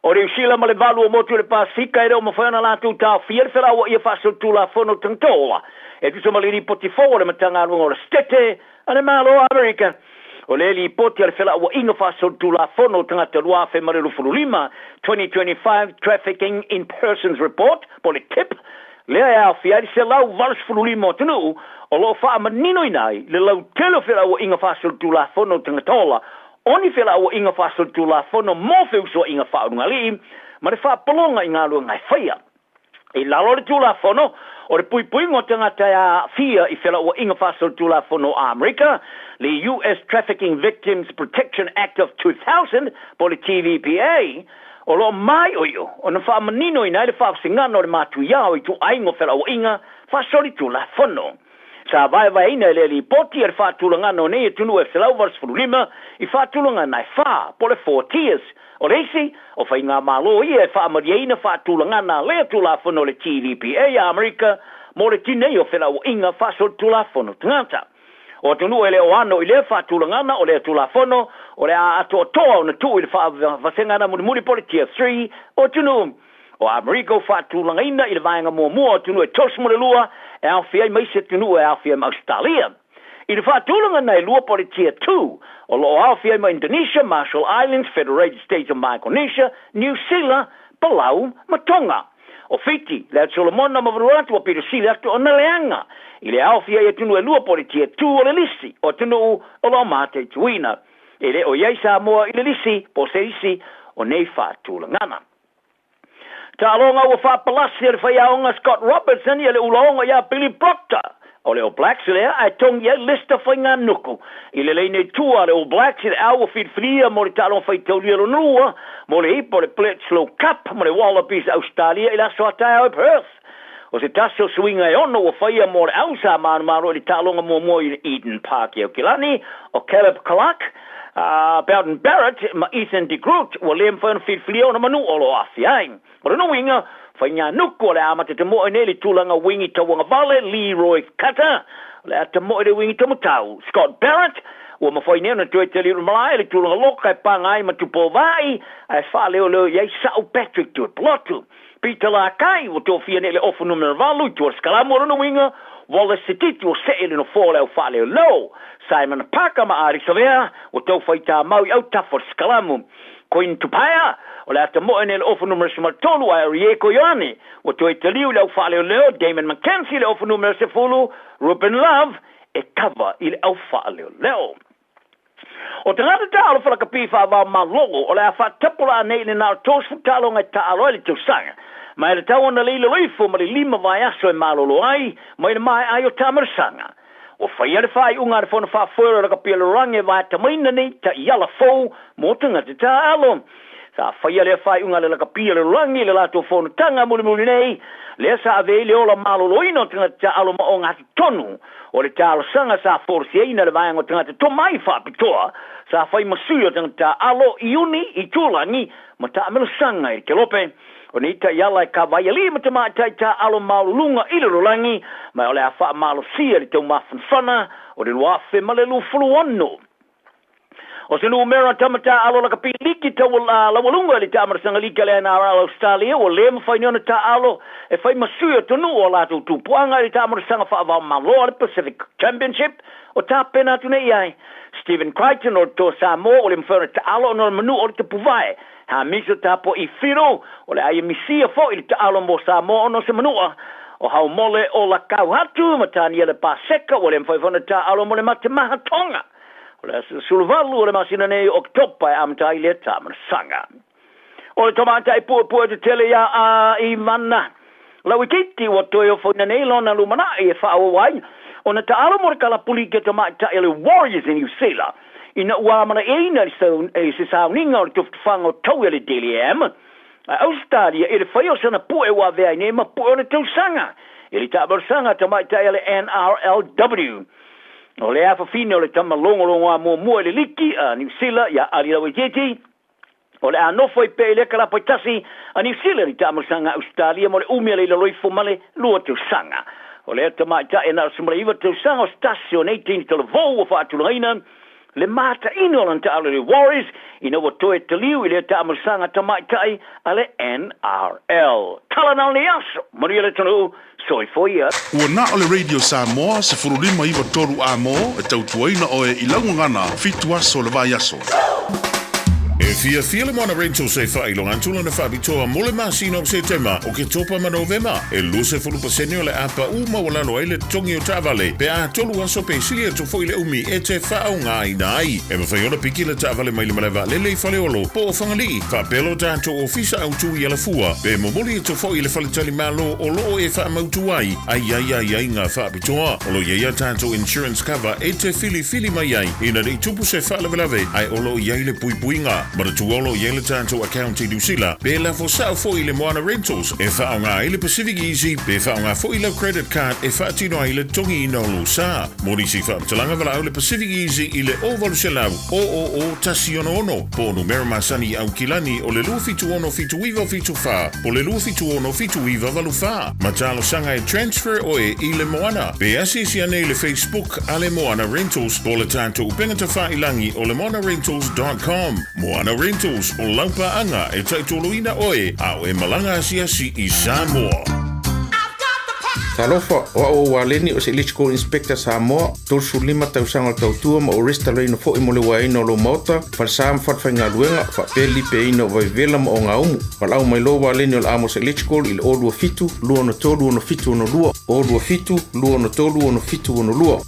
O Niu Sila ma le valu o motu i le Pasefika e le o mafai ona latou taofia le felauaia faasolitulafono o tagata ola e tusa ma le lipoti fou a le Matagaluega o le Setete a le Malo o Amerika. O le lipoti a le felauaiga faasolitulafono o tagata 2025, 2025 Trafficking in Persons Report, po o le TIP, lea e aofia ai le 185 o atunuu o lo o faamaninoina ai le lautele o felauaiga faasolitulafono o tagata ola, o ni felauaiga faasolitulafono mo feusuaiga faaulugalii ma le faapologa i galuega e faia. I lalo o le Tulafono o le Puipuiga o Tagata e Aafia i Felauaiga Faasolitulafono o Amerika, le US Trafficking Victims Protection Act of 2000 po o le TVPA, o lo o māioio ona faamaninoina ai le faavasegana o le matuia o ituaiga o felauaiga faasolitulafono. Sa vaevaeina e lea lipoti a le faatulagana o nei atunuu e 185 i faatulagana e fa, po o le four tiers. O le isi, o faigamalo ia e faamalieina faatulagana a lea Tulafono o le TVPA a Amerika mo le tinei o felauaiga faasolitulafono tagata. O atunuu e le o ano i lea faatulagana o lea Tulafono, o le a atoatoa ona tuu i le faavasegana mulimuli po o le Tier Three o atunuu o Amerika ua faatulagaina i le vaega muamua o atunuu e 32 e aofia ai ma isi atunuu e aofia ai ma Ausetalia. I le faatulagana e lua po o le Tier Two, o lo o aofia ai ma Indonesia, Marshall Islands, Federated States of Micronesia, Niu Sila, Palau ma Tonga. O Fiti, le Atu Solomona ma Vanuatu ua pito sili atu ona leaga i le aofia ai atunuu e lua po o le Tier Two o le lisi o atunuu o lo o mataituina. E le o i ai Samoa i le lisi po o se isi o nei faatulagana. Taaloga ua faapalasi e le faiaoga Scott Robertson ia le ulaoga ia Billy Proctor o le All Blacks lea ae togi ai Leicester faiganuku i le leina i tua a le All Blacks i le au ua filifilia mo le taaloga faitaulia lona lua mo le ipa o le Bledisloe Cup ma le Wallabies a Ausetalia i le aso a taeao i Perth. O se tasi o suiga e ono ua faia mo le au sa manumalo i le taaloga muamua i le Eden Park i Aukilani, o Caleb Clarke, a Beauden Barrett ma Ethan de Groot ua le mafai ona filifilia ona manu o lo o aafia ai. O lona uiga, faiganuku o le a amata tamoe nei le tulaga wingi tauagavale Leroy Cutter, o le a tamoe le wingi taumatau Scott Barrett, ua mafai nei ona toe tali malae i le tulaga loka e paga ai ma Tupovaai ae faaleoleo i ai Sa'u Patrick Tuipulotu. Peter Lakai, ua tofia nei le ofu numera 8 i tua o le sikalamu o lona uiga, Wallace Sititi ua see i le nofoa o le au faaleoleo, Simon Parker ma Ardie Savea ua tau fai tamau i autafa o le sikalamu. Quinn Tupaea, o le ata moe nei le ofu numera 13 ae o Rieko Ioane ua toe taliu i le au faaleoleo, Damon McKenzie le ofu numera 10, Ruben Love e kava i le au faaleoleo. O tagata taalofa lakapi faavao malolo o le a faatapulaa nei i le na o 30 taaloga e taalo ai le tausaga. Ma e tatau ona le lalo ifo ma le lima vaiaso e malolo ai mai le maea ai o taamalasaga. Ua faia le faaiuga a le Fono Faafoe o le Lakapi o le Lalolagi e vaetamaina nei taiala fou mo tagata taaalo. Sa faia lea faaiuga a le Lakapi o le Lalolagi i le latou fonotaga mulimuli nei, lea sa ave ai le ola maloloina o tagata taaalo ma ogatotonu. O le talosaga sa folasiaina e le vaega o tagata tomai faapitoa sa fai ma sui o tagata taaalo i Iuni i Tūlagi ma taamilosanga i le Kelope. O nei taiala e kava ai alii ma tamaitai taaalo maualuluga i le lalolagi, ma o le a faamalosia i le taumafanafana o le 2026. O se numera tama taaalo lakapi liki tau laualuga i le taamalasaga liki a le NRL Australia ua le mafai nei ona taaalo e fai ma sui o atunuu o latou tupuaga i le taamalasaga faava-o-Malo a le Pacific Championship o tapena atu nei i ai. Stephen Crichton o le Toa Samoa ua le mafai ona taaalo ona o le manu o le tapuvae. Hamiso Tapua'i Whiro o le a ia misia foi i le taaalo mo Samoa ona o se manua o Haumole o Lakauhatu ma Taniela Paseka ua le mafai foi ona taaalo mo le matemaha Tonga. O le aso 18 o le masina nei o Oketopa e amata ai lea taamalasaga. O le tamaitai puepue tetele ia a Ivana. Lauitiiti ua toe ofoina nei lona lumanai e faaauau ai ona taalo mo le kalapuli ki tamaitai a le Warriors i Niu Sila ina ua amana'iaina i se sauniga o le tufatufaga o taui a le Dally M a Ausetalia i le faia o sana pu'e ua avea ai nei ma pu'e o le tausaga i le taamalosaga a tamaitai a le NRLW. O le afafine o le tama logologoa muamua i le liki a Niu Sila ia Ali Lauitiiti, O le a nofo ai pea i lea kalapa tasi a Niu Sila i taamalosaga a Ausetalia mo le umi a le ilaloifo ma le 2 tausaga. O lea tamaitai e na o se 19 tausaga o se tasi o nei teine talavou ua faatulagaina le mataino o lana taalo i le Warriors ina ua toe taliu i lea taamalosaga tamaitai a le NRL. Tala na o lenei aso, manuia le atunuu, soifua ia. Ua na o le Radio Samoa 15 93 A-mo e tautuaina oe i lau gagana fitu aso o le vaiaso. E fiafia le Moana Rentals e faailoga atu lana faapitoa mo le masina o Setema, Oketopa ma Novema. E 20% o le a paʻu maualalo ai le totogi o taavale pe a tolu aso pe sili atu foi le umi e te faaaogaina ai. E mafai ona piki le taavale mai le malae vaalele i Faleolo po o Fagalii, faapea lo tatou ofisa autu i Alafua, pe momoli atu foi i le faletalimalo o lo o e faamautu ai a i ai aiaiga faapitoa. O lo o i ai a tatou insurance cover e te filifili mai ai ina ne i tupu se faalavelave ae o lo o i ai le puipuiga. Manatua o lo o i ai le tatou account i Niu Sila pe lafo sao foi i le Moana Rentals e faaaoga ai le Pacific Easy pe faaaoga foi lau credit card e faatino ai le togiina o lou sa. Mo nisi faamatalaga valaau le Pacific Easy i le 0800 000 166 po o numera masani i Aukilani o le 276 7974 po o le 276 7984. Ma talosaga e transfer oe i le Moana. Pe asiasi ane i le Facebook a le Moana Rentals po o le tatou upega tafailangi o le moanarentals.com. Moana Rentals, o lau paaga e taitoloina oe a o e malaga asiasi i Samoa. Talofa, o au o Waleni o se Electrical Inspector Samoa, 35 tausaga o le tautua ma ou resitalaina foi mo le uaeina o lou maota, falesa ma falefaigaluega, faapea le lipeaina o vaivevela ma ogaumu. Valaau mai loa Waleni o le Amos Electrical i le 027 263 6762, 027 263 6762.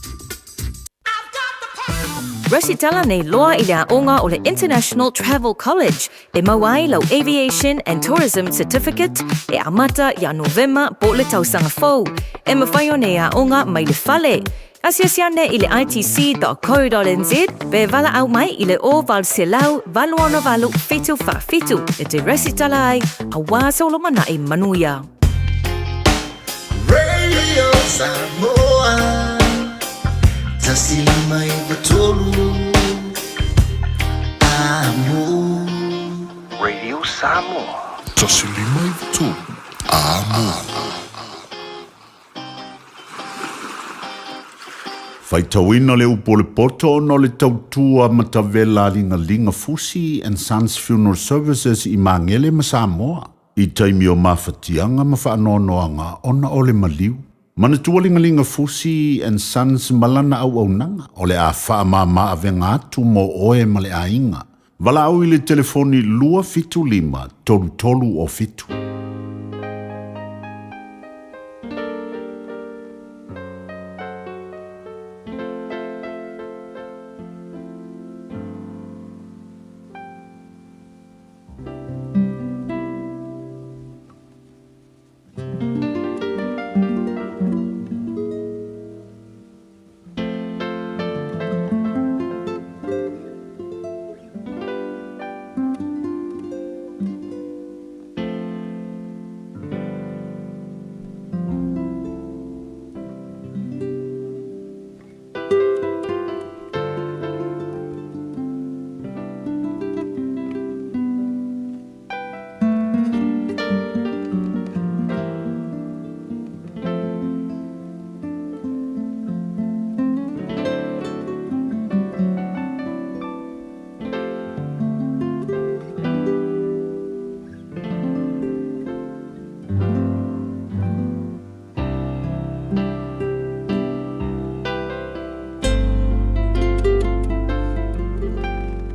Resitala nei loa i le aoga o le International Travel College e mau ai lau Aviation and Tourism Certificate e amata ia Novema po o le tausaga fou. E mafai ona e aoga mai le fale. Asiasi ane i le itc.co.nz pe valaau mai i le 0800 868 747 e te resitala ai aua se olomanai manuia. Radio Samoa 153 Amo. Radio Samoa. 153 Amo. Faitauina le upu o le poto ona o le tautua matavela a Ligalinga Fusi and Sons Funeral Services i Magele ma Samoa i taimi o mafatiaga ma faanoanoaga ona o le maliu. Manatua Ligalinga Fusi and Sons ma lana auaunaga o le a faamama avega atu mo oe ma le aiga. Valaau i le telefoni 275 33 o 7.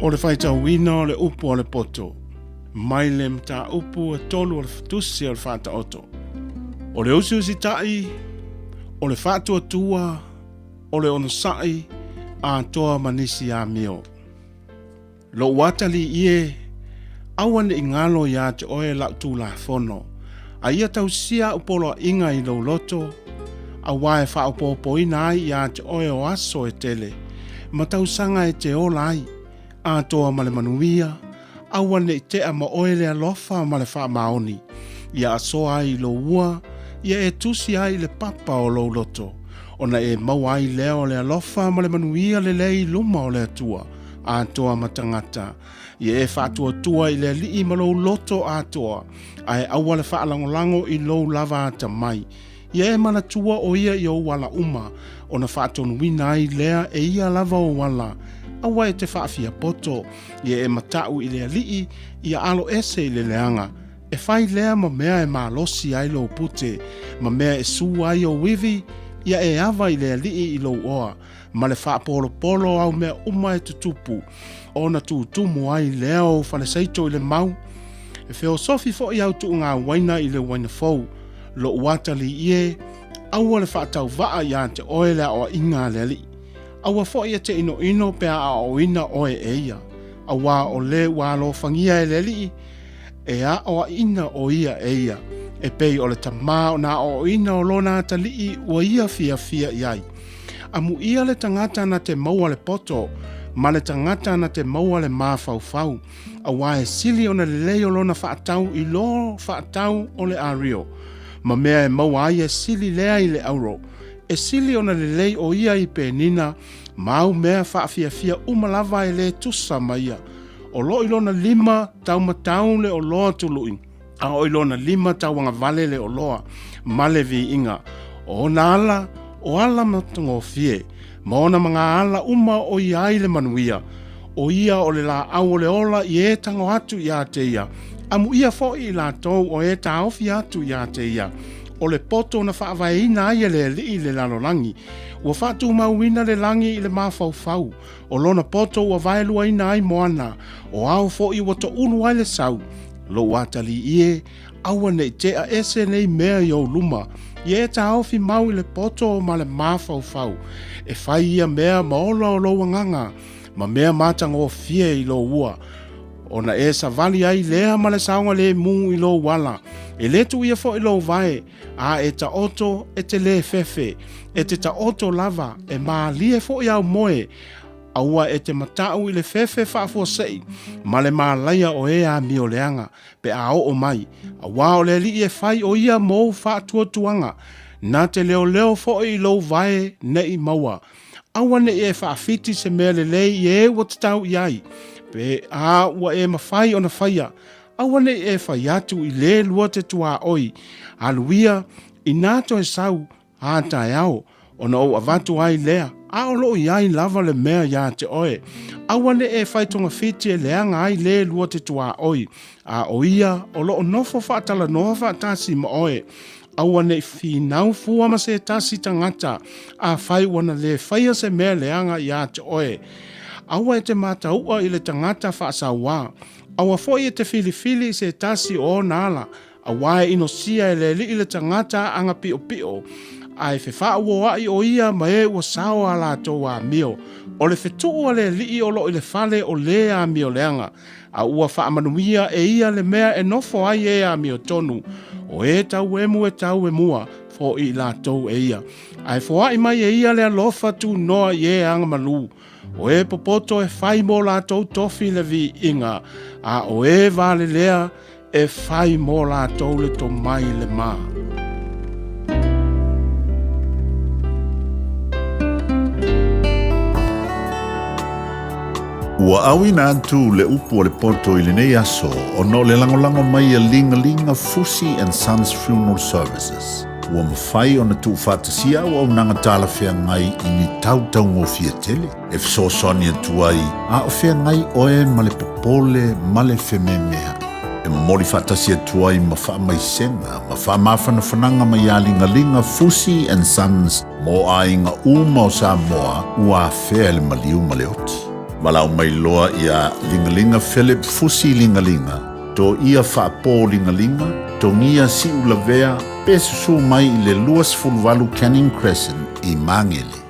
O le faitauina o le upu a le poto, mai le mataupu e tolu o le tusi o le Faataoto. O le usiusitaʻi, o le faatuatua, o le onosai, atoa ma nisi amio. Lou atalii e, aua ne i galo iā te oe lau Tulafono, A ia tausia a'u poloaʻiga i lou loto, auā e faaopoopoina ai iā te oe o aso e tele, ma tausaga e te ola ai, atoa ma le manuia, aua ne i tea ma oe le alofa ma le faamaoni, ia asoa ai i lou ua, ia e tusi ai i le papa o lou loto, ona e maua ai lea o le alofa ma le manuia lelei i luma o le Atua, atoa ma tagata. Ia e faatuatua i le Alii ma lou loto atoa, ae aua le faalagolago i lou lava atamai. Ia e manatua o ia i ou ala uma, ona faatonuina ai lea e ia lava ou ala. Aua e te faafiapoto, ia e mataʻu i le Alii, ia alo ese i le leaga. E fai lea ma mea e malosi ai lou pute, ma mea e su ai ou ivi, ia e ava i le Alii i lou oa, ma le faapolopolo o au mea uma e tutupu, ona tutumu ai lea o ou falesaito i le mau. E feosofi foʻi au tuuga uaina i le uaina fou, loʻu atalii e, aua le faatauvaa iā te oe le aoaiga a le Alii. Aua foʻi e te inoino pe a aoaoina oe e ia, auā o le ua alofagia e le Alii, e aoaʻina ʻo ia e ia, e pei o le tamā o na aoaoina o lona atalii ua ia fiafia i ai. Amuia le tagata na te maua le poto, ma le tagata na te maua le mafaufau, auā e sili ona lelei o lona faatau i lo faatau o le ario, ma mea e maua ai e sili lea i le auro. E sili ona lelei o ia i penina, ma au mea faafiafia uma lava e lē tusa ma ia. O lo i lona lima taumatau le oloa tului, a o i lona lima tauagavale le oloa ma le viiga. O ona ala, o ala matagofie, ma ona magaala uma o ia ai le manuia. O ia o le laau o le ola i e tago atu iā te ia, amuia foʻi i latou o e taofi atu iā te ia. O le poto na faavaeina ai e le Alii le lalolagi, ua faatumauina le lagi i le mafaufau, O lona poto ua vaeluaina ai moana, o ao foʻi ua toʻulu ai le sau. Lou atalii e, aua ne i tea ese nei mea i ou luma, ia e taofi mau i le poto ma le mafaufau. E fai ia mea ma ola o lou agaga, ma mea matagofie i lou ua. Ona e savali ai lea ma le saogalemu i lou ala, e lē tuuia foʻi lou vae, a e taoto e te lē fefe, e te taoto lava, e mālie foʻi au moe, aua e te mataʻu i le fefe faafuaseʻi ma le mālaia o e amioleaga pe a oo mai, auā o le Alii e fai o ia mou faatuatuaga, na te leoleo foʻi i lou vae neʻi maua. Aua neʻi e faafiti se mea lelei i e ua tatau i ai, pe a ua e mafai ona faia, Aua ne i e fai atu i lē lua te tuaoi, alu ia, inā toe sau, ā taeao, ona ou avatu ai lea, a o loo i ai lava le mea iā te oe. Aua ne e fai togafiti e leaga ai lē lua te tuaoi, a o ia o loo nofo faatalanoa faatasi ma oe. Aua ne i finau fua ma se tasi tagata, afai ua na lē faia se mea leaga iā te oe. Aua e te matauʻa i le tagata faasauā, Aua foʻi e te filifili i se tasi o ona ala, auā e inosia e le Alii le tagata aga piʻopiʻo, a e fefaaʻuoaʻi ʻo ia ma e ua sao a latou amio. O le fetuʻu a le Alii o loo i le fale o lē amio leaga, a ua faamanuia e ia le mea e nofo ai e amio tonu, o e tauemu e tauemua foʻi i latou e ia. A e foaʻi mai e ia le alofa tunoa i e aga malū, O e popoto e fai mō lātou tofi le viiga, a o e valelea e fai mō lātou le tomai le mā. Ua auina atu le upu o le poto i lenei aso ona o le lagolago mai a Ligalinga Fusi and Sons Funeral Services. Ua mafai ona tuufaatasia auaunaga talafeagai i ni tau taugofie tele e fesoasoani atu ai a o feagai oe ma le popole ma le fememeaʻi. E momoli faatasi atu ai ma faamaisega ma faamafanafanaga mai iā Ligaliga Fusi and Sons mo aiga uma o Samoa ua afea e le maliu ma le oti. Valaau mai loa iā Ligaliga Philip Fusi Ligaliga, Toia Faapō Ligaliga, Togia Siulavea, pe susū mai i le 28 Canning Crescent i Māngere.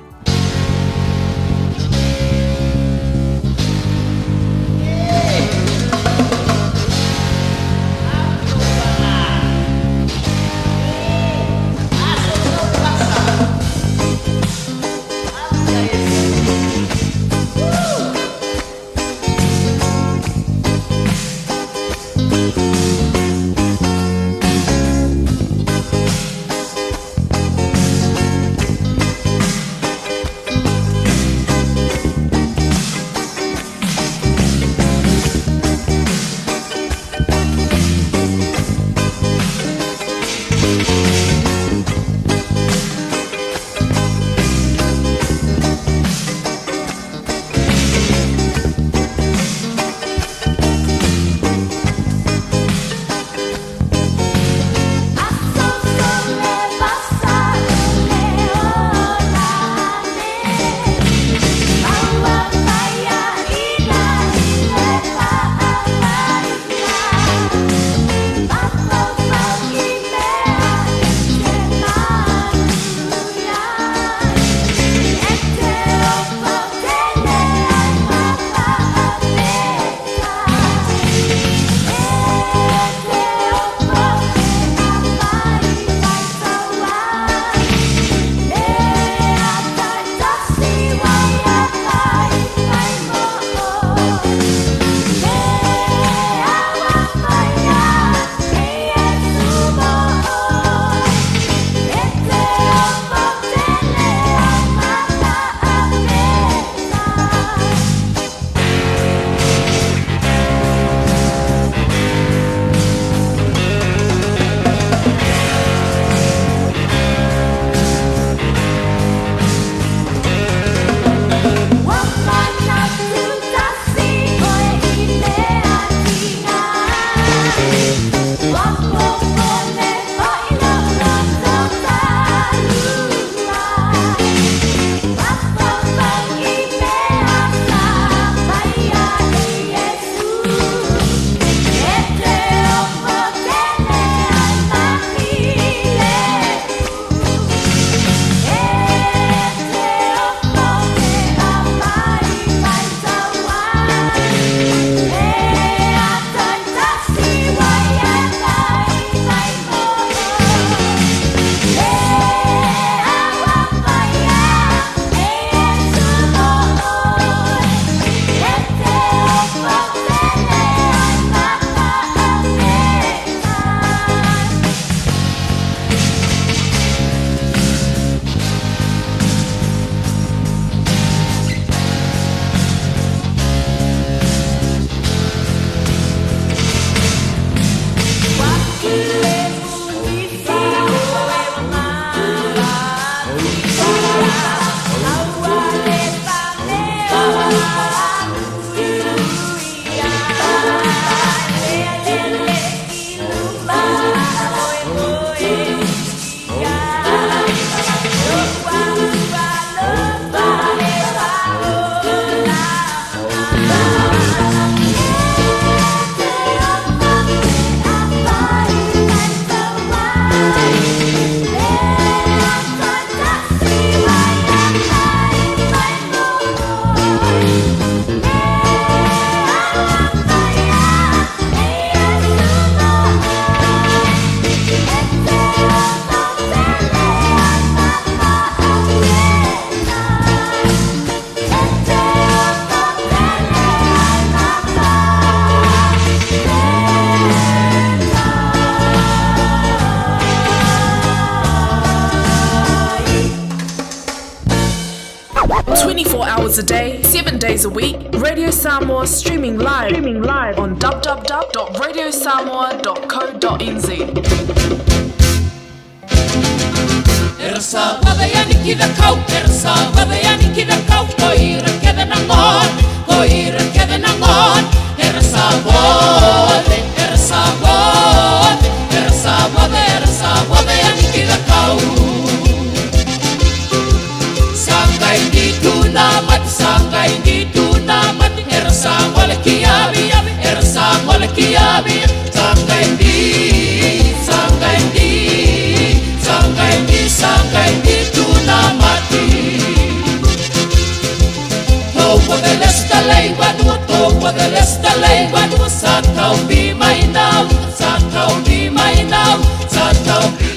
hours a day, 7 days a week. Radio Samoa streaming live, streaming live on www.radiosamoa.co.nz.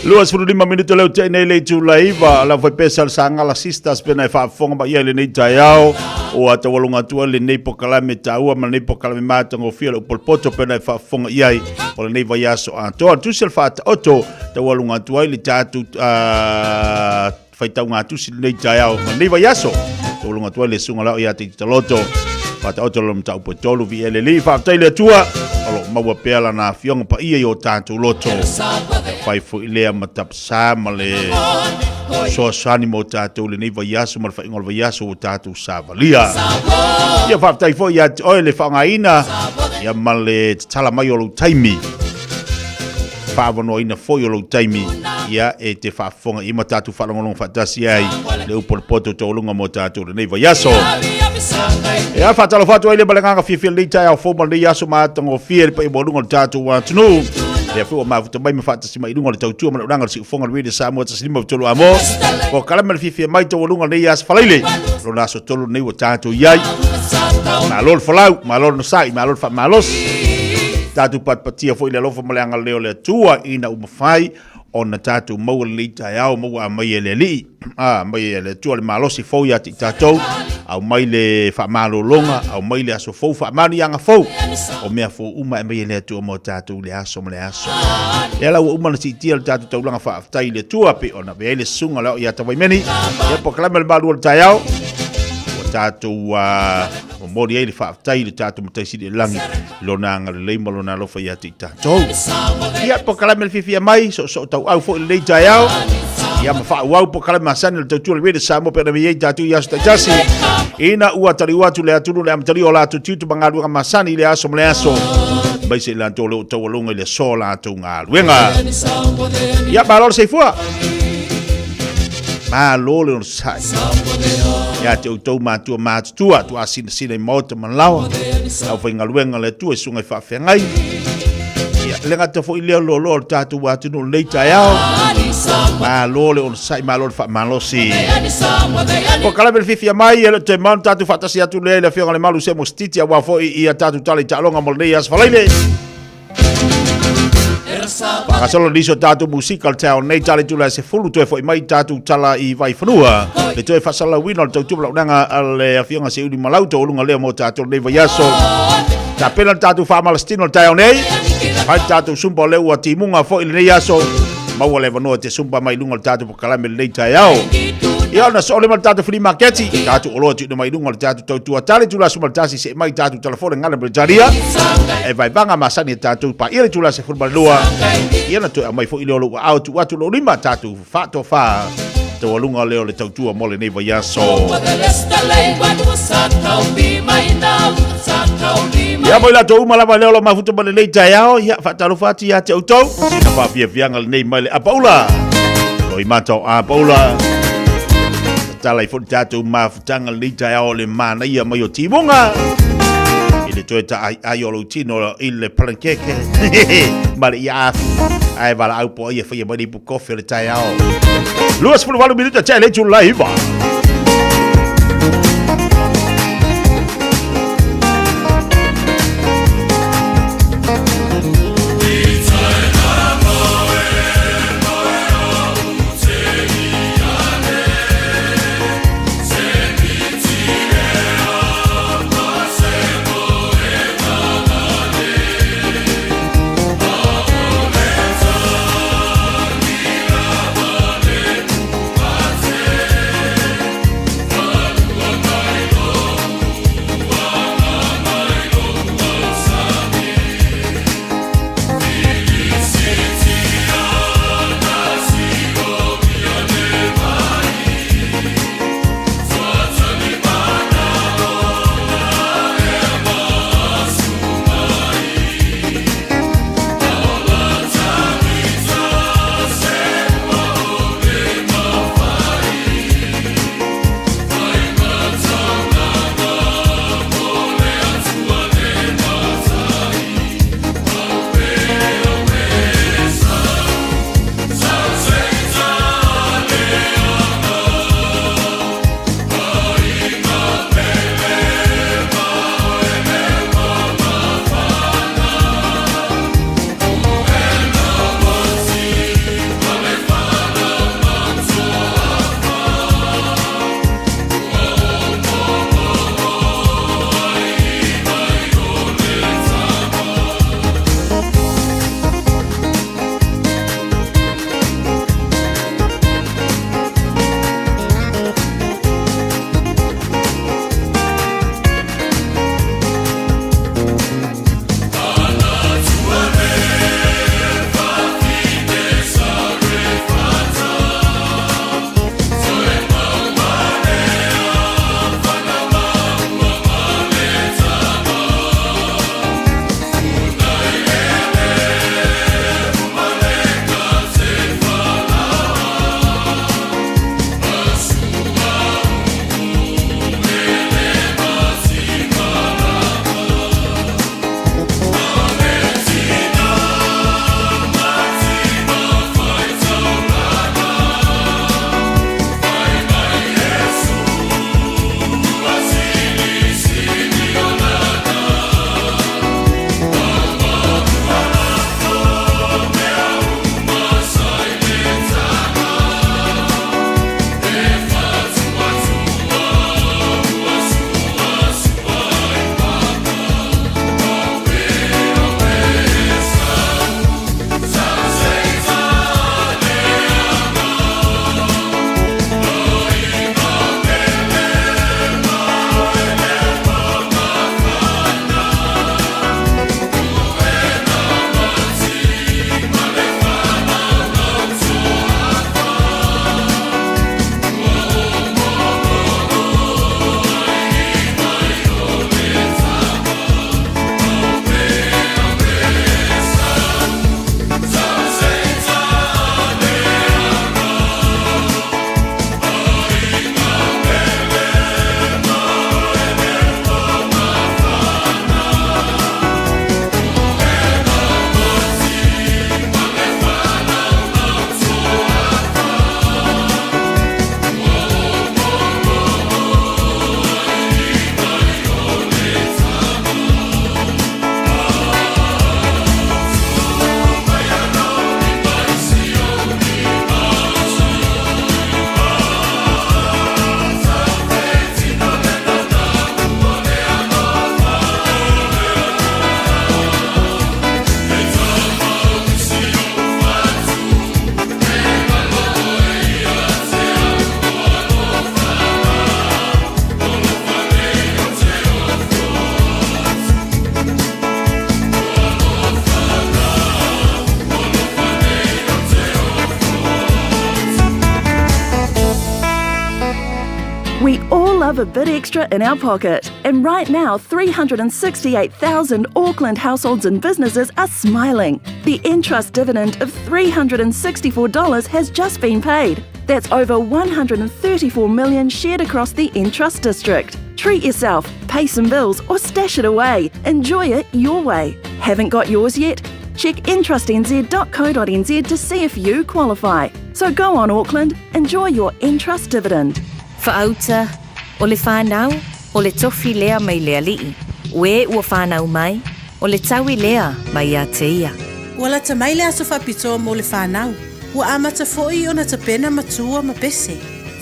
25 minuto leo te nei le itula iva la foi pesa le sangala sisters pena e faafofoga mai ai lenei taeao o a taualoga atu ai lenei pokalame taua ma lenei pokalame matagofie le upolpoto pena e faafofoga i ai o lenei vaiaso atoa. Tusi le faataoto taualoga atu ai le tatou faitauga tusi lenei taeao ma lenei vaiaso. Taualoga atu ai le susuga lao ia te Taloto. Faataoto lo mataupu e tolu vi ele li. Faafetai le Atua o lo o maua pea lana afioga paia i o tatou loto. Fai foi lea ma tapasā ma le soasoani mo tatou lenei vaiaso ma le faiga o le vaiaso ua tatou savalia. Ia faafetai foi ia te oe le faaaogaina ia ma le tatala mai o lou taimi. Faavanoaina foi o lou taimi ia e te faafofoga i ma tatou faalogologo faatasi ai le upu o le poto taualuga mo tatou lenei vaiaso. E a faatalofa atu ai le ma le agaga fiafia lenei taeao fou ma lenei aso matagofie le paia maualuga o le tatou atunuu. Lea foi ua mafuta mai ma faatasi mai i luga o le tautua ma le ulaga o le siufofoga o le Radio Samoa 153 Amo. O kalama le fiafia mai taualuga lenei aso falaile. Lona aso tolu lenei ua tatou i ai. Malo le folau, malo le nosai, malo le faamalosi. Tatou patipatia foi le alofa ma le agalelei o le Atua ina ua mafai ona tatou maua lenei taeao, maua aumai e le Alii, aumai e le Atua le malosi fou ia te i tatou, aumai le faamalologa, aumai le aso fou, faamanuiaga fou, o mea fou uma e aumai e le Atua mo tatou i le aso ma le aso. Lea la ua uma ona siitia le tatou taulaga faafetai i le Atua, pei ona avea ai le susuga o le ao ia Tawaimeni, ia polokalame o le malu o le taeao, ua tatou momoli ai le faafetai i le tatou Matai Sili i le Lagi, i lona agalelei ma lona alofa ia te i tatou. Ia, polokalame le fiafia mai, soosoo tauau foi lenei taeao, ia ma faaauau polokalame masani o le tautua le Radio Samoa pe ona i ai tatou i aso taitasi. Ina ua taliu atu le atunuu le amatalia o latou tiute ma galuega masani i le aso ma le aso, aemaise i latou o lo o taualoga i le aso o latou galuega. Ia, malo le soifua. Malo le onosai. Ia te outou matua matutua, tuasinasina i maota ma laoa, aufaigaluega a le Atua i susuga i faafeagai. Ia, le gata foi lea o loaloa o le tatou atunuu lenei taeao. Malo le onosai, malo le faamalosi. O kalame le fiafia mai, e le o toe manu tatou faatasi atu lea i le Afioga i le Malu Semo Stiti, aua foi ia tatou tala i taaloga mo lenei aso falaile. Faagasolo nisi o tatou musika o le taeao nei tala i tula e 10 toe foi mai tatou tala i Vaifanua. Le toe faasalalauina o le tautua launaga a le Afioga Seiuli Malau taualuga lea mo tatou lenei vaiaso. Tapena le tatou faamalositino o le taeao nei. Fai le tatou sumba o lea ua timuga foi lenei aso. Maua le avanoa e te sumba mai i luga o le tatou polokalame lenei taeao. Ia ona soo lea ma le tatou flea maketi, tatou oloa tuuina mai i luga o le tatou tautua tali itula 11 se'e mai tatou talafo le gala Peretania e vaevaga masani e tatou paia le itula 12 ia na toe aumai foi lea o lou aao tuu atu lou lima tatou faatofa taualuga lea o le tautua mo lenei vaiaso. Ia mo i latou uma lava lea o lo mafuta ma lenei taeao, ia faatalofa atu ia te outou. Sina faafiafiaga lenei mai le Apaula. Loimata o Apaula. Tatala ai foi le tatou mafutaga lenei taeao o le manaia mai o timuga. I le toe taaiai o lou tino i le palankeke ma le iaafu. Ae valaau po ai e faia mai le ipu kofi o le taeao. 28 minuta tea le itula iva. love a bit extra in our pocket. And right now, 368,000 Auckland households and businesses are smiling. The Entrust dividend of $364 has just been paid. That's over 134 million shared across the Entrust district. Treat yourself, pay some bills, or stash it away. Enjoy it your way. Haven't got yours yet? Check entrustnz.co.nz to see if you qualify. So go on, Auckland, enjoy your Entrust dividend. Whaauta, o le whanau, o le tofi lea mai le alii, o e ua whanau mai, o le taui lea mai ia te ia. Ua lata mai le aso faapitoa mo le whanau. Ua amata fo'i ona tapena matua ma pese.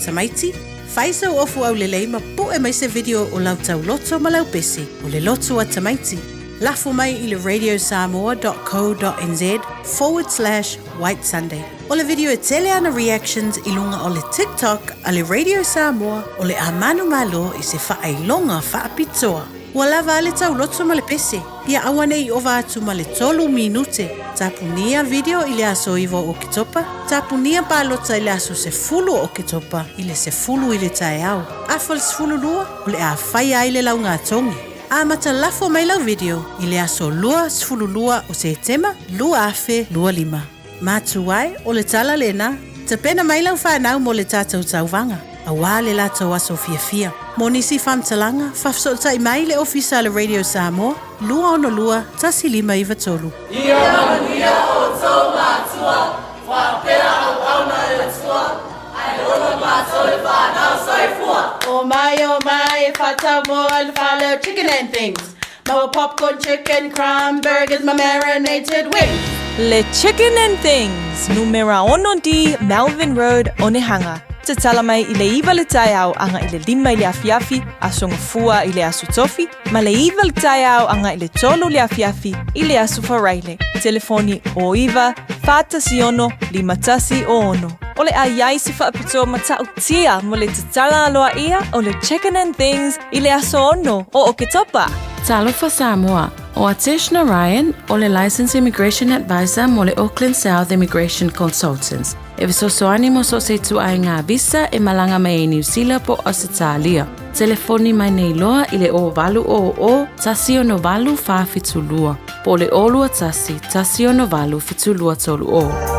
Tamaiti, fai sau ofu aulelei ma pu'e mai se video o lau tauloto ma lau pese, o le loto a tamaiti. Lafo mai i le radiosamoa.co.nz forward slash white sunday. O le video e tele ana reactions i luga o le TikTok a le Radio Samoa o le a manumalo i se faailoga faapitoa. Ua lava a le tauloto ma le pese, ia aua ne i ova atu ma le tolu minute. Tapunia video i le aso 9 o Oketopa, tapunia palota i le aso 10 o Oketopa i le 10 i le taeao. Afa le 12, o le a faia ai le laugatogi. Amata lafo mai lau video i le aso 22 o Setema 2025. Matu ai, o le tala lena, tapena mai lau whanau mo le tātou tauvaga, auā le latou aso fiafia. Mo nisi faamatalaga, faafesootai mai le ofisa a le Radio Samoa, 262 1593. Ia manuia outou matua, faapea auauna a le Atua, ae ola matou le fanau. Soifua! O mai, o mai, e whatau mo le fale o chicken and things. Maua popcorn chicken, crumb burgers ma marinated wings. Le Chicken and Things, numera 6D, Melvin Road, Onehunga. Tatala mai i le 9 le taeao aga i le 5 i le afiafi, Aso Gafua i le Aso Tofi, ma le 9 le taeao aga i le 3 le afiafi i le Aso Faraile. Telefoni o 9 4 16 51 o 6. O le a i ai se faapitoa matautia mo le tatala aloaia o le Chicken and Things i le aso 6 o Oketopa. Talofa Samoa, o Atesh Narayan, o le Licensed Immigration Advisor mo le Auckland South Immigration Consultants. E fesoasoani mo so o se ituaiga visa e malaga mai ai Niu Sila po o Ausetalia. Telefoni mai nei loa i le 0800 168 472 po o le 021 168 7230.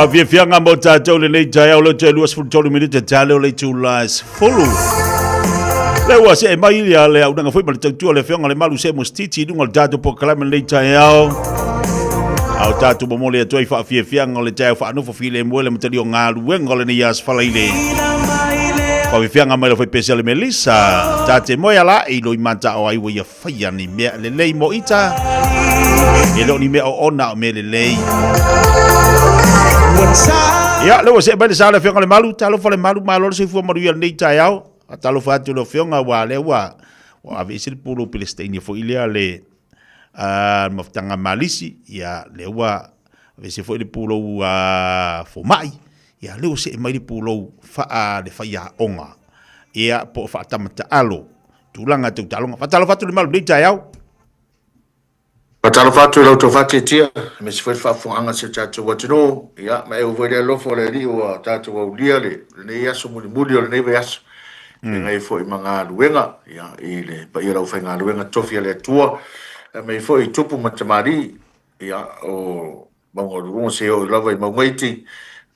Faafiafiaga mo tatou lenei taeao leo te 23 minute tale o le itula e 10. Le ua see mai ia le aunaga foi ma le tautua le afioga le malu se mo stiti i luga o le tatou polokalame lenei taeao. A o tatou momoli atu ai faafiafiaga o le taeao faanofo filemu e le matali o galuega o lenei aso Falaile. Faafiafiaga mai le faipese a le Melissa. Tate moe ala i loi mata o ai ua ia faia ni mea lelei mo ita. E le o ni mea o ona o mea lelei. Ia, lea ua see mai le sa o le Afioga i Lemalu, talofa Lemalu, malo le soifua manuia i lenei taeao. Faatalofa atu i lau Afioga aua o lea ua aveese le pulou Pelesiteine foi lea le mafutaga Malisi, ia lea ua aveese foi le pulou fomai, ia lea ua see mai le pulou faa le faiaoga, ia po o faatama taalo, tulaga tau taaloga. Faatalofa atu Lemalu i lenei taeao. Faatalofa atu i la outou faatietie, aemaise foi le faafofogaaga a si o tatou atunuu. Ia, ma eu foi le alofa o le Alii ua tatou aulia lenei aso mulimuli o lenei vaiaso, feagai foi ma galuega, ia, i le paia o le aufaigaluega totofi a le Atua, aemaise foi i tupu ma tamalii, ia, o mauga o luga seia oo lava i mauga iti,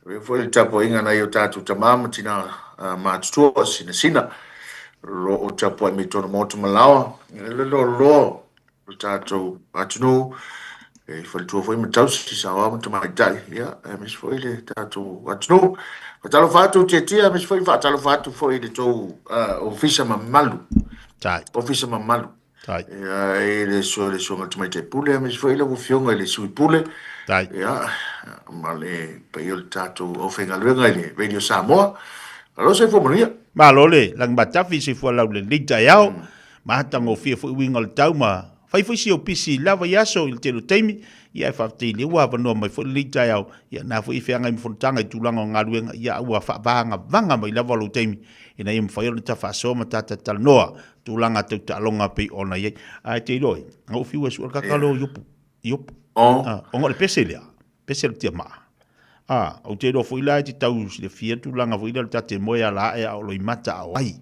avea foi le tapuaiga a nai o tatou tama ma tina matutua, sinasina, o lo o tapuai mai totonu o maota ma laoa, le loaloa o le tatou atunuu, e faletua foi ma tausi, saoao ma tamaitai, ia, aemaise foi le tatou atunuu. Faatalofa atu Tietia, aemaise foi faatalofa atu foi i le tou ofisa mamalu. Ofisa mamalu. Ia, e le suo le suoga tamaitai pule, aemaise foi lau afioga i le sui pule. Ia, ma le paia o le tatou aufaigaluega i le Radio Samoa. Malo soifua manuia. Malo le lagimatafi soifua laulelei taeao. Matagofie foi uiga o le tau ma fai foi si ou pisi i la vaiaso i le tele o taimi, ia ae faafetai lea ua avanoa mai foi lenei taeao, ia na foi e feagai ma fonotaga i tulaga o galuega, ia ua faavagavaga mai lava lou taimi ina ia mafai ona ta faasoa ma ta talatalanoa tulaga tau taaloga pei ona i ai. Ae te iloa e, na ou fiu e sua le kaka lea o Iopu, Iopu. Ah, ona o le pese lea, pese le tiamaa. Ah, ou te iloa foi la e te tau silafia tulaga foi lea o le ta te moe ala ae a o loimata a o ai.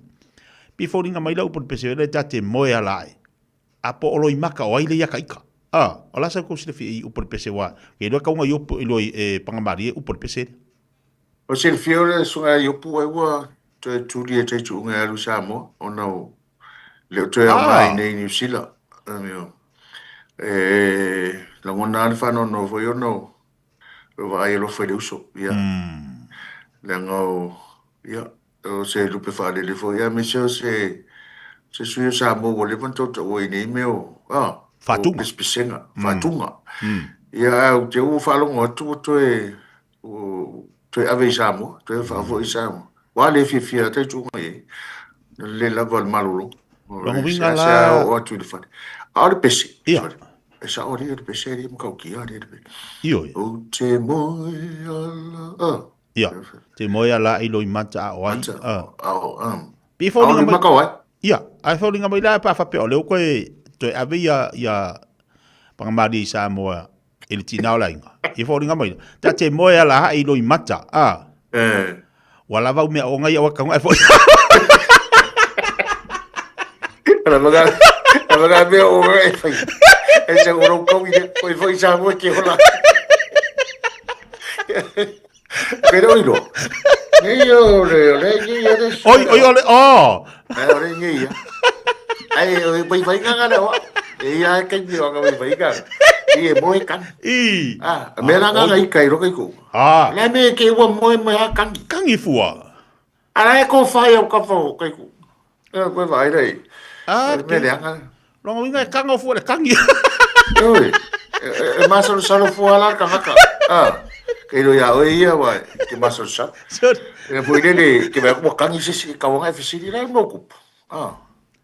Pei foliga mai la upu o le pese lea ta te moe ala ae a po o loimata o ai lea ia ka ika. Ah, o la sa kou silafia i upu o le pese wa, ke iloa kauga Iopu i loi e pagamalie upu o le pese lea. O silafia o le susuga ia Iopu ai ua toe tuli e tai tuuga e alu i Samoa ona o le o toe aoga i nei Niu Sila. E lagona lava le faanoanoa foi ona o vaai alofa i le uso. Ia, leaga o, ia, o se lupe faalele foi, aemaise o se se sui o Samoa ua leva ona tautaua i nei mea o, ah, o pesepesega, faatuga. Ia, ae ou te ua faalogo atu ua toe ua toe ave i Samoa, toe faafoi i Samoa. Ua le fiafia ata i tuuga i ai. Le lava o le malolo. Lona uiga la... oo atu i le fale. A o le pese. Ia. E sao ali o le pese ali matautia ali le pese. Ioe. Ou te moe ala. Ah. Ia. Te moe ala i loi mata a o ai. Ah. A o. Pi foliga mai. Mata o ai. Ia. Ai foliga mai la pa faapea o lea ua koe toe ave ia ia Pagamalie i Samoa i le tina o le aiga. I foliga mai, ta te moe ala hae i loimata, a. Eh. Ua lava au mea o ngai aua kaunga e foi. Ala maga, ala maga mea o ngai e fai. E se o rau kau i le, koi foi sa moe ke hola. Pero iro. Nei o le, o le ngi o le. Oi, oi, o le, oh! Ai, o le ngi ia. Ai, o le vai vai nganga le oa. E ia e kai mio nga vai vai nganga. I e moe kan. I. Ah, me la nganga i kai roka i ko. Ah. Le me ke ua moe moe a kangi. Kangi fua. Ara e ko whai au ka whao kai ko. E koe vai rei. Ah, me le anga. Longa winga e kanga o fua le kangi. Oi. E masalo salo fua la ka haka. Ah. Kei ro ia oe ia wa ke masalo salo. E foi lele ke vai ko kangi se se ka wanga e fisiri la mo ku. Ah.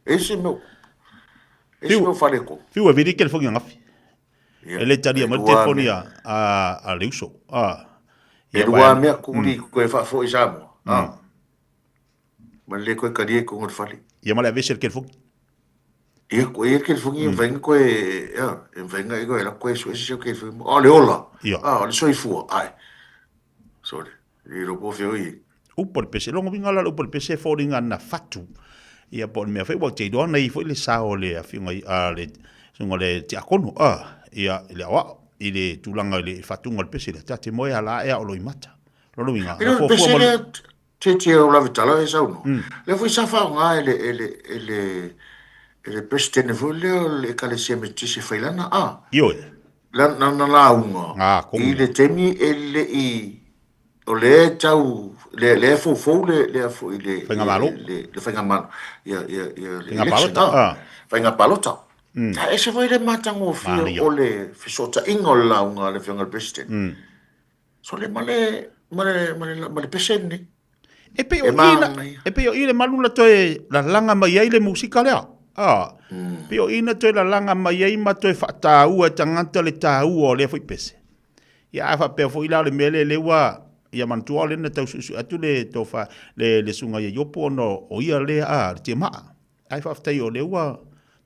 E se mo. E se mo fale ko. Fiu e viri ke le fongi ngafi. E le talia mai telefoni a a le uso. Ah. E rua mea kuri koe whaafo i Samoa. Ah. Ma le koe karia i konga le fale. Ia ma le avese le kelefogi. Ia, ko ia kelefogi e mawhainga koe, ia, e mawhainga i koe, la koe sue se seu kelefogi. O le ola. Ia. Ah, o le soifua, ai. Sorry, i ropo whio i. Upo le pese, longa winga la upo le pese fōringa na whatu. Ia po le mea whai, wau te iloa nei foi le sao le awhiunga i, a le, sunga le tiakono, a, ia, i le awa, i le tūlanga i le whatunga le pese, le tate moe a la ea o loimata. Lona winga, na fuafua ma... Tietie o Lavetala e saunoa. Lea foi sa faaaoga e le, e le, e le, e le Presidente foi lea o le Ekalesia Metotisi e fai lana, a. Ioe. Lana lauga i le taimi e le i, o lea e tau, lea, lea e foufou le, lea foi le, Faigamalo. le, le Faigamalo, ia, ia, ia, le Faiga election, palota, a. Faiga palota. A ese foi le matagofie Manaia. o le fesootaiga o le lauga a le Afioga i le President. Sole ma le ma le ma le ma le pese lenei. E pei o i na, e pei o i le malu na toe lalaga mai ai le musika lea. Ah, pei o i na toe lalaga mai ai ma toe faataua e tagata le taua o lea foi pese. Ia a faapea foi la o le mea lea lea ua ia manatua o lea na tau suesue atu le tofa le le susuga ia Iopo ona o ia lea a le tiamaa. Ae faafetai o lea ua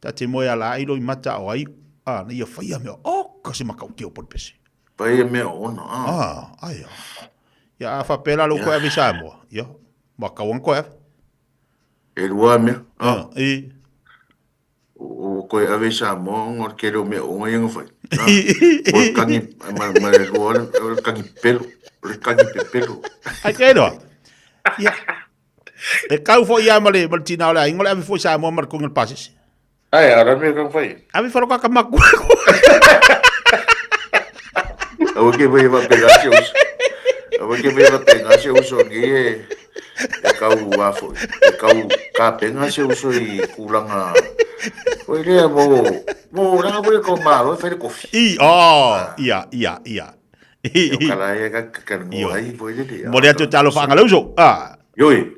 ta te moe ala ai loimata o ai a na ia faia mea oka se matautia o po le pese. Faia mea ona a. A, ai a. Ia a faapea la lou koe ave i Samoa, ia, ma kau ana koe ave. E lua mea. A, i. O koe ave i Samoa ona o le tele o mea ona ia na fai. O le kani, ma, ma le lua o le kani pepelo, o le kani pepelo. Ai te roa. Ia. E kau foi ia ma le, ma le tina o le aiga, o le ave foi i Samoa ma le kongi o le pasese. Ai, a la mea kang fai. Ave wharoka ka maku. Aua ke vai va pegar se uso. Aua ke vai va pegar se uso ni e e kau a foi. E kau ka penga se uso i kulanga. Foi lea mo mo langa foi ko malo e fai le kofi. I oh, ia ia ia. E kala e ka ka ngo ai foi le. Mo le atu talo whaanga le uso. Ah. Yoi.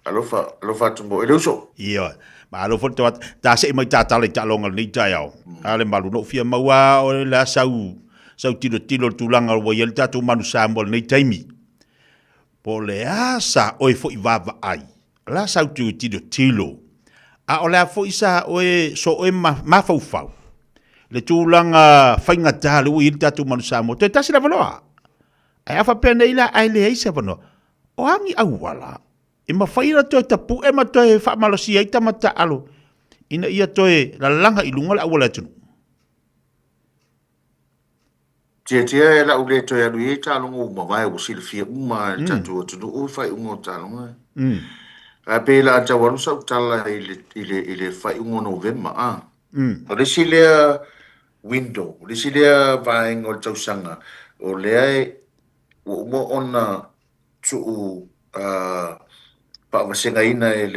Alofa, alofa atu mo e le uso. Ioe. Malo foi te ta se mai tātala i taaloga lenei taeao. A le malu no fia maua o le a sau sau tilo tilo le tulaga ua i ai le tatou manu Samoa lenei taimi. Po o le a sa oe foi vaavaai, o le a sau tilo tilo, a o le a foi sa oe so oe mafaufau le tulaga faigata lea ua i ai le tatou manu Samoa. Toe tasi lava loa. Ae a faapea nei la ae leai se avanoa. O a ni auala e mafai ona toe tapu'e ma toe faamalosia ai tama taalo ina ia toe lalaga i luga le auala atunuu? Tiatia e la'u le toe alu i ai taaloga ua mavae ua silafia uma e le tatou atunuu le faaiuga o taaloga. Ae pei la a tau alu sau tala i le, i le, i le faaiuga o Novema, a. O le isi lea window, o le isi lea vaega o le tausaga, o lea e, ua uma ona tuu faavasegaina e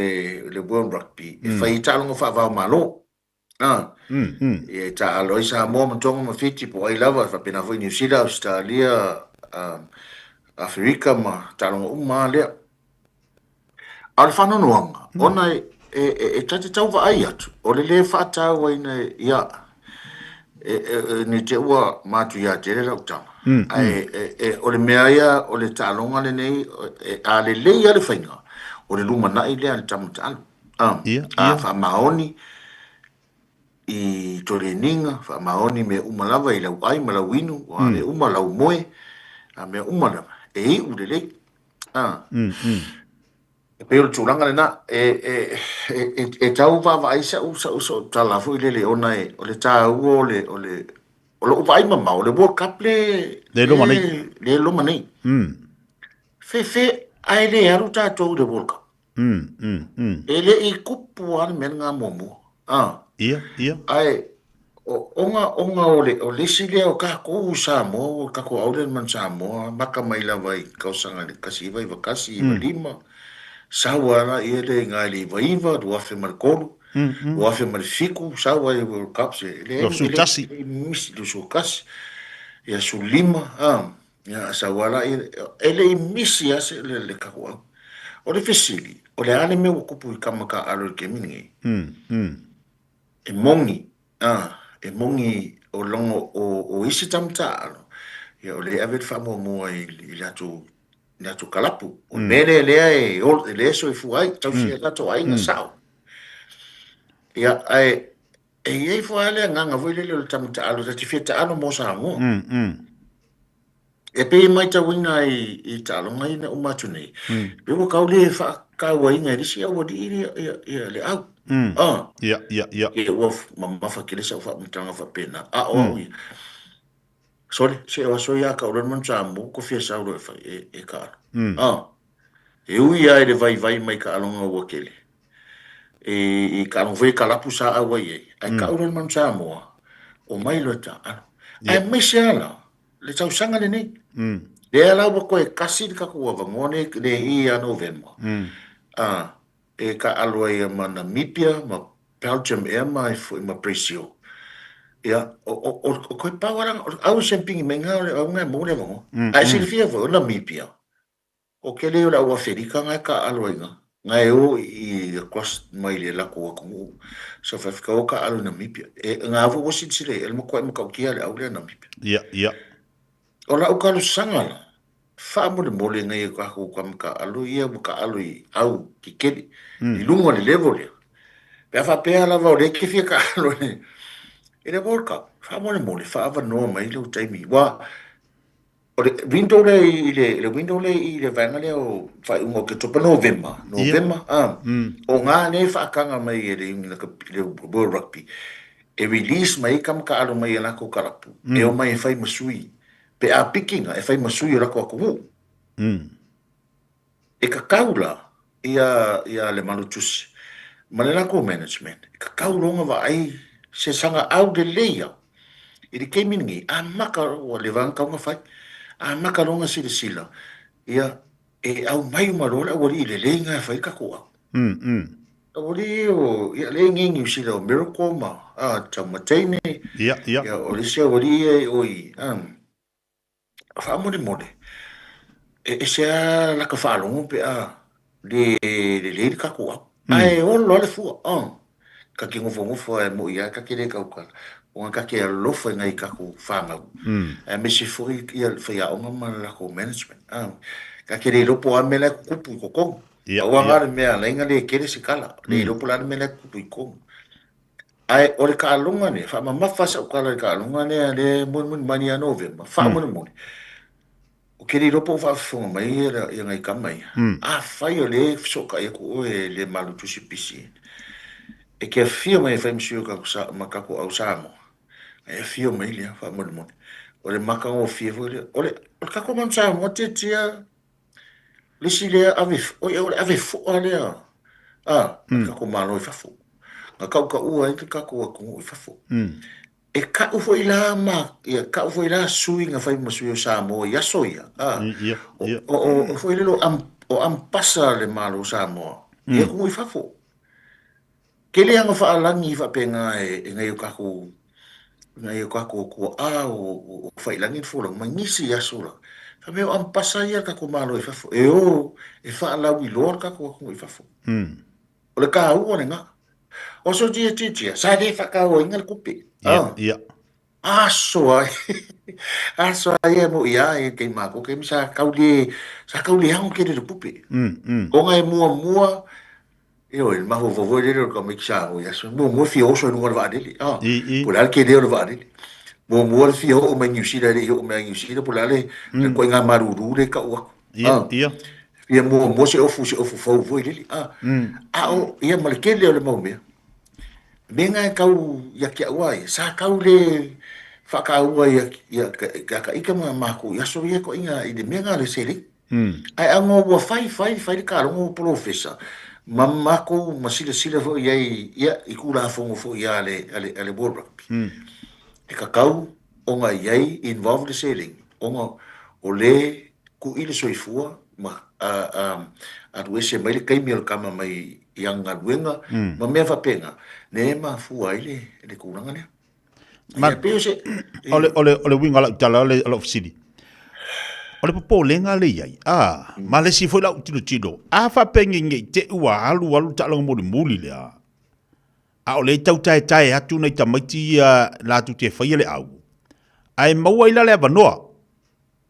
le World Rugby e fai ai taaloga faava-o-Malo. E taaalo ai Samoa ma Tonga ma Fiti po o ai lava, e faapena foi Niu Sila, Ausetalia, Aferika ma taaloga uma lava lea. A o le faanoanoaga, ona e ta te tau vaai atu, o le lē faatauaina ia, ne i te i ua matuia tele lau tala, ae o le mea ia, o le taaloga lenei, a lelei lava le faiga, o le lumanai lea a le tama taalo. A faamaoni i toleniga, faamaoni mea uma lava i lau ai ma lau inu, a mea uma, lau moe, a mea uma lava, e iu lelei. Ah. E pei o le tulaga lena, e, e, e, e, e tau vaavaai sa'u, sa'u, sa'u tala foi lele ona e, o le taua o le, o le, o lo'u vaai mamao, o le World Cup le, Le loma nei. le loma nei. Fefe, ae le alu tatou i le World Cup. E le i kupu lava le mea lena muamua. Ah. Ia, ia. Ae, o, ona, ona o le, o le isi lea o tatou i Samoa, o tatou aule man Samoa, maka mai lava i tausaga i le 1991, 95, sau lava la ia le iga i le 99, 2003, 2007, sau ai World Cups, e leai, e le, e le misi, 21, ia 15, ah. Ia, sau lava la, e le i misi lava se, le, le tatou au. O le fesili, o le a le mea ua tupu i tama taaalo i le taimi lenei? E moni, a, e moni o logo o, o isi tama taaalo, ia o lea e ave le faamuamua i, i latou, i latou kalapu. O le mea lea lea e, lea e soifua ai, tausi ai latou aiga, sao. Ia, ae e i ai foi lava le agaga foi lele o le tama taalo, ta te fia taalo mo Samoa. E pei e matauina i, i taaloga ia na uma atu nei, pei ua tau le faatauaina e le isi aualii ia, ia, ia le au. Ah. Ia, ia, ia. Ia, ua mamafa tele sau faamatalaga faapena, a o au ia. Sole, se o aso ia ka olo manu Samoa, ko fia sau loa e fai, e, e taalo. Ah. E ui lava i le vaivai mai taaloga ua tele, e, i taaloga foi e kalapu sa auai ai, ae kau loa le manu Samoa, omai loa e taaalo. Aemaise lava la, le tausaga lenei, lea la ua toe kasi le tatou avanoa nei, nei ia Novema, a, e taaalo ai ma Namibia, ma Belgium ea ma ai foi ma Brazil. Ia, o, o, o, o koe pau ala, o au e sempingi mai ngā o le au ngā mō le avanoa. A e silafia foi, o Namibia, o kele o le au Aferika ngā e kāʻalo ai ngā, ngā e o i across mai le lako atunuu South Africa o kāʻalo i Namibia. E, ngā foi ua silasila i ai, e le makuaʻi matautia le au lea Namibia. Ia, ia. O la'u talosaga la, faamolemole nai o tatou tama taaalo ia ua taaalo i au kekele i luga o le level lea. Pe a faapea lava o lea e te fia taaalo i le World Cup, faamolemole faaavanoa mai lou taimi. Aua o le window lea i le, le window lea i le vaega lea o faaiuga o Oketopa, Novema, Novema, a, o ngā lea e faataga mai e le Union le World Rugby e release mai ai tama taaalo mai a latou kalapu e omai e fai ma sui pe a pikiga e fai ma sui o latou atunuu. E kakau la ia ia le Malutusi ma le latou management, e kakau loa ona vaai se saga au lelei ia i le taimi lenei, amata ua leva ona tatau ona fai, amata loa ona silasila ia e aumai uma loa le aualii lelei na e fai le tatou au. Aualii o, ia lea e nei Niu Sila o Miracle ma a Taumateine, Ia, ia. ia o le isi aualii ia e oi, a, faamolemole, e ese lava lata faalogo pe a le lelei le tatou au. Ae olo lava le fua, a, ta te nofonofo lava e moi lava ta te le tautala, ona ta te alofa i nai tatou fanau, aemaise foi ia le faiaoga ma le latou management, a. Ta te le iloa po o a mea la e tutupu i totonu. Pau lava le mea ala ai ona le tele se tala, le iloa po o le a le mea la e tutupu i totonu. Ae o le taaloga lea, faamamafa sau tala i le taaloga lea lea e mulimuli mai ia Novema, faamolemole, ou te le iloa po o faafofoga mai ia nai tama ia, afai o lea e fesootai atu oe e le Malutusi pisi, e te afio mai e fai ma sui o ma tatou au Samoa, e afio mai lea faamolemole. O le matagofie foi lea. O le tatou Manu Samoa tiatia Le isi lea ave, oi o le ave fo'a lea a le tatou Malo i fafo. Na tautaua ai le tatou atunuu i fafo. E ka'u foi la ma, ia ka'u foi la sui na fai ma sui o Samoa i aso ia, a, o, o, o foi lele o am, o ampasa le Malo o Samoa i atunuu i fafo. Tele ana faalagi faapena e nai o tatou nai o tatou tuaa o Faiilagi le Folauga ma nisi i aso la. Fai mai o ampasa ia a le tatou Malo i fafo e o e faalauiloa le tatou atunuu i fafo. O le taua lena. O so tia tia tia, sa le faatauaina le tupe. Ia, ia. Aso ai, aso ai e moi a e kei mākou, kei sa kau le, sa kau le ano kere le pupe. Ona e muamua, Ioe, le mafaufau foi lele o le tamaiti sa ago i aso. Muamua fia oso i luga o le vaalele. Ah, po o le a le tele o le vaalele. Muamua le fia oo mai Niu Sila e le i oo mai a Niu Sila, po o le a le le ituaiga malulu lea e tau atu. Ia, ia. Fia muamua se ofu, se ofu fou foi lele. Ah, a o, ia ma le tele o le mau mea. Mea na e tau ia te au lava ia, sa tau le faataua ia, ia, ia ta ita ma matou i aso ia ituaiga i le mea na o le seleni. Ae ago ua fai, fai, fai le kalogo o polofesa, ma makou ma silasila foi i ai, ia, i Tulafono foi a le, a le, a le World Rugby. E kakau ona i ai involve le seleni, ona o le kuʻi le soifua ma a, a, alu ese mai le taimi o le kama mai i ana galuega, ma mea faapena, lea e mafua ai le, le tulaga lea. Ma, o le, o le, o le uiga o lau tala, o le, o lau fesili, o le popolega le i ai, a, ma le isi foi lau tilotilo, a faapea nei i te i ua alu alu le taaloga mulimuli lea, a o lea e tau taetae atu nai tamaiti ia latou te faia le au, ae maua ai la le avanoa,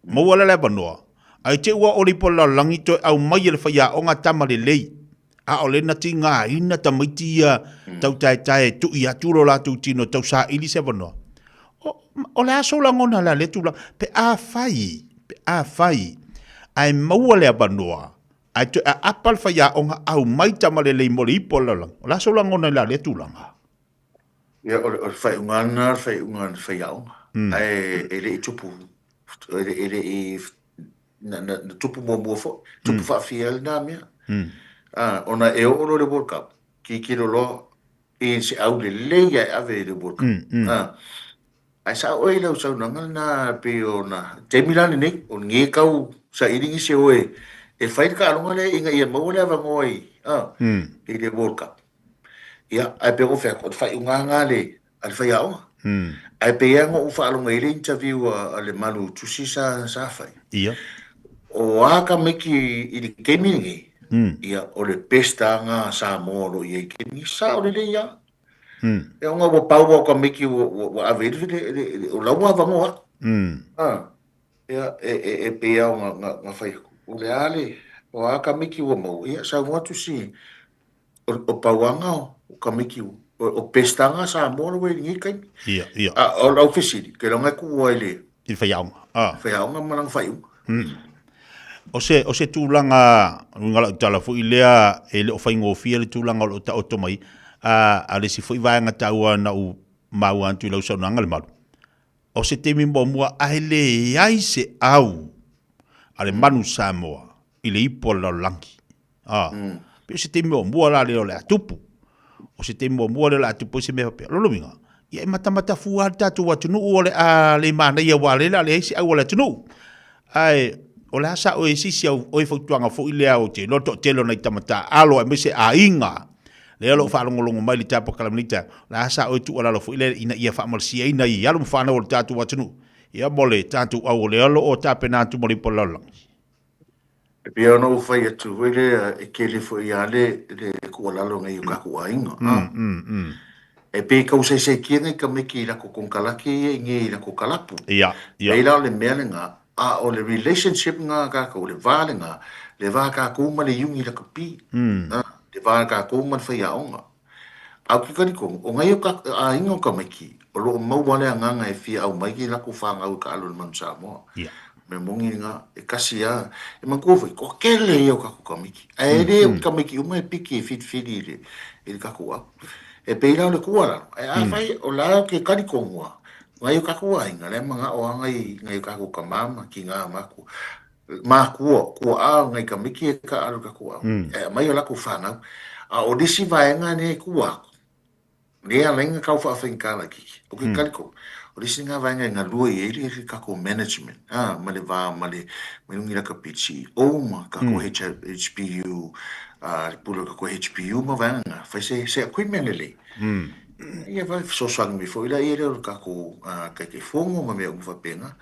Maua la le avanoa, ae te ua ʻole ipo le lalolagi toe aumai e le faiaoga tama lelei, ʻaʻole na tigaina tamaiti ia tau taetae e tui atu lo latou tino e tau saili se avanoa. O, o le a sou lagona la lea tulaga? Pe afai, pe afai, ae maua le avanoa, ae toe aapa le faiaoga aumai tama lelei mo le ipo a le lalolagi, o le a sou lagona i la lea tulaga? Ia, o le, o le faaiuga lena, o le faaiuga a le faiaoga. Ae e le i tupu, e le, e le i, na, na, na tupu muamua foi, tupu faafia ai lena mea. Ah, ona e oo loa i le World Cup, tilotilo loa i se au lelei lava e ave i le World Cup. Ah, ae sao oe i lau saunoaga lena e pei ona, taimi la lenei, o lenei e tau saili nisi o e, e fai le taaloga lea ina ia maua le avanoa i, ah, i le World Cup. Ia, ae pei ona ou fai atu, o le faaiuga lena a le, a le faiaoga. Ae pei lava ona ou faalogo i le interview a Lemalu Tusi sa fai. Ia. O a tamaiti i le taimi lenei, ia, o le best lava na Samoa o lo o i ai i le taimi lenei. Sao lelei lava. Ia ona ua pau lava o tamaiti ua ave i ai le, o la ua avanoa. Ia, e pei lava ona fai atu, o le a le, o a tamaiti ua maua, ia saunoa atu si, o pauaga o tamaiti, o pestaga Samoa la ua i lenei taimi. Ia, ia. A o lau fesili, keiloga e tuua i le... I le faiaoga. Faiaoga ma lana faaiuga. O se, o se tulaga, uiga lau tala foi lea, e le o faigofie le tulaga o lo o taoto mai, a, a le isi foi vaega taua na ou maua atu i lau saunoaga Lemalu, O se taimi muamua ae leai se au a le manu Samoa i le ipu o le lalolagi. A, pei o se taimi muamua la lea o le a tupu. O se taimi muamua lea o le a tupu ai se mea faapea. Lona uiga, ia e matamatafua lava le tatou atunuu o le a le manaia aua o lea o le a leai se au a le atunuu. Ae o le a sa oe sisi au oe fautuaga foi lea ou te iloa le toatele o nai tama taaalo aemaise aiga lea o lo o faalogologo mai i le tapo kala nei taeao, o le a sa oe tuualalo foi lea ina ia faamalosia ai alo ma fanau o le tatou atunuu ia mo le tatou au o lea o lo o tapena atu mo le ipu o le lalolagi. E pei ona ou fai atu foi lea, e tele foi lava le tuualalo nei o tatou aiga. E pei e tausaisaitia nai tamaiti i latou konekarate ia i inei i latou kalapu. Ia, ia. Pei la o le mea lena, a o le relationship lena a tatou, le va lena, le va a tatou ma le iuni lakapi, le va a tatou ma le faiaoga. Ae ou te talitonu, o nai aiga o tamaiti, o lo o maua le agaga e fia aumai ai latou fanau e taalo i le Manu Samoa. Ia. O le mea moni lena, e tasi lava. E manatua foi, toatele ia o tatou tamaiti. Ae le o tamaiti uma e piki e filifili i le tatou au. E pei la o le tuualalo, ae afai o la ou te talitonu lava, nai o tatou aiga, la e manao lava nai o tatou tama ma tina ma matua, tuaa o nai tamaiti e taaalo i le tatou au, e aumai o latou fanau. A o le isi vaega lea e tua atu, lea e ala ai ona tau faafaigata laitiiti, ou te talitonu, o le isi lena vaega e galue i ai le tatou management, ma le va ma le Iuni Lakapi CEO ma tatou HPU, le pule o le tatou HPU ma vaega na, fai se agreement lelei. Ia fesoasoani mai foi laia lea o le tatou Taitaifono ma mea uma faapena.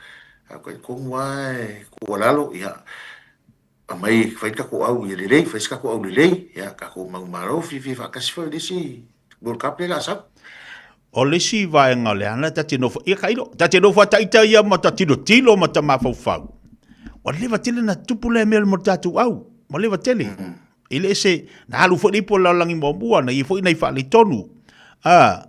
Ae ou talitonu lava e tuualalo, ia, aumai, fai le tatou au ia lelei, fai se tatou au lelei, ia, tatou manumalo, fiafia faatasi foi i le isi World Cup lea o le a sau. O le isi vaega o le ana ta te nofo, ia tailo, ta te nofo a taita ia ma ta tilotilo ma ta mafaufau. Ua leva tele na tupu lea mea mo le tatou au, ua leva tele. E le se, na alu foi le ipu o le lalolagi muamua, na i ai foi nai faaletonu. A,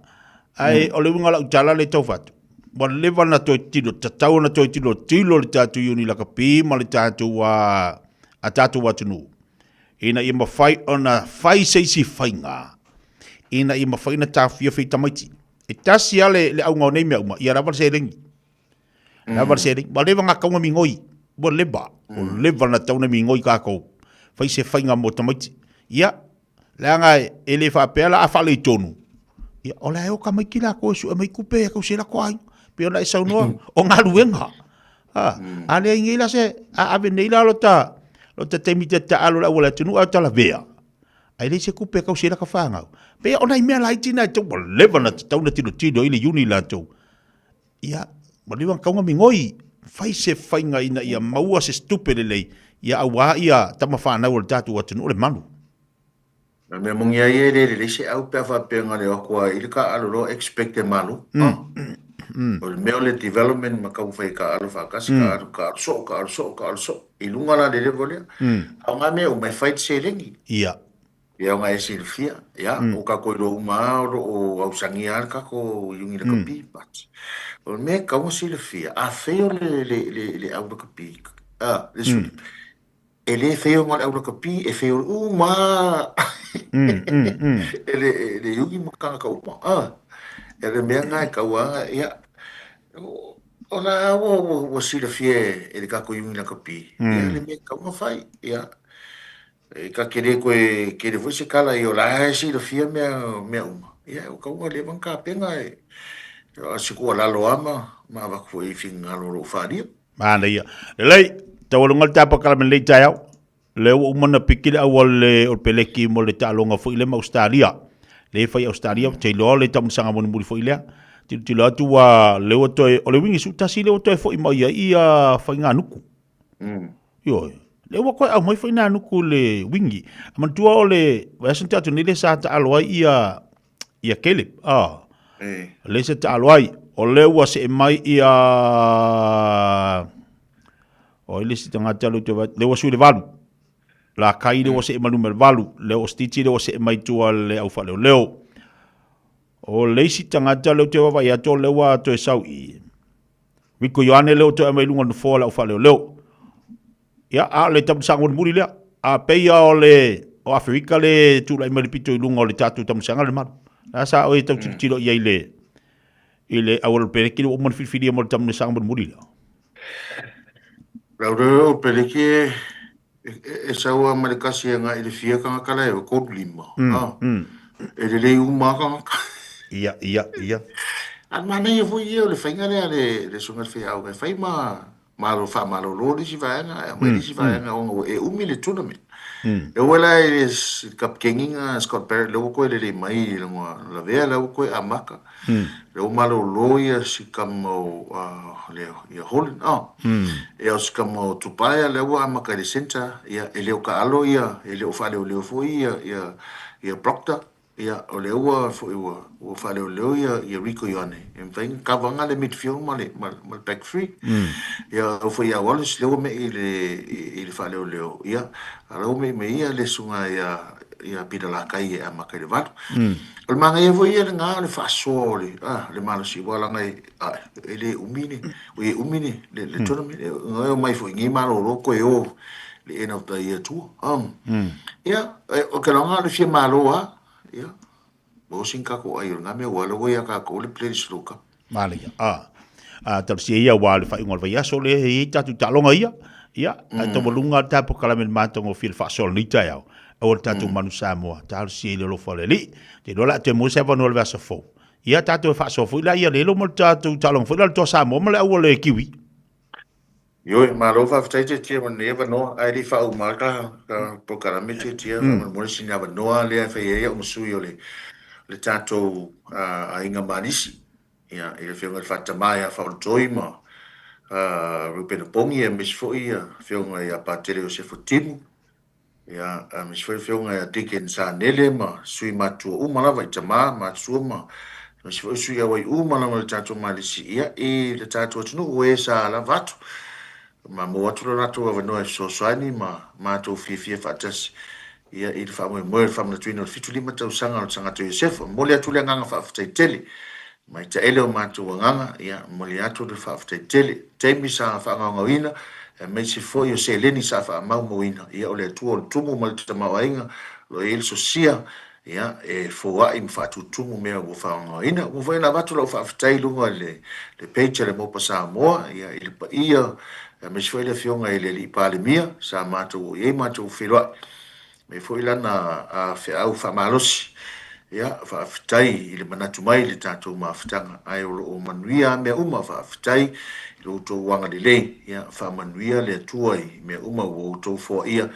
ae o le uiga o lau tala lea e tau fai atu, ua leva na toe tilo, tatau ona toe tilotilo le tatou Iuni Lakapi ma le tatou, a tatou atunuu, ina ia mafai ona fai se isi faiga ina ia mafai ona taofia fai tamaiti. E tasi lava le, le auga o nei mea uma, ia lava le seleni. Lava le seleni. Ua leva na tau na migoi. Ua leva. Ua leva na tau na migoi kākou. Fai se faiga mo tamaiti. Ia, leaga e le faapea la a faaletonu, ia, o la e o tamaiti latou e sue mai tupe e tausi ai latou aiga. Pei ona e saunoa, o galuega. A, a leai nei la se, a ave nei la lota, lota taimi te taalo i le auala atunuu ae o talavea, ae leai se tupe e tausi ai laka fanau. Pei o nai mea laiti na e tatau, ua leva ona tatau ona tilotilo ai le Iuni latou. Ia, ua leva ona tatau ona migoi, fai se faiga ina ia maua se tupe lelei, ia aua ia tama fanau a le tatou atunuu le malu. O le mea moni a ia e le lelei se au pe a faapea na o le o atu lava i le taaalo loa expect e malo. O le mea o le development ma taumafai e taaalo faatasi, taaalo, taaalo soo, taaalo soo, taaalo soo. I luga la le level lea. A o ngā mea uma e fai le seleni. Ia. Ia o ngā e silafia. Ia, o kākou iloa uma lava o lo o ausagia lava le kākou iuni lakapi. But, o le mea e tatau ona silafia, afai o le, le, le, le au lakapi, a, le suli, E le fail ma le au lakapi, e fail uma e le, e le iugi ma kānaka uma. Ah, e le mea ngā e kau anga, ia, o la ua, ua, ua silafia e le kākou iugi lakapi, ia, le mea e kau nga whai, ia, e ka kere koe, kere foi se kala, ia, o la e silafia mea, mea uma. Ia, o kau nga lewa nga kāpenga e, a se kua lalo ama, ma awak foi i whingalo lo wharia. Manaia. Lelei, taualuga le tapa kala me lenei taeao. Lea ua uma ona piki le auala o le peleki mo le taaloga foi lea ma Ausetalia. Lea e fai i Ausetalia, ou te iloa o le taamilosaga mulimuli foi lea. Tilotilo atu ua lea ua toe, o le uiga suutasi lea ua toe foi mai ai ia faiganuku. Ioe. Lea ua toe aumai faiganuku i le wingi. Manatua o le vaiaso na tea atu nei lea sa taalo ai ia ia Caleb. Ah. Lea sa taalo ai. O lea ua see mai ia o ai le isi tagata lea ou te vaai atu, lea ua sui le valu. La kai lea ua see mai numera 8, lea o Stitch lea ua see mai tua le au faaleoleo. O le isi tagata lea ou te vaavaai atu o lea ua toe sau i Rico Ioane lea ua toe aumai i luga o le nofoa o le au faaleoleo. Ia, a o le taamilosaga mulimuli lea. A pei lava o le o Aferika le tulai mai le pito i luga o le tatou taamilosaga le malu. La sa oe tau tilotilo i ai i le i le auala o le peleki lea ua uma ona filifilia mo le taamilosaga mulimuli lea. Laulelei o peleki E sau lava ma le kasi agai i le fia tagata la e o, 35. E lelei uma lava tagata. Ia, ia, ia. A o le manaia foi ia o le faiga lea a le Susuga i le Faiaoga e fai ma malo faamalolo le isi vaega ae aumai le isi vaega ona ua e umi le tournament. E oo la i le kapikeni lena Scott Barrett lea ua toe lelei mai i lona lavea lea ua toe amata. Lea ua malolo ia si tama o ia Holland Ia o si tama o Tupaea lea ua amata i le centre ia e le o taalo ia e le o faaleoleo foi ia ia Proctor ia o lea ua foi ua ua faaleoleo ia ia Rieko Ioane e mafai ona cover ina le midfield ma le ma le back three. Ia o foi ia Wallace lea ua mei i le i le faaleoleo ia a o lea ua mei mai ia le susuga ia ia Peter Lakai e amata i le 8. O le manaia foi ia lena o le faasoa o le, ah, le malosi, aua leaga e, ah, e le umi le, oi e umi le, le, le tournament, e, e omai foi nei malolo koe o le end of the year tua. Ia, e, o ke laga o le fia malo lava, ia, maua sina tatou ai o lena mea, aua o lea ua ia tatou le Bledisloe Cup. Manaia, ah. Ah, talosia ia aua le faaiuga o le vaiaso lea e i ai tatou taaloga ia, ia, ae taualuga le tatou polokalame i le matagofie le faasoa o lenei taeao, aua le tatou manu Samoa, talosia i le alofa o le Alii. Ou te iloa o le a toe maua se avanoa i le vaiaso fou. Ia, tatou e faasoa foi la ia lelo ma le tatou taaloga foi la le Toa Samoa ma le au o le Kiwi. Ioe, malo faafetai Tietie mo lenei avanoa, ae le i faauma ka polokalame Tietie, faamolemole sina avanoa lea e fai ai au ma sui o le tatou aiga Malisi, ia, i le Afioga i le Faatama ia Faolotoi ma Reupena Pongi aemaise foi le Afioga ia Patele Iosefo Timu, Ia, aemaise foi le Afioga ia Deacon Sanele ma sui matutua uma lava i tama matutua ma aemaise foi sui auai uma lava o le tatou Malisi ia i le tatou atunuu o e sa lava atu ma maua atu lo latou avanoa e fesoasoani ma matou fiafia faatasi ia i le faamoemoe o le faamanatuina o le 75 tausaga o le Tagata Iosefa. Momoli atu le agaga faafetai tele mai taele o matou agaga, ia momoli atu le faafetai tele. Taimi sa faagaogaoina, aemaise foi o seleni sa faamaumauina, ia o le Atua o le tumu ma le tamaoaiga o lo o i ai le sosia, ia e foai ma faatutumu mea ua faagaogaoina. Ua mafai ona avatu lau faafetai i luga i le le page a le Mopa Samoa, ia i le paia, aemaise foi le Afioga i le Alii Palemia sa matou oo i ai matou feiloai. Mei foi lana feau faamalosi. Ia, faafetai i le manatu mai i le tatou mafutaga, ae o lo o manuia lava mea uma. Faafetai i lo outou agalelei. Ia, faamanuia le Atua i mea uma ua outou foaia.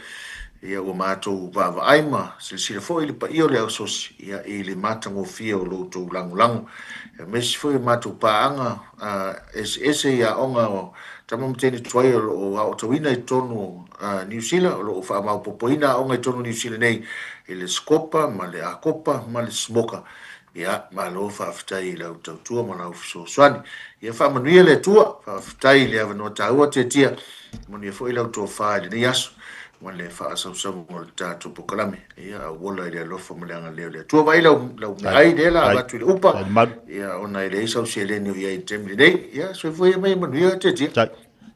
Ia, ua matou vaavaai ma silasila foi i le paia o le asosi, ia, i le matagofie o lo outou lagolago, aemaise foi o matou paaga eseese i aoga o Tama ma teine tuai o lo o aotauina i totonu o Niu Sila, o lo o faamaopoopoina aoga i totonu o Niu Sila nei i le Skopa ma le Akopa ma le Smoka. Ia, malo faafetai i lau tautua ma lau fesoasoani. Ia faamanuia le Atua, faafetai i le avanoa taua Tietia, manuia foi lau tofa i lenei aso ma le faasausauga o le tatou polokalame. Ia, auola i le alofa ma le agalelei o le Atua. Vaai lau, lau meaai lea la avatu i le upa, ia, ona e leai sau seleni o i ai i le taimi lenei. Ia, soifua ia mai manuia Tietia. Tai,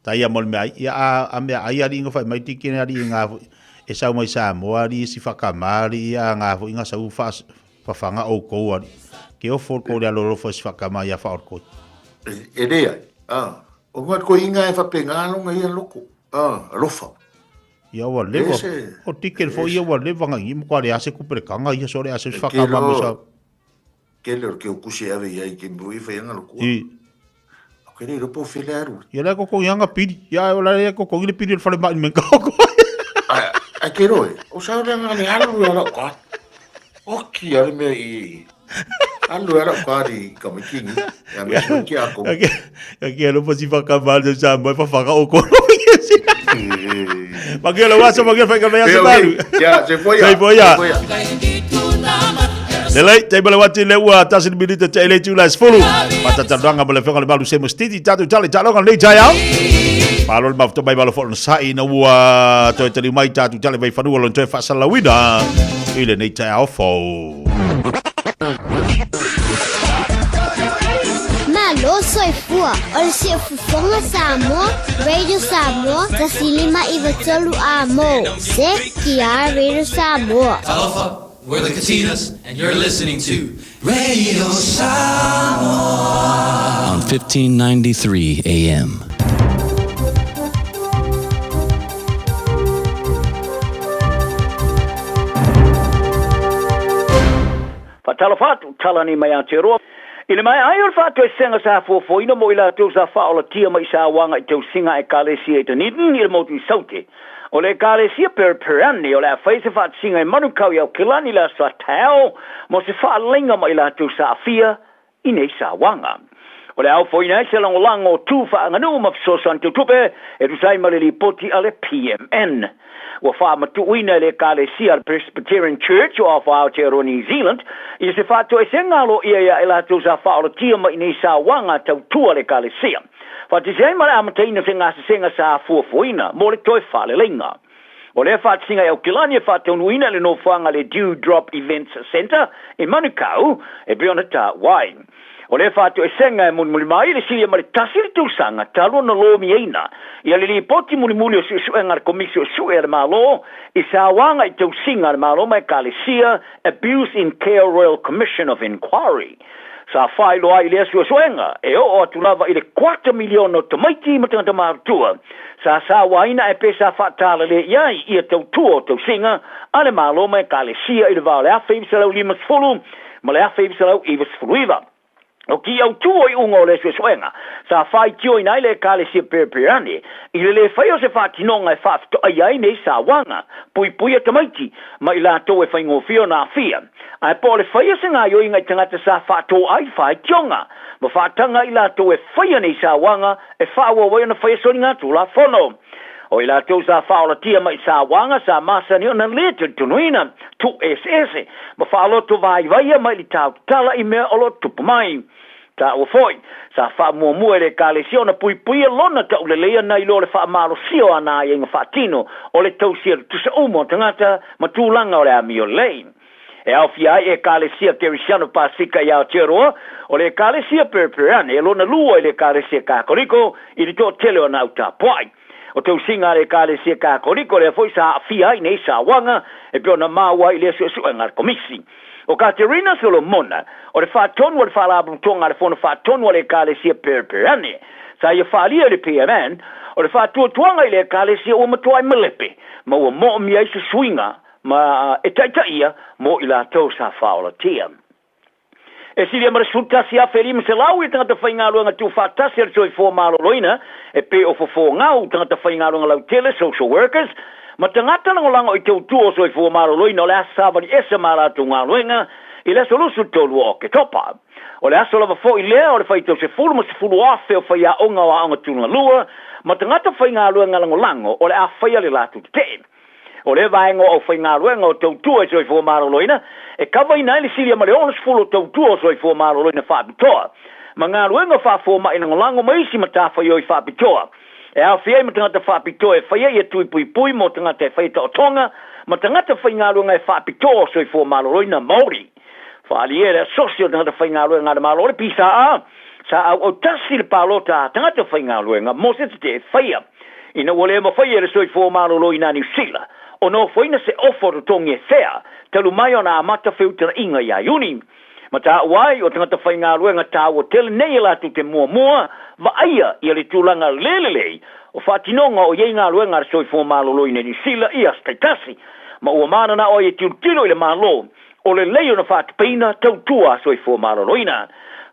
tai ia mo le meaai. Ia, a, a meaai alii nga fai mai tikene alii nga foi, e sau mai Samoa alii si whakama alii ia nga foi nga sau wha, whawhanga o kou alii. Ke o fol kou le alolofa si whakama ia wha orkoi. E, e leai, a, o ngā koe inga e whapenga alonga ia loko, a, alofa. Ia ua leva, o tikel fo ia ua leva nga ngi mo kwa le ase kupelekanga ia so le ase whakama mo sa. Kele o ke ukusi ave ia i ke mui whai anga lokua. I. O ke le ropo fele aru. Ia le koko ianga piri. Ia o le koko i le piri o le whare mai me koko. Ai ai ke roe. O sa le anga le alu ia la ka. Oki ale mea i. Alu e lau kari ka mai kingi. Ya me sio ki ako. Ke alo pasi whakamā te sa mai whawhaka o kono. Makia la wasa makia whaika mai asa talu. Ya, se foia. Se foia. Lelei, te mele wati le ua tasi ni minita te ele tula sfulu. Patatalanga mo le whenga le malu se mustiti tatu tale talonga nei tai au. Palo le mafuta mai malo fo sai na ua toe tali mai tatu tale vai fanua lon toe whasalawina. I le nei tai au fou. Malo soifua, o le siufofoga Samoa, Radio Samoa, 153 A mo, CKR Radio Samoa. Talofa, we're the Katinas, and you're listening to Radio Samoa on 1593 AM. Faatalofa atu, tala nei mai Aotearoa. I le maea ai o le faatoesega sa fuafuaina mo i latou sa faaolatia mai i sauaga i tausiga a Ekalesia i Dunedin i le motu i Saute. O le Ekalesia Pereperani o le a fai se faatasiga i Manukau i Aokelani i le aso a taeao mo se faalelaiga ma i latou sa aafia i nei sauaga. O le a ofoina ai se lagolago o tu faaaganuu ma fesoasoani tautupe e tusa ai ma le lipoti a le PMN. Ua faamatuuina e le Ekalesia a le Presbyterian Church o Aofa Aotearoa New Zealand ia se faatoesega aloaia ia i latou sa faaolatia mai nei sauaga tautua le Ekalesia. Faatasi ai ma le amataina o se gasesega sa fuafuaina mo le toe faaleleiga. O lea faatasiga i Aukilani e faataunuuina i le nofoaga le Dew Drop Events Centre i Manukau e pei ona taua ai. O lea faatoesega e mulimuli mai i le silia ma le tasi le tausaga talu ona lomiaina ia le lipoti mulimuli o suesuega a le Komisi Suesue a le Malo i sauaga i tausiga a le Malo ma Ekalesia, Abuse in Care Royal Commission of Inquiry. Sa faailoa ai i lea suesuega, e oo atu lava i le kuata miliona o tamaiti ma tagata matutua sa sauaina ae pe sa faatalale i ai ia tautua o tausiga a le Malo ma Ekalesia i le va o le 1950 ma le 1999. O ki autū o iuga o lea suesuega, sa faitioina ai le Ekalesia Perepereane i le lē faia o se faatinoga e faafetoaia ai nei sauaga puipuia tamaiti ma i latou e faigofie ona aafia. Ae po o le faia se gaioiga i tagata sa faatō ai faitioga ma faataga i latou e faia nei sauaga e faaauau ai ona faia soligatulafono. O i latou sa faaolatia mai sauaga sa masani ona lē talitonuina, tuueseese, ma faaloto vaivaia mai le tautatala i mea o lo o tupu mai. Taua foi, sa faamuamua e le Ekalesia ona puipuia lona tauleleia nai lo le faamalosia o ana aiaiga faatino o le tausia tutusa uma o tagata ma tulaga o le amio lelei. E aofia ai Ekalesia Kerisiano Pasefika i Aotearoa, o le Ekalesia Perepereane e lona lua i le Ekalesia Kakoliko i le toatele o ana au tapuai. O tausiga a le Ekalesia Kakoliko lea foi sa aafia ai nei sauaga e pei ona maua ai i lea suesuega a le Komisi. O Katerina Solomona, o le faatonu o le Faalapotopotoga a le Fono Faatonu a le Ekalesia Perepereane, sa ia faaalia i le PMN, o le faatuatuaga i le Ekalesia ua matuai malepe ma ua moomia ai se suiga ma e taitaia mo i latou sa faaolatia. E silia ma le 11,500 ia tagata faigaluega tuufaatasi a le Soifua Maloloina e pei o fofogau, tagata faigaluega lautele, social workers, ma tagata lagolago i tautua o Soifua Maloloina o le a savali ese ma a latou galuega i le aso 23 o Oketopa. O le aso lava foi lea o le faitau sefulu ma sefulu afe o faiaoga o aoga tulagalua ma tagata faigaluega lagolago o le a faia le latou tetee. O lea vaega o aufaigaluega o tautua i Soifua Maloloina e kavaina ai le silia ma le 60 o tautua o Soifua Maloloina faapitoa ma galuega faafomai lagolago ma isi matafaioi faapitoa e aofia ai ma tagata faapitoa e faia ia tui puipui mo tagata e faia taotoga ma tagata faigaluega e faapitoa o Soifua Maloloina Maori. Faaalia le Asosi o Tagata Faigaluega a le Malo, le PSA, sa auautasi le palota a tagata faigaluega mo se tetee faia. Ina ua le mafai e le Soifua Maloloina a Niu Sila ona ofoina se ofa o totogi e fea talu mai ona amata feutalaʻiga ia Iuni. Ma taua ai o tagata faigaluega taua tele nei e latou te muamua vaaia ia le tulaga le lelei o faatinoga o iai galuega a le Soifua Maloloina i Niu Sila i aso taitasi ma ua mananao ai e tilotilo i le Malo o lelei ona faatupeina tautua a Soifua Maloloina.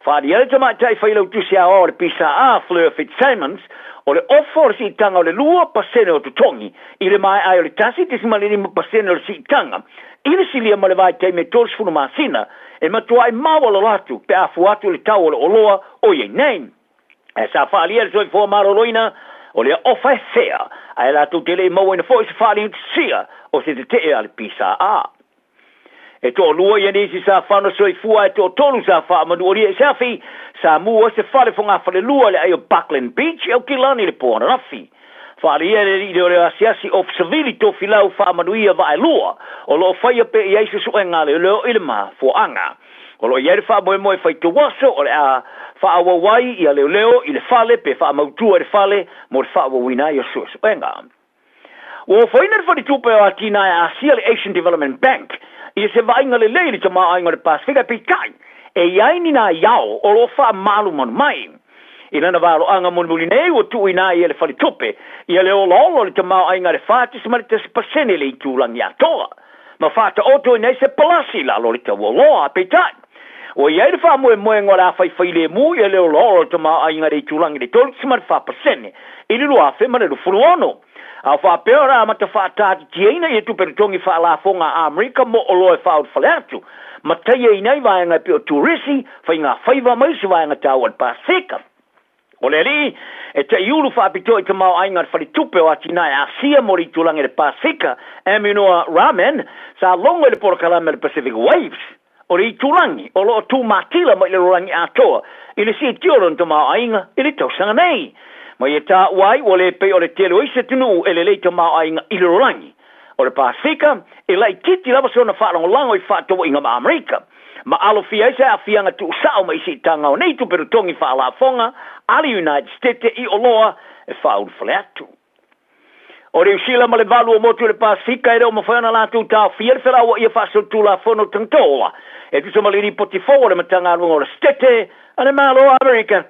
Faaalia ai le tamaitai failautusi aoao o le PSA, Fleur Fitzsimons, o le ofa o le siitaga o le 2% o totogi i le maea ai o le 1.5% o le siitaga i le silia ma le vaitaimi e 30 masina e matuai maualalo atu pe a fua atu i le tau o le oloa o i ai nei. Ae sa faaalia e le Soifua Maloloina o lea ofa e fea, ae latou te le i mauaina foi se faaligatasia o se tetee a le PSA. E toalua ia nisi sa fano soifua ae toatolu sa faamanualia i se afi sa mu ai se fale fogafalelua i le ai o Buckland Beach i Aukilani i le po ananafi. Faaalia e le alii leoleo asiasi Ofisa Vili Tofilau Faamanuia Vaaelua o lo o faia pea i ai suesuega a leoleo i le mafuaaga. O lo o i ai le faamoemoe faitauaso o le a faaauau ai ia leoleo i le fale pe faamautu ai le fale mo le faaauauina ai o suesuega. Ua ofoina le Faletupe o Atinae a Asia, le Asian Development Bank, i se vaaiga lelei i le tamaoaiga o le Pasefika, peitai, e i ai ni nai ao o lo o faamalumalu mai. I lana valoaga mulimuli nei, ua tuuina ai e le Faletupe ia le olaola o le tamaoaiga i le 4.1 pasene i le itulagi atoa, ma faataoto ina ai se palasi i lalo o le tau oloa. Peitai, ua i ai le faamoemoega o le a faifailemu ia le olaola o le tamaoaiga i le itulagi i le 3.4% i le 2026. A o faapea o le a amata faataatitiaina ia tupe totogi faalafoga a Amerika mo oloa e faaulufale atu, ma taiaina ai vaega e pei o turisi, faigafaiva ma isi vaega taua i le Pasefika. O le alii e taʻiulu faapitoa i tamaoaiga a le Faletupe o Atinae Asia mo le Itulagi o le Pasefika, Aminur Rahman, sa logo i le polokalame a le Pacific Waves. O le itulagi o lo o tūmatila mai le lalolagi atoa i le siitia o lona tamaoaiga i le tausaga nei. Ma ia taua ai ua le pei o le tele o isi atunuu e lelei tamaoaiga i le lalolagi o le Pasefika, e laitiiti lava sona faalagolago i fefaatauaiga ma Amerika, ma alofia ai se aafiaga tuusao ma isi itaga o nei tupe totogi faalafoga a le United Stete i oloa e faaulufale atu. O Niu Sila ma le valu o motu i le Pasefika e le o mafai ona latou taofia le felauaia faasolitulafono o tagata ola e tusa ma le lipoti fou a le Matagaluega o le Setete a le Malo o Amerika.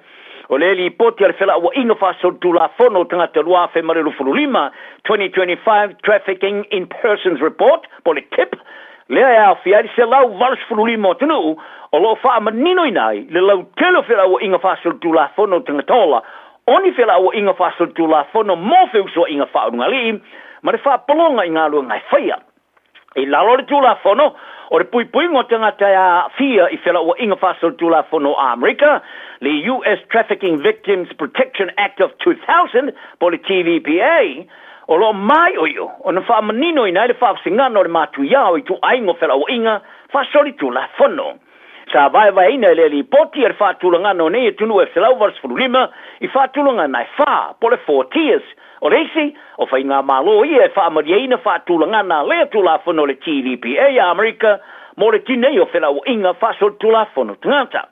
O le lipoti a le felauaiga faasolitulafono o tagata 2025, 2025 Trafficking in Persons Report, po o le TIP, lea e aofia ai le 185 o atunuu o lo o faamaninoina ai le lautele o felauaiga faasolitulafono o tagata ola O ni felauaiga faasolitulafono mo feusuaiga faaulugalii ma le faapologa i galuega e faia. I lalo o le Tulafono o le Puipuiga o Tagata e Aafia i Felauaiga Faasolitulafono a Amerika, le US Trafficking Victims Protection Act of 2000 po o le TVPA, o lo o māioio ona faamaninoina ai le faavasegana o le matuiao i ituaiga o felauaiga faasolitulafono. Sa vaevaeina e lea lipoti a le faatulagana o nei atunuu e 185 i faatulagana e fa, po o le four tiers. O le isi, o faigamalo ia e faamalieina faatulagana a lea Tulafono o le TVPA a Amerika mo le tinei o felauaiga faasolitulafono tagata.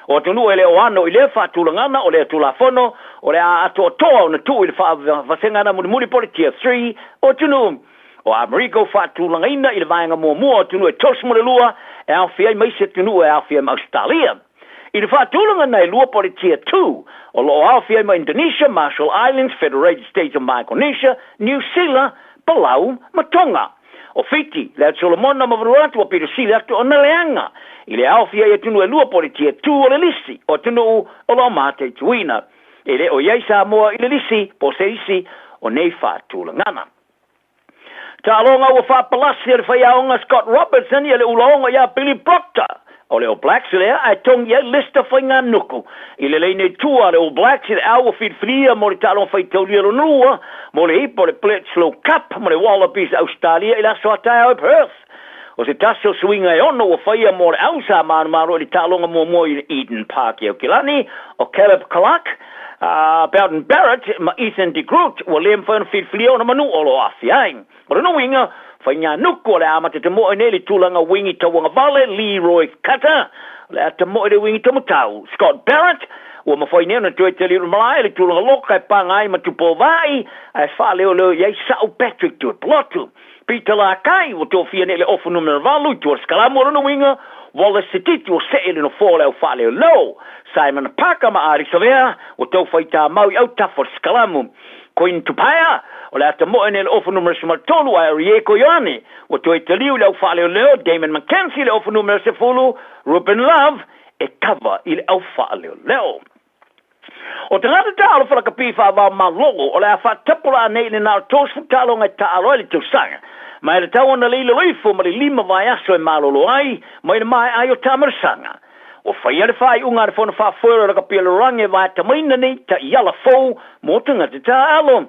O atunuu e le o ano i lea faatulagana o lea Tulafono, o le a atoatoa ona tuu i le faavasegana mulimuli po o le tier three o atunuu. O Amerika ua faatulagaina i le vaega muamua o atunuu e 32 e aofia ai ma isi atunuu e aofia ai ma Ausetalia. I le faatulagana e lua po o le Tier Two, o lo o aofia ai ma Indonesia, Marshall Islands, Federated States of Micronesia, Niu Sila, Palau ma Tonga. O Fiti, le Atu Solomona ma Vanuatu ua pito sili atu ona leaga i le aofia ai atunuu e lua po o le Tier Two o le lisi o atunuu o lo o mataituina. E le o i ai Samoa i le lisi po o se isi o nei faatulagana. Taaloga ua faapalasi e le faiaoga Scott Robertson ia le ulaoga ia Billy Proctor o le All Blacks lea ae togi ai Leicester faiganuku i le leine i tua a le All Blacks i le au ua filifilia mo le taaloga faitaulia lona lua mo le ipa o le Bledisloe Cup ma le Wallabies a Ausetalia i le aso a taeao i Perth. O se tasi o suiga e ono ua faia mo le au sa manumalo i le taaloga muamua i le Eden Park i Aukilani, o Caleb Clarke, a Beauden Barrett ma Ethan de Groot ua le mafai ona filifilia ona manu o lo o aafia ai. O lona uiga, faiganuku o le a amata tamoe nei le tulaga wingi tauagavale Leroy Cutter, o le a tamoe le wingi taumatau Scott Barrett, ua mafai nei ona toe tali malae le tulaga loka e paga ai ma Tupou Vaai ae faaleoleo i ai Sa'u Patrick Tuipulotu. Peter Lakai, ua tofia nei le ofu numera 8 i tua o le sikalamu o lona uiga, Wallace Sititi ua see i le nofoa o le au faaleoleo, Simon Parker ma Ardie Savea ua tau fai tāmau i autafa o le sikalamu, Quinn Tupaea, o le ata moe nei le ofu numera 13 ae o Rieko Ioane ua toe taliu i le au faaleoleo, Damon McKenzie le ofu numera 10, Ruben Love e kava i le au faaleoleo. O tagata taaalo falakapi faavaomalo o le a faatapulaa nei i le na o 30 taaloga e taaalo ai le tausaga. Ma e tatau ona le i lalo ifo ma le lima vaiaso e malolo ai mai le maea ai o taamilosaga. Ua faia le faaiuga a le Fono Faafoe o le Lakapi a le Lalolagi e vaetamaina nei taiala fou mo tagata taaalo.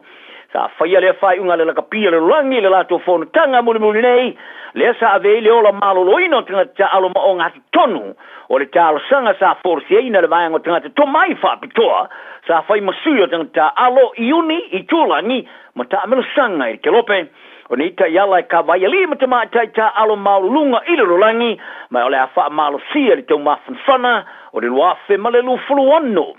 Sa faia lea faaiuga a le Lakapi a le Lalolagi i le latou fonotaga mulimuli nei, lea sa ave ai le ola maloloina o tagata taaalo ma ogatotonu o le talosaga sa folasiaina e le vaega o tagata tomai faapitoa sa fai ma sui o tagata taaalo i Iuni i Tūlagi ma taamilosaga i le Kelope. O nei taiala e kava ai alii ma tamaitai taaalo maualuluga i le lalolagi, ma o le a faamalosia i le taumafanafana o le 2026.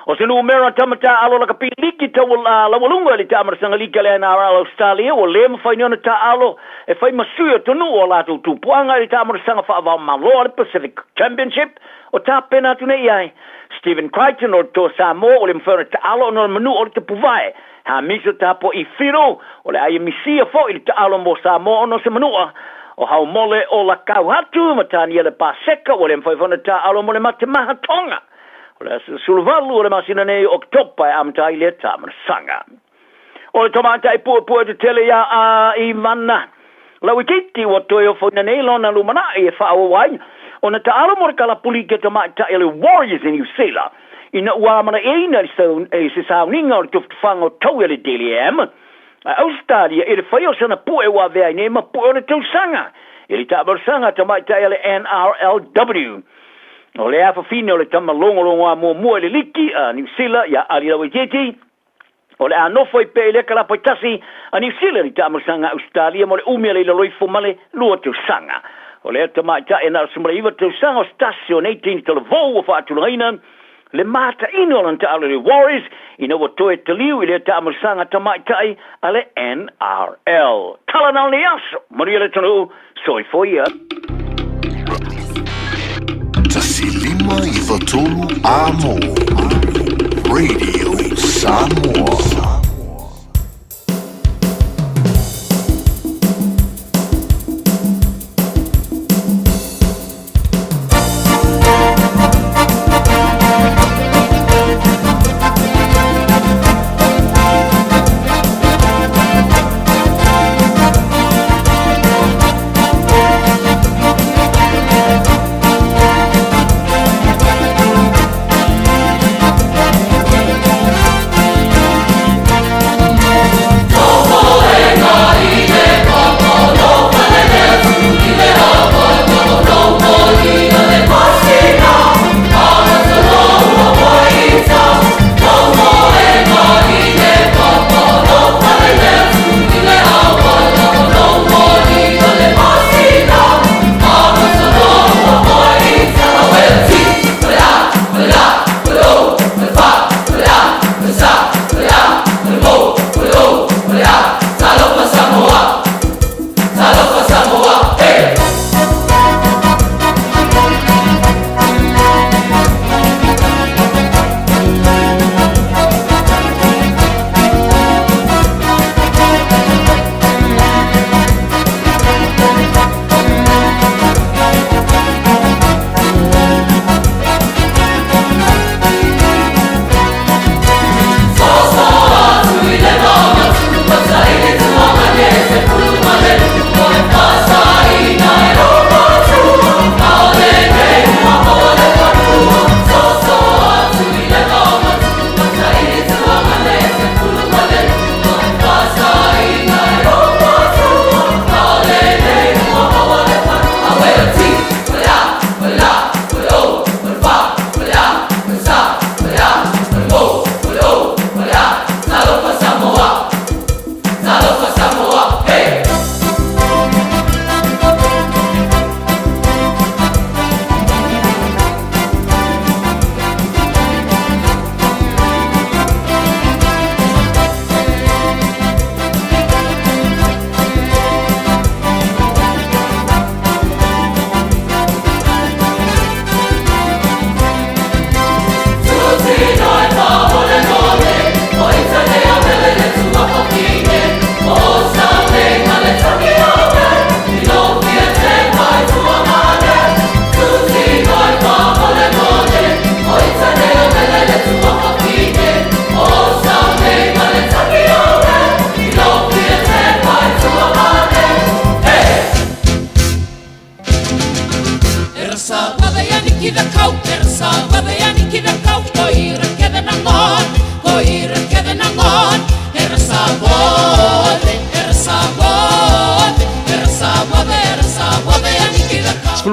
O se numera tama taaalo lakapi liki tau laualuga i le taamilosaga liki a le NRL Ausetalia ua le mafai nei ona taaalo e fai ma sui o atunuu o latou tupuaga i le taamilosaga faava-o-Malo a le Pacific Championship o tapena atu nei i ai. Stephen Crichton o le Toa Samoa ua le mafai ona taalo ona o le manua o le tapuvae. Hamiso Tapua'i Whiro, o le a ia misia foi le taalo mo Samoa ona o se manua. O Haumole o Lakauhatu ma Taniela Paseka ua le mafai foi ona taalo mo le matemaha Tonga. O le aso 18 o le masina nei o Oketopa e amata ai lea taamilosaga. O le tamaitai puepue tetele ia a Ivana Lauitiiti ua toe ofoina nei lona lumanai e faaauau ai ona taalo mo le kalapu liki a tamaitai a le Warriors i Niu Sila ina ua amanaiaina i se sauniga o le tufatufaga o taui a le Dally M a Ausetalia i le faia o sana pue ua avea ai nei ma pue o le tausaga i le taamilosaga a tamaitai a le NRLW. O le afafine o le tama logologoa muamua i le liki a Niu Sila ia Ali Lauitiiti, O le a nofo ai pea i lea kalapa e tasi a Niu Sila i taamilosaga a Ausetalia mo le umi a le i lalo ifo ma le lua tausaga. O lea tamaitai e na o se 19 tausaga o se tasi o nei teine talavou ua faatulagaina le mataino o lana taalo i le Warriors ina ua toe taliu i lea taamilosaga tamaitai a le NRL. Tala na o lenei aso, manuia le atunuu, soifua ia. 1593 A mo Radio Samoa.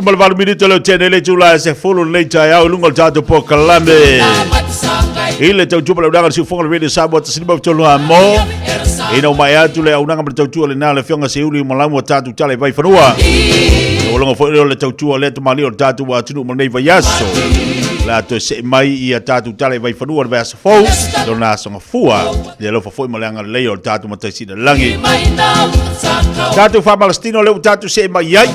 18 minute leo tene le tula se fulu le taeao i luga o le tatou polokalame. I le tautua ma le auaunaga a le Siufofoga o le Radio Samoa tasi lima tolu a mo. Ina ua maea atu le auaunaga ma le tautua lena le Afioga Seiuli Malamu o tatou tala i Vaifanua. Ua logo foi lea o le tautua lea tamalii o le tatou atunuu mo lenei vaiaso. O le a toe see mai ia tatou tala i Vaifanua le vaiaso fou, lona aso gafua. Le alofa foi ma le agalelei o le tatou Matai Sili i le Lagi. Tatou faamalositino lea ua tatou see mai ai.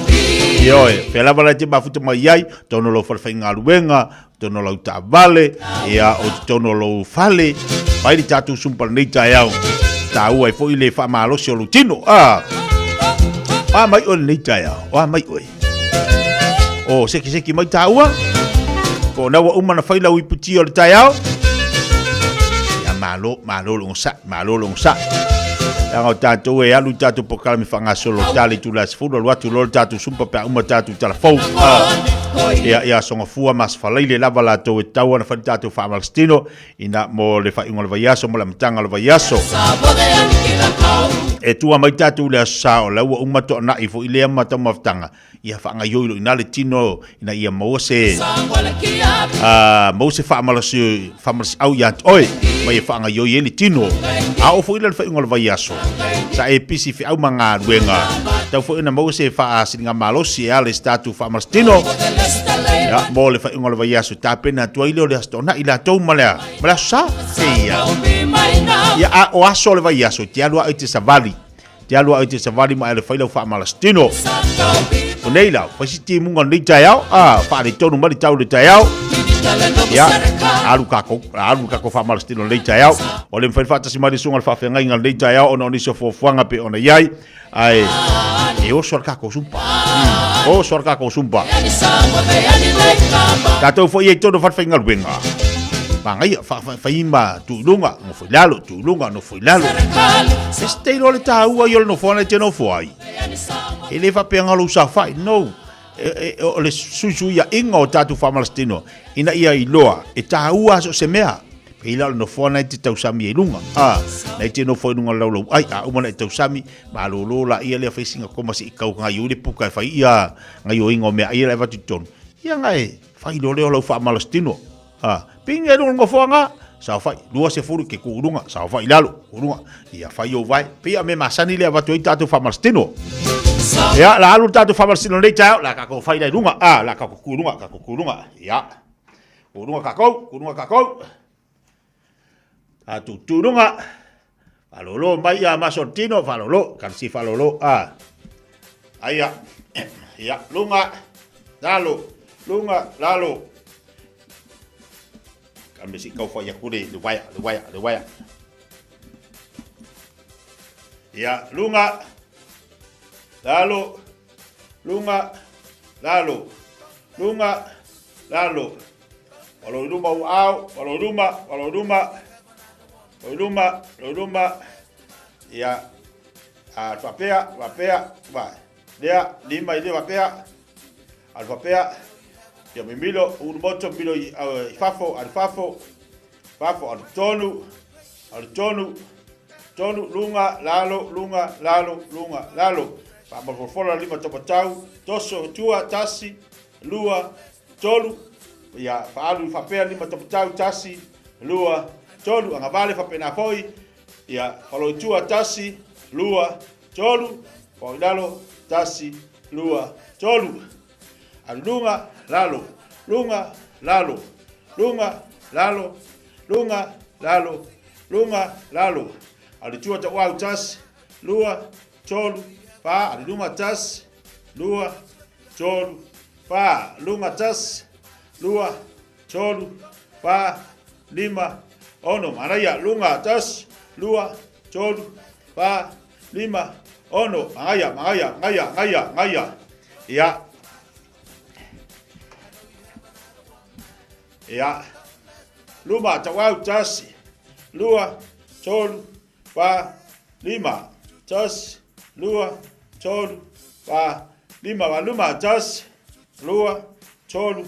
Ioe, fea lava la e te mafuta mai ai, totonu o lou falefaigaluega, totonu o lau taavale, ia, o totonu o lou fale, fai le tatou sumpa lenei taeao. Taua ai foi le faamalosi o lou tino. Ah. O a mai oe lenei taeao? O a mai oe? O sekiseki mai tāua? Po o na ua uma na fai lau iputi o le taeao? Ia malo, malo le onosai, malo le onosai. Leaga o tatou e alu i tatou polokalame faagasolo ta le itula e 10 alu atu loa le tatou sumpa pe a uma tatou tala fou. Ah. Ia, ia aso Gafua ma aso Faraile lava latou e tatau ona fai le tatou faamalositino ina mo le faaiuga o le vaiaso mo le amataga o le vaiaso. E tua mai tatou i le aso Sa o la ua uma toanai foi lea ma taumafataga, ia faagaioi loa i ina le tino ina ia maua se maua se faamalosi faamalosiau ia te oe ma ia faagaioi ai le tino. A oo foi la i le faaiuga o le vaiaso, sa e pisi i feau ma galuega, tatau foi ona maua se faasiligamalosi e ala i se tatou faamalositino. Ia, mo le faaiuga o le vaiaso, tapena atu ai lea o le Aso Toonai latou ma le, ma le Aso Sa. Ia, ia a o aso o le vaiaso, e te alu lava oe e te savali. Te alu lava oe e te savali ma e alu e fai lau faamalositino. O nei la, fai si timuga o lenei taeao, a, faaletonu mai le tau i le taeao. Ia, alu kākou, alu kākou faamalositino i lenei taeao. Ua le mafai ona faatasi mai le susuga i le faafeagaiga i lenei taeao ona o nisi o fuafuaga pei ona i ai. Ae, e oso lava le kākou sumpa. Oso lava le kākou sumpa. Tātou foi ia i totonu o falefaigaluega. Manaia, fai ma tuu i luga, nofo i lalo, tuu i luga, nofo i lalo. E se te iloa le tāua ia o le nofoa na e te nofo ai. E le faapea na o lou saofai, no. E, e, o le suisuiaʻiga o tatou faamalositino, ina ia iloa, e tāua so o se mea. Pei la o le nofoa na e te tausami ai i luga. A, na e te nofo ai i luga o le laulauai, a uma ona e tausami, malolo laia lea fai sina koma seʻi tau gaioi le puka e fai ia gaioiga o meaai ia la e avatu i totonu. Ia na e fai loa lea o lau faamalositino. A, pei ni e luga o le nofoaga, saofai, 20 ke kuu i luga, saofai i lalo, kuu i luga. Ia fai ou vae. Pei a mea masani lea avatu ai tatou faamalositino. Ia, la alu le tatou faamalositino nei taeao, la tatou fai la i luga. A, la tatou kuu i luga, tatou kuu i luga. Ia, kuu i luga tatou, kuu i luga tatou. Tatou tuu i luga. Faalolo mai ia maso o le tino, faalolo, kalisi faalolo. A, aia, ia, luga, lalo, luga, lalo. Ka me si kau whai aku le, le waea, le waea, le waea. Ia, lunga, lalo, lunga, lalo, lunga, lalo. Walo i luma u ao, walo i luma, walo i luma, walo i luma, walo i luma. Ia, a whapea, whapea, wha, lea, lima i le whapea, Alu faapea, ia mimilo, ulu moto, mimilo i, uh, i fafo, alu fafo, fafo, alu tonu, alu tonu, tonu, luga, lalo, luga, lalo, luga, lalo. Faamafolafola lima topatau, toso, tua, tasi, lua, tolu, ia faalu faapea lima topatau, tasi, lua, tolu, agavale faapena foi, ia faloitua, tasi, lua, tolu, pao i lalo, tasi, lua, tolu. Alu luga, lalo, luga, lalo, luga, lalo, luga, lalo, luga, lalo. Alu i tua tauau, tasi, lua, tolu, fa, alu i luga, tasi, lua, tolu, fa, luga, tasi, lua, tolu, fa, lima, ono. Manaia, luga, tasi, lua, tolu, fa, lima, ono. Magaia, magaia, gaia, gaia, gaia. Ia. Ia. Luma, tauau, tasi, lua, tolu, fa, lima. Tasi, lua, tolu, fa, lima. Wa luma, tasi, lua, tolu,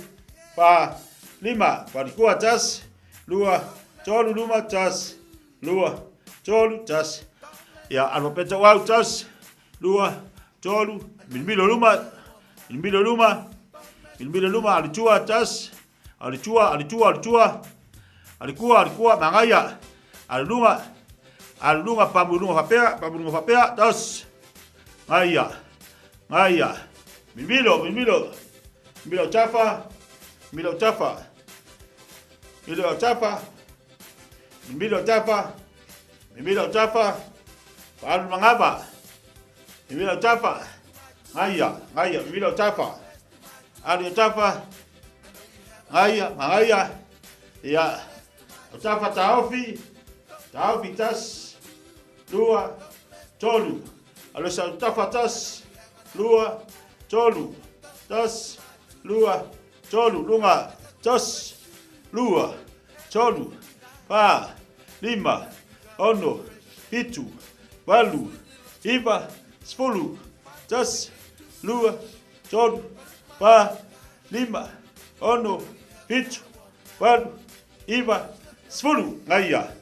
fa, lima. Palikua, tasi, lua, tolu, luma, tasi, lua, tolu, tasi. Ia, alfapeta au, tasi, lua, tolu, milimilo luma, milimilo luma, Milomilo i luma, alu i tua, tasi, alu i tua, alu i tua, alu i tua, alu i kua, alu i kua, magaia, alu i luga, alu i luga, pamu i luga faapea, pamu i luga faapea, tasi, gaia, gaia, milomilo, milomilo, milomilo autafa, milomilo autafa, milomilo autafa, milomilo autafa, milomilo autafa, faalu i magava, Mimila o tafa. Ngaia, ngaia, mimila o tafa. Alu o tafa. Ngaia, ngaia. Ia. O tafa taofi. Taofi tas. Lua. Tolu. Alu sa o tafa tas. Lua. Tolu. Tas. Lua. Tolu. Lunga. Tas. Lua. Tolu. Fa. Lima. Ono. Fitu. Valu, iva, sefulu, tasi, lua, tolu, fa, lima, ono, fitu, valu, iva, sefulu. Ngaia.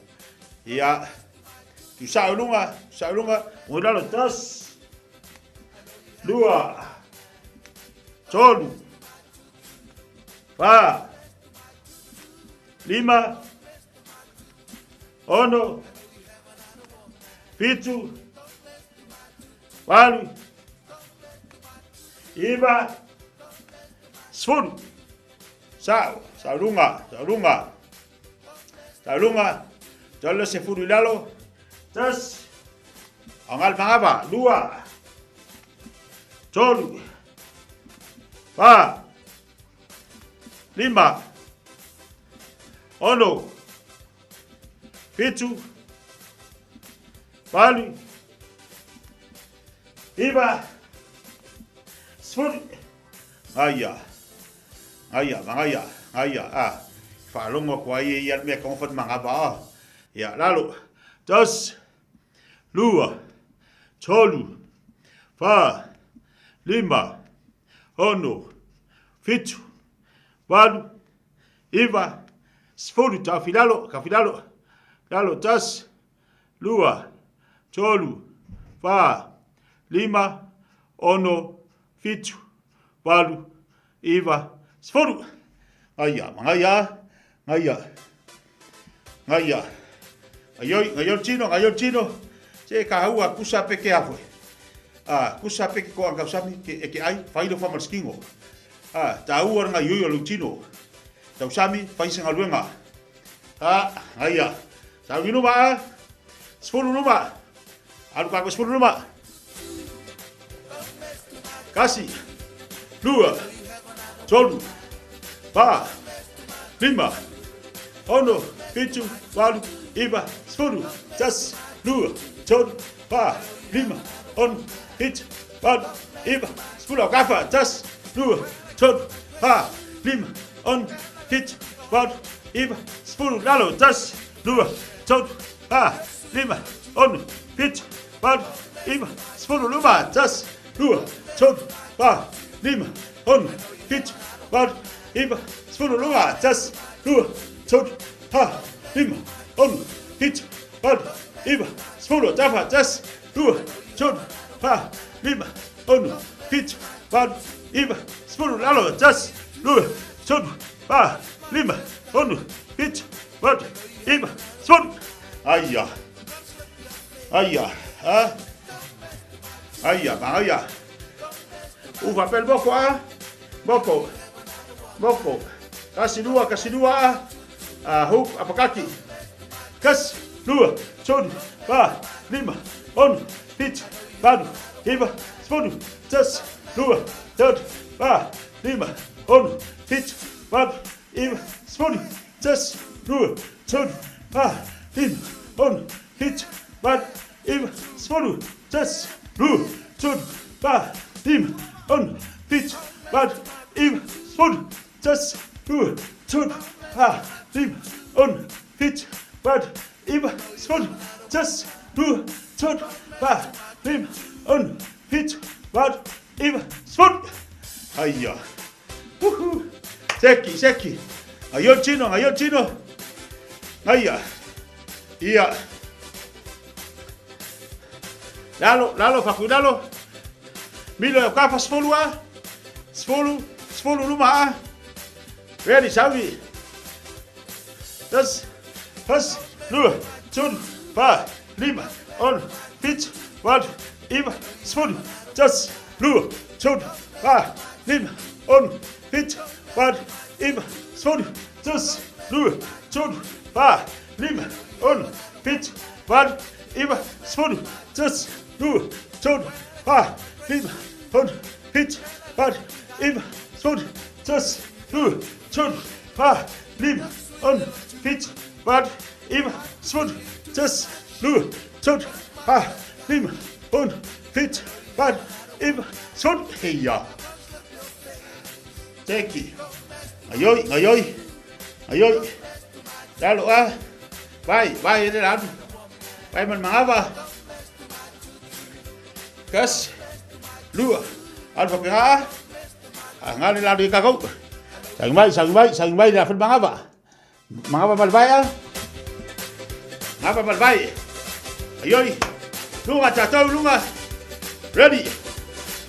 Ia. Tusao i luga, tusao i luga, moe i lalo, tasi, lua, tolu, fa, lima, ono, fitu, valu, iva, sefulu. Sao, sao luga, sao luga, sao luga, tolu le sefulu i lalo, tasi, aoga le magava, lua, tolu, fa, lima, ono, fitu, valu, iva, sefulu. Ngaia, ngaia, magaia, ngaia, a. Faalogo atu ai e ia le mea e tago fai magava a. Ia, lalo. Tasi, lua, tolu, fa, lima, ono, fitu, valu, iva, sefulu, taofi lalo, taofi lalo, lalo, tasi, lua, tolu, fa, lima, ono, fitu, valu, iva, sefulu. Ngaia, magaia, ngaia, ngaia. Ngaioi, ngaioi tino, ngaioi tino. Se ka haua kusa peke a foe. A, kusa peke ko ang kausami ke e ke ai, whailo wha malskingo. A, ta ua nga ioi o tino. Tausami, whai se ngaluenga. A, ngaia. Sa numa a, sefulu numa. Alu ka ko sefulu numa. Kasi, lua, tolu, fa, lima, ono, fitu, valu, iva, sefulu, tasi, lua, tolu, fa, lima, ono, fitu, valu, iva, sefulu, aukafa, tasi, lua, tolu, fa, lima, ono, fitu, valu, iva, sefulu, lalo, tasi, lua, tolu, fa, lima, ono, fitu, valu, iva, sefulu, luma, tasi, lua, tolu, fa, lima, ono, fitu, valu, iva, sefulu, luma, tasi, lua, tolu, fa, lima, ono, fitu, valu, iva, sefulu, tafa, tasi, lua, tolu, fa, lima, ono, fitu, valu, iva, sefulu, lalo, tasi, lua, tolu, fa, lima, ono, fitu, valu, iva, sefulu. Aia. Aia. Ha? Aia, aia. Uva pel boko, a? Boko. Boko. Kasi lua, kasi lua, a? A, hook, apakaki. Kasi, lua, tolu, fa, lima, ono, fitu, valu, iva, sefulu, tasi, lua, tolu, fa, lima, ono, fitu, valu, iva, sefulu, tasi, lua, tolu, fa, lima, ono, fitu, valu, iva, sefulu, tasi, lua, tolu, fa, lima, ono, fitu, valu, iva, sefulu, tasi, lua, tolu, fa, lima, ono, fitu, valu, iva, sefulu, tasi, lua, tolu, fa, lima, ono, fitu, valu, iva, sefulu. Aia. Uhu. Seki, seki. Ngaio tino, ngaio tino. Ngaia. Ia. Lalo, lalo, faku lalo. Milo e kafa sefulu a. Sefulu, Sefulu luma a. Ready, saui. Tasi, fasi, lua, tolu, fa, lima, ono, fitu, valu, iva, sefulu. Tasi, lua, tolu, fa, lima, ono, fitu, valu, iva, sefulu. Tasi, lua, tolu, fa, lima, ono, fitu, valu, iva, sefulu. Tasi, lua, tolu, fa, lima, ono, fitu, valu, iva, sefulu. Tasi, lua, tolu, fa, lima, ono, fitu, valu, iva, sefulu. Tasi, lua, tolu, fa, lima, ono, fitu, valu, iva, sefulu. Heia. Teki. Gaioi, gaioi, gaioi. Lalo a. Vai, vai e le lalo. Vai ma le magava. Tasi, lua, alu faapena a. Aga le lalo i kakau. Sagi mai, sagi mai, sagi mai le afa le magava. Magava ma le vai a. Magava ma le vai. Gaioi. Luga tatou, luga. Ready.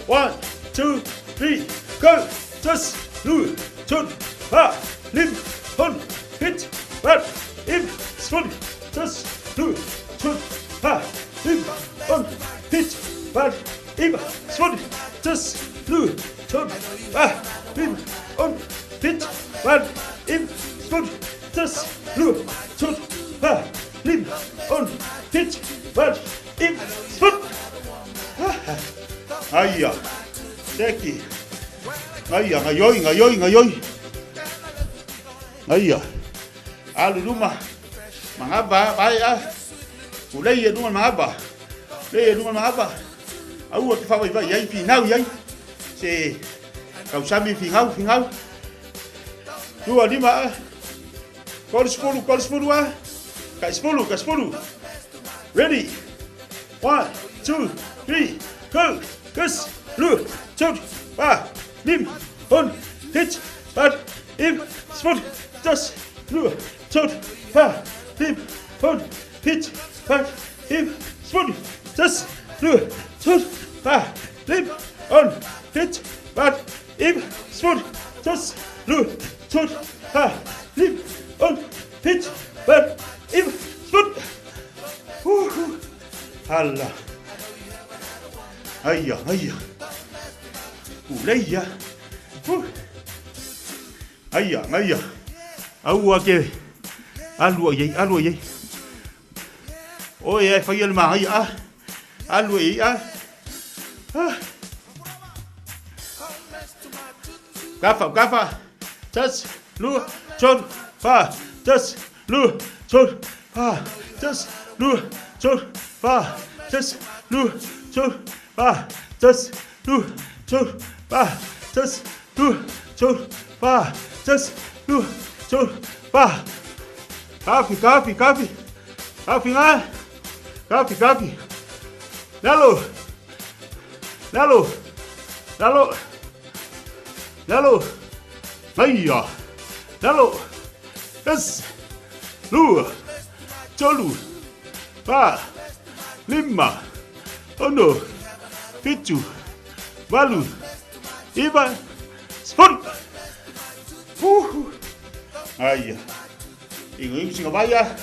One, two, three, go. Tasi, lua, tolu, fa, lima, ono, fitu, valu, iva, sefulu. Tasi, lua, tolu, fa, lima, ono, fitu, valu, iva, sefulu. Tasi, lua, tolu, fa, lima, ono, fitu, valu, iva, sefulu. Tasi, lua, tolu, fa, lima, ono, fitu, valu, iva, sefulu. Aia, seki. Aia, gaioi, gaioi, gaioi. Aia. Alu luma. Magava, vai a. Ulei e lunga magava. Ulei e lunga magava. Aua te whawaiwai ai, finau ai. Se kausami fingau, fingau. Lua lima a. Kolu sefulu, kolu sefulu a. Kai sefulu, kai sefulu. Ready. One, two, three, go. Tasi, lua, tolu, fa, lima, ono, fitu, valu, iva, sefulu. Tasi, lua, tolu, fa, lima, ono, fitu, valu, iva, sefulu. Tasi, lua, tolu, fa, lima, ono, fitu, valu, iva, sefulu. Tasi, lua, tolu, fa, lima, ono, fitu, valu, iva, sefulu. Uhu. Ala. Aia, aia. Uleia. Uh. Aia, aia. Aua ke alu ai, alu ai. Oi e whai le mahaia a. Alu ai a. Ah. Kafa, kafa. Tasi, lua, tolu, fa, tasi, lua, tolu, fa, tasi, lua, tolu, fa, tasi, lua, tolu, fa, tasi, lua, tolu, fa, tasi, lua, tolu, fa, tasi, lua, tolu, fa. Kafi, kafi, kafi. Kafi ngā. Kafi, kafi. Lalo. Lalo. Lalo. Lalo. Aia. Lalo. Tasi. Lua. Tolu. Fa. Lima. Ono. Fitu. Valu. Iva. Sefulu. Uhu. Aia. Igu igu singa vai a.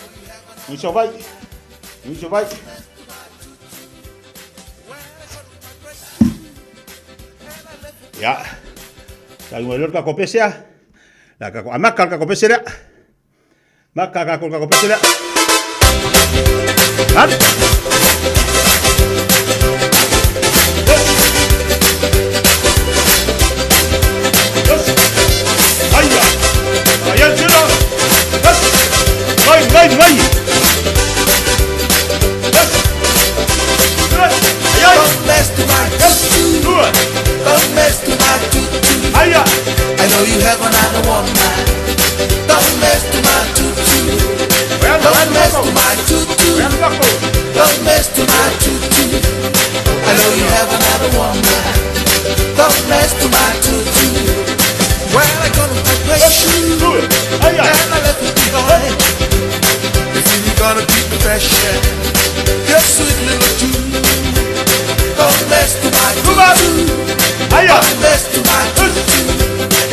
Igu singa vai. Igu singa vai. Ia. Sa igu lor ka kopese a. La ka amaka ka kopese lea. Maka ka ka kopese lea. Alu. Aia. Aia tira. Vai, vai, vai. Don't mess to my tutu. Don't mess to my tutu. Aia. I know you have another woman. Don't mess to my tutu. Don't mess to my tutu. Don't mess to my tutu. I know you have another woman. Don't mess to my tutu. Well, I got a great shoe, and I left it behind. If you gonna keep me fresh, your sweet little tune. Don't mess to my tutu. Don't mess to my tutu.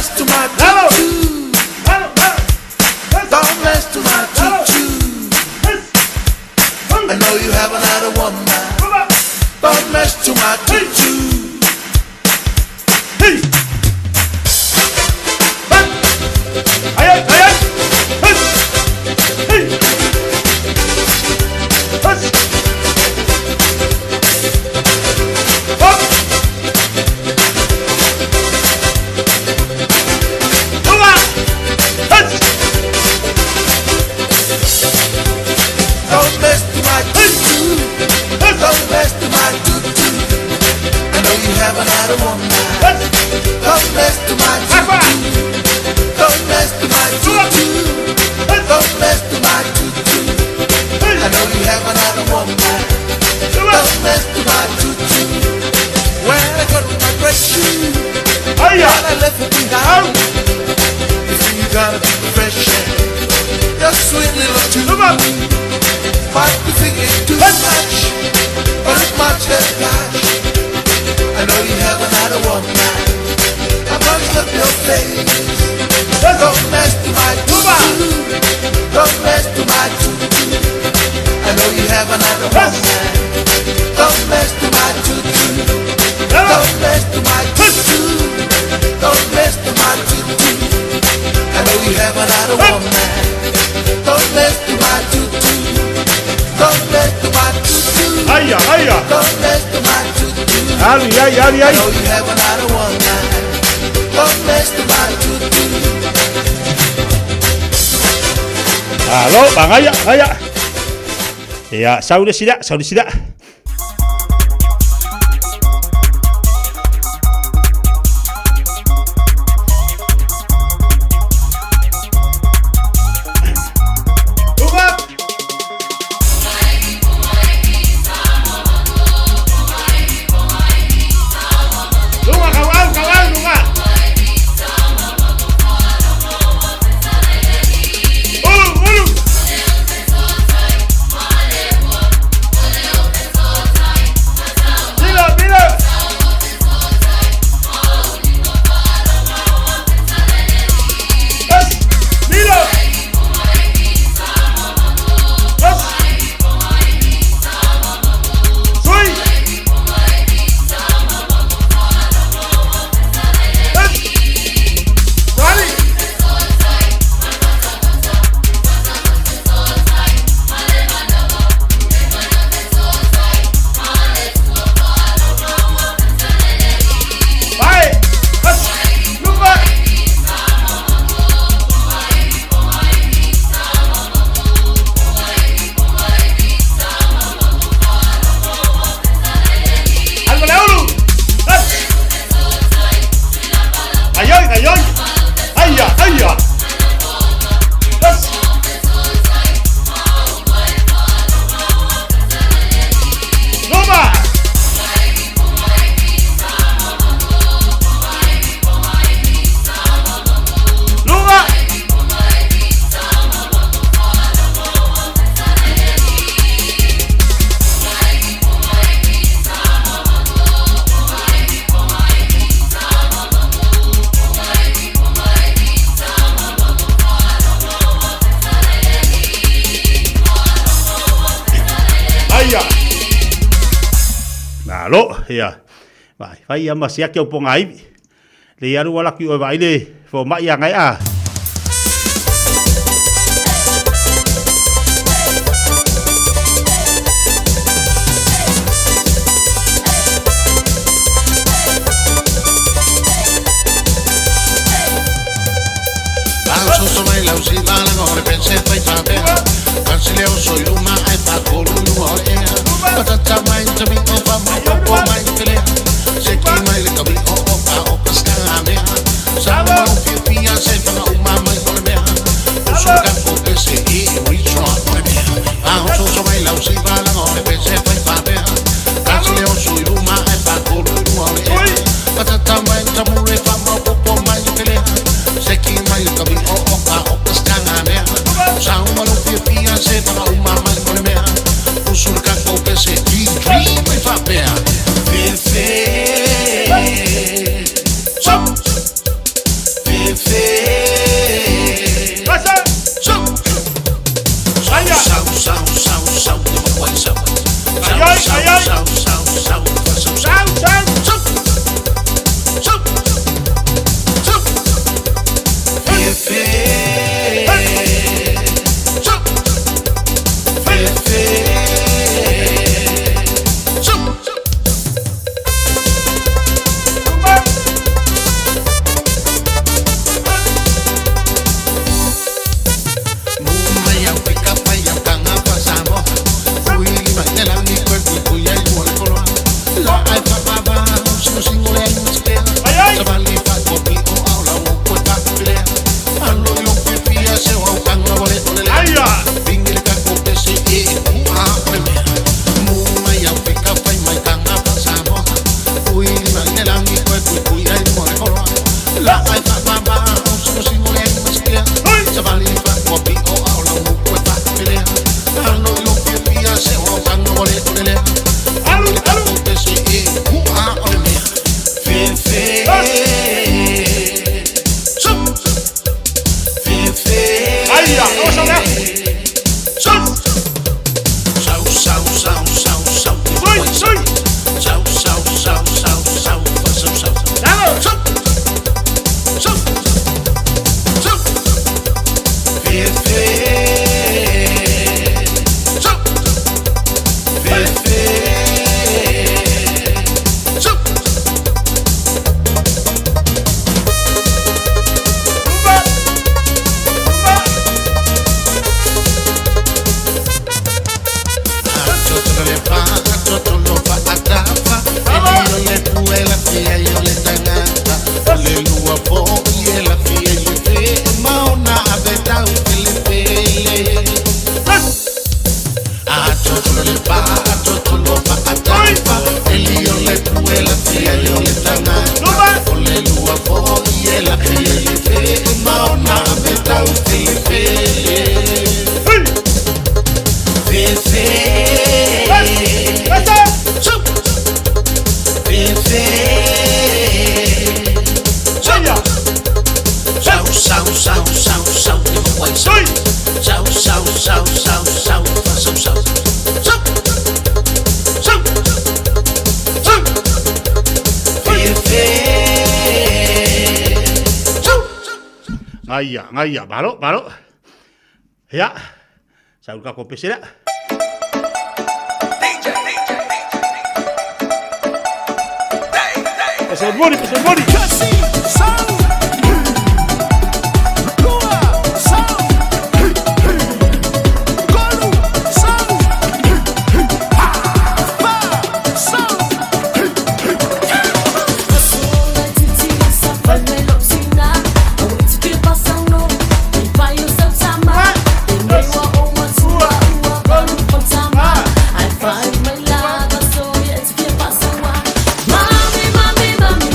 mess to my tutu. Don't mess to my tutu. I know you haven't had a woman. Don't mess to my tutu. Hey! Ay, ay, ay! Hey! Hey! Hey! Up! Luga! Hey! Don't mess to my tutu. Don't mess to my tutu. I know you haven't had a woman. Don't mess to my tutu. Don't mess to my tutu. Don't mess to my tutu. I know you haven't had a woman. Don't mess to my tutu. When I got my great shoe, and I left it behind. You see, you gotta be fresh. Your sweet little tune. Might be thinking too much, but it's much less cash. I know you haven't had a woman. I must love your face. Don't mess to my tutu. Don't mess to my tutu. I know you haven't had a woman. Don't mess to my tutu. Don't mess to my tutu. Don't mess to my tutu. I know you haven't had a woman. Don't mess to my tutu. Don't mess to my tutu. Aia, aia! Don't mess to my tutu. Ali, ai, ali, ai! I know you haven't had a woman. Don't mess to my tutu. Alo, bagaia, gaia. Ia, saure sida, saure sida. Luga! Luga, kau au, luga! Ulu, ulu! Mila, mila! Es, mila! Es! Sui! Es! Sali! Vai! Es! Luga! Alba Leulu! Es! Ai, ai, ai, ai! Aia, aia! Es! Luma! Luga! Aia! Malo, ia. Vai, vai ia ma sia ke o ponga iwi. Le iaru wala ki o vai le fo mai a ngai a. Lau so mai lau si la la ngore pense fai fa bea. Kasi leo so luma ai pa kolu lunga o ea. Patata mai te mi o pa mo po mai te lea. Se ki mai le kabi o o pa o ka skanga mea. Sa mo pia pia se pa Gaia, gaia, malo, malo. Ia, saulkako pesera. Pese mori, pese mori. Mami, mami, mami,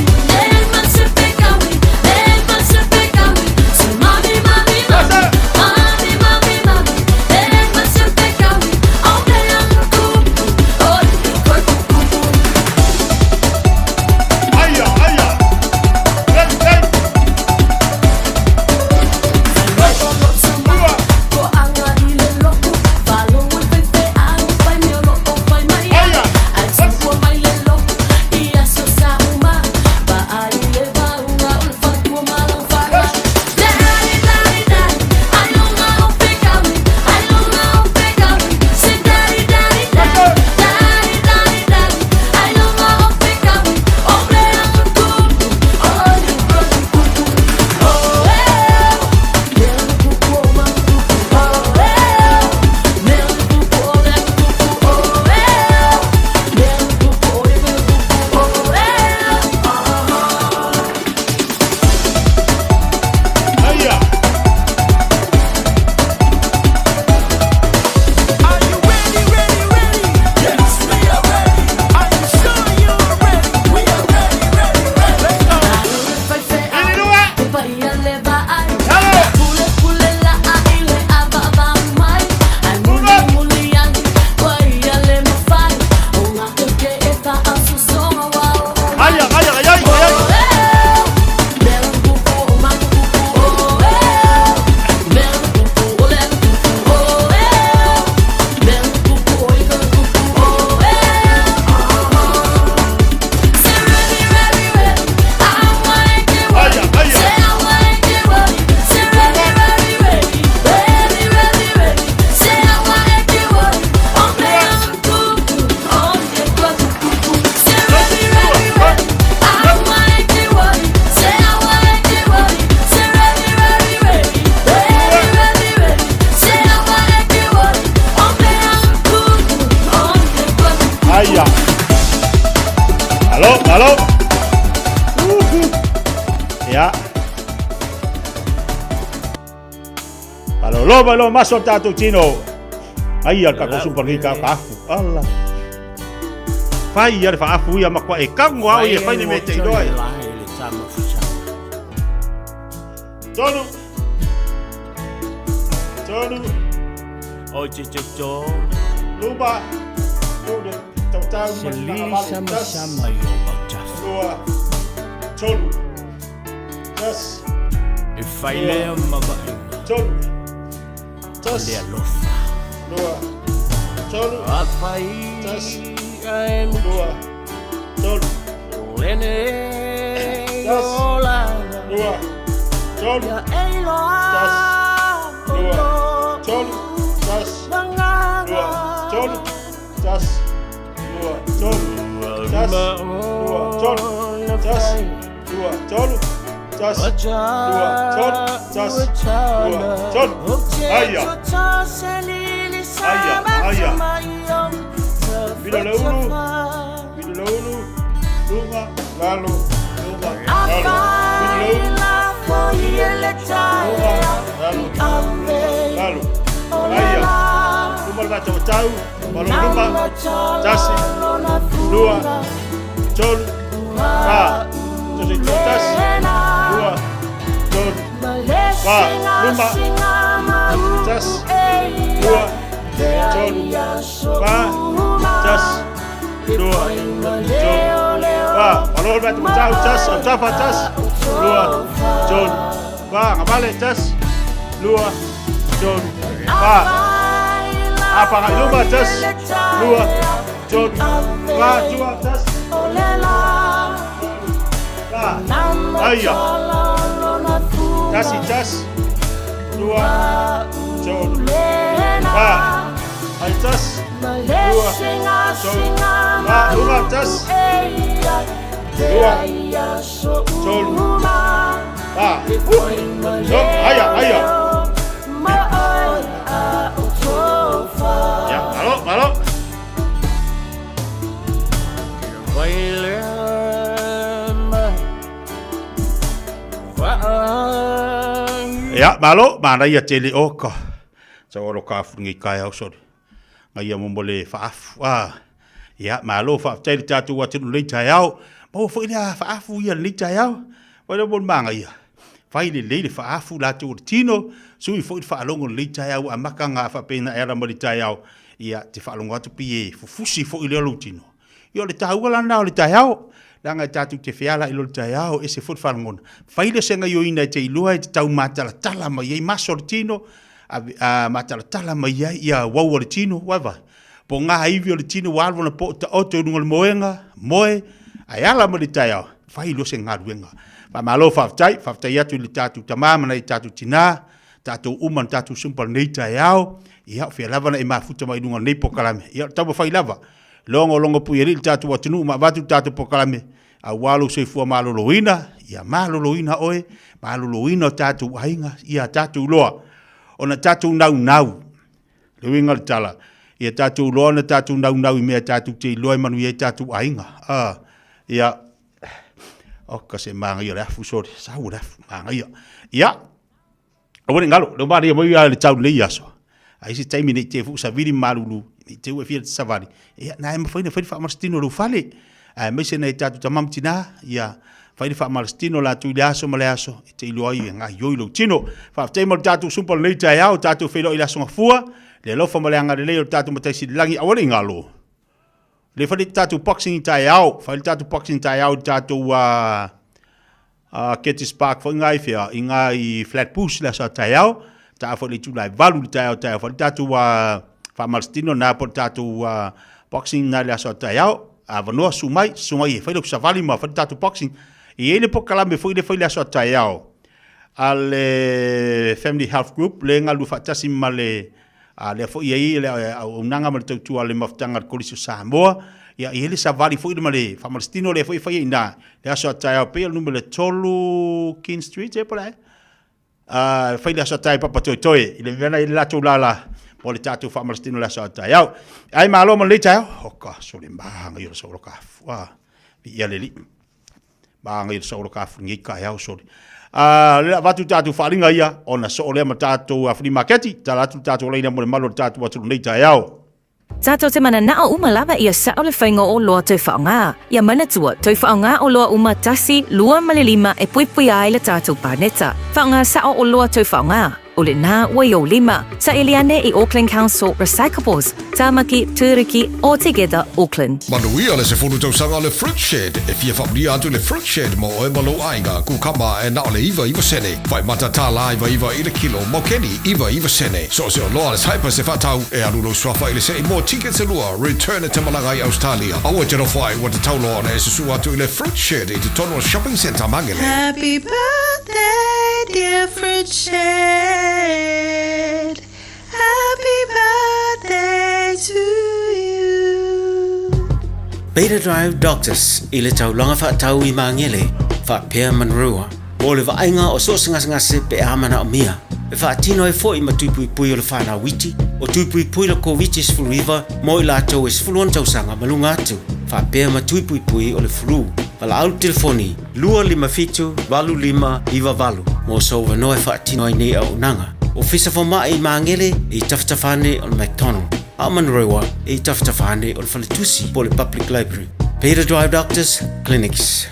Ia. Malolo mai lo maso tatou tino. Ai al ka kosu pagi ka afu. Ala. Fai ia le faafu ia makua e kango au ia fai le mea te iloa. Tolu. Tolu. O te te to. Luma. Tolu. Tau tau. Se li sama sama i o mautafa. Lua. Tolu. Tas. E fai lea ma vaaiga. Tolu. Tas. Le alofa. Lua. Tolu. Afai. Tas. Lua. Tolu. Lene. Tas. Lua. Tolu. Tas. Lua. Tolu. Tas. Lua. Tolu. Tas. Lua. Tolu. Tas. Lua. Tolu. Tas. Lua. Tolu. Tas. Lua. Tolu. Tas. Lua. Tolu. Aia. Aia. Aia. Vila le ulu. Vila le ulu. Lunga. Lalo. Lunga. Lalo. Vila le ulu. Lunga. Lalo. Lalo. Aia. Luma le vata o tau. Malo luma. Tasi. Lua. Tolu. Fa. Tasi. Tasi. Lua. Tolu. Fa. Luma. Tasi. Lua. Tolu. Fa. Tasi. Lua. Tolu. Fa. Malo le vata o tau. Tasi. O tafa. Tasi. Lua. Tolu. Fa. Ngavale. Tasi. Lua. Tolu. Fa. Apa ngai luma. Tasi. Lua. Tolu. Fa. Tua. Tasi. Fa. Aia. Tasi. Tasi. Lua. Tolu. Fa. Ai tasi. Lua. Tolu. Fa. Luma. Tasi. Lua. Tolu. Fa. Tolu. Aia. Aia. Ia, malo, malo. Ia, malo, manaia tele oka. Sa olo ka afu ngi kai au sori. Ngai mo le faafu. Ah. Ia, malo faafetai le tatou atunuu lenei taeao. Maua foi le faafu ia lenei taeao. Fai le mo le magaia. Fai lelei le faafu latou o le tino, sui foi le faalogo lenei taeao ua amata ga faapena e ala mai le taeao. Ia, te faalogo atu pei e fufusi foi lea o lou tino. Ia o le taua la lena o le taeao. Leaga e tatou te feala i lo le taeao, ese foi le faalogona. Fai le se gaioina e te iloa e te tau matalatala mai ai maso o le tino, a, matalatala mai ai ia uau o le tino, whatever. Po ngā iwi o le tino ua alu ona po o taoto i luga o le moega, moe, ae ala mai le taeao, fai loa se galuega. Faamalo faafetai, faafetai atu i le tatou tama ma nai tatou tinā, tatou uma na tatou sumpa lenei taeao, ia o fea lava na e mafuta mai i luga o lenei polokalame. Ia o le taumafai lava, logologo puialii le tatou atunuu ma avatu le tatou polokalame, aua lou soifua maloloina, ia maloloina oe, maloloina o tatou aiga, ia tatou loa ona tatou naunau. Le uiga o le tala, ia tatou iloa ona tatou naunau i mea tatou te iloa e manuia ai tatou aiga. Ah, ia, oka se māngaia o le afu, sorry, sau o le afu, māngaia. Ia, aua ne i galo, leo manaia mai ia le tau lelei aso. Ai se taimi nei te fu savili malulu, nei te ua fia savali. Ia, na e mawhai na whai whaamalastino lou fale. Aemaise nai tatou tama ma tinā, ia fai le faamalositino latou i le aso ma le aso, e te iloa ai e gaoioi lou tino. Faafetai mo le tatou supa lenei taeao, tatou feiloai i le aso Gafua, le alofa ma le agalelei o le tatou Matai Sili i le Lagi, aua ne i galo. Le fai le tatou boxing i taeao, fai le tatou boxing i taeao i le tatou uh, uh, Gettys Park foi ngā i whea, i ngā i Flatbush le aso a taeao, taa foi le itula e valu le taeao taeao, fai le tatou uh, faamalositino na po le tatou uh, boxing na le aso a taeao, avanoa su mai, susu mai e fai lau savali ma fai le tatou boxing. E i ai le polokalame foi le fai le aso a taeao a le Family Health Group le galulue faatasi ma le a lea foi e i ai le auaunaga ma le tautua a le mafutaga a le Kolisi o Samoa. Ia, e i ai le savali foi ma le faamalositino lea foi e fai ai i ina le aso a taeao pei o le numera 3 King Street e po o le a ea. A fai le aso a taeao i Papatoetoe i le mea na i ai le latou lala mo le tatou faamalositino i le aso a taeao. Ai malo ma lenei taeao. Oka, sole maga ia o le solo ka afu. Ah, viia le Alii. Maga i le sao o le kafuni nei taeao sole. A le avatu tatou faaaliga ia, ona soo lea ma tatou flea maketi, tala atu le tatou laina mo le malu o le tatou atunuu nei taeao. Tatou te mananao uma lava ia sao le faiga o oloa toe faaaoga. Ia manatua, toe faaaoga oloa uma tasi, lua ma le lima e puipuia ai le tatou paneta. Faaaoga sao oloa toe faaaoga. O lena ua i ou lima. Saili ane i Auckland Council Recyclables, Tamaki, Turuki, or Together Auckland. Manuia le 10 tausaga o le Fruit Shed. E fia faamanuia atu le Fruit Shed mo oe ma lou aiga. Kukama e na o le 99 sene. Faimata $99 i le kilo. Maukeni 99 sene. So o se oloa a le Cyprus e faatau, e alu lou suafa i le sei mo tickets e lua, return e te malaga i Australia. Aua e te nofo ai, ua tatau loa ona e susu atu i le Fruit Shed i totonu o Shopping Centre Mangere. Happy birthday dear Fruit Shed Happy birthday to you. Beta Drive Doctors i le taulaga faatau i Magele, faapea Manurewa, mo le vaaiga o so o se gasegase pe a manaomia. E faatino ai foi ma tui puipui o le fanau iti, o tui puipui le Koviti-19 mo i latou e 16 tausaga ma luga atu, faapea ma tui puipui o le flu. Valaau le telefoni 257 8598 mo sou avanoa e faatino ai nei auaunaga. Ofisa Fomai i Magele i tafatafa ane o le McDonald, a o Manurewa i tafatafa ane o le Faletusi po o le Public Library. Beta Drive Doctors Clinics.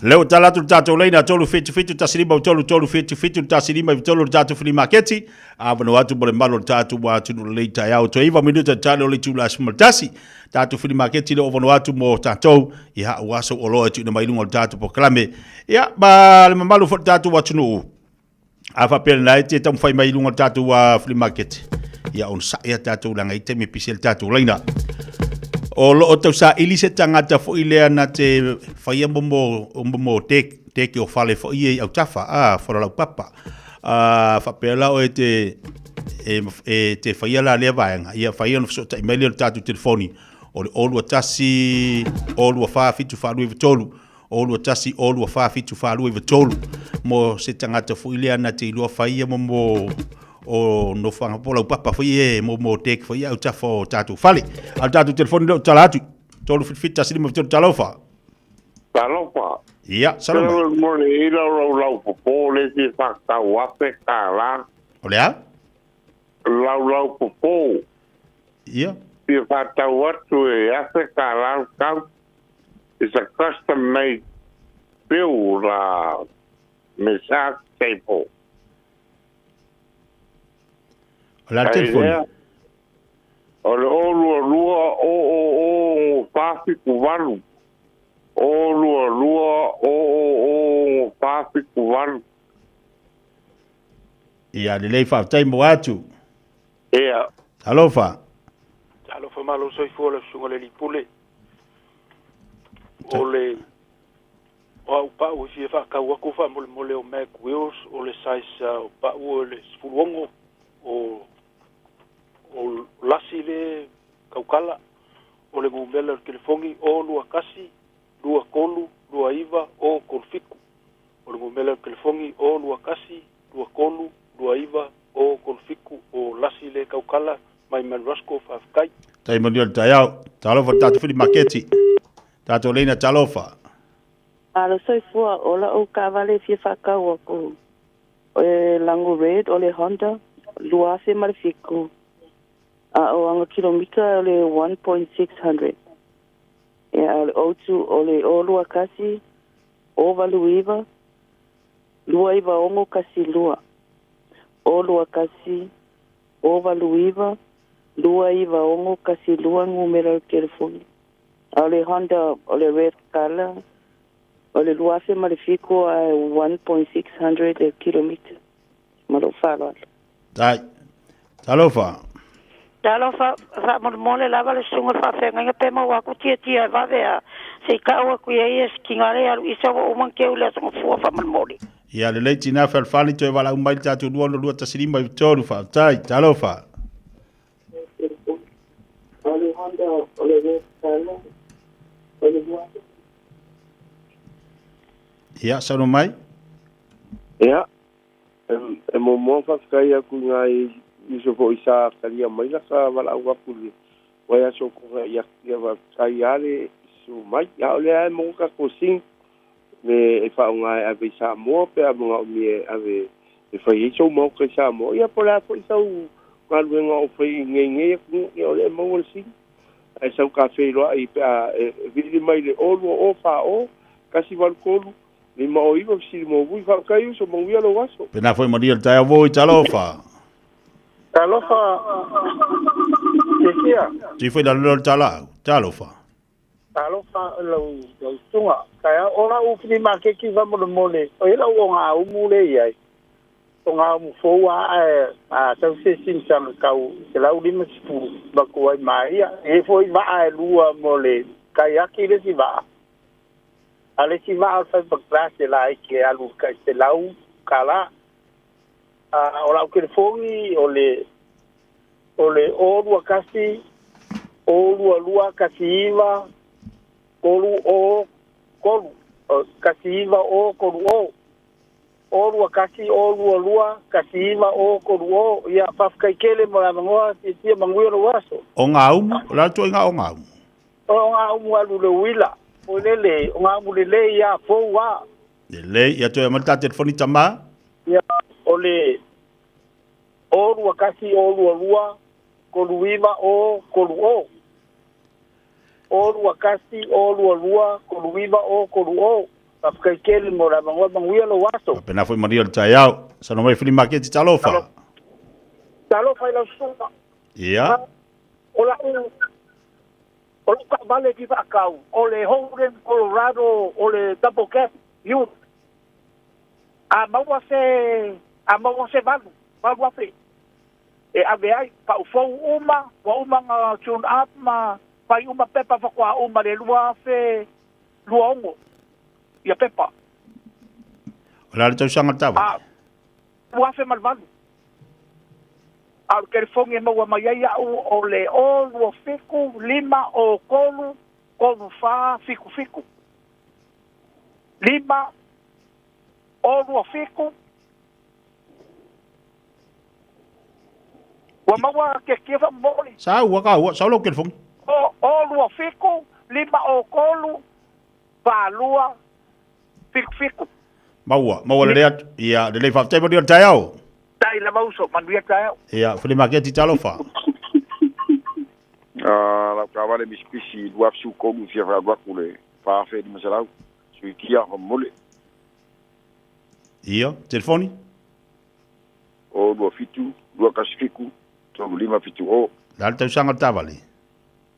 Lea ua tala atu le tatou laina 377 15 3 3 77 15 3 le tatou flea maketi. Avanoa atu mo le malu o le tatou atunuu lelei taeao. Toe 9 minuta tale o le itula 11. Tatou flea maketi le avanoa atu mo tatou. Ia, ua aso oloa e tuuina mai luga o le tatou polokalame. Ia, ma le mamalu foi o le tatou atunuu. A faapea lena e te taumafai mai i luga o le tatou flea market, ia onosai a tatou leaga i taimi e pisi ai le tatou laina. O loo tausaili se tagata foi lea na te faia momo teke o fale foi ia i autafa, a fale laupapa. A faapea la oe te e te faia la lea vaega, ia faia ona fesootai mai lea i le tatou telefoni o le 021 024 7423 021 024 7423 mo se tagata foi lea na te iloa fai ia mo o nofoaga po o laupapa foi e mo deck foi ia autafa o tatou fale. A o le tatou telefoni lea o tala atu 377 15 talofa. Talofa. Ia, salo mai. Mo le ila o lau popo le fia whakatau ape ka la. O le a? Lau popo. Ia. Fia whakatau atu e afe ka la kau. It's a custom made build massage table. O le a le telefoni? O le o lua lua o o o ngo wha fiku valu. O lua lua o o o ngo wha fiku valu. Ia, lelei faafetai mo atu. Ia. Talofa. Talofa malo soifua le susuga le lipule. O le o au pau e fia whaakau aku whaamolemole o Mac Wheels o le size o pau o le 16 o lasi le kaukala o le ngumela o le telefongi o lua kasi lua kolu lua iva o kolu fiku o le ngumela o le telefongi o lua kasi lua kolu lua iva o kolu fiku o lasi le kaukala mai Man Roscoe faafetai. Tai manuia le taeao. Talofa le tatou fili maketi. Tatou leina talofa. Alo soifua o la'u taavale e fia faatau aku o le lago red o le Honda 2007 a o aga kilomita o le 1.600 ia o le 02 o le 021 089 296 12 021 089 296 12 numera o le telefoni. A o le Honda o le red colour o le 2007 a 1.600 le kilomita. Ma lou faaaloalo. Tai. Talofa. Talofa, faamolemole lava le susuga le faafeagaiga pe maua aku tiatia e vave a se i kau aku i ai e sikiga le alu isa ua uma ona keu i le aso gafua faamolemole. Ia lelei tina fealofani toe valaau mai le tatou 2 6 2 1 5 3 faafetai. Talofa. Ia, saunoa mai. Ia, e muamua faafetai atu i nai uso foi sa talia mai la ka valaau atu i le vaiaso o Tuanai atu. Ia faafetai lava le Susu mai, a o lea e maua tatou sing me e faaaoga e ave i Samoa pe a manaomia e ave e fai ai sou maota i Samoa. Ia po o le a foi sau galuega o fai i nei atunuu, ia o lea e maua le sing. Ae sau ta feiloai pe a e vili mai le 0 2 0 4 0 1 8 3 5 0 9 fesili muamua. Faafetai uso, manuia lou aso. Pena foi manuia le taeao voi, talofa. Talofa Tiatia. Ti foi la lolo le talaau. Talofa. Talofa lau lau susuga. Taeao o lau filimaketi faamolemole, o i ai lau ogaumu lea e i ai, ogaumu fou lava ae a sau se sinisaga tau 150 avatu ai ma ia. E i ai foi vaa e lua mo le kaiaki le isi vaa, a o le isi vaa o le fiberglass e laiti e alu i le tai $100. A o lau telefoni o le o le 021 022 19 3 0 3 19 0 30. 0 21 022 19 0 30. Ia, faafetai tele mo le avanoa, fiafia manuia lou aso. O Gaumu, o le a le ituaiga o Gaumu? O Gaumu alu i le uila, foi lele, o Gaumu lelei a, fou a. Lelei, ia toe aumai le ta telefoni tama. Ia, o le 0 21 022 39 0 30. 0 21 022 39 0 30. Faafetai tele mo le avanoa, manuia lou aso. Faapena foi manuia le taeao. Saunoa mai Fili Maketi, talofa. Talofa i lau susuga. Ia. O lau o lau taavale e fia faatau, o le Holden Colorado o le double cab ute. A maua se a maua se valu, 8,000 e ave ai, pau fou uma, ua uma ona tune up ma fai uma pepa faatoa uma le 2026 ia pepa. O le a le tausaga taavale? A, 2008. A o le telefoni e maua mai ai au o le 0 2 7 5 0 3 3 4 7 7. 5 0 2 7 Ua maua ke kia whamoli. Sa ua ka ua, sa lou telefoni. O, o lua fiku, lima o kolu, fa lua, fiku fiku. Maua, maua lelei atu. Ia, lelei faafetai manuia le taeao. Tai lava uso, manuia taeao. Ia, Fili Maketi talofa. Ah, lau taavale Mitsubishi 2013 fia faalu atu le 4500 suikia faamolemole. Ia, telefoni? 0 27 217 3570. O le a le tausaga o le taavale?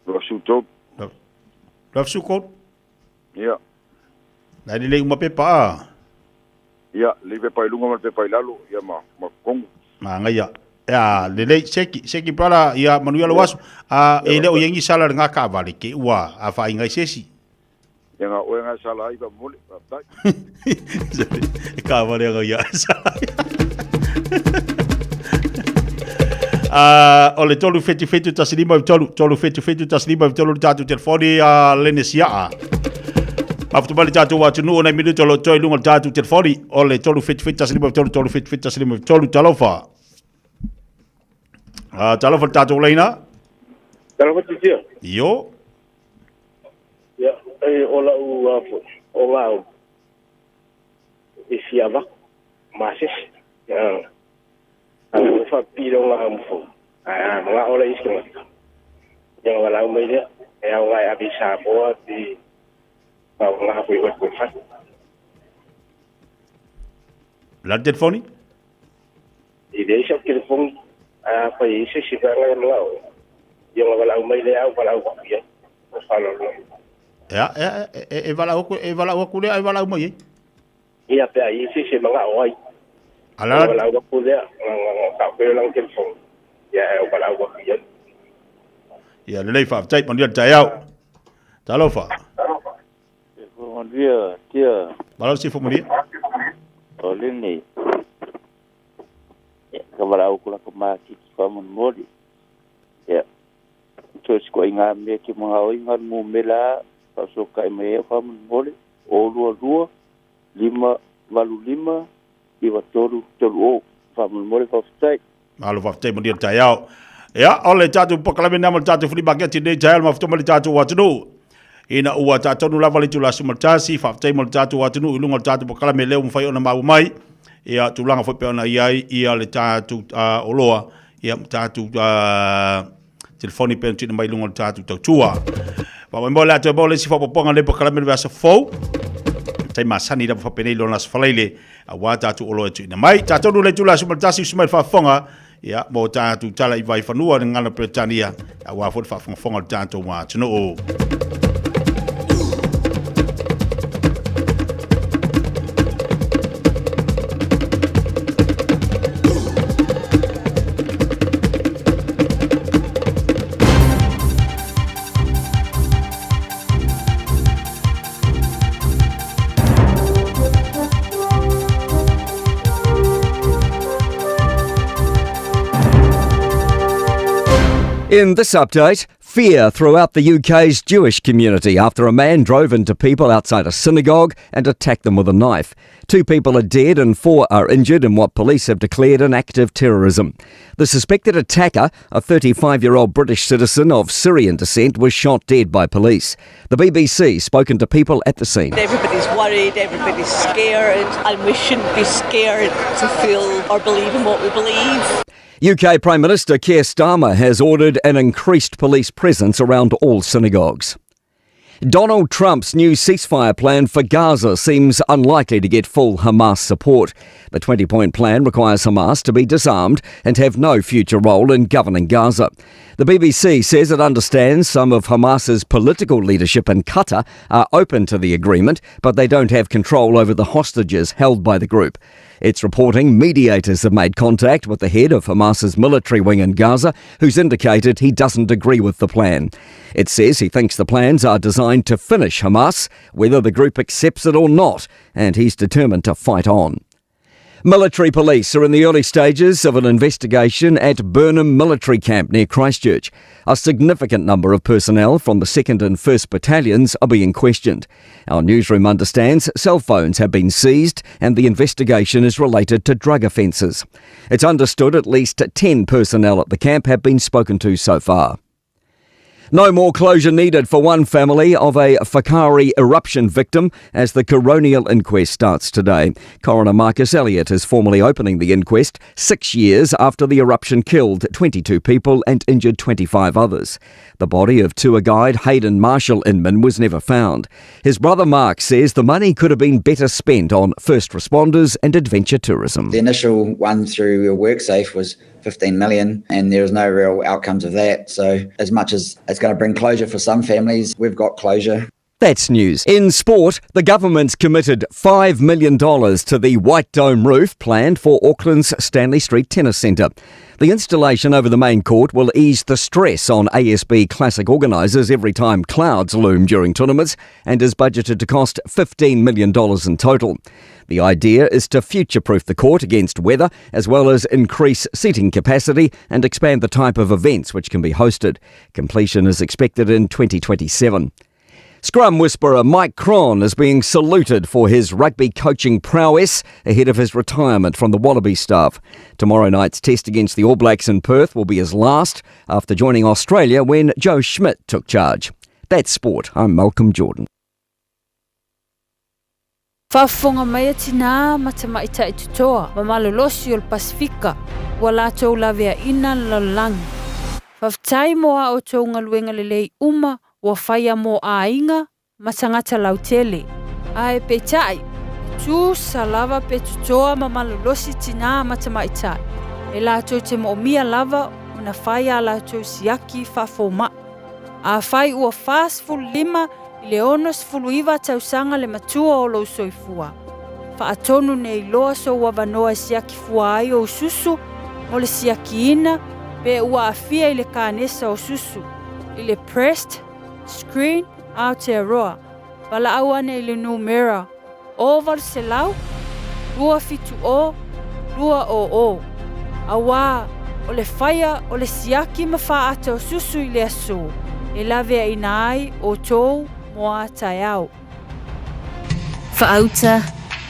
2013. 2013? Ia. La e lelei uma pepa a? Ia, lelei pepa i luga ma le pepa i lalo, ia ma ma totonu. Manaia. Ia, lelei, seki, seki brother, ia manuia lou aso. A, e le o i ai ni sala i lena taavale, ke ua afaina ai se isi. Ia na o oe na e sala ai faamolemole, faafetai. E taavale ana ia e sala ai. Uh, o le 377 153, 377 153 le tatou telefoni a Lene Siaa. Mafuta mai le tatou atunuu o nai minuta o lo o toe i luga o le tatou telefoni o le 377 153, 377 153, talofa. Uh, talofa le tatou laina. Talofa Titia. Io. Ia, e, o lau a foi, o lau e fia avako, masese. Ia, a o faapipii le ogaumu fou, ae a mana'o le isi tagata, ia ona valaau mai lea, e aoga e ave i Samoa pe faaaoga foi i oe po i fale. O le a le telefoni? E leai sau telefoni, ae afai e i ai se isi vaega e mana'o ai, ia ona valaau mai lea, au valaau atu i ai. Ma le faaaloalo lava. Ea, ea, e, e valaau atu, e valaau atu lea ae valaau mai ai. Ia, pe a i ai se isi e mana'o ai, Ala ona valaau atu lea, ona ta'u ai o lana telefoni, ia ae ou valaau atu i ai. Ia, lelei, faafetai, manuia le taeao. Talofa. Manuia, tia. Malo le sifo manuia. O lenei. Ia, ka valaau atu la ka maketi faamolemole. Ia, toe sikoaiga mea ke magaoiga le numera a faasokai mai ai faamolemole, o 22 5 8 5 9 3 3 o. Faamolemole faafetai. Malo faafetai manuia le taeao. Ia, o le tatou polokalame lena mo le tatou flea market i lenei taeao le mafuta mai le tatou atunuu. Ina ua taatonu lava le itula 11, faafetai mo le tatou atunuu i luga o le tatou polokalame lea ua mafai ona maua mai, ia tulaga foi pei ona i ai ia le tatou oloa, ia ma tatou telefoni pei ona tuuina mai i luga o le tatou tautua. Faamoemoe o le a toe maua le isi faaopoopoga o lenei polokalame i le vaiaso fou. Tai masani lava faapenei lona aso Faraile aua tatou oloa e tuuina mai. Tatou le itula 11 usu mai le faafofoga ia, mo tatou tala i vaifanua le gagana Peretania, aua foi le faafogafoga o le tatou atunuu. In this update, fear throughout the UK's Jewish community after a man drove into people outside a synagogue and attacked them with a knife. 2 people are dead and 4 are injured in what police have declared an act of terrorism. The suspected attacker, a 35-year-old British citizen of Syrian descent, was shot dead by police. The BBC spoken to people at the scene. Everybody's worried, everybody's scared, and we shouldn't be scared to feel or believe in what we believe. UK Prime Minister Keir Starmer has ordered an increased police presence around all synagogues. Donald Trump's new ceasefire plan for Gaza seems unlikely to get full Hamas support. The 20-point plan requires Hamas to be disarmed and have no future role in governing Gaza. The BBC says it understands some of Hamas's political leadership in Qatar are open to the agreement, but they don't have control over the hostages held by the group. It's reporting mediators have made contact with the head of Hamas's military wing in Gaza, who's indicated he doesn't agree with the plan. It says he thinks the plans are designed to finish Hamas, whether the group accepts it or not, and he's determined to fight on. Military police are in the early stages of an investigation at Burnham Military Camp near Christchurch. A significant number of personnel from the 2nd and 1st Battalions are being questioned. Our newsroom understands cell phones have been seized and the investigation is related to drug offences. It's understood at least 10 personnel at the camp have been spoken to so far. No more closure needed for one family of a Whakaari eruption victim as the coronial inquest starts today. Coroner Marcus Elliott is formally opening the inquest 6 years after the eruption killed 22 people and injured 25 others. The body of tour guide Hayden Marshall Inman was never found. His brother Mark says the money could have been better spent on first responders and adventure tourism. The initial one through WorkSafe was 15 million, and there was no real outcomes of that. So as much as it's going to bring closure for some families, we've got closure. That's news. In sport, the government's committed $5 million to the White Dome roof planned for Auckland's Stanley Street Tennis Centre. The installation over the main court will ease the stress on ASB Classic organisers every time clouds loom during tournaments and is budgeted to cost $15 million in total. The idea is to future-proof the court against weather, as well as increase seating capacity and expand the type of events which can be hosted. Completion is expected in 2027. Scrum whisperer Mike Cron is being saluted for his rugby coaching prowess ahead of his retirement from the Wallaby staff. Tomorrow night's test against the All Blacks in Perth will be his last after joining Australia when Joe Schmidt took charge. That's sport. I'm Malcolm Jordan. Faafofoga mai a tinā ma tamaitai totoa ma malolosi o le Pasefika ua latou laveaina le lalolagi. Faafetai mo a outou galuega lelei uma ua faia mo aiga ma tagata lautele. Ae peitai, e tusa lava pe totoa ma malolosi tinā ma tamaitai, e latou te moomia lava ona fai a latou siaki faafoma'i. Afai ua 45 i le 69 tausaga le matua o lou soifua, faatonu nei loa sou avanoa e siaki fua ai ou susu mo le siakiina pe ua aafia i le kanesa o susu, i le Breast Screen Aotearoa, valaau ane i le numera 0800 270 200, auā o le faia o le siaki ma faaata o susu i le aso e laveaina ai outou mo a taeao. Faauta,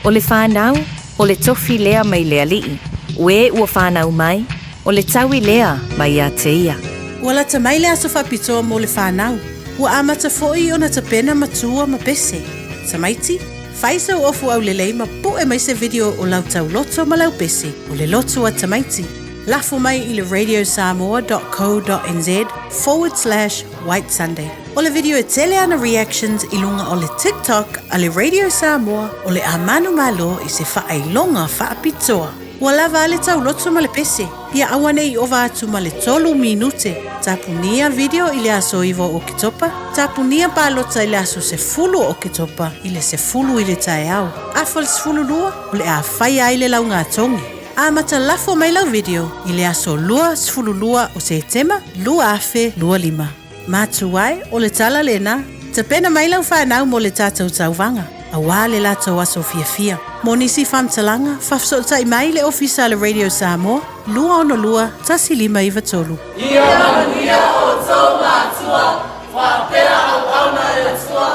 o le fanau, o le tofi lea mai le Alii, o e ua fanau mai, o le taui lea mai ia te ia. Ua lata mai le aso faapitoa mo le fanau. Ua amata foi ona tapena matua ma pese. Tamaiti, fai sau ofu aulelei ma pu'e mai se video o lau tauloto ma lau pese o le lotu a tamaiti. Lafo mai i le radiosamoa.co.nz forward slash white sunday. O le video e tele ana reactions i luga o le TikTok a le Radio Samoa o le a manumalo i se faailoga faapitoa. Ua lava a le tauloto ma le pese, ia aua ne i ova atu ma le tolu minute. Tapunia video i le aso 9 o Oketopa, tapunia palota i le aso 10 o Oketopa i le 10 i le taeao. Afa le 12, o le a faia ai le laugatogi. Amata lafo mai lau video i le aso 22 o Setema 2025. Matua e, o le tala lena. Tapena mai lau fanau mo le tatou tauvaga, auā le latou aso fiafia. Mo nisi faamatalaga, faafesootai mai le Ofisa a le Radio Samoa, 262 1593. Ia manuia outou matua, faapea auauna a le Atua,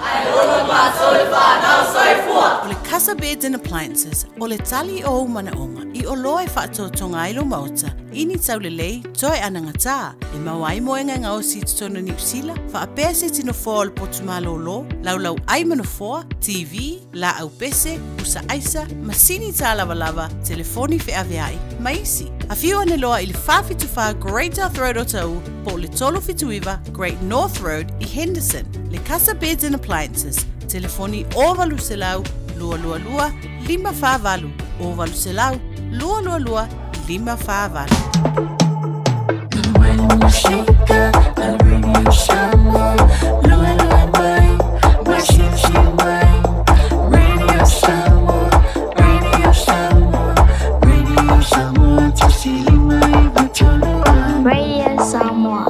ae ola matou le fanau. Soifua! O le Casa Beds and Appliances, o le tali o ou manaoga i oloa e faatotoga ai lou maota i ni taulelei toe anagatā e maua ai moega e gaosi i totonu o Niu Sila, faapea se tino foa o le potu malōlō, laulau ai ma nofoa, TV, laau pese, pusa aisa, masini tālavalava, telefoni feaveai, ma isi. Afio ane loa i le 474 Great South Road o Taʻu po o le 379 Great North Road i Henderson. Le Casa Beds and Appliances, telefoni 0800 222 548, 0800 222 548. Radio Samoa.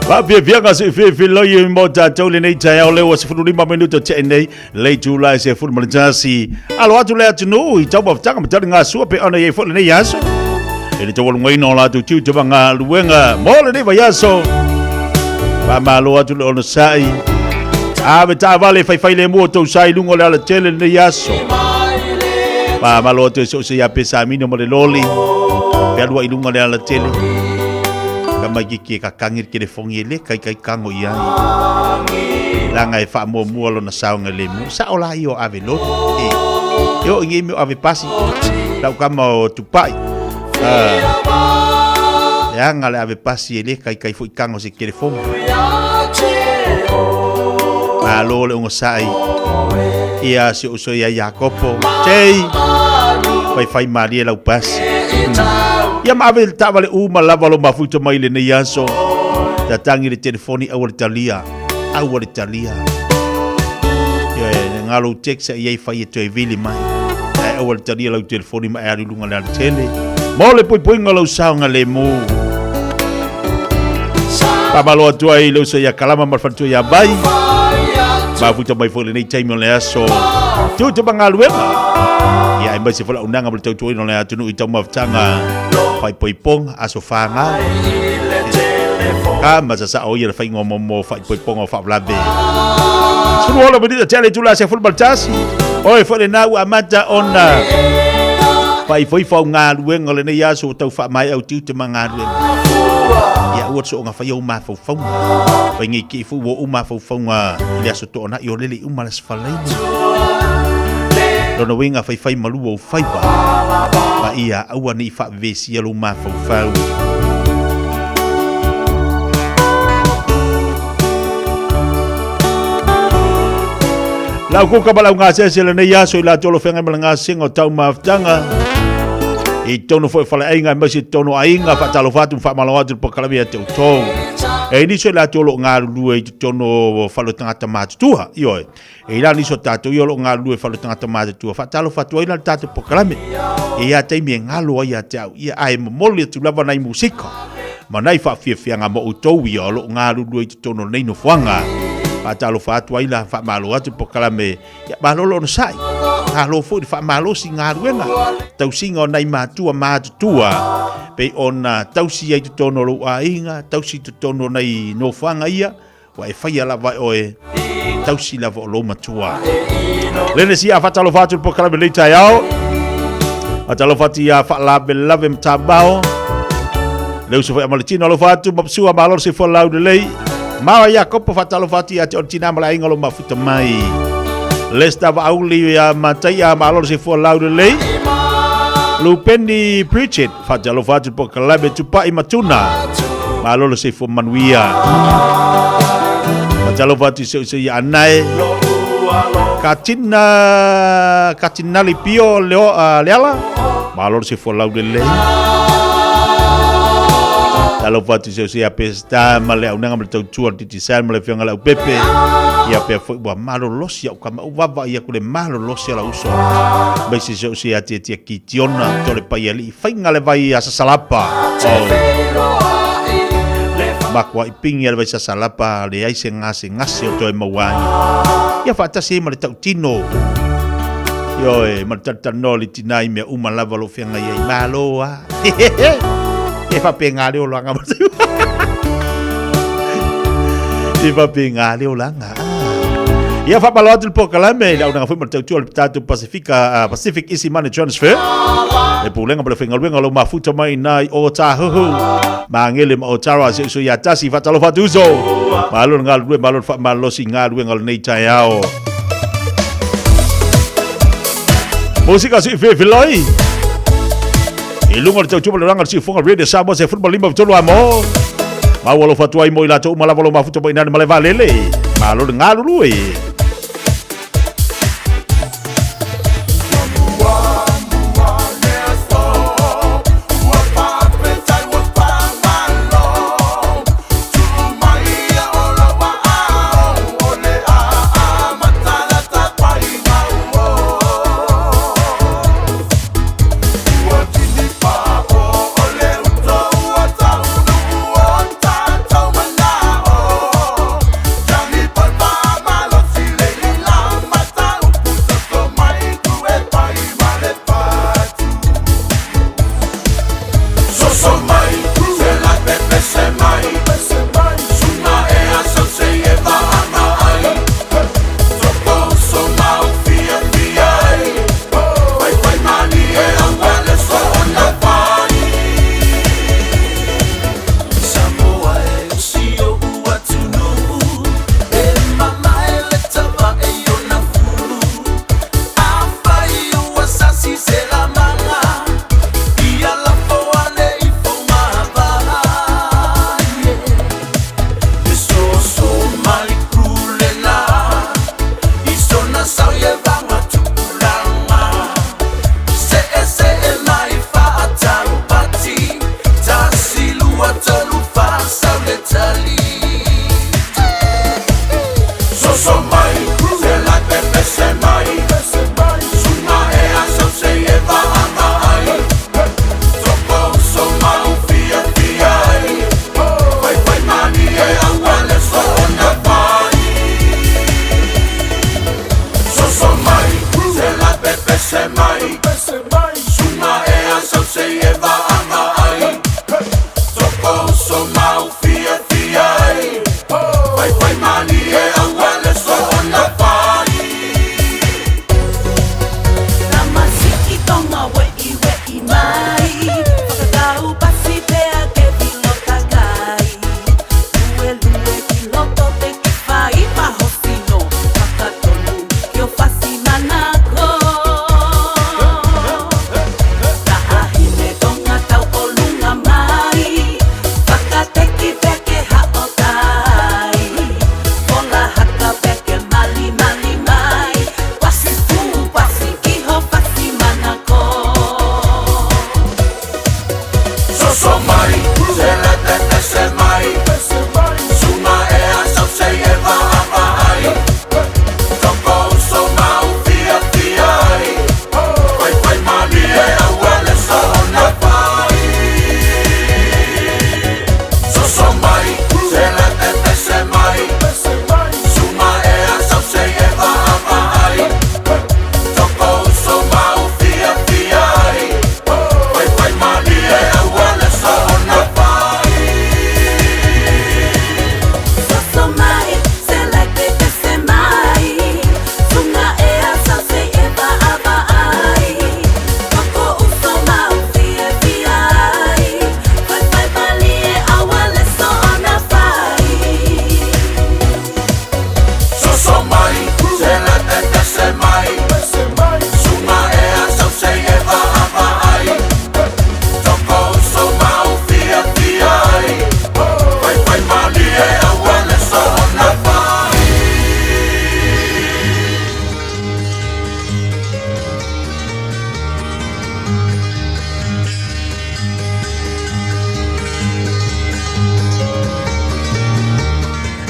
Faafiafiaga se filefiloi i mo tatou lenei taeao lea ua 15 minuto tea nei le itula e 11. Alo atu le atunuu i taumafataga ma taligasua pe ona i ai foi lenei aso. E le taualugaina o latou tiute ma galuega mo lenei vaiaso. Faamalo atu le onosai. Ave taavale faifai lemu o tou sa i luga o le alatele lenei aso. Faamalo atu e soose ia Pesamino ma le loli. Fealua i luga o le alatele. Ka mai kiki e kakangi le telefongi e le kaikai kago i ai. Leaga e faamuamua lona saogalemu. Sao la ia o ave loli. E, e oo i nei mea o ave pasi. Lau kama o Tupai. Ah, leaga le ave pasi e le kaikai foi kago se telefongi. Malo le ogasai. Ia si ou uso ia Iakopo. Tei! Faifai malie lau pasi. Ia ma ave le taavale uma lava lo mafuta mai lenei aso. Tatangi le telefoni aua le talia. Aua le talia. Ia e ngalo text ia i fai e toe vili mai. Ae aua le talia lau telefoni ma e alu i luga le alatele. Mo le poipoiga o lau saogalemu. Faamalo atu ai i le uso ia Kalama ma le faletua ia Vai. Mafuta mai foi lenei taimi o le aso. Tiute ma galuega. Ia aemaise foi le auaunaga ma le tautuaina o le atunuu i taumafataga faaipoipoga, aso fanau. Ka ma sasao ia le faiga o momo faaipoipoga o faalavelave. 16 minita tea le itula 11. Oi foi lena ua amata ona faaifoifo au galuega o lenei aso ua tau faamaea au tiute ma galuega. Ia aua le soonga faia ou mafaufauga. Fai nei kei foi ua ou mafaufauga i le aso toonai o lele i uma le aso Falaini. Lona uiga faifai malu ou faiva. Ma ia aua ne i faavevesia lou mafaufau. Lau kuka ma lau gasese lenei aso i latou o lo feagai ma le gasega o taumafataga i totonu foi o faleaiga aemaise i totonu o aiga. Faatalofa atu ma faamalo atu i le polokalame ia te outou. E i nisi o i latou o lo o galulue i totonu o fale o tagata matutua, ioe. E i la nisi o tatou ia o lo o galulue i fale o tagata matutua, faatalofa atu ai la le tatou polokalame. E i ai taimi e galo ai ia te au, ia ae momoli atu lava nai musika ma nai faafiafiaga mo outou ia o lo o galulue i totonu o lenei nofoaga. Faatalofa atu ai la, faamalo atu le polokalame, ia malo le onosai, malo foi le faamalosi i galuega, tausiga o nai matua matutua, pei ona tausi ai i totonu o lou aiga, tausi i totonu o nai nofoaga ia, ua e faia lava e oe, tausi lava o lou matua. Lene sia faatalofa atu le polokalame lenei taeao. Faatalofa atu ia faalavelave Matamao. Le uso foi a Maletino alofa atu mapasua malo le soifua laulelei. Maua Iakopo faatalofa atu ia te oe le tina ma le aiga o lo mafuta mai. Lesta Vaauli ia Mataia malo le soifua laulelei. Lupeni Pritchett faatalofa atu le polokalame Tupai Matuna. Malo le soifua manuia. Faatalofa atu i se uso ia Anae. Katina Katinali Pio Leo, Leala. Malo le soifua laulelei. Talofa atu i se uso ia Peseta ma le aunaga ma le tautua le Digicel ma le afioga i le Aupepe. Ia pea foi ua malolosi au kama u vaavaai aku le malolosi o lau uso. Aemaise se uso ia Tiatia Kitiona to le Paialii faiga le vai a Sasalapa. Oh. Makuai pingi a le vai Sasalapa leai se gasegase o toe maua ai. Ia faatasi ai ma le tautino. Ioe, ma le talatalanoa o le tina i mea uma lava o lo o feagai ai. Malo a. E faapena le olaga. E faapena le olaga. Ia faamalo atu le polokalame i le auaunaga foi ma le tautua a le tatou Pasifika, Pacific Easy Money Transfer. Le pulega ma le faigaluega o lo o mafuta mai i ina i Ōtāhuhu, Magele ma Ōtara, si ou uso ia Tasi, faatalofa atu uso. Malo le galulue, malo le faamalosi i galuega o lenei taeao. Musika sui filifiloi. I luga o le tautua ma le olaga o le siufofoga Radio Samoa se 15 tolu a mo. Mau alofa atu ai mo i latou uma lava o lo o mafuta mai i ina i le malae vaalele. Malo le galulue.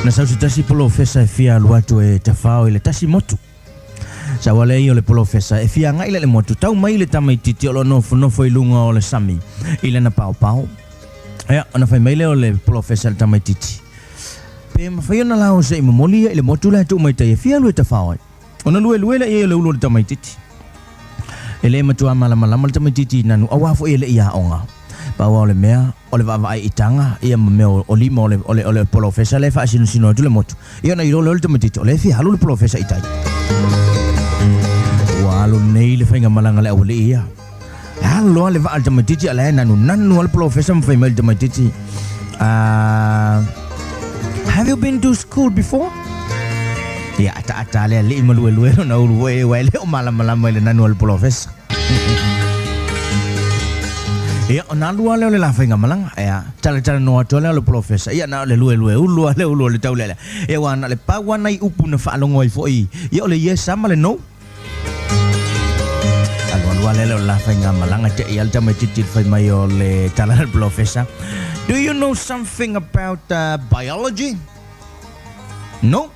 Na sau se tasi polofesa e fia alu atu e tafao i le tasi motu. Sau a lea ia o le polofesa e fia agai la i le motu, tau mai le tamaititi o lo o nofonofo i luga o le sami i lana paopao. Ia, ona fai mai lea o le polofesa i le tamaititi, Pe mafai ona lao se i momoli ia i le motu la e tuu mai tai e fia alu e tafao ai. Ona luelue lea i ai o le ulu o le tamaititi. E le matua malamalama le tamaititi i nanu, auā foi e le i aoga. Pau lava o le mea, o le vaavaai i taga ia ma mea o lima o le, o le, o le polofesa lea e faasinosino atu le motu. Ia ona iloa lea o le tamaitiiti o lea e fia alu le polofesa i tai. Ua alu nei le faigamalaga a le aualii ia. E alu loa le vaa a le tamaitiiti a la e nanunanu lava le polofesa ma fai mai i le tamaitiiti, Ah, have you been to school before? Ia ataata lava le alii ma luelue lona ulu foi aua e le o malamalama i le nanu a le polofesa. Ia, ona alu lava lea o le la faigamalaga, ia, talatalanoa atu lava lea o le polofesa, ia na o le luelue ulu lava le ulu o le taulealea. Ia aua na o le pau lava nai upu na faalogo ai foi, ia o le yes lava ma le no. Alualu lava lea o le la faigamalaga, te i lava le tamaitiiti i le fai mai o le tala a le polofesa, Do you know something about biology? No?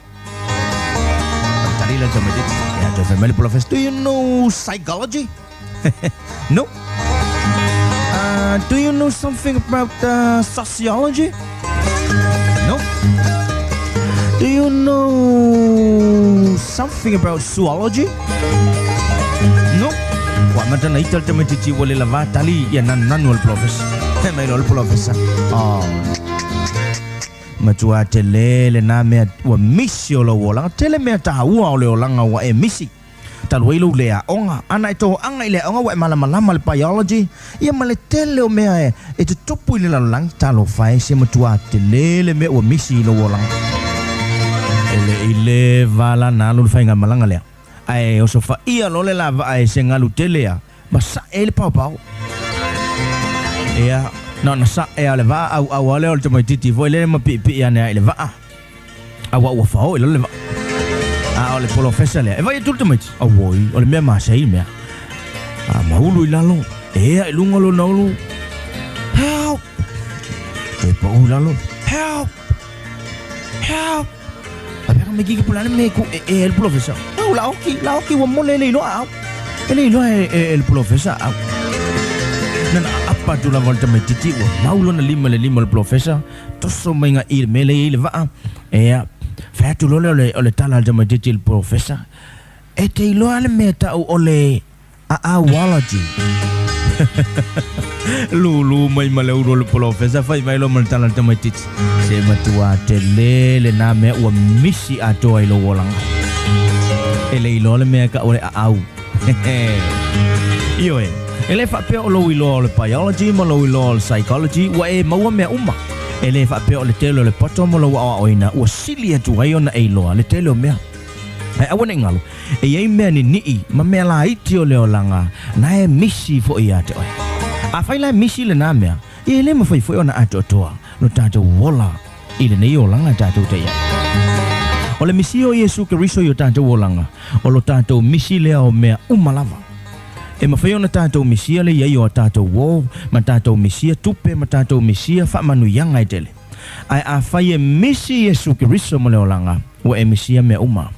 Tali la tamaitiiti. Ia, toe fai mai le polofesa, Do you know psychology? No. Do you know something about sociology? No. Do you know something about zoology? No. Ua amata ona ita le tamaitiiti ua le lavā tali ia nanunanu a le polofesa. Fai mai loa le polofesa, Oh. Matua tele lena mea ua misi o lou olaga. Tele mea taua o le olaga ua e misi. Talu ai lou le aoga. Ana e toaga i le aoga ua e malamalama le biology, ia ma le tele o mea e e tutupu i le lalolagi, talofa e se matua tele le mea ua misi i lou olaga. E le i leva la na alu le faigamalaga lea, ae osofaia loa le lavaa e se galu tele a ma sae ai le paopao. Ia, na ona sae lava o le vaa, auau lava lea o le tamaitiiti foi lele ma piipii ane lava i le vaa. Aua ua fao i lalo le vaa. A o le polofesa lea, e vaai atu le tamaiti, auoi, o le mea masai le mea. A maulu i lalo, ea i luga lona ulu, help! Toe pau i lalo, help! Help! A pea ka mai kiki pula le mea ku e e le polofesa. Au la oki, la oki ua mole le iloa au. E le iloa e, e, e le polofesa au. Nana apa atu lava o le tamaitiiti ua mau lona lima i le lima o le polofesa. Toso mai ngā i le mea lea i ai le vaa, ea, fai atu loa lea o le, o le tala a le tamaitiiti i le polofesa, E te iloa le mea ta'u o le aauology. Lūlū mai ma le ulu o le polofesa, fai mai loa ma le tala a le tamaitiiti, Se matua tele lenā mea ua misi atoa i lou olaga. E le iloa le mea e ta'u o le aau. Ioe, e le faapea o lou iloa o le biology ma lou iloa o le psychology ua e maua mea uma. E le faapea o le tele o le poto ma lou aoaoina ua sili atu ai ona e iloa le tele o mea. Ae aua ne i galo, e i ai mea ninii ma mea laiti o le olaga na e misi foi ia te oe. Afai la e misi lenā mea, ia e le mafai foi ona atoatoa lo tatou ola i lenei olaga tatou te i ai. O le misi o Iesu Keriso i o tatou olaga, o lo tatou misi lea o mea uma lava. E mafai ona tatou misia le i ai o a tatou uō, ma tatou misia tupe, ma tatou misia faamanuiaga e tele. Ae afai e misi Iesu Keriso ma le olaga, ua e misia mea uma.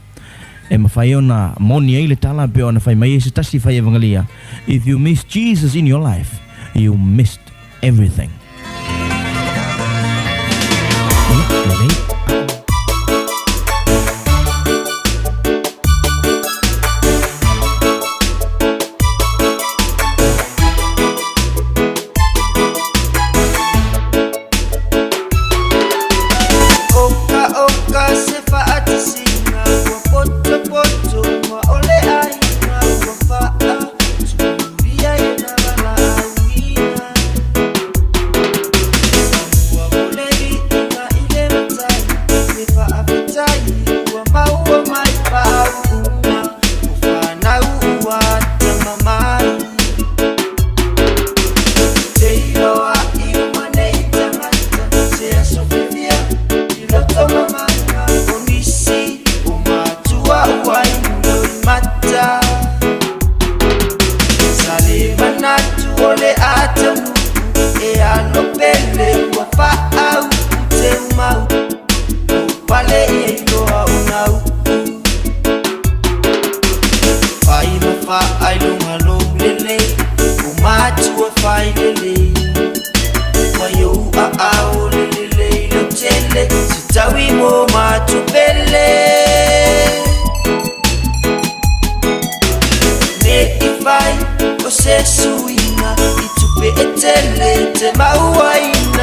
E mafai ona moni ai le tala pei ona fai mai ai se tasi fai evangelia, If you miss Jesus in your life, you missed everything. Ia, lelei. Oka oka se faatasina ua potopoto ma o le aiga ua faatulia e na valaauina Samoa mo le viiga i le matai le faafetai ua maua mai faauuga o fanau ua atamamai Te iloa i uma nei tagata se aso fefia i loto mamana o nisi o matua ua inu i mata Sa le manatu o le a taunuu e alo pele ua faauu te umau o pale ia iloa ona uu Fai ma faailoga lou lelei o matua fai lelei Mai ou aao le lelei lautele se taui mo matou pele Ne i fai o se suiga i tupe e tele te mauaina.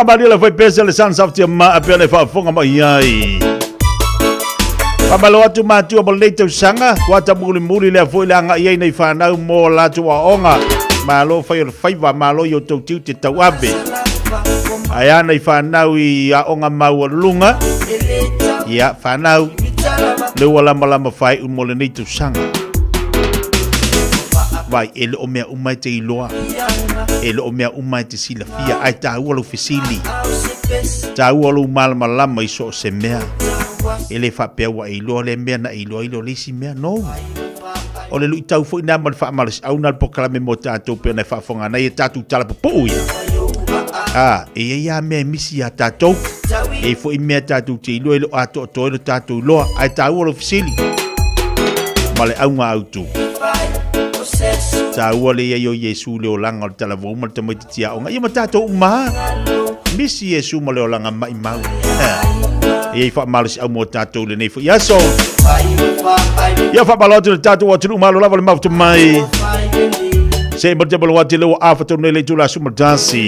Faafofoga malie le fai pese le Sons of Tiama a pea le faafofoga mai ai. Faamalo atu matua mo lenei tausaga, ua ta mulimuli lea foi le agai ai nei whanau mo latou aoga. Malo fai o le faiva, malo i o tau tiute tauave. Ae a nei whanau i aoga maualuluga. Ia, whanau, le ua lamalama whai mo lenei tausaga. Vai, e le o mea uma e te iloa. E le o mea uma e te silafia. Ae tāua lou fesili. Tāua lou malamalama i so o se mea. E le faapea ua e iloa lea mea na e iloa ai lea o le isi mea. No. O le luitau foi lena ma le faamalosiau lena o le polokalame mo tatou pei ona e faafofoga nei e tatou tala pupuu ia. A, e i ai lava mea e misi iā tatou. E i ai foi mea tatou te iloa e le o atoatoa ai lo tatou iloa. Ae taua lou fesili ma le auga autu. Taua le i ai o Iesu i le olaga o le talavou ma le tamaitiiti aoga. Ia ma tatou uma lava. Misi Iesu ma le olaga maimau. E i ai faamalosiau mo tatou i lenei foi aso. Ia faamalo atu i le tatou atunuu malo lava le mafuta mai. Se mo te malo atu le ua afa tonu nei le itula sumatasi.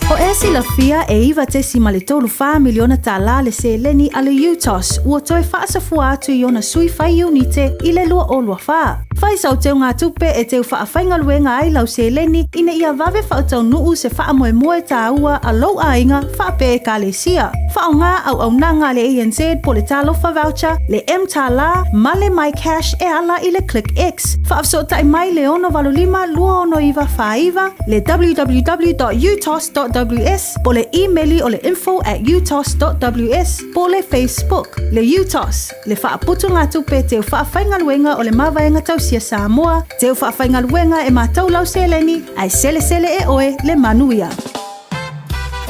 O ea silafia e $9.34 miliona tālā le seleni a le UTOS ua toe faasafua atu i ona sui fai iunite i le 2024. Fai sau teugatupe e teu faafaigaluega ai lau seleni ina ia vave faataunuu se faamoemoe tāua a lou aiga faapea Ekalesia. Faaaoga auaunaga a le ANZ po le Talofa Voucher, le mTālā ma le MyCash e ala i le ClickX. Faafesootai mai le 685 269 49, le www.utos.ws po le imeli o le info@utos.ws po le Facebook. Le UTOS, le faaputugatupe teu faafaigaluega o le Mavaega Tausia Samoa, teu faafaigaluega e matou lau seleni, ae selesele e oe le manuia.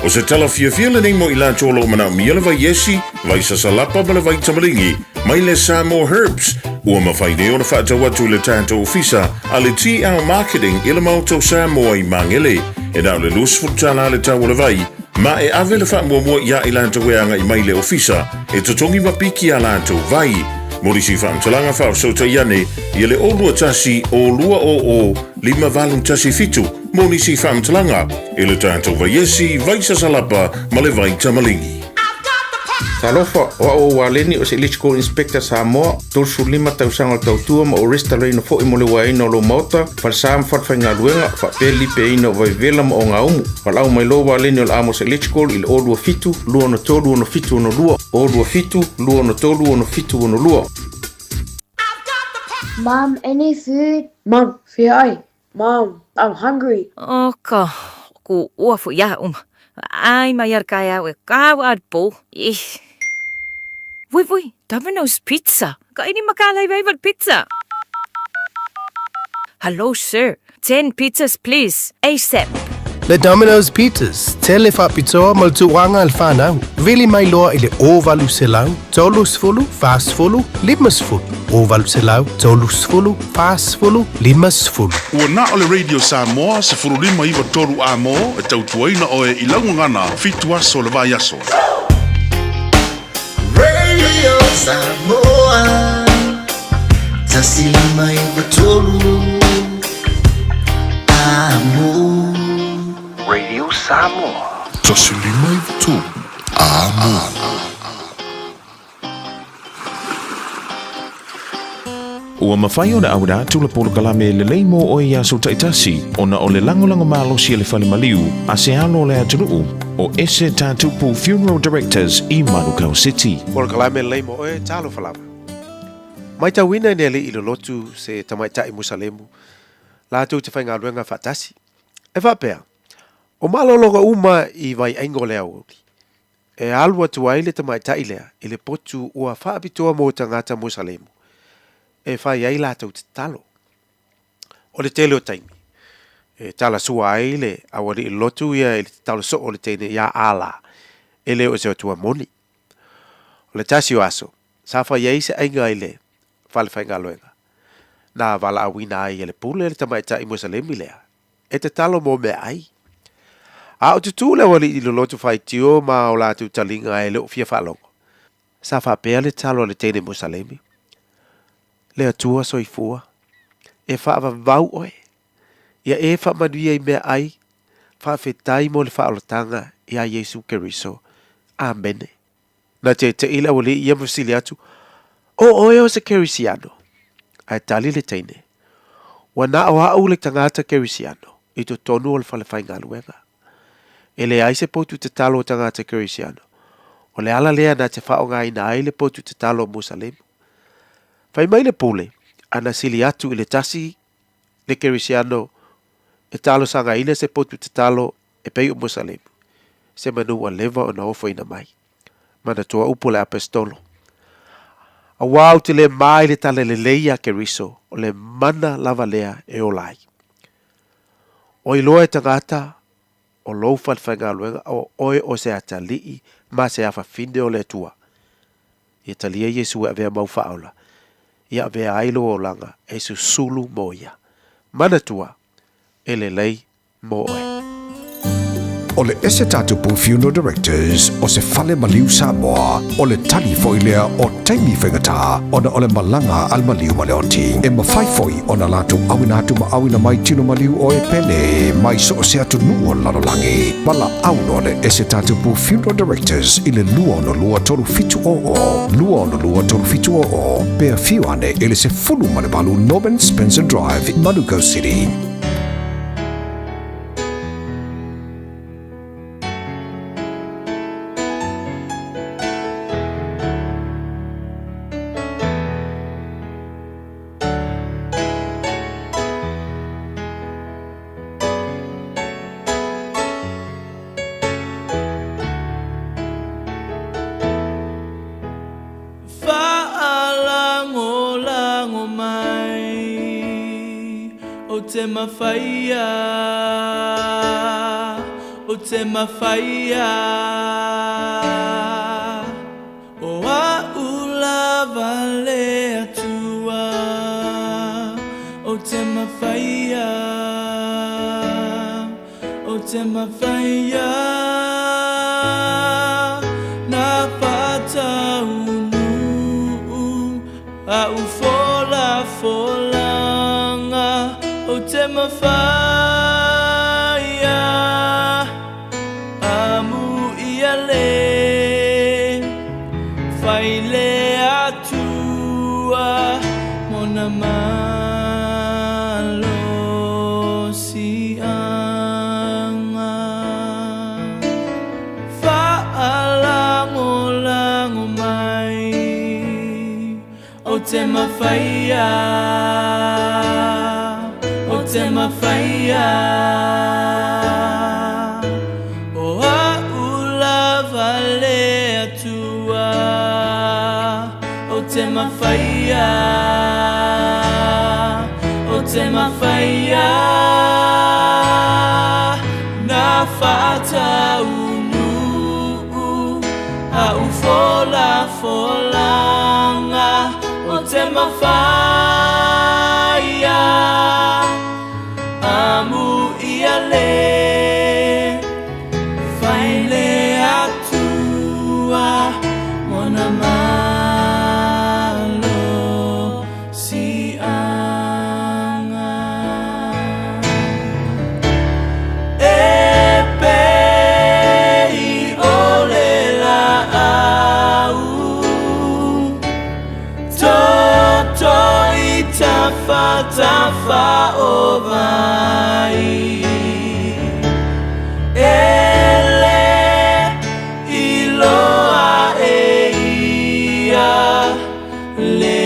O se tala fiafia lenei mo i latou o lo o manaomia le vai esi, vai sasalapa ma le vai tamaligi mai le Samoa Herbs, ua mafai nei ona faatau atu i le tatou ofisa a le TL Marketing i le Maota o Samoa i Magele. E na o le $20 le tau o le vai, ma e ave le faamuamua iā i latou e agai mai i le ofisa e totogi ma piki a latou vai. Mo nisi faamatalaga faafesootai ane ia le 021 200 5817 mo nisi faamatalaga i le tatou vaiesi, vai sasalapa ma le vai tamaligi. Talofa, o au o Waleni o se Electrical Inspector Samoa, 35 tausaga o le tautua ma o restalaina foi mo le uaeina o lou maota, falesa ma falefaigaluega, faapea le lipeaina o vaivevela ma ogaumu. Valaau mai loa Waleni o le Amos Electrical i le 027 263 6762, 027 263 6762. Mum, any food? Mum, fea ai? Mum, I'm hungry. O ka, ko ua fo ia uma. Ai mai ar kai au e kau ar po. Ih. Vui vui, Domino's Pizza. Ka ini makalai vai pizza. Hello sir, 10 pizzas please, ASAP. Le Domino's Pizzas, tele faapitoa mo le tauaga a le fanau. Vili mai loa i le 0800 30 40 50. 0800 30 40 50. Ua na o le Radio Samoa 15 93 A-mo e tautuaina oe i lau gagana fitu aso o le vaiaso. Radio Samoa 159 Amo. Radio Samoa. 159 Amo. Ua mafai ona auina atu le polokalame lelei mo oe i aso taitasi ona o le lagolago malosi a le fale maliu a se alo o le atunuu o Ese Tatupu Funeral Directors i Manukau City. Polokalame lelei mo oe, talofa lava. Maitauina i le alii lolotu se tamaitai Musalemu, latou te faigaluega faatasi. E faapea, o malologa uma i vaiaiga o le aoauli, E alu atu ai le tamaitai lea i le potu ua faapitoa mo tagata Musalemu e fai ai latou tatalo. O le tele o taimi, e talasua ai le aualii lolotu ia i le tatalo soo o le teine iā Allah, e le o se Atua moni. O le tasi o aso, sa fai ai se aiga i le fale faigaluega, na valaauina ai e le pule le tamaitai Musalemi lea e tatalo mo meaai. A o tutū le aualii lolotu faitio ma o latou taliga e le o fia faalogo, sa faapea le tatalo a le teine Musalemi, Le Atua soifua, e faavavau oe, ia e faamanuia i meaai, faafetai mo le faaolataga iā Iesu Keriso. Amene. Na teteʻi le aualii ia ma fesili atu, O oe o se Kerisiano? Ae tali le teine, Ua na o a'u le tagata Kerisiano i totonu o le fale faigaluega. E leai se potu tatalo o tagata Kerisiano. O le ala lea na te faaaogaina ai le potu tatalo o Musalemu. Fai mai le pule, a na sili atu i le tasi le Kerisiano e talosagaina se potu tatalo e pei o Musalemu, se manu ua leva ona ofoina mai. Manatua upu a le Apesetolo, Auā ou te le mā i le tala lelei a Keriso, o le mana lava lea e ola ai. Ua iloa e tagata o lou falefaigaluega o oe o se atalii ma se afafine o le Atua. Ia talia Iesu e avea mau faaola, ia avea ai lou olaga e susulu mo ia. Manatua, e lelei mo oe. O le Ese Tatupu Funeral Directors o se fale maliu Samoa, o le tali foi lea o taimi faigata ona o le malaga a le maliu ma le oti. E mafai foi ona latou auina atu ma auina mai tino maliu o e pele mai so o se atunuu o le lalolagi. Valaau loa le Ese Tatupu Funeral Directors i le 262 3700, 262 3700, pe afio ane i le 18 Norman Spencer Drive, Manukau City. Faalagolago mai o te mawhaia, o te mawhaia, O a'u lava le Atua, o te mawhaia, o te mawhaia, Na whataunuu a'u folafolanga, o te mawhaia. Amu ia le whai le Atua mona malosianga. Whaalagolago mai o te mawhaia, o te mawhaia. O a'u lava le Atua, o te mawhaia, o te mawhaia. Na whataunuu a'u folafolanga, o te mawhaia, amu ia le whai le Atua mona malosianga. E pei o le laau Toto i tafatafa o vai E le iloa e ia Le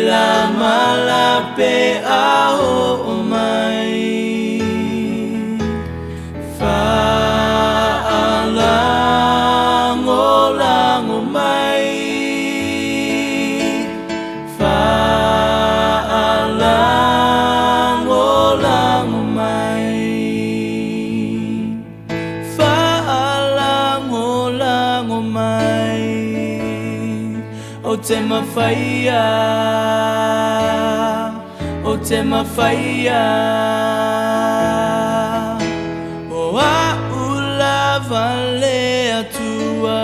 lama pe a oo mai. Faalagolago mai, te mawhaia, o te mawhaia. O a'u lava le Atua,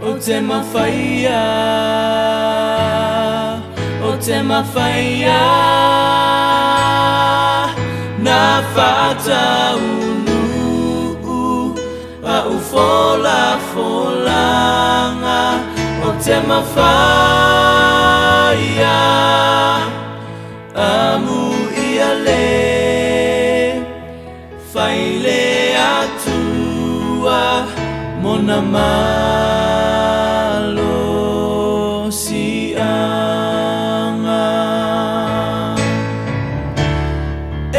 o te mawhaia, o te mawhaia. Na whataunuu a'u folafolanga, o te mawhaia amu ia le fai le Atua mona malosi'aga. E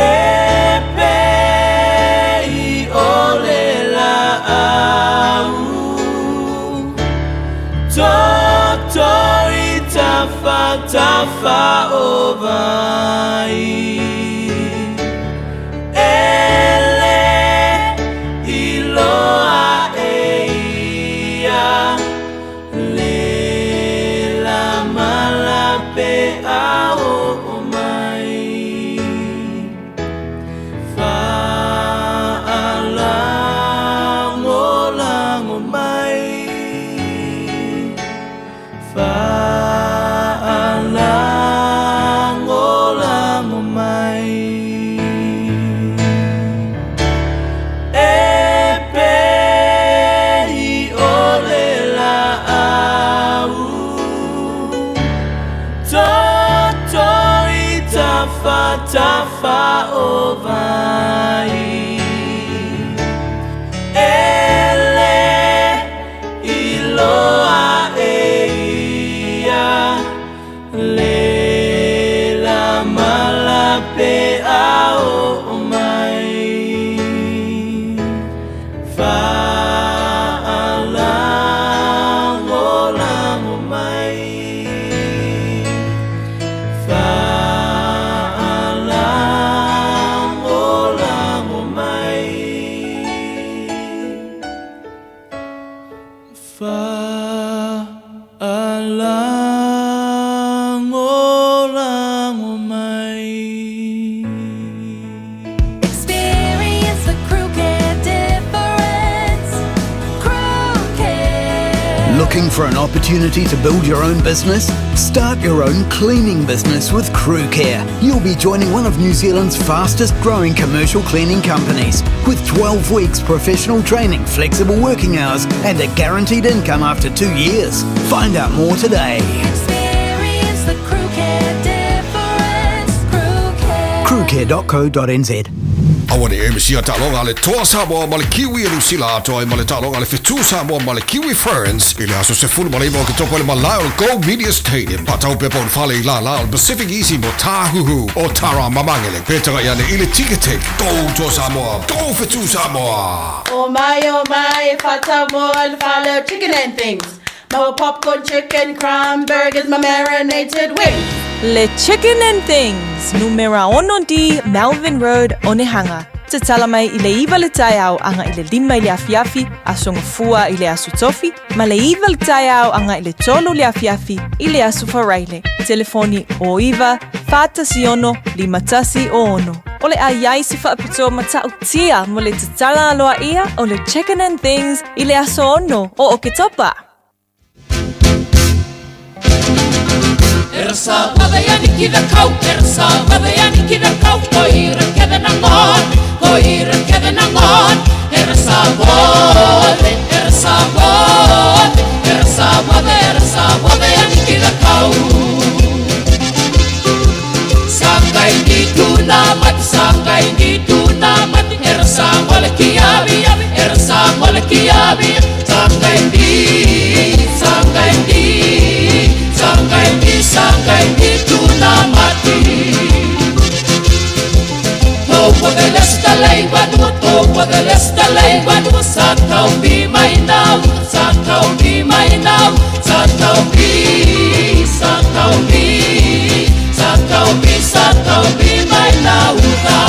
pei o le la'au toto i tafatafa o vai, e lē iloa e ia le lamala pe a oo mai. Fa'alagolago mai, fa'alagolago mai. E pei o le la'au toto i tafatafa o vai, e lē iloa e ia le lamala pe a oo mai. Fa'alagolago mai, fa'alagolago mai, fa'alagolago mai. Experience the Crew Care difference. Crew Care. Looking for an opportunity to build your own business? Start your own cleaning business with Crew Care. You'll be joining one of New Zealand's fastest growing commercial cleaning companies with 12 weeks professional training, flexible working hours, and a guaranteed income after 2 years. Find out more today. Experience the Crew Care difference. Crew Care. crewcare.co.nz. Aua ne e misia taaloga a le Toa Samoa ma le Kiwi e Lusila atoa ai ma le taaloga a le Fetu Samoa ma le Kiwi Ferns i le aso 19 o Oketopa i le malae o le Go Media Stadium. Faatau pepa o le fale i lālā o le Pacific Easy mo Tāhuhu o Tara Mamangele. Pe taga'i ane i le Ticketek. Go Toa Samoa! Go Fetu Samoa! Oh my, oh my, whata mo al fale chicken and things. Maua popcorn, chicken, crumb, burgers, ma marinated wings. Le Chicken and Things, numera 6 D, Melvin Road, Onehunga. Tatala mai i le 9 le taeao aga i le 5 i le afiafi, aso Gafua i le aso Tofi, ma le 9 le taeao aga i le 3 le afiafi i le aso Faraile. Telefoni o 9 4 6 5 1 o 6. O le a iai se faapitoa matautia mo le tatala aloaia o le Chicken and Things i le aso 6 o Oketopa. Ersa wadayani kida kau, ersa wadayani kida kau, koira kedenangon, koira kedenangon, ersa wode, ersa wode, ersa wade, ersa wadayani kida kau. Sakai ni tuna mati, sakai ni tuna mati, ersa wale kiabi, ersa wale kiabi, sakai ni, sakai ni, sakai ni, sakai ni tuna mati. Topo delesta lengua, topo delesta lengua, sakau bi mai nau, sakau bi mai nau, sakau bi, sakau bi, sakau bi, sakau bi mai nau da.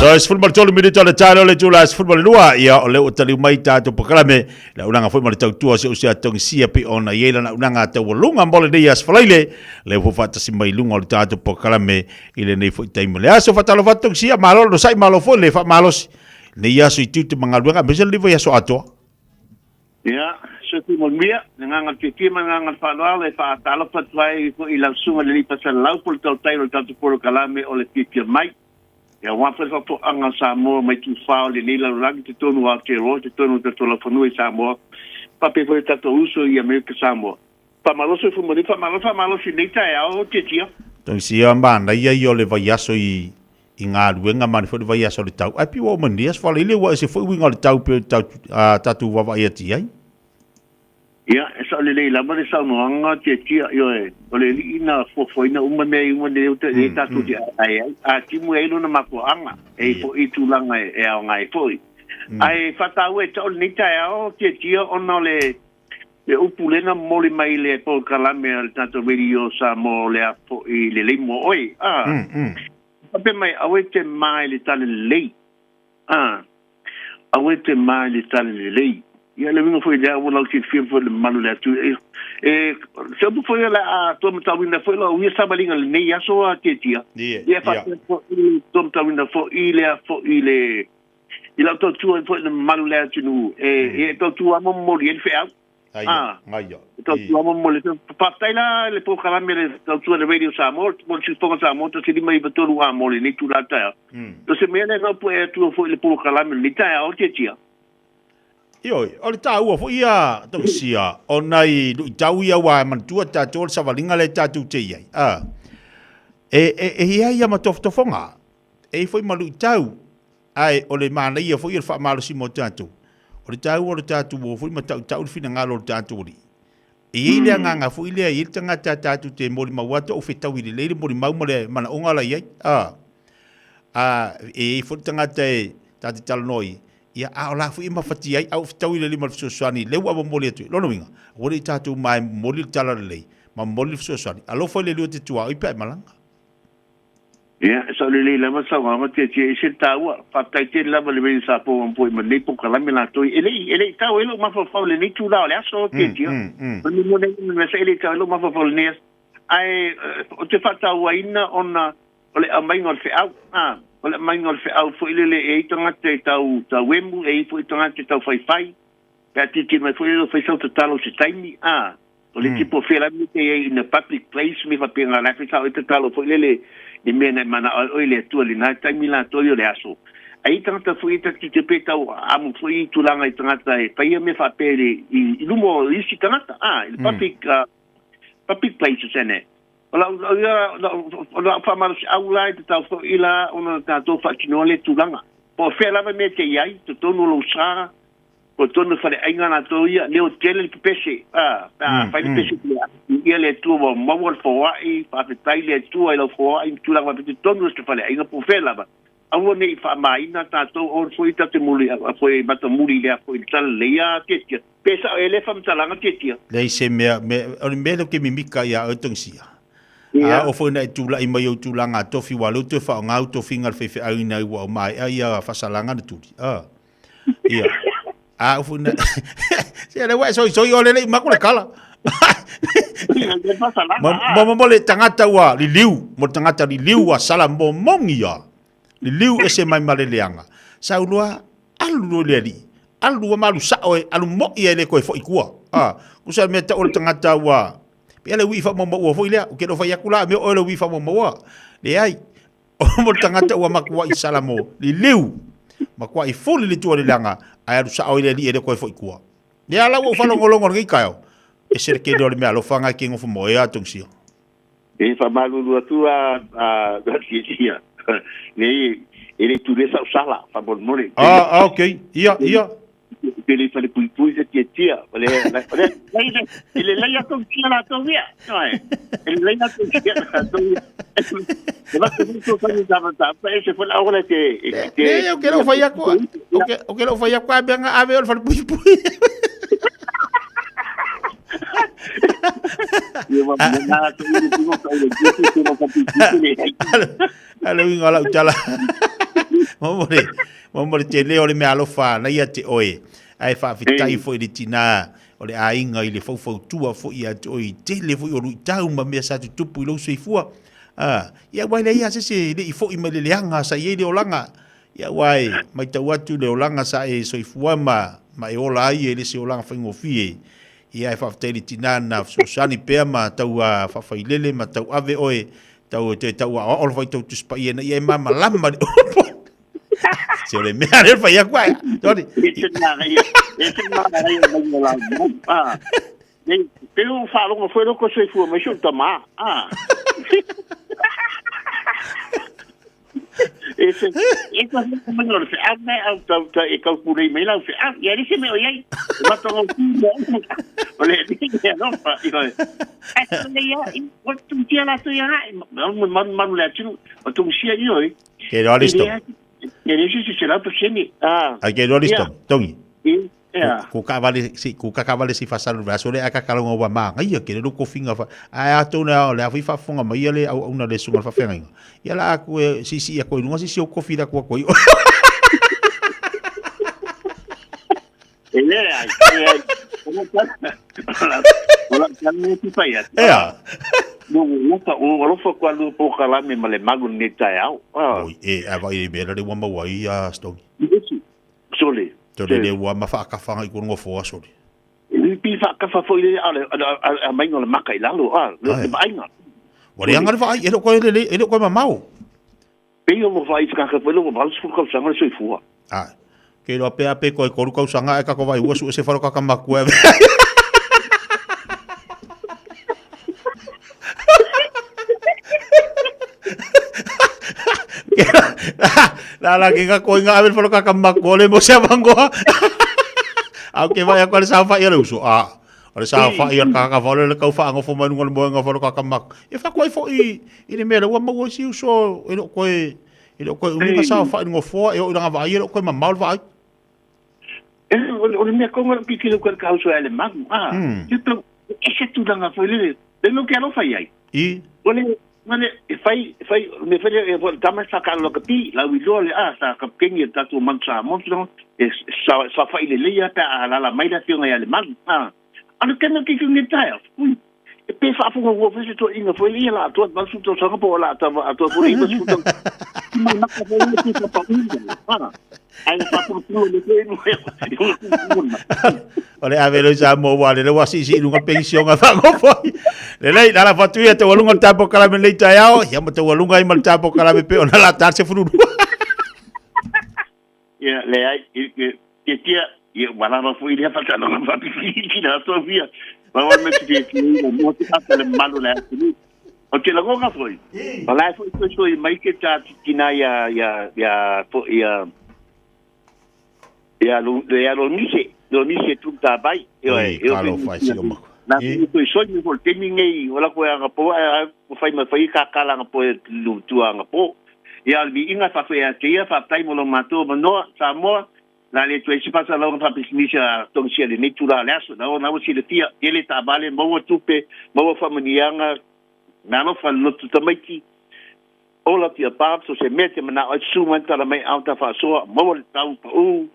So, 13 minute o le taeao le itula 12, ia o lea ua taliu mai tatou polokalame, le auaunaga foi ma le tautua o si ou sea togisia pei ona i ai lana auaunaga taualuga mo lenei aso Faraile, lea ua faatasi mai i luga o le tatou polokalame i lenei foi taimi o le aso. Faatalofa atu Togisia, malo le onosai, malo foi le faamalosi i lenei aso i tiute ma galuega aemaise lenei vaiaso atoa. Ia, Soifua manuia, le agaga o le fiafia ma le agaga o le faaaloalo e faatalofa atu ai foi i lau susuga i le Alii Pasalalau po o le Tautai o le tatou polokalame o le Fiafia Mai. Ia, aua foi le faafofoga a Samoa mai tufa o lenei lalolagi i totonu o Aotearoa, i totonu o le tatou laufanua i Samoa, faapea foi o tatou uso i Amerika Samoa. Faamalo soifua manuia, faamalo faamalosi i lenei taeao Tiatia. Togisia manaia ia o le vaiaso i i galuega ma le foi le vaiaso o le tau. Ae pei ua uma nei aso faleile ua ese foi uiga o le tau pei o tau a tatou vaavaai atu i ai. Ia, e sao lelei lava le saunoaga Tiatia, ioe, o le Alii na fuafuaina uma mea i uma nei o lea tatou te aeae ai. A timu e ai lona mafuaaga, e i ai foi tulaga e aoga ai foi. Ae faataua e tau lenei taeao Tiatia ona o le Le upu lea na momoli mai le polokalame a le tatou Radio Samoa o le a foi lelei mo oe. A. Faapea mai, aua e te ma i le tala lelei. A. Aua e te ma i le tala lelei. Ia, le uiga foi lea, ua lau silafia foi le mamalu o le atunuu. E, se upu foi o le a tuamatauina foi lau ia savaliga i lenei aso a Tiatia. Ia, faapea foi tuamatauina foi le a foi le I lau tautua ai foi i le mamalu o le atunuu, e, e tautua lava ma momoli ai le feau. Aia, aia. E tautua lava ma momoli ai le feau. Faafetai la i le polokalame le tautua i le Radio Samoa, mo le Siufofoga Samoa, 1593 a mo lenei itula taeao. O se mea lea na pue atua foi i le polokalame lenei taeao, Tiatia. Ioe, o le taua foi ia Tausia, o nai luitau ia aua e manatua tatou o le savaliga lea tatou te i ai. A, e, e, e i ai ia ma tofotofoga, e i ai foi ma luitau, Ae o le manaia foi o le faamalosi mo tatou, o le taua o le tatou o foi ma tautau le finagalo o le tatou Alii. E i ai le agaga foi lea, e i ai le tagata tatou te molimau atu, ou fetaui lelei le molimau ma le manaoga la i ai. A, a, e i ai foi le tagata e ta te talanoa i ai, ia, a o la foi e mafatia ai, a ua fetaui lelei ma le fesoasoani, lea ua momoli atu ai. Lona uiga, aua ne i tatou ma e momoli le tala lelei, ma momoli le fesoasoani. Alofa i le lua te tuaoi pe a e malaga. Ia, e sao lelei lava le saunoaga Tiatia, e ese le taua. Faafetai tele lava i le Radio Samoa ua popoe mai lenei polokalame latou. E le i, e le i tau ai lou mafaufau i lenei itula o le aso, Tiatia. O le mea moni lava, e le i tau ai lou mafaufau i lenei aso. Ae ou te faatauaina ona o le aumaiga o le feau, a, o le aumaiga o le feau foi lele e i ai tagata e tau, tau emu, e i ai foi tagata e tau faifai, pe a tilotilo mai foi lele o fai sau tatalo i se taimi, a. O le tipo fealani te i ai in a public place me faapena la fe sao e tatalo foi lele i mea na e manao ai oe le Atua i lena taimi latou ia o le aso. Ai i tagata foi e tati te pe tau amo foi i tulaga i tagata e faia mea faapea i le i luma o isi tagata a i le public public places ene. O lau o ia o lau faamalosiau la i te tau foi la ona tatou faatinoa lea tulaga. Po o fea lava mea te i ai, totonu o lou sa, Ko tonu faleaiga latou ia, leo tele le pepese, a, pe a fai le pese ki le ia le Atua ua maua le foai, faafetai le Atua i lau foai ma tulaga faapea totonu o se faleaiga po o fea lava, aua ne i faamaina tatou aua foi tatou te muli foi matamuli i lea foi le tala lelei a Tiatia. Pe sao ea lea faamatalaga Tiatia? Leai se mea, me, o le mea lea ou te mimika ia oe Togisia. A oo foi ina e tulai mai i ou tulaga tofi, aua o lea ua toe faaaoga au tofiga a le faifeau ina ua maea ia faasalaga na tuli. A. Ia. A ufu na. Se le wa soi soi ole le maku le kala. Mo mo le tagata ua liliu, mo le tagata liliu ua sala momogi ia. Liliu ese mai ma le leaga. Sau loa alu loa i le alii. Alu ua malu sao e alu moi e le toe foi i tua. A, tusa le mea tau o le tagata ua pei le uii faamaumaua foi lea. Ou te le o fai atu la a mea o oe le uii faamaumaua. Leai. O mo le tagata ua matuai sala mo liliu. Matuai fuli le tua o le leaga ae alu sao i le alii e le toe foi i tua. Lea la ua ou faalogologo i lenei taeao, ese le tele o le meaalofa na e te nofo moea Tongisia. E faamalulu atu a a Tia, nei e le tule sau sala faamolemole. Ah, ah, ok. Ia, ia. Pe le fale puipui se Tia Tia. O le o le e lelei a Tongisia latou ia. E lelei a Tongisia latou ia. E va te to sa ni tava ta pa e se foi la ora te te Le, o ke lau fai aku, o ke lau fai aku a mea ave o le fale puipui. A le uiga o lau tala. Mo le, mo le tele o le mea alofa na ia te oe. Ae faafetai foi i le tinā o le aiga i le faufautua foi ia te oe i tele foi o luitau ma mea sa tutupu i lou soifua. A, ia aua e leai lava se isi e le i foi mai le leaga sa i ai le olaga. Ia aua e matau atu le olaga sa e soifua ma, ma e ola ai e le se olaga faigofie. Ia e faafetai i le tinā na fesoasoani pea ma tau faafailele ma tau ave oe, tau toe tau aoao le faitau Tusi Paia ina ia e malamalama i le upu. Se o le mea lea e fai atu ai. Tony. E te manaia, e te manaia mai o lau mau. Ah. Nei, pe o faalogo foi loko soifua mai si ou tamā. Ah. E se, e ta mai o le feau mai au tau ta e kau purei mai lau feau. Ia le se mea o iai. E mata ngau tu mo. O le le alofa. I hoi. E te le ia, i, o tungisia latou ia ngai. Manu manu manu le atunu. O tungisia i hoi. Ke roa listo. E le se se la pasene. Ah. Ai ke roa listo. Tongi. Ia. Ko ka vale si ko ka vale si fasalu le aso le aka kalonga wa ma ngai ke le ko finga fa a a to na le afi fa fonga mai le au una le sunga fa fenga. Ia la aku e si si ko lunga si si o kofi la ko ko. E le ai. Ola tala e fai atu. Ea. No, alofa, o alofa kua lua polokalame ma le malu lenei taeao. Ah. Oi, e, a vai e mea le ua maua ai a Stoney. Sole. Tole le ua ma whaakawhanga i kono ngofo a sole. E pi whaakafa foi le a a mainga le maka i lalo, a, le vaaiga. Ua leaga le vaai, e le o koe lelei, e le o koe mamao. Pei o vaai whakaka foi le 80 tausaga le soifua. Ae. Ke iloa pea pe koe 3 tausaga ae kako vai ua sue se falo kaka makua. La la ke ka koinga ave le falo kaka makua le mo se avangoa. Au ke vai aku ale sa whai ale uso. Ah. O le saofai o le kakaka le kau faagofo mai luga o le moega o le kakamaku. E whaku ai foi i le mea le ua maua i si uso e le o koe, e le o koe umi ka saofai i le gofoa e o i langa vaai e le o koe mamao le vaai. E, o le mea konga le kikilo koe le kauso e le magu. Ah, te tau, e se tūranga foi lele, le no ke alofa i ai. I? O le, o le, e whai, e whai, me whai le, e whai, tama sa ka aloka pi, lau i loa le, ah, sa ka kengi e tātou manu sa montu, e sa, sa whai le leia pe a lala mai la whionga i a le magu. Ah, ano kena ki kungi tae, ui, e pe whaafonga ua whai se toa inga foi le ia la atoa, malu tau sanga po la atoa, atoa foi le iwa suku tau, mai maka foi le ki whapa ui, ah, ai le whapuru puru le koe no e, O le ave loi sa mo wa le le wasi si lunga pension a whakofo. Le lei, nala whatu ia te walunga le tapo kalame lei tai ao, ia mo te walunga i ma le tapo kalame pe o nala tā se fururu. Ia, le ai, tia tia, ia ua lava foi lea faataloga faapipii na atoa fia. Pau o le mea te fia ina mo te ata le mamalu o le atunuu. O te lagona foi, o la e foi soisoi mai ke tā titina ia, ia, ia, foi, ia, ia, ia lo nise, lo nise tu tā bai. Oi, ka lo whai si o mako. Nā te soisoi me foi temi nei, o la koe anga po, a whai ma whai ka kala anga po e tu anga po. Ia o le viiga faafeai atu ia, faafetai mo lo matou avanoa, Samoa, na le toe isi faasalauga faapisinisi a Tongisia i lenei itula o le aso. Na ona ua silafia, tele taavale, maua tupe, maua faamanuiaga, meaalofa le loto tamaiti, all of the above, so se mea e te manao ai, susu mai tala mai ao ta faasoa, maua le tau pau,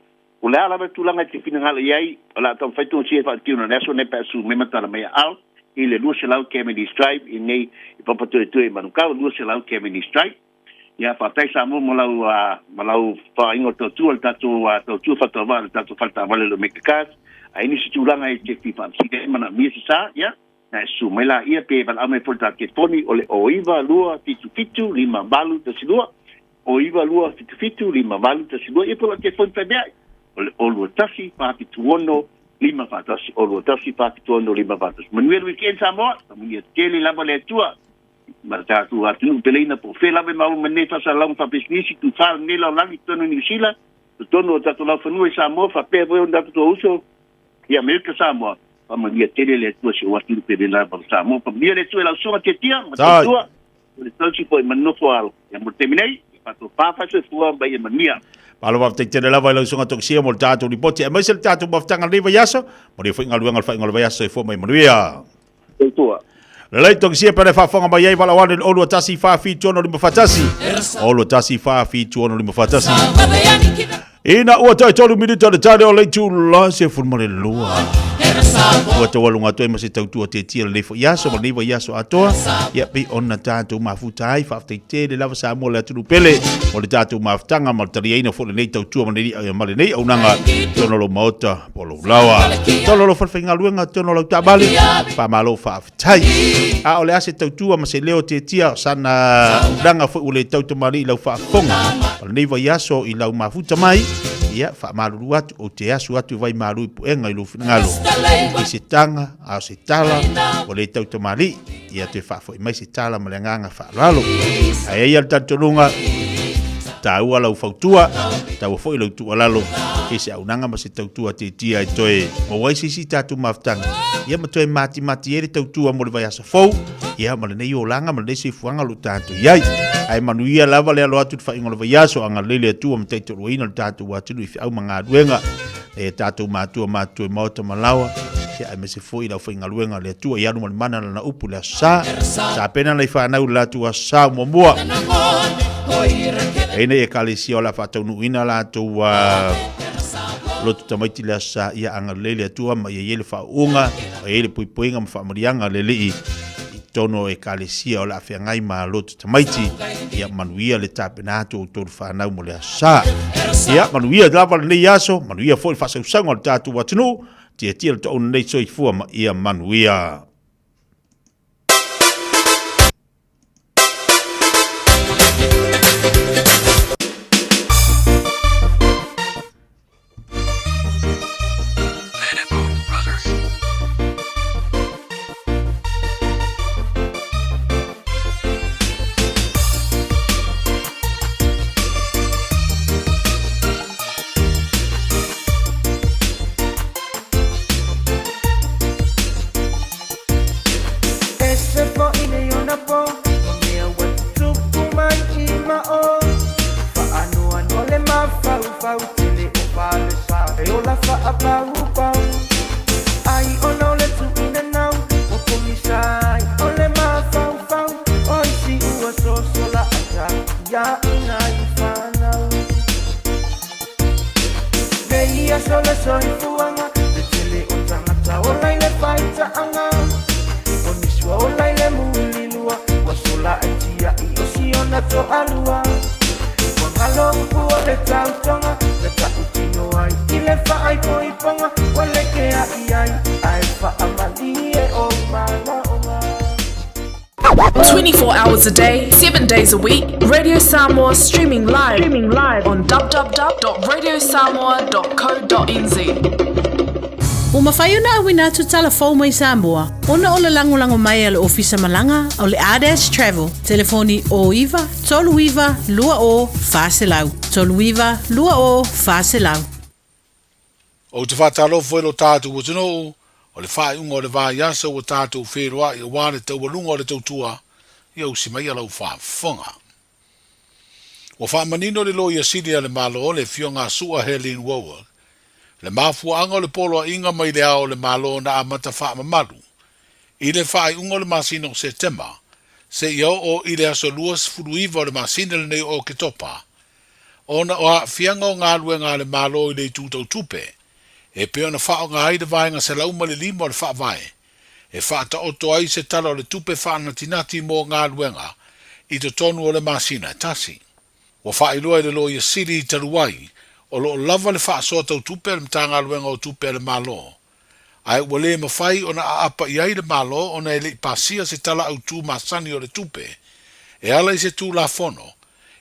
o le a lava le tulaga e te finagalo i ai, o le a taumafai Tongisia e faatino i le aso nei pe a susu mai ma tala mai ao. i le 200 Cavendish Drive i nei i Papatoetoe i Manukau, 200 Cavendish Drive. Ia, faafetai Samoa mo lau, ma lau faaaiga o le tautua, le tatou tautua faatauvaa i le tatou fale taavale o le Omega Cars. A i ai nisi tulaga e te fia faafesili ai, manaomia se sa, ia, na e susu mai laia pe valaau mai foi i le tatou telefoni o le 092 77 58 12, 092 77 58 12, ia po o lau telefoni faimeaai o le 021 476 5 41, 021 476 5 41. Manuia le weekend Samoa, faamanuia tele lava le Atua ma le tatou atunuu peleina po o fea lava e maua mai nei faasalalauga faapisinisi, tufa lenei lalolagi i totonu o Niu Sila, totonu o tatou laufanua i Samoa, faapea foi ona tatou uso i Amerika Samoa. Faamanuia tele le Atua si ou atunuu peleina lava o Samoa. Faamanuia le Atua i lau susuga Tiatia ma tautua, o le tausi foi ma nofo alo. Ia mo le taimi nei, ia faatofa faasoifua ma ia manuia. Malo faafetai tele lava i lau susuga Tokisia mo le tatou lipoti aemaise le tatou mafutaga lenei vaiaso. Manuia foi galuega o le faaiuga o le vaiaso. Soifua ma ia manuia. Soifua. Lelei Tokisia pe le faafofoga mai ai valaau ane i le 021 4 7 6 5 1 0 1 4 7 6 5 1. Ina ua toe tolu minute o le tale o le itula 12. Ua taualuga atu ai ma se tautua tetia lenei foi aso ma lenei vaiaso atoa. Ia pei ona tatou mafuta ai, faafetai tele lava Samoa le atunuu pele mo le tatou mafutaga ma le taliaina foi o lenei tautua ma lenei, ma lenei auaunaga totonu o lou maota po o lou laoa. Totonu o lou falefaigaluega, totonu o lau taavale, faamalo faafetai. Tai. A o le a se tautua ma se leo tiatia o sana auaunaga foi ua le tau tamalii i lau faafofoga o lenei vaiaso i lau mafuta mai, ia, faamalulu atu, ou te asu atu i vaimalu i puega i lou finagalo i se taga, a o se tala ua le tau tamalii, ia toe faafoi mai se tala ma le agaga faaaloalo. Ae i ai le talitonuga, taua lau fautua, taua foi lau tuualalo i se auaunaga ma se tautua tiatia e toe maua ai se isi tatou mafutaga, ia ma toe matimati ai le tautua mo le vaiaso fou, ia ma lenei olaga ma lenei soifuaga o lo o tatou i ai. Ae manuia lava le alo atu i le faaiuga o le vaiaso, agalelei le Atua ma taitoaluaina le tatou atunuu i feau ma galuega e tatou matua matutua i maota ma laoa, ia aemaise foi le aufaigaluega a le Atua i alu ma le mana lana upu i le Aso Sa. Tapena nai fanau i le latou Aso Sa muamua. E i ai nei ekalesia o le a faataunuuina latou lotu tamaiti i le Aso Sa, ia agalelei le Atua ma ia i ai le faauuga, ma ia i ai le puipuiga ma faamaliaga a le Alii i totonu o ekalesia o le a feagai ma lotu tamaiti. Ia manuia le tapena atu o outou fanau mo le Aso Sa. Ia manuia lava lenei aso, manuia foi le faasausauga o le tatou atunuu. Tiatia le toauna nei soifua ma ia manuia. 24 hours a day, 7 days a week, Radio Samoa streaming live, streaming live on www.radiosamoa.co.nz. Ua mafai ona auina atu tala fou mai Samoa ona o le lagolago mai a le Ofisa Malaga o le Ardash Travel, telefoni 09 39 20 400, 39 20 400. Ou te faatalofa foi i lo tatou atunuu, o le faaiuga o le vaiaso ua tatou feiloai aua le taualuga o le tautua, ia usi maia lau faafofoga. Ua faamanino le Loia Sili a le Malo, le Afioga a Sua Helene Wowell, le mafuaaga o le poloaiga mai le Ao o le Malo na amata faamamalu i le faaiuga o le masina o Setema seia oo i le aso 29 o le masina lenei o Oketopa, ona o aafiaga o galuega a le Malo i le itu tau tupe, e pei ona faaaoga ai le Vaega 105 o le Faavae. e faataoto ai se Tala o le Tupe faanatinati mo galuega i totonu o le masina e tasi. Ua faailoa e le Loia Sili talu ai, o lo o lava le faasoa tau tupe a le Matagaluega o Tupe a le Malo, ae ua le mafai ona aapa i ai le Malo ona e le i pasia se Tala Autu masani o le Tupe e ala i se Tulafono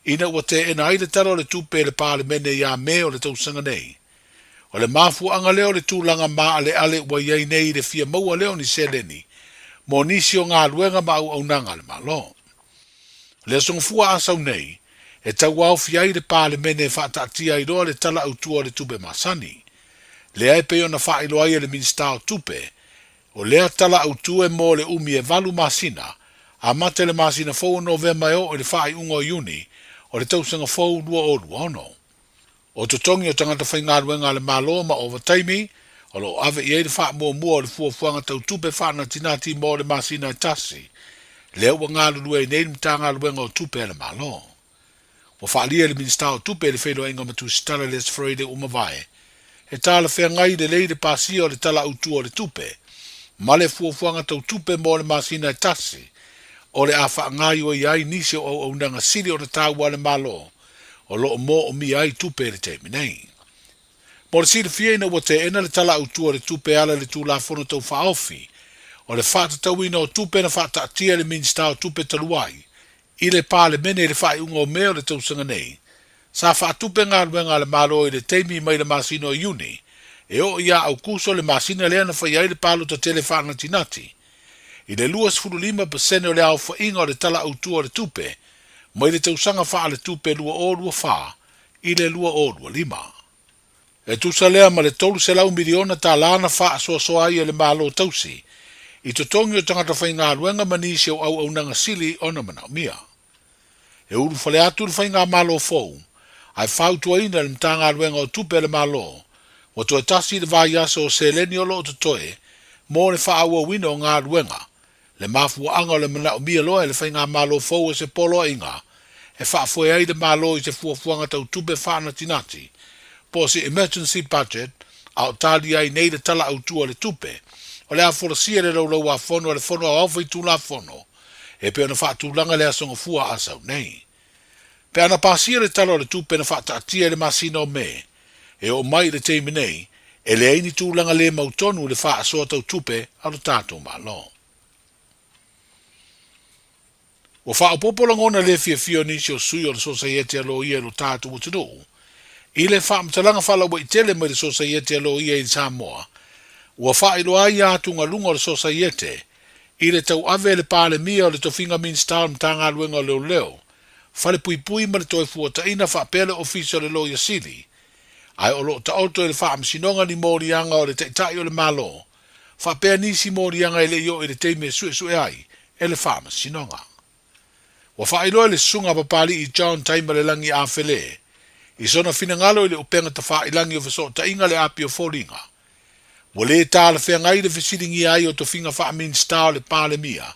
ina ua teena ai le Tala o le Tupe e le Palemene ia Me o le tausaga nei. O le mafuaaga lea o le tulaga maaleale ua i ai nei i le fia maua lea o ni seleni mo nisi o galuega ma auaunaga a le Malo. O le Aso Gafua Asau nei, e tauaofi ai le Palemene e faataatia ai loa le Tala Autu o le Tupe masani. Lea e pei ona faailoa ai e le Minisita o Tupe, o lea Tala Autu e mo le umi e valu masina, amata i le masina fou o Novema e oo i le faaiuga o Iuni o le tausaga fou 2026. O totogi o tagata faigaluega a le Malo ma ovataimi, o lo o ave i ai le faamuamua o le fuafuaga tau tupe faanatinati mo le masina e tasi, lea ua galulue ai nei le Matagaluega o Tupe a le Malo. Ua faaalia e le Minisita o Tupe i le feiloaiga ma Tusitala Les Freire ua mavae, e talafeagai lelei le pasia o le Tala Autu o le Tupe ma le fuafuaga tau tupe mo le masina e tasi, o le a faagaoioi ai nisi o auaunaga sili ona taua a le Malo o lo o moomia ai tupe i le taimi nei. Mo le silafia ina ua teena le Tala Autu o le Tupe e ala i le Tulafono Tau Faaofi o le Faatatauina o Tupe na faataatia e le Minisita o Tupe talu ai i le Palemene i le faaiuga o Me o le tausaga nei, sa faatupe galuega a le Malo i le taimi mai le masina o Iuni e oo ia Aukuso le masina lea na faia ai le palota tele faanatinati i le 25% o le aofaiga o le Tala Autu o le Tupe mai le tausaga faaletupe 2024 i le 2025. E tusa lea ma le $300 miliona tala na faasoasoa ai e le Malo tausi i totogi o tagata faigaluega ma nisi o auaunaga sili ona manaomia. E ulufale atu le faigamalo fou, ae fautuaina e le Matagaluega o Tupe a le Malo, ua toe tasi le vaiaso o seleni o lo o totoe mo le faaauauina o galuega Le mafuaaga o le manaomia loa e le Faigamalo fou o se poloaiga e faafoe ai le Malo i se fuafuaga tau tupe faanatinati, po o se emergency budget, a o talia ai nei le Tala Autu o le Tupe, o le a folasia i le Laulau-a-Fono a le Fono Aoao Faitulafono e pei ona faatulaga i le Aso Gafua a sau nei. Pe ana pasia le Tala o le Tupe na faataatia i le masina o Me, e oo mai i le taimi nei, e leai ni tulaga le mautonu i le faasoa tau tupe a lo tatou Malo. Ua faaopoopo lagona le fiafia o nisi o sui o le Sosaiete a Loia i lo tatou atunuu i le faamatalaga faalauaitele mai le Sosaiete a Loia i Samoa, ua faailoa ai atugaluga o le Sosaiete i le tauave e le Palemia o le tofiga Minisita o le Matagaluega o Leoleo, Falepuipui ma le Toefuataiga faapea le Ofisa o le Loia Sili, ae o lo o taoto i le Faamasinoga ni moliaga o le Taitai o le Malo, faapea nisi moliaga e le i oo i le taimi e suesue ai e le Faamasinoga. Ua faailoa e le Susuga a Papali'i John Taimalelagi Afele i sona finagalo i le upega tafailangi o fesootaiga le api o foliga, Ua lē talafeagai le fesiligia ai o tofiga faa-Minisita o le Palemia,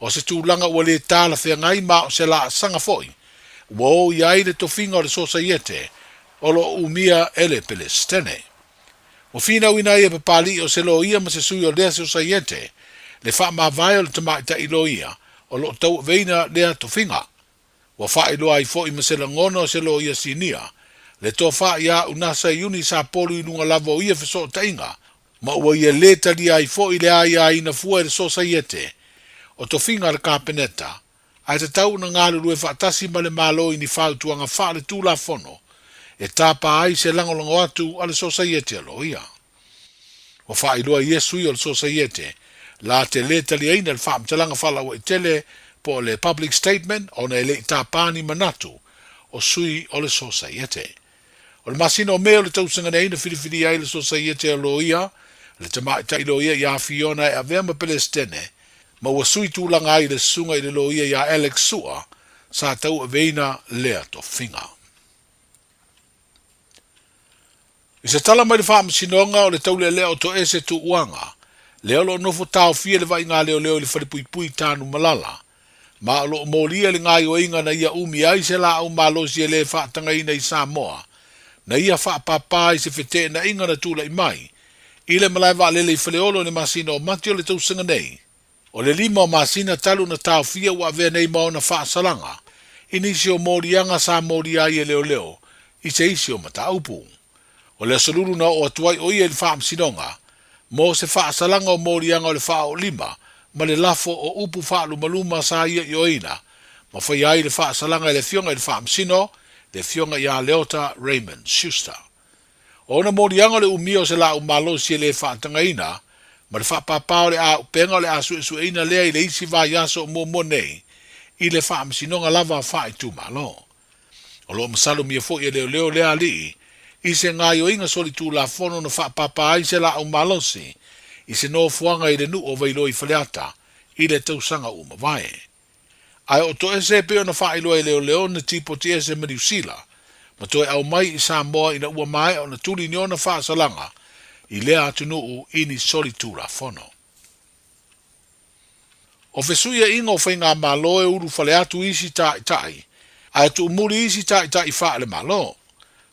o se tulaga ua lē talafeagai ma o se laasaga foi ua o i ai le tofiga o le Sosaiete o lo o umia e le Pelesitene. Ua finauina ai e Papali'i o se loia ma se sui o lea Sosaiete le faamavae o le tamaitai loia o lo o tauaveina lea tofiga. Ua faailoa ai foi ma se lagona o se loia sinia, le tofa iā Unasa Iuni Sapolu i luga lava o ia fesootaiga, ma ua ia lē talia ai foi le aiaina fua e le Sosaiete o tofiga a le Kapeneta, ae tatau ona galulue faatasi ma le Malo i ni fautuaga faale-Tulafono e tapa ai se lagolago atu a le Sosaiete a Loia. Ua faailoa i ia sui o le Sosaiete la te lē taliaina le faamatalaga faalauaitele po o le public statement ona e le i tapa ni manatu o sui o le Sosaiete. O le masina o Me o le tausaga nei na filifilia ai le Sosaiete o Loia, le tamaitai loia ia Fiona e avea ma Pelesitene, ma ua sui tulaga ai le susuga i le loia ia Alex Sua sa tauaveina lea tofiga. I se tala mai le Faamasinoga o le Taulealea o Toese Tuuaga, lea o lo o nofo taofia le vaaiga leoleo i le falepuipui i Tanumalala, ma o lo o molia le gaoioiga na ia umi ai se laau malosi e le faatagaina i Samoa, na ia faapāpā i se feteenaiga na tulai mai. I le malae vaalele i Faleolo i le masina o Mati o le tausaga nei, o le lima o masina talu ona taofia ua avea nei ma ona faasalaga i nisi o moliaga sa molia ai e leoleo i se isi o mataupu. O le Aso Lulu na oo atu ai o ia i le Faamasinoga mo se faasalaga o moliaga o le faaoolima ma le lafo o upu faalumaluma sa ia ioeina ma faia ai le faasalaga e le Afioga i le Faamasino, le Afioga ia Leota Raymond Schuster. O ona moliaga o le umia o se laau malosi e le faatagaina ma le faapāpā o le auupega o le a suesueina lea i le isi vaiaso o muamua nei i le Faamasinoga lava Faaitumalo. O lo o masalomia foi e leoleo lea alii i se gaoioiga solitulafono na faapāpā ai se laau malosi i se nofoaga i le nuu o Vailoa i Faleata i le tausaga ua mavae. Ae o toese e pei ona faailoa e leoleo na tipoti ese ma Niu Sila ma toe aumai i Samoa ina ua maea ona tuli ni ona faasalaga i lea atunuu i ni solitulafono. O fesuiaiga o faigamalo e ulufale atu isi taitai ae tuumuli isi taitai faale-Malo.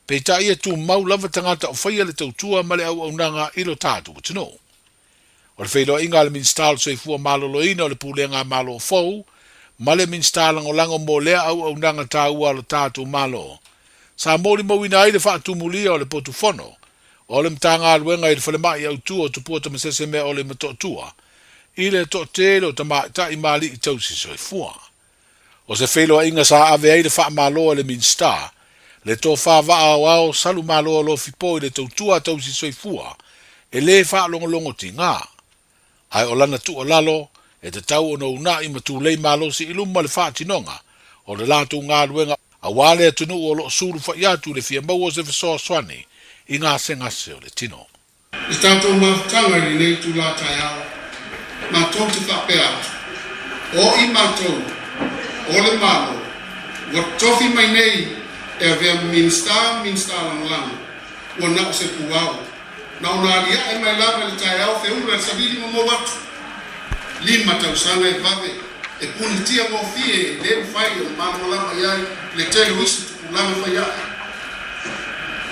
Peitai e tumau lava tagata o faia le tautua ma le auaunaga i lo tatou atunuu. O le feiloaiga a le Minisita o le Soifua Maloloina o le Pulega a Malo fou ma le Minisita Lagolago mo lea auaunaga taua a lo tatou Malo, sa molimauina ai le faatumulia o le potu fono o le Matagaluega i le Falemai Autu o Tupua Tamasesemeaole i Motootua i le toatele o tamaitai ma alii tausi soifua. O se feiloaiga sa ave ai le faamalo a le Minisita, le tofa vaa aoao Salumalo Alofipo i le tautua a tausi soifua e lē faalogologo tigā. Ae o lana tuualalo, e tatau ona uunai ma tulei malosi i luma le faatinoga o le latou galuega aua le atunuu o lo o sulufai atu i le fia maua o se fesoasoani i gasegase o le tino. I tatou mafutaga i lenei itula taeao, matou te faapea atu, o i matou, o le Malo, ua tofi mai nei e avea ma Minisita ma Minisita Lagolago, ua na o se puao, na ona aliae mai lava i le taeao feula i le savili ma mou atu. Lima tausaga e vave, e punitia gofie e le mafai ona malamalama i ai le tele o isi tupulaga fai ae.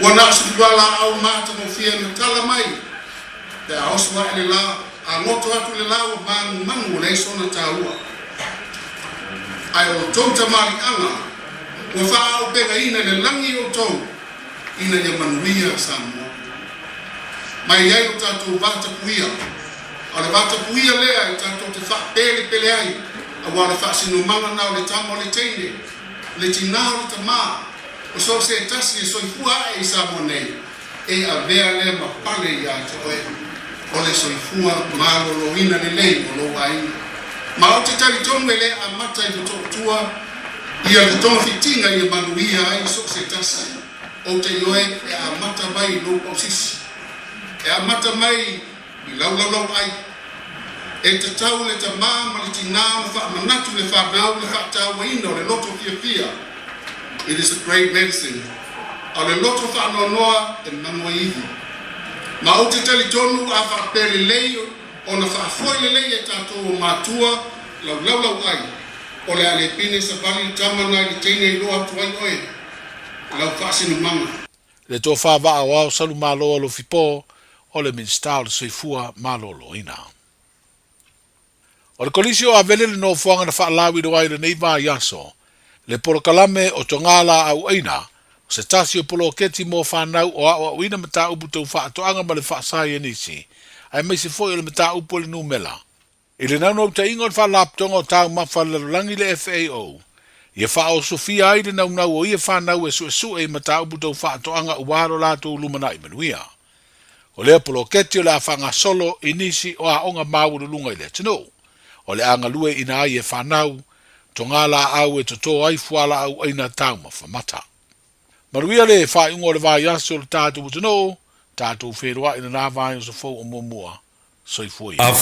Ua na o se fualaau matagofie na tala mai pe a oso ae le la, a goto atu le la ua manumanu ua leai sona taua. Ae o outou tamaliiaga ua faaaupegaina i le lagi outou ina ia manuia Samoa. Ma e i ai lo tatou vatapuia, a o le vatapuia lea e tatou te faapelepele ai, aua o le faasinomaga na o le tama o le teine, le tinā o le tamā, o so o se tasi e soifua ae i Samoa nei, e avea lea ma pale iā te oe, o le soifua maloloina lelei o lou aiga. Ma ou te talitonu e le amata i Motootua ia le togafitiga ia manuia ai so o se tasi, ou te ioe e amata mai i lou pausisi, e amata mai i lau laulauai. E tatau le tamā ma le tinā ona faamanatu le fanau le faatauaina o le loto fiafia, it is a great medicine, a o le loto faanoanoa e manu ai ivi. Ma ou te talitonu a faapea lelei ona faafoi lelei e tatou o matua lau laulauai, o le a le pine savali le tama na i le teine i loa atu ai oe lau faasinomaga. Le tofa vaa aoao Salumalo Alofipo o le Minisita o le Soifua Maloloina. O le Kolisi o Avele le nofoaga na faalauiloa ai lenei vaiaso le polokalame o Togā Laau Aina, o se tasi o poloketi mo fanau o aoaoina mataupu tau faatoaga ma le faasaienisi, aemaise foi o le mataupu o le numela. I le naunautaiga o le Faalapotopotoga o Taumafa a le Lalolagi le FAO, ia faaosofia ai le naunau o ia fanau e suesue i mataupu tau faatoaga aua lo latou lumanai manuia. O lea poloketi o le a faagasolo i nisi o aoga maualuluga i le atunuu, o le a galue ina ai e fanau, togā laau e totō ai fualaau aina taumafa mata. Manuia le faaiuga o le vaiaso o le tatou atunuu, tatou feiloai i lena vaiaso fou o muamua. Soifua ia.